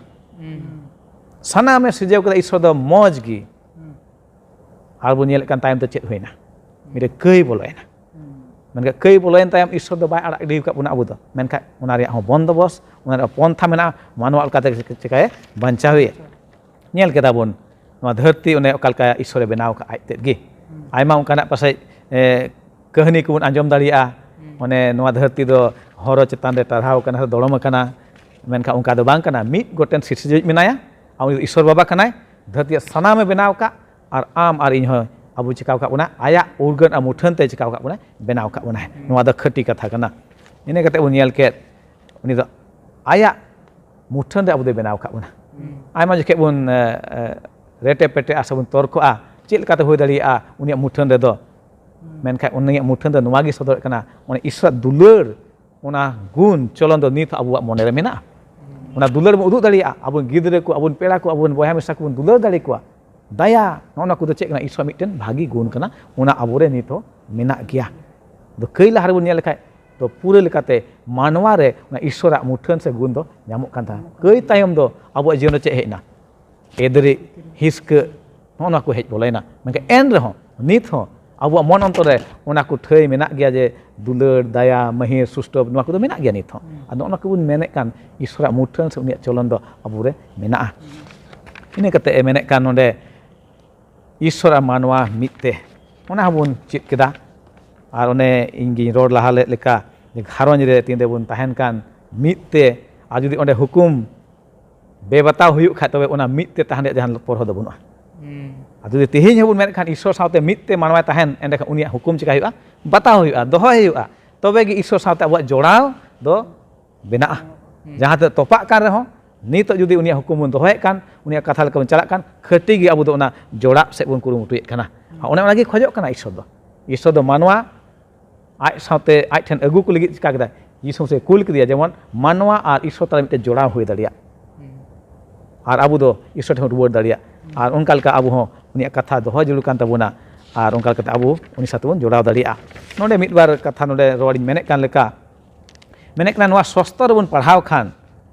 ᱥᱟᱱᱟᱢᱮ ᱥᱤᱨᱡᱟᱹᱣ ᱠᱮᱫᱟ ᱤᱥᱥᱚᱨ ᱫᱚ ᱢᱚᱡᱽ ᱜᱮ᱾ ᱟᱨ ᱵᱚᱱ ᱧᱮᱞᱮᱫ ᱠᱟᱱ ᱛᱟᱭᱚᱢ ᱛᱮ ᱪᱮᱫ ᱦᱩᱭᱱᱟ? ᱢᱤᱫᱴᱮᱱ ᱠᱟᱹᱭ ᱵᱚᱞᱚᱭᱮᱱᱟ᱾ ᱢᱮᱱᱠᱷᱟᱱ ᱠᱟᱹᱭ ᱵᱚᱞᱚᱭᱮᱱ ᱛᱟᱭᱚᱢ ᱤᱥᱥᱚᱨ ᱫᱚ ᱵᱟᱭ ᱟᱲᱟᱜ ᱜᱤᱰᱤ ᱟᱠᱟᱫ ᱵᱚᱱᱟ ᱟᱵᱚ ᱫᱚ, ᱢᱮᱱᱠᱷᱟᱱ ᱚᱱᱟ ᱨᱮᱭᱟᱜ ᱦᱚᱸ ᱵᱚᱱᱫᱚᱵᱚᱥ, ᱚᱱᱟ ᱨᱮᱭᱟᱜ ᱯᱚᱱᱛᱷᱟ ᱢᱮᱱᱟᱜᱼᱟ, ᱢᱟᱱᱣᱟ ᱚᱠᱟᱛᱮ ᱪᱤᱠᱟᱭᱟ, ᱵᱟᱧᱪᱟᱣᱮᱭᱟ᱾ ᱧᱮᱞ ᱠᱮᱫᱟ ᱵᱚᱱ ᱱᱚᱣᱟ ᱫᱷᱟᱹᱨᱛᱤ ᱚᱱᱮ ᱚᱠᱟ ᱞᱮᱠᱟ ᱤᱥᱥᱚᱨᱮ ᱵᱮᱱᱟᱣ ᱟᱠᱟᱫ ᱟᱡ ᱛᱮᱫ ᱜᱮ᱾ ᱟᱭᱢᱟ ᱚᱱᱠᱟᱱᱟᱜ ᱯᱟᱥᱮᱡ ᱮ, ᱠᱟᱹᱦᱱᱤ ᱠᱚᱵᱚᱱ ᱟᱸᱡᱚᱢ ᱫᱟᱲᱮᱭᱟᱜᱼᱟ᱾ ᱚᱱᱮ ᱱᱚᱣᱟ ᱫᱷᱟᱹᱨᱛᱤ ᱫᱚ ᱦᱚᱨᱚ ᱪᱮᱛᱟᱱ ᱨᱮ ᱴᱟᱨᱦᱟᱣ ᱟᱠᱟᱱᱟ ᱥᱮ ᱫᱚᱲᱚᱢ ᱟᱠᱟᱱᱟ, ᱢᱮᱱᱠᱷᱟᱱ ᱚᱱᱠᱟ ᱫᱚ ᱵᱟᱝ ᱠᱟᱱᱟ᱾ ᱢᱤᱫ ᱜᱚᱴᱮᱱ ᱥᱤᱨᱡᱟᱹᱣᱤᱡ ᱢᱮᱱᱟᱭᱟ, ᱟᱨ ᱩᱱᱤ ᱫᱚ ᱤᱥᱥᱚᱨ ᱵᱟᱵᱟ ᱠᱟᱱᱟᱭ᱾ ᱫᱷᱟᱹᱨᱛᱤ ᱨᱮᱭᱟᱜ ᱥᱟᱱᱟᱢᱮ ᱵᱮᱱᱟᱣ ᱟᱠᱟᱫ, ᱟᱨ ᱟᱢ ᱟᱨ ᱤᱧ ᱦᱚᱸ ᱟᱵᱚ ᱪᱤᱠᱟᱹᱣ ᱟᱠᱟᱫ ᱵᱚᱱᱟ, ᱟᱭᱟᱜ ᱩᱨᱜᱟᱹᱱ ᱟᱨ ᱢᱩᱴᱷᱟᱹᱱ ᱛᱮ ᱪᱤᱠᱟᱹᱣ ᱟᱠᱟᱫ ᱵᱚᱱᱟ, ᱵᱮᱱᱟᱣ ᱟᱠᱟᱫ ᱵᱚᱱᱟᱭ᱾ ᱱᱚᱣᱟ ᱫᱚ ᱠᱷᱟᱹᱴᱤ ᱠᱟᱛᱷᱟ ᱠᱟᱱᱟ᱾ ᱤᱱᱟᱹ ᱠᱟᱛᱮ ᱵᱚᱱ ᱧᱮᱞ ᱠᱮᱫ, ᱩᱱᱤ ᱫᱚ ᱟᱭᱟᱜ ᱢᱩᱴᱷᱟᱹᱱ ᱨᱮ ᱟᱵᱚ ᱫᱚᱭ ᱵᱮᱱᱟᱣ ᱟᱠᱟᱫ ᱵᱚᱱᱟ᱾ ᱟᱭᱢᱟ ᱡᱚᱠᱷᱮᱡ ᱵᱚᱱ ᱮ, ᱮ, ᱨᱮᱴᱮ ᱯᱮᱴᱮᱜᱼᱟ ᱥᱮ ᱵᱚᱱ ᱛᱚᱨᱠᱚᱜᱼᱟ, ᱪᱮᱫ ᱞᱮᱠᱟᱛᱮ ᱦᱩᱭ ᱫᱟᱲᱮᱭᱟᱜᱼᱟ ᱩᱱᱤᱭᱟᱜ ᱢᱩᱴᱷᱟᱹᱱ ᱨᱮᱫᱚ? ᱢᱮᱱᱠᱷᱟᱱ ᱩᱱᱤᱭᱟᱜ ᱢᱩᱴᱷᱟᱹᱱ ᱫᱚ ᱱᱚᱣᱟ ᱜᱮ ᱥᱚᱫᱚᱨᱮᱫ ᱠᱟᱱᱟ, ᱚᱱᱟ ᱤᱥᱥᱚᱨᱟᱜ ᱫᱩᱞᱟᱹᱲ, ᱚᱱᱟ ᱜᱩᱱ ᱪᱚᱞᱚᱱ ᱫᱚ ᱱᱤᱛ ᱦᱚᱸ ᱟᱵᱚᱣᱟᱜ ᱢᱚᱱᱮ ᱨᱮ ᱢᱮᱱᱟᱜᱼᱟ᱾ ᱚᱱᱟ ᱫᱩᱞᱟᱹᱲ ᱵᱚᱱ ᱩᱫᱩᱜ ᱫᱟᱲᱮᱭᱟᱜᱼᱟ, ᱟᱵᱚ ᱜᱤᱫᱽᱨᱟᱹ ᱠᱚ, ᱟᱵᱚ ᱯᱮᱲᱟ ᱠᱚ, ᱟᱵᱚ ᱵᱚᱭᱦᱟ ᱢᱤᱥᱨᱟ ᱠᱚᱵᱚᱱ ᱫᱩᱞᱟᱹᱲ ᱫᱟᱲᱮ ᱠᱚᱣᱟ᱾ ᱫᱟᱭᱟ, ᱱᱚᱜᱼᱚ ᱱᱚᱣᱟ ᱠᱚᱫᱚ ᱪᱮᱫ ᱠᱟᱱᱟ? ᱤᱥᱥᱚᱨ ᱢᱤᱫᱴᱮᱱ ᱵᱷᱟᱹᱜᱤ ᱜᱩᱱ ᱠᱟᱱᱟ, ᱚᱱᱟ ᱟᱵᱚᱨᱮ ᱱᱤᱛ ᱦᱚᱸ ᱢᱮᱱᱟᱜ ᱜᱮᱭᱟ᱾ ᱟᱫᱚ ᱠᱟᱹᱭ ᱞᱟᱦᱟ ᱨᱮᱵᱚᱱ ᱧᱮᱞ ᱞᱮᱠᱷᱟᱡ ᱫᱚ ᱯᱩᱨᱟᱹ ᱞᱮᱠᱟᱛᱮ ᱢᱟᱱᱣᱟ ᱨᱮ ᱚᱱᱟ ᱤᱥᱥᱚᱨᱟᱜ ᱢᱩᱴᱷᱟᱹᱱ ᱥᱮ ᱜᱩᱱ ᱫᱚ ᱧᱟᱢᱚᱜ ᱠᱟᱱ ᱛᱟᱦᱮᱸᱱᱟ᱾ ᱠᱟᱹᱭ ᱛᱟᱭᱚᱢ ᱫᱚ ᱟᱵᱚᱣᱟᱜ ᱡᱤᱭᱚᱱ ᱨᱮ ᱪᱮᱫ ᱦᱮᱡ ᱮᱱᱟ? ᱮᱫᱽᱨᱮ, ᱦᱤᱥᱠᱟᱹ, ᱱᱚᱜᱼᱚ ᱱᱚᱣᱟ ᱠᱚ ᱦᱮᱡ ᱵᱚᱞᱚᱭᱮᱱᱟ᱾ ᱢᱮᱱᱠᱷᱟᱱ ᱮᱱ ᱨᱮᱦᱚᱸ ᱱᱤᱛ ᱦᱚᱸ ᱟᱵᱚᱣᱟᱜ ᱢᱚᱱ ᱚᱱᱛᱚᱨ ᱨᱮ ᱚᱱᱟ ᱠᱚ ᱴᱷᱟᱹᱭ ᱢᱮᱱᱟᱜ ᱜᱮᱭᱟ ᱡᱮ ᱫᱩᱞᱟᱹᱲ, ᱫᱟᱭᱟ, ᱢᱟᱹᱦᱤᱨ, ᱥᱩᱥᱴᱚᱵ, ᱱᱚᱣᱟ ᱠᱚᱫᱚ ᱢᱮᱱᱟᱜ ᱜᱮᱭᱟ ᱱᱤᱛ ᱦᱚᱸ᱾ ᱟᱨ ᱱᱚᱜᱼᱚ ᱱᱚᱣᱟ ᱠᱚᱵᱚᱱ ᱢᱮᱱᱮᱫ ᱠᱟᱱ ᱤᱥᱥᱚᱨᱟᱜ ᱢᱩᱴᱷᱟᱹᱱ ᱥᱮ ᱩᱱᱤᱭᱟᱜ ᱪᱚᱞᱚᱱ ᱫᱚ ᱟᱵᱚᱨᱮ ᱢᱮᱱᱟᱜᱼᱟ᱾ ᱤᱱᱟᱹ ᱠᱟᱛᱮ ᱮ ᱢᱮᱱᱮᱫ ᱠᱟᱱ ᱱᱚᱰᱮ ᱤᱥᱥᱚᱨ ᱟᱨ ᱢᱟᱱᱣᱟ ᱢᱤᱫ ᱛᱮ, ᱚᱱᱟ ᱦᱚᱸᱵᱚᱱ ᱪᱮᱫ ᱠᱮᱫᱟ᱾ ᱟᱨ ᱚᱱᱮ ᱤᱧ ᱜᱤᱧ ᱨᱚᱲ ᱞᱟᱦᱟ ᱞᱮᱫ ᱞᱮᱠᱟ ᱡᱮ ᱜᱷᱟᱨᱚᱸᱡᱽ ᱨᱮ ᱛᱤᱱ ᱨᱮᱵᱚᱱ ᱛᱟᱦᱮᱱ ᱠᱟᱱ ᱢᱤᱫ ᱛᱮ, ᱟᱨ ᱡᱩᱫᱤ ᱚᱸᱰᱮ ᱦᱩᱠᱩᱢ ᱵᱮᱵᱟᱛᱟᱣ ᱦᱩᱭᱩᱜ ᱠᱷᱟᱡ, ᱛᱚᱵᱮ ᱚᱱᱟ ᱢᱤᱫ ᱛᱮ ᱛᱟᱦᱮᱱ ᱨᱮᱭᱟᱜ ᱡᱟᱦᱟᱱ ᱯᱚᱨᱦᱚ ᱫᱚ ᱵᱟᱹᱱᱩᱜᱼᱟ᱾ ᱟᱨ ᱡᱩᱫᱤ ᱛᱮᱦᱮᱧ ᱦᱚᱸᱵᱚᱱ ᱢᱮᱱ ᱠᱷᱟᱱ ᱤᱥᱥᱚᱨ ᱥᱟᱶᱛᱮ ᱢᱤᱫ ᱛᱮ ᱢᱟᱱᱣᱟᱭ ᱛᱟᱦᱮᱱ, ᱮᱸᱰᱮᱠᱷᱟᱱ ᱩᱱᱤᱭᱟᱜ ᱦᱩᱠᱩᱢ ᱪᱤᱠᱟ ᱦᱩᱭᱩᱜᱼᱟ? ᱵᱟᱛᱟᱣ ᱦᱩᱭᱩᱜᱼᱟ, ᱫᱚᱦᱚᱭ ᱦᱩᱭᱩᱜᱼᱟ᱾ ᱛᱚᱵᱮ ᱜᱮ ᱤᱥᱥᱚᱨ ᱥᱟᱶᱛᱮ ᱟᱵᱚᱣᱟᱜ ᱡᱚᱲᱟᱣ ᱫᱚ ᱵᱮᱱᱟᱜᱼᱟ᱾ ᱡᱟᱦᱟᱸ ᱛᱮ ᱛᱚᱯᱟᱜ ᱠᱟᱱ ᱨᱮᱦᱚᱸ ᱱᱤᱛᱚᱜ ᱡᱩᱫᱤ ᱩᱱᱤᱭᱟᱜ ᱦᱩᱠᱩᱢ ᱵᱚᱱ ᱫᱚᱦᱚᱭᱮᱫ ᱠᱟᱱ, ᱩᱱᱤᱭᱟᱜ ᱠᱟᱛᱷᱟ ᱞᱮᱠᱟ ᱵᱚᱱ ᱪᱟᱞᱟᱜ ᱠᱟᱱ, ᱠᱷᱟᱹᱴᱤ ᱜᱮ ᱟᱵᱚ ᱫᱚ ᱚᱱᱟ ᱡᱚᱲᱟᱣ ᱥᱮᱫ ᱵᱚᱱ ᱠᱩᱨᱩᱢᱩᱴᱩᱭᱮᱫ ᱠᱟᱱᱟ᱾ ᱟᱨ ᱚᱱᱮ ᱚᱱᱟᱜᱮ ᱠᱷᱚᱡᱚᱜ ᱠᱟᱱᱟ ᱤᱥᱥᱚᱨ ᱫᱚ᱾ ᱤᱥᱥᱚᱨ ᱫᱚ ᱢᱟᱱᱣᱟ ᱟᱡ ᱥᱟᱶᱛᱮ ᱟᱡ ᱴᱷᱮᱱ ᱟᱹᱜᱩ ᱠᱚ ᱞᱟᱹᱜᱤᱫ ᱪᱤᱠᱟ ᱠᱮᱫᱟᱭ? ᱡᱤᱥᱩ ᱢᱟᱹᱥᱤᱦ ᱠᱩᱞ ᱠᱮᱫᱮᱭᱟ, ᱡᱮᱢᱚᱱ ᱢᱟᱱᱣᱟ ᱟᱨ ᱤᱥᱥᱚᱨ ᱛᱟᱞᱟ ᱢᱤᱫᱴᱮᱱ ᱡᱚᱲᱟᱣ ᱦᱩᱭ ᱫᱟᱲᱮᱭᱟᱜ᱾ ᱟᱨ ᱟᱵᱚ ᱫᱚ ᱤᱥᱥᱚᱨ ᱴᱷᱮᱱ ᱵᱚᱱ ᱨᱩᱣᱟᱹᱲ ᱫᱟᱲᱮᱭᱟᱜ᱾ ᱟᱨ ᱚᱱᱠᱟ ᱞᱮᱠᱟ ᱟᱵᱚ ᱦᱚᱸ ᱩᱱᱤᱭᱟᱜ ᱠᱟᱛᱷᱟ ᱫᱚᱦᱚ ᱡᱟᱹᱨᱩᱲ ᱠᱟᱱ ᱛᱟᱵᱚᱱᱟ᱾ ᱟᱨ ᱚᱱᱠᱟ ᱞᱮᱠᱟᱛᱮ ᱟᱵᱚ ᱩᱱᱤ ᱥᱟᱶᱛᱮ ᱵᱚᱱ ᱡᱚᱲᱟᱣ ᱫᱟᱲᱮᱭᱟᱜᱼᱟ᱾ ᱱᱚᱰᱮ ᱢᱤᱫ ᱵᱟᱨ ᱠᱟᱛᱷᱟ ᱱᱚᱰᱮ ᱨᱚᱲᱤᱧ ᱢᱮᱱᱮᱫ ᱠᱟᱱ ᱞᱮᱠᱟ, ᱢᱮᱱᱮᱫ ᱠᱟᱱᱟ, ᱱᱚᱣᱟ ᱥᱚᱥᱛᱚ ᱨᱮᱵᱚᱱ ᱯᱟᱲᱦᱟᱣ ᱠᱷᱟᱱ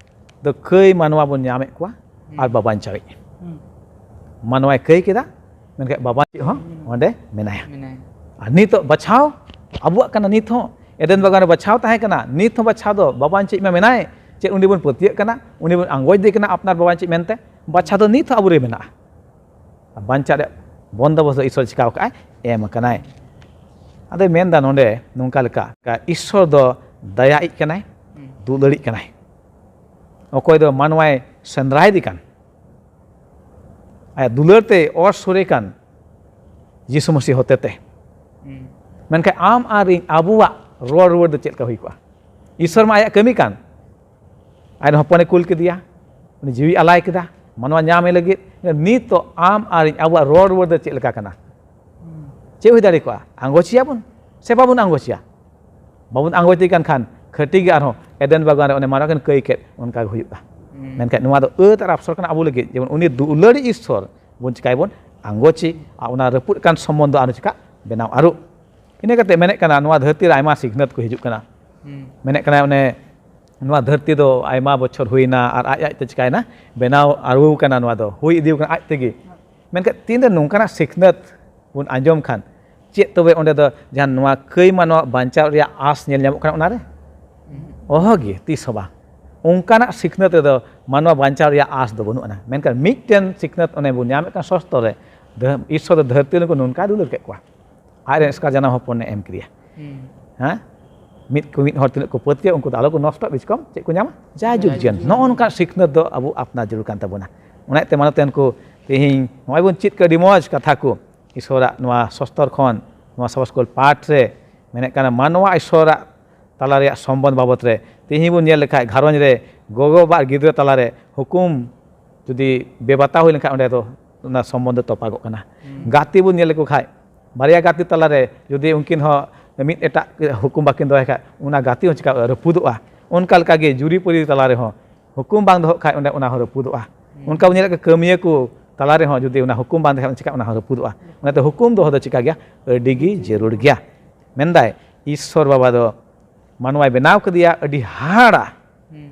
ᱫᱚ ᱠᱟᱹᱭ ᱢᱟᱱᱣᱟ ᱵᱚᱱ ᱧᱟᱢᱮᱫ ᱠᱚᱣᱟ ᱟᱨ ᱵᱟᱵᱟᱧ ᱪᱟᱣᱮᱫ᱾ ᱢᱟᱱᱣᱟᱭ ᱠᱟᱹᱭ ᱠᱮᱫᱟ, ᱢᱮᱱᱠᱷᱟᱱ ᱵᱟᱵᱟᱧ ᱪᱮᱫ ᱦᱚᱸ ᱚᱸᱰᱮ ᱢᱮᱱᱟᱭᱟ᱾ ᱢᱮᱱᱟᱭᱟ᱾ ᱟᱨ ᱱᱤᱛᱚᱜ ᱵᱟᱪᱷᱟᱣ ᱟᱵᱚᱣᱟᱜ ᱠᱟᱱᱟ᱾ ᱱᱤᱛ ᱦᱚᱸ ᱮᱫᱮᱱ ᱵᱟᱜᱟᱱ ᱨᱮ ᱵᱟᱪᱷᱟᱣ ᱛᱟᱦᱮᱸ ᱠᱟᱱᱟ, ᱱᱤᱛ ᱦᱚᱸ ᱵᱟᱪᱷᱟᱣ ᱫᱚ ᱵᱟᱵᱟᱧ ᱪᱮᱫ ᱢᱟ ᱢᱮᱱᱟᱭ᱾ ᱪᱮᱫ ᱩᱱᱤ ᱵᱚᱱ ᱯᱟᱹᱛᱭᱟᱹᱜ ᱠᱟᱱᱟ, ᱩᱱᱤ ᱵᱚᱱ ᱟᱸᱜᱚᱪ ᱫᱮ ᱠᱟᱱᱟ ᱟᱯᱱᱟᱨ ᱵᱟᱵᱟᱧ ᱪᱮᱫ ᱢᱮᱱᱛᱮ? ᱵᱟᱪᱷᱟᱣ ᱫᱚ ᱱᱤᱛ ᱦᱚᱸ ᱟᱵᱚ ᱨᱮ ᱢᱮᱱᱟᱜᱼᱟ᱾ ᱵᱟᱧᱪᱟᱣ ᱨᱮᱭᱟᱜ ᱵᱚᱱᱫᱚᱵᱚᱥ ᱫᱚ ᱤᱥᱥᱚᱨ ᱪᱤᱠᱟᱹᱣ ᱠᱟᱜᱼᱟᱭ, ᱮᱢ ᱟᱠᱟᱱᱟᱭ᱾ ᱟᱫᱚᱭ ᱢᱮᱱᱫᱟ ᱱᱚᱰᱮ ᱱᱚᱝᱠᱟ ᱞᱮᱠᱟ, ᱤᱥᱥᱚᱨ ᱫᱚ ᱫᱟᱭᱟᱭᱤᱡ ᱠᱟᱱᱟᱭ, ᱦᱩᱸ᱾ ᱫᱩᱞᱟᱹᱲᱤᱡ ᱠᱟᱱᱟᱭ᱾ ᱚᱠᱚᱭ ᱫᱚ ᱢᱟᱱᱣᱟᱭ ᱥᱮᱸᱫᱽᱨᱟᱭᱮᱫᱮ ᱠᱟᱱ, ᱟᱭᱟᱜ ᱫᱩᱞᱟᱹᱲ ᱛᱮ ᱚᱨ ᱥᱩᱨᱮ ᱠᱟᱱ ᱡᱤᱥᱩ ᱢᱟᱹᱥᱤ ᱦᱚᱛᱮᱛᱮ᱾ ᱦᱩᱸ᱾ ᱢᱮᱱᱠᱷᱟᱱ ᱟᱢ ᱟᱨ ᱤᱧ ᱟᱵᱚᱣᱟᱜ ᱨᱚᱲ ᱨᱩᱣᱟᱹᱲ ᱫᱚ ᱪᱮᱫ ᱞᱮᱠᱟ ᱦᱩᱭ ᱠᱚᱜᱼᱟ? ᱤᱥᱥᱚᱨ ᱢᱟ ᱟᱭᱟᱜ ᱠᱟᱹᱢᱤ ᱠᱟᱱ, ᱟᱡ ᱨᱮᱱ ᱦᱚᱯᱚᱱᱮ ᱠᱩᱞ ᱠᱮᱫᱮᱭᱟ, ᱩᱱᱤ ᱡᱤᱣᱤ ᱟᱞᱟᱭ ᱠᱮᱫᱟ ᱢᱟᱱᱣᱟ ᱧᱟᱢᱮ ᱞᱟᱹᱜᱤᱫ᱾ ᱱᱤᱛᱚᱜ ᱟᱢ ᱟᱨ ᱤᱧ ᱟᱵᱚᱣᱟᱜ ᱨᱚᱲ ᱨᱩᱣᱟᱹᱲ ᱫᱚ ᱪᱮᱫ ᱞᱮᱠᱟ ᱠᱟᱱᱟ? ᱪᱮᱫ ᱦᱩᱭ ᱫᱟᱲᱮ ᱠᱚᱜᱼᱟ? ᱟᱸᱜᱚᱪᱮᱭᱟ ᱵᱚᱱ ᱥᱮ ᱵᱟᱵᱚᱱ ᱟᱸᱜᱚᱪᱮᱭᱟ? ᱵᱟᱵᱚᱱ ᱟᱸᱜᱚᱪ ᱞᱮᱠᱟᱱ ᱠᱷᱟᱱ ᱠᱷᱟᱹᱴᱤ ᱜᱮ ᱟᱨᱦᱚᱸ ᱮᱫᱮᱱ ᱵᱟᱜᱟᱱ ᱨᱮ ᱚᱱᱮ ᱢᱟᱨᱟᱝ ᱠᱤᱱ ᱠᱟᱹᱭ ᱠᱮᱫ, ᱚᱱᱠᱟ ᱜᱮ ᱦᱩᱭᱩᱜᱼᱟ᱾ ᱦᱩᱸ᱾ ᱢᱮᱱᱠᱷᱟᱱ ᱱᱚᱣᱟ ᱫᱚ ᱟᱹᱛ ᱟᱨ ᱟᱯᱥᱚᱨ ᱠᱟᱱᱟ ᱟᱵᱚ ᱞᱟᱹᱜᱤᱫ, ᱡᱮᱢᱚᱱ ᱩᱱᱤ ᱫᱩᱞᱟᱹᱲᱤᱡ ᱤᱥᱥᱚᱨ ᱵᱚᱱ ᱪᱤᱠᱟᱭ ᱵᱚᱱ ᱟᱸᱜᱚᱪᱮ, ᱟᱨ ᱚᱱᱟ ᱨᱟᱹᱯᱩᱫ ᱠᱟᱱ ᱥᱚᱢᱵᱚᱱᱫᱷᱚ ᱟᱨᱦᱚᱸ ᱪᱤᱠᱟ ᱵᱮᱱᱟᱣ ᱟᱹᱨᱩ᱾ ᱤᱱᱟᱹ ᱠᱟᱛᱮ ᱢᱮᱱᱮᱫ ᱠᱟᱱᱟ, ᱱᱚᱣᱟ ᱫᱷᱟᱹᱨᱛᱤ ᱨᱮ ᱟᱭᱢᱟ ᱥᱤᱠᱷᱱᱟᱹᱛ ᱠᱚ ᱦᱤᱡᱩᱜ ᱠᱟᱱᱟ᱾ ᱦᱩᱸ᱾ ᱢᱮᱱᱮᱫ ᱠᱟᱱᱟᱭ ᱚᱱᱮ ᱱᱚᱣᱟ ᱫᱷᱟᱹᱨᱛᱤ ᱫᱚ ᱟᱭᱢᱟ ᱵᱚᱪᱷᱚᱨ ᱦᱩᱭᱱᱟ ᱟᱨ ᱟᱡ ᱟᱡ ᱛᱮ ᱪᱤᱠᱟᱭᱮᱱᱟ, ᱵᱮᱱᱟᱣ ᱟᱹᱨᱩ ᱠᱟᱱᱟ, ᱱᱚᱣᱟ ᱫᱚ ᱦᱩᱭ ᱤᱫᱤ ᱠᱟᱱᱟ ᱟᱡ ᱛᱮᱜᱮ᱾ ᱢᱮᱱᱠᱷᱟᱱ ᱛᱤᱱᱨᱮ ᱱᱚᱝᱠᱟᱱᱟᱜ ᱥᱤᱠᱷᱱᱟᱹᱛ ᱵᱚᱱ ᱟᱸᱡᱚᱢ ᱠᱷᱟᱱ, ᱪᱮᱫ ᱛᱚᱵᱮ ᱚᱸᱰᱮ ᱫᱚ ᱡᱟᱦᱟᱸ ᱱᱚᱣᱟ ᱠᱟᱹᱭ ᱢᱟᱱᱣᱟ ᱵᱟᱧᱪᱟᱣ ᱨᱮᱭᱟᱜ ᱟᱸᱥ ᱧᱮᱞ ᱧᱟᱢᱚᱜ ᱠᱟᱱᱟ ᱚᱱᱟᱨᱮ? ᱚᱦᱚ ᱜᱮ, ᱛᱤᱥ ᱦᱚᱸ ᱵᱟᱝ᱾ ᱚᱱᱠᱟᱱᱟᱜ ᱥᱤᱠᱷᱱᱟᱹᱛ ᱨᱮᱫᱚ ᱢᱟᱱᱣᱟ ᱵᱟᱧᱪᱟᱣ ᱨᱮᱭᱟᱜ ᱟᱸᱥ ᱫᱚ ᱵᱟᱹᱱᱩᱜ ᱟᱱᱟ᱾ ᱢᱮᱱᱠᱷᱟᱱ ᱢᱤᱫᱴᱮᱱ ᱥᱤᱠᱷᱱᱟᱹᱛ ᱚᱱᱮ ᱵᱚᱱ ᱧᱟᱢᱮᱫ ᱠᱟᱱ ᱥᱚᱥᱛᱚ ᱨᱮ, ᱫᱷᱟᱹ-, ᱤᱥᱥᱚᱨ ᱫᱚ ᱫᱷᱟᱹᱨᱛᱤ ᱨᱮᱱ ᱠᱚ ᱱᱚᱝᱠᱟᱭ ᱫᱩᱞᱟᱹᱲ ᱠᱮᱫ ᱠᱚᱣᱟ, ᱟᱡ ᱨᱮᱱ ᱮᱥᱠᱟᱨ ᱡᱟᱱᱟᱢ ᱦᱚᱯᱚᱱᱮ ᱮᱢ ᱠᱮᱫᱮᱭᱟ᱾ ᱦᱩᱸ᱾ ᱦᱮᱸ? ᱢᱤᱫ ᱠᱚ ᱢᱤᱫ ᱦᱚᱲ ᱛᱤᱱᱟᱹᱜ ᱠᱚ ᱯᱟᱹᱛᱭᱟᱹᱜ, ᱩᱱᱠᱩ ᱫᱚ ᱟᱞᱚ ᱠᱚ ᱱᱚᱥᱴᱚᱜ, ᱵᱤᱪᱠᱚᱢ ᱪᱮᱫ ᱠᱚ ᱧᱟᱢᱟ? ᱡᱟᱭᱡᱩᱜᱽ ᱡᱟᱭᱡᱩᱜᱽ ᱡᱤᱭᱚᱱ᱾ ᱡᱤᱭᱚᱱ᱾ ᱱᱚᱜᱼᱚ ᱱᱚᱝᱠᱟ ᱥᱤᱠᱷᱱᱟᱹᱛ ᱫᱚ ᱟᱵᱚ ᱟᱯᱱᱟᱨ ᱡᱟᱹᱨᱩᱲ ᱠᱟᱱ ᱛᱟᱵᱚᱱᱟ᱾ ᱚᱱᱟ ᱤᱭᱟᱹᱛᱮ ᱢᱟᱱᱚᱛᱮᱱ ᱠᱚ ᱛᱮᱦᱮᱧ ᱱᱚᱜᱼᱚᱭ ᱵᱚᱱ ᱪᱮᱫ ᱠᱮᱫ ᱟᱹᱰᱤ ᱢᱚᱡᱽ ᱠᱟᱛᱷᱟ ᱠᱚ, ᱤᱥᱚᱨᱟᱜ ᱱᱚᱣᱟ ᱥᱚᱥᱛᱚᱨ ᱠᱷᱚᱱ, ᱱᱚᱣᱟ ᱥᱟᱵᱟᱥᱠᱩᱞ ᱯᱟᱴ ᱨᱮ ᱢᱮᱱᱮᱫ ᱠᱟᱱᱟ, ᱢᱟᱱᱣᱟ ᱤᱥᱚᱨᱟᱜ ᱛᱟᱞᱟ ᱨᱮᱭᱟᱜ ᱥᱚᱢᱵᱚᱱᱫᱷ ᱵᱟᱵᱚᱛ ᱨᱮ ᱛᱮᱦᱮᱧ ᱵᱚᱱ ᱧᱮᱞ ᱞᱮᱠᱷᱟᱡ, ᱜᱷᱟᱨᱚᱸᱡᱽ ᱨᱮ ᱜᱚᱜᱚ ᱵᱟᱵᱟ ᱟᱨ ᱜᱤᱫᱽᱨᱟᱹ ᱛᱟᱞᱟ ᱨᱮ ᱦᱩᱠᱩᱢ ᱡᱩᱫᱤ ᱵᱮᱵᱟᱛᱟ ᱦᱩᱭ ᱞᱮᱱᱠᱷᱟᱱ, ᱚᱸᱰᱮ ᱫᱚ ᱚᱱᱟ ᱥᱚᱢᱵᱚᱱᱫᱷ ᱫᱚ ᱛᱚᱯᱟᱜᱚᱜ ᱠᱟᱱᱟ᱾ ᱜᱟᱛᱮ ᱵᱚᱱ ᱧᱮᱞ ᱞᱮᱠᱚ ᱠᱷᱟᱡ, ᱵᱟᱨᱭᱟ ᱜᱟᱛᱮ ᱛᱟᱞᱟᱨᱮ ᱡᱩᱫᱤ ᱩᱱᱠᱤᱱ ᱦᱚᱸ ᱢᱤᱫ ᱮᱴᱟᱜ ᱦᱩᱠᱩᱢ ᱵᱟᱹᱠᱤᱱ ᱫᱚᱦᱚᱭ ᱠᱷᱟᱡ, ᱚᱱᱟ ᱜᱟᱛᱮ ᱦᱚᱸ ᱪᱤᱠᱟ ᱨᱟᱹᱯᱩᱫᱚᱜᱼᱟ᱾ ᱚᱱᱠᱟ ᱞᱮᱠᱟᱜᱮ ᱡᱩᱨᱤ ᱯᱟᱹᱨᱤ ᱛᱟᱞᱟ ᱨᱮᱦᱚᱸ ᱦᱩᱠᱩᱢ ᱵᱟᱝ ᱫᱚᱦᱚᱜ ᱠᱷᱟᱡ, ᱚᱸᱰᱮ ᱚᱱᱟ ᱦᱚᱸ ᱨᱟᱹᱯᱩᱫᱚᱜᱼᱟ᱾ ᱚᱱᱠᱟ ᱵᱚᱱ ᱧᱮᱞᱮᱫ ᱠᱚᱣᱟ, ᱠᱟᱹᱢᱤᱭᱟᱹ ᱠᱚ ᱛᱟᱞᱟ ᱨᱮᱦᱚᱸ ᱡᱩᱫᱤ ᱚᱱᱟ ᱦᱩᱠᱩᱢ ᱵᱟᱝ ᱛᱟᱦᱮᱸ ᱠᱷᱟᱡ, ᱪᱤᱠᱟ ᱚᱱᱟ ᱦᱚᱸ ᱨᱟᱹᱯᱩᱫᱚᱜᱼᱟ᱾ ᱚᱱᱟᱛᱮ ᱦᱩᱠᱩᱢ ᱫᱚᱦᱚ ᱫᱚ ᱪᱤᱠᱟ ᱜᱮᱭᱟ, ᱟᱹᱰᱤ ᱜᱮ ᱡᱟᱹᱨᱩᱲ ᱜᱮᱭᱟ᱾ ᱢᱮᱱᱫᱟᱭ, ᱤᱥᱥᱚᱨ ᱵᱟᱵᱟ ᱫᱚ ᱢᱟᱱᱣᱟᱭ ᱵᱮᱱᱟᱣ ᱠᱮᱫᱮᱭᱟ ᱟᱹᱰᱤ ᱦᱟᱦᱟᱲᱟ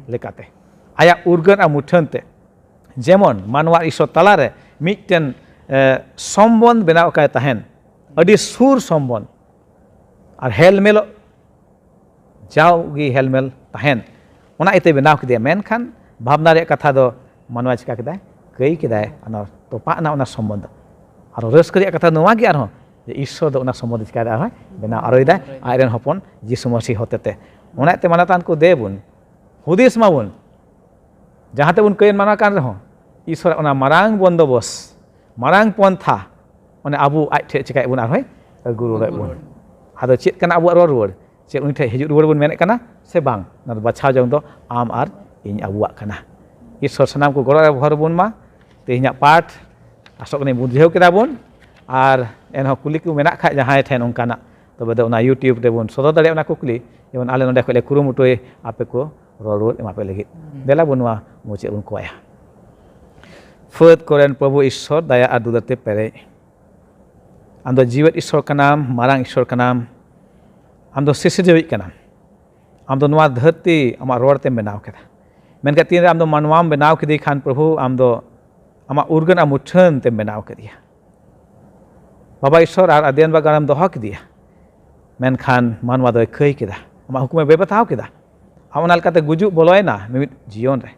ᱞᱮᱠᱟᱛᱮ, ᱟᱭᱟᱜ ᱩᱨᱜᱟᱹᱱ ᱟᱨ ᱢᱩᱴᱷᱟᱹᱱ ᱛᱮ᱾ ᱡᱮᱢᱚᱱ ᱢᱟᱱᱣᱟ ᱤᱥᱥᱚᱨ ᱛᱟᱞᱟᱨᱮ ᱢᱤᱫᱴᱮᱱ, ᱮ, ᱥᱚᱢᱵᱚᱱᱫᱷ ᱵᱮᱱᱟᱣ ᱟᱠᱟᱭ ᱛᱟᱦᱮᱱ, ᱟᱹᱰᱤ ᱥᱩᱨ ᱥᱚᱢᱵᱚᱱᱫᱷ ᱟᱨ ᱦᱮᱞᱢᱮᱞᱚᱜ ᱡᱟᱣᱜᱮ ᱦᱮᱞᱢᱮᱞ ᱛᱟᱦᱮᱱ, ᱚᱱᱟ ᱤᱭᱟᱹᱛᱮ ᱵᱮᱱᱟᱣ ᱠᱮᱫᱮᱭᱟ᱾ ᱢᱮᱱᱠᱷᱟᱱ ᱵᱷᱟᱵᱽᱱᱟ ᱨᱮᱭᱟᱜ ᱠᱟᱛᱷᱟ ᱫᱚ, ᱢᱟᱱᱣᱟ ᱪᱤᱠᱟ ᱠᱮᱫᱟᱭ? ᱠᱟᱹᱭ ᱠᱮᱫᱟᱭ, ᱚᱱᱟ ᱛᱚᱯᱟᱜ ᱮᱱᱟ ᱚᱱᱟ ᱥᱚᱢᱵᱚᱱᱫᱷ᱾ ᱟᱨᱚ ᱨᱟᱹᱥᱠᱟᱹ ᱨᱮᱭᱟᱜ ᱠᱟᱛᱷᱟ ᱱᱚᱣᱟ ᱜᱮ ᱟᱨᱦᱚᱸ, ᱡᱮ ᱤᱥᱥᱚᱨ ᱫᱚ ᱚᱱᱟ ᱥᱚᱢᱵᱚᱱᱫᱷ ᱪᱤᱠᱟᱭ ᱫᱟ? ᱟᱨᱦᱚᱸ ᱵᱮᱱᱟᱣ ᱟᱨᱚᱭ ᱫᱟᱭ, ᱟᱡᱨᱮᱱ ᱦᱚᱯᱚᱱ ᱡᱤᱥᱩ ᱢᱟᱹᱥᱤ ᱦᱚᱛᱮᱛᱮ᱾ ᱚᱱᱟ ᱤᱭᱟᱹᱛᱮ ᱢᱟᱱᱚᱛᱟᱱ ᱠᱚ ᱫᱮ ᱵᱚᱱ ᱦᱩᱫᱤᱥ ᱢᱟᱵᱚᱱ, ᱡᱟᱦᱟᱸ ᱛᱮᱵᱚᱱ ᱠᱟᱹᱭ ᱢᱟᱱᱟ ᱠᱟᱱ ᱨᱮᱦᱚᱸ, ᱤᱥᱥᱚᱨᱟᱜ ᱚᱱᱟ ᱢᱟᱨᱟᱝ ᱵᱚᱱᱫᱚᱵᱚᱥ, ᱢᱟᱨᱟᱝ ᱯᱚᱱᱛᱷᱟ, ᱚᱱᱮ ᱟᱵᱚ ᱟᱡ ᱴᱷᱮᱡ ᱪᱤᱠᱟᱭᱮᱫ ᱵᱚᱱ? ᱟᱨᱦᱚᱸᱭ ᱟᱹᱜᱩ ᱨᱩᱣᱟᱹᱲᱮᱫ ᱵᱚᱱ᱾ ᱟᱫᱚ ᱪᱮᱫ ᱠᱟᱱᱟ ᱟᱵᱚᱣᱟᱜ ᱨᱚᱲ ᱨᱩᱣᱟᱹᱲ? ᱪᱮᱫ ᱩᱱᱤ ᱴᱷᱮᱡ ᱦᱤᱡᱩᱜ ᱨᱩᱣᱟᱹᱲ ᱵᱚᱱ ᱢᱮᱱᱮᱫ ᱠᱟᱱᱟ ᱥᱮ ᱵᱟᱝ? ᱚᱱᱟ ᱫᱚ ᱵᱟᱪᱷᱟᱣ ᱡᱚᱝ ᱫᱚ ᱟᱢ ᱟᱨ ᱤᱧ ᱟᱵᱚᱣᱟᱜ ᱠᱟᱱᱟ᱾ ᱤᱥᱥᱚᱨ ᱥᱟᱱᱟᱢ ᱠᱚ ᱜᱚᱲᱚ ᱨᱮ ᱵᱷᱚᱨ ᱵᱚᱱ ᱢᱟ᱾ ᱛᱮᱦᱮᱧᱟᱜ ᱯᱟᱴ ᱟᱥᱚᱜ ᱠᱟᱹᱱᱟᱹᱧ ᱵᱩᱡᱷᱟᱹᱣ ᱠᱮᱫᱟ ᱵᱚᱱ, ᱟᱨ ᱮᱱᱦᱚᱸ ᱠᱩᱞᱤ ᱠᱚ ᱢᱮᱱᱟᱜ ᱠᱷᱟᱡ ᱡᱟᱦᱟᱸᱭ ᱴᱷᱮᱱ ᱚᱱᱠᱟᱱᱟᱜ, ᱛᱚᱵᱮ ᱫᱚ ᱚᱱᱟ YouTube ᱨᱮᱵᱚᱱ ᱥᱚᱫᱚᱨ ᱫᱟᱲᱮᱭᱟᱜᱼᱟ ᱚᱱᱟ ᱠᱩᱠᱞᱤ, ᱡᱮᱢᱚᱱ ᱟᱞᱮ ᱱᱚᱸᱰᱮ ᱠᱷᱚᱡ ᱞᱮ ᱠᱩᱨᱩᱢᱩᱴᱩᱭ ᱟᱯᱮ ᱠᱚ ᱨᱚᱲ ᱨᱩᱣᱟᱹᱲ ᱮᱢᱟ ᱯᱮ ᱞᱟᱹᱜᱤᱫ᱾ ᱫᱮᱞᱟ ᱵᱚᱱ ᱱᱚᱣᱟ ᱢᱩᱪᱟᱹᱫ ᱵᱚᱱ ᱠᱚᱭᱟ᱾ ᱯᱷᱟᱹᱫ ᱠᱚᱨᱮᱱ ᱯᱨᱚᱵᱷᱩ ᱤᱥᱥᱚᱨ, ᱫᱟᱭᱟ ᱟᱨ ᱫᱩᱞᱟᱹᱲ ᱛᱮ ᱯᱮᱨᱮᱡ, ᱟᱢ ᱫᱚ ᱡᱤᱣᱮᱫ ᱤᱥᱥᱚᱨ ᱠᱟᱱᱟᱢ, ᱢᱟᱨᱟᱝ ᱤᱥᱥᱚᱨ ᱠᱟᱱᱟᱢ, ᱟᱢ ᱫᱚ ᱥᱤᱥᱤᱨᱡᱟᱹᱣᱤᱡ ᱠᱟᱱᱟᱢ᱾ ᱟᱢ ᱫᱚ ᱱᱚᱣᱟ ᱫᱷᱟᱹᱨᱛᱤ ᱟᱢᱟᱜ ᱨᱚᱲ ᱛᱮᱢ ᱵᱮᱱᱟᱣ ᱠᱮᱫᱟ᱾ ᱢᱮᱱᱠᱷᱟᱱ ᱛᱤᱱᱨᱮ ᱟᱢ ᱫᱚ ᱢᱟᱱᱣᱟᱢ ᱵᱮᱱᱟᱣ ᱠᱮᱫᱮ ᱠᱷᱟᱱ, ᱯᱨᱚᱵᱷᱩ, ᱟᱢ ᱫᱚ ᱟᱢᱟᱜ ᱩᱨᱜᱟᱹᱱ ᱟᱨ ᱢᱩᱴᱷᱟᱹᱱ ᱛᱮᱢ ᱵᱮᱱᱟᱣ ᱠᱮᱫᱮᱭᱟ᱾ ᱵᱟᱵᱟ ᱤᱥᱥᱚᱨ ᱟᱨ ᱟᱫᱤᱭᱟᱱ ᱵᱟᱜᱟᱱᱮᱢ ᱫᱚᱦᱚ ᱠᱮᱫᱮᱭᱟ, ᱢᱮᱱᱠᱷᱟᱱ ᱢᱟᱱᱣᱟ ᱫᱚᱭ ᱠᱟᱹᱭ ᱠᱮᱫᱟ, ᱟᱢᱟᱜ ᱦᱩᱠᱩᱢᱮ ᱵᱮᱵᱟᱛᱟᱣ ᱠᱮᱫᱟ᱾ ᱟᱨ ᱚᱱᱟ ᱞᱮᱠᱟᱛᱮ ᱜᱩᱡᱩᱜ ᱵᱚᱞᱚᱭᱮᱱᱟ ᱢᱤᱢᱤᱫ ᱡᱤᱭᱚᱱ ᱨᱮ᱾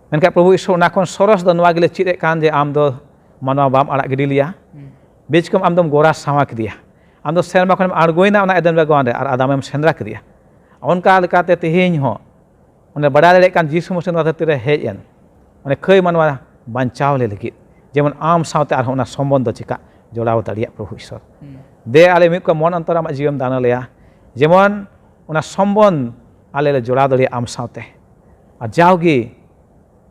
ᱢᱮᱱᱠᱷᱟᱱ ᱯᱨᱚᱵᱷᱩ ᱤᱥᱥᱚᱨ, ᱚᱱᱟ ᱠᱷᱚᱱ ᱥᱚᱨᱚᱥ ᱫᱚ ᱱᱚᱣᱟ ᱜᱮᱞᱮ ᱪᱮᱫ ᱮᱫ ᱠᱟᱱ ᱡᱮ ᱟᱢ ᱫᱚ ᱢᱟᱱᱣᱟ ᱵᱟᱢ ᱟᱲᱟᱜ ᱜᱤᱰᱤ ᱞᱮᱭᱟ᱾ ᱵᱮᱪᱠᱚᱢ ᱟᱢ ᱫᱚᱢ ᱜᱚᱨᱟ ᱥᱟᱶᱟ ᱠᱮᱫᱮᱭᱟ᱾ ᱟᱢ ᱫᱚ ᱥᱮᱨᱢᱟ ᱠᱷᱚᱱᱮᱢ ᱟᱬᱜᱚᱭᱮᱱᱟ ᱚᱱᱟ ᱮᱫᱮᱱ ᱵᱟᱜᱟᱱ ᱨᱮ ᱟᱨ ᱟᱫᱟᱢᱮᱢ ᱥᱮᱸᱫᱽᱨᱟ ᱠᱮᱫᱮᱭᱟ᱾ ᱚᱱᱠᱟ ᱞᱮᱠᱟᱛᱮ ᱛᱮᱦᱮᱧ ᱦᱚᱸ ᱚᱱᱮ ᱵᱟᱰᱟᱭ ᱫᱟᱲᱮᱭᱟᱜ ᱠᱟᱱ ᱡᱤᱥᱩ ᱢᱟᱹᱥᱤ ᱱᱚᱣᱟ ᱫᱷᱟᱹᱨᱛᱤ ᱨᱮ ᱦᱮᱡ ᱮᱱ, ᱚᱱᱮ ᱠᱷᱟᱹᱭ ᱢᱟᱱᱣᱟ ᱵᱟᱧᱪᱟᱣ ᱞᱮ ᱞᱟᱹᱜᱤᱫ, ᱡᱮᱢᱚᱱ ᱟᱢ ᱥᱟᱶᱛᱮ ᱟᱨᱦᱚᱸ ᱚᱱᱟ ᱥᱚᱢᱵᱚᱱᱫᱷ ᱪᱮᱠᱟ ᱡᱚᱲᱟᱣ ᱫᱟᱲᱮᱭᱟᱜ, ᱯᱨᱚᱵᱷᱩ ᱤᱥᱥᱚᱨ᱾ ᱫᱮ ᱟᱞᱮ ᱢᱤᱫ ᱠᱚ ᱢᱚᱱ ᱚᱱᱛᱚᱨ ᱟᱢᱟᱜ ᱡᱤᱣᱤᱢ ᱫᱟᱱ ᱟᱞᱮᱭᱟ, ᱡᱮᱢᱚᱱ ᱚᱱᱟ ᱥᱚᱢᱵᱚᱱᱫᱷ ᱟᱞᱮ ᱞᱮ ᱡᱚᱲᱟᱣ ᱫᱟᱲᱮᱭᱟᱜᱼᱟ ᱟᱢ ᱥᱟᱶᱛᱮ᱾ ᱟᱨ ᱡᱟᱣᱜᱮ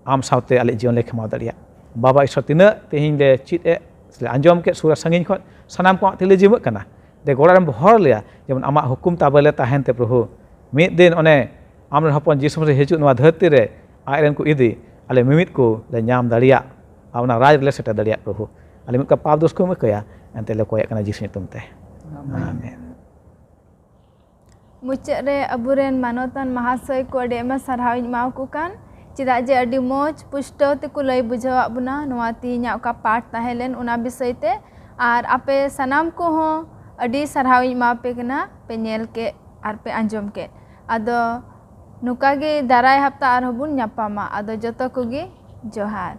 ᱟᱢ ᱥᱟᱶᱛᱮ ᱟᱞᱮ ᱡᱤᱭᱚᱱ ᱞᱮ ᱠᱷᱮᱢᱟᱣ ᱫᱟᱲᱮᱭᱟᱜ᱾ ᱵᱟᱵᱟ ᱤᱥᱚᱨ, ᱛᱤᱱᱟᱹᱜ ᱛᱮᱦᱮᱧ ᱞᱮ ᱪᱮᱫ ᱮᱫ ᱥᱮ ᱞᱮ ᱟᱸᱡᱚᱢ ᱠᱮᱫ ᱥᱩᱨ ᱟᱨ ᱥᱟᱺᱜᱤᱧ ᱠᱷᱚᱱ, ᱥᱟᱱᱟᱢ ᱠᱚ ᱟᱢ ᱴᱷᱮᱱ ᱞᱮ ᱡᱤᱢᱟᱹᱜ ᱠᱟᱱᱟ᱾ ᱫᱮ ᱜᱚᱲᱚ ᱨᱮᱢ ᱦᱚᱨ ᱞᱮᱭᱟ, ᱡᱮᱢᱚᱱ ᱟᱢᱟᱜ ᱦᱩᱠᱩᱢ ᱛᱟᱵᱮ ᱞᱮ ᱛᱟᱦᱮᱱ ᱛᱮ ᱯᱨᱚᱵᱷᱩ, ᱢᱤᱫ ᱫᱤᱱ ᱚᱱᱮ ᱟᱢ ᱨᱮᱱ ᱦᱚᱯᱚᱱ ᱡᱤᱥᱩ ᱢᱟᱥᱤ ᱦᱤᱡᱩᱜ ᱱᱚᱣᱟ ᱫᱷᱟᱹᱨᱛᱤ ᱨᱮ, ᱟᱡ ᱨᱮᱱ ᱠᱚ ᱤᱫᱤ, ᱟᱞᱮ ᱢᱤᱢᱤᱫ ᱠᱚ ᱞᱮ ᱧᱟᱢ ᱫᱟᱲᱮᱭᱟᱜ ᱟᱨ ᱚᱱᱟ ᱨᱟᱡᱽ ᱨᱮᱞᱮ ᱥᱮᱴᱮᱨ ᱫᱟᱲᱮᱭᱟᱜ ᱯᱨᱚᱵᱷᱩ᱾ ᱟᱞᱮ ᱢᱤᱫ ᱠᱟ ᱯᱟᱯ ᱫᱳᱥ ᱠᱚ ᱮᱢ ᱠᱟᱹᱭᱟ, ᱮᱱᱛᱮ ᱞᱮ ᱠᱚᱭᱮᱜ ᱠᱟᱱᱟ ᱡᱤᱥᱩ ᱧᱩᱛᱩᱢ ᱛᱮ᱾ ᱟᱢᱮᱱ᱾ ᱢᱩᱪᱟᱹᱫ ᱨᱮ ᱟᱵᱚᱨᱮᱱ ᱢᱟᱱᱚᱛᱟᱱ ᱢᱟᱦᱟᱥᱚᱭ ᱠᱚ ᱟᱹᱰᱤ ᱟᱭᱢᱟ ᱥᱟᱨᱦᱟᱣ ᱤᱧ ᱮᱢᱟᱣ ᱠᱚ ᱠᱟᱱ, ᱪᱮᱫᱟᱜ ᱡᱮ ᱟᱹᱰᱤ ᱢᱚᱡᱽ ᱯᱩᱥᱴᱟᱹᱣ ᱛᱮᱠᱚ ᱞᱟᱹᱭ ᱵᱩᱡᱷᱟᱹᱣᱟᱜ ᱵᱚᱱᱟ ᱱᱚᱣᱟ ᱛᱮᱦᱮᱧᱟᱜ ᱚᱠᱟ ᱯᱟᱴ ᱛᱟᱦᱮᱸ ᱞᱮᱱ ᱚᱱᱟ ᱵᱤᱥᱚᱭ ᱛᱮ᱾ ᱟᱨ ᱟᱯᱮ ᱥᱟᱱᱟᱢ ᱠᱚᱦᱚᱸ ᱟᱹᱰᱤ ᱥᱟᱨᱦᱟᱣ ᱤᱧ ᱮᱢᱟ ᱯᱮ ᱠᱟᱱᱟ, ᱯᱮ ᱧᱮᱞ ᱠᱮᱫ ᱟᱨ ᱯᱮ ᱟᱸᱡᱚᱢ ᱠᱮᱫ᱾ ᱟᱫᱚ ᱱᱚᱝᱠᱟ ᱜᱮ ᱫᱟᱨᱟᱭ ᱦᱟᱯᱛᱟ ᱟᱨᱦᱚᱸ ᱵᱚᱱ ᱧᱟᱯᱟᱢᱟ᱾ ᱟᱫᱚ ᱡᱚᱛᱚ ᱠᱚᱜᱮ ᱡᱚᱦᱟᱨ᱾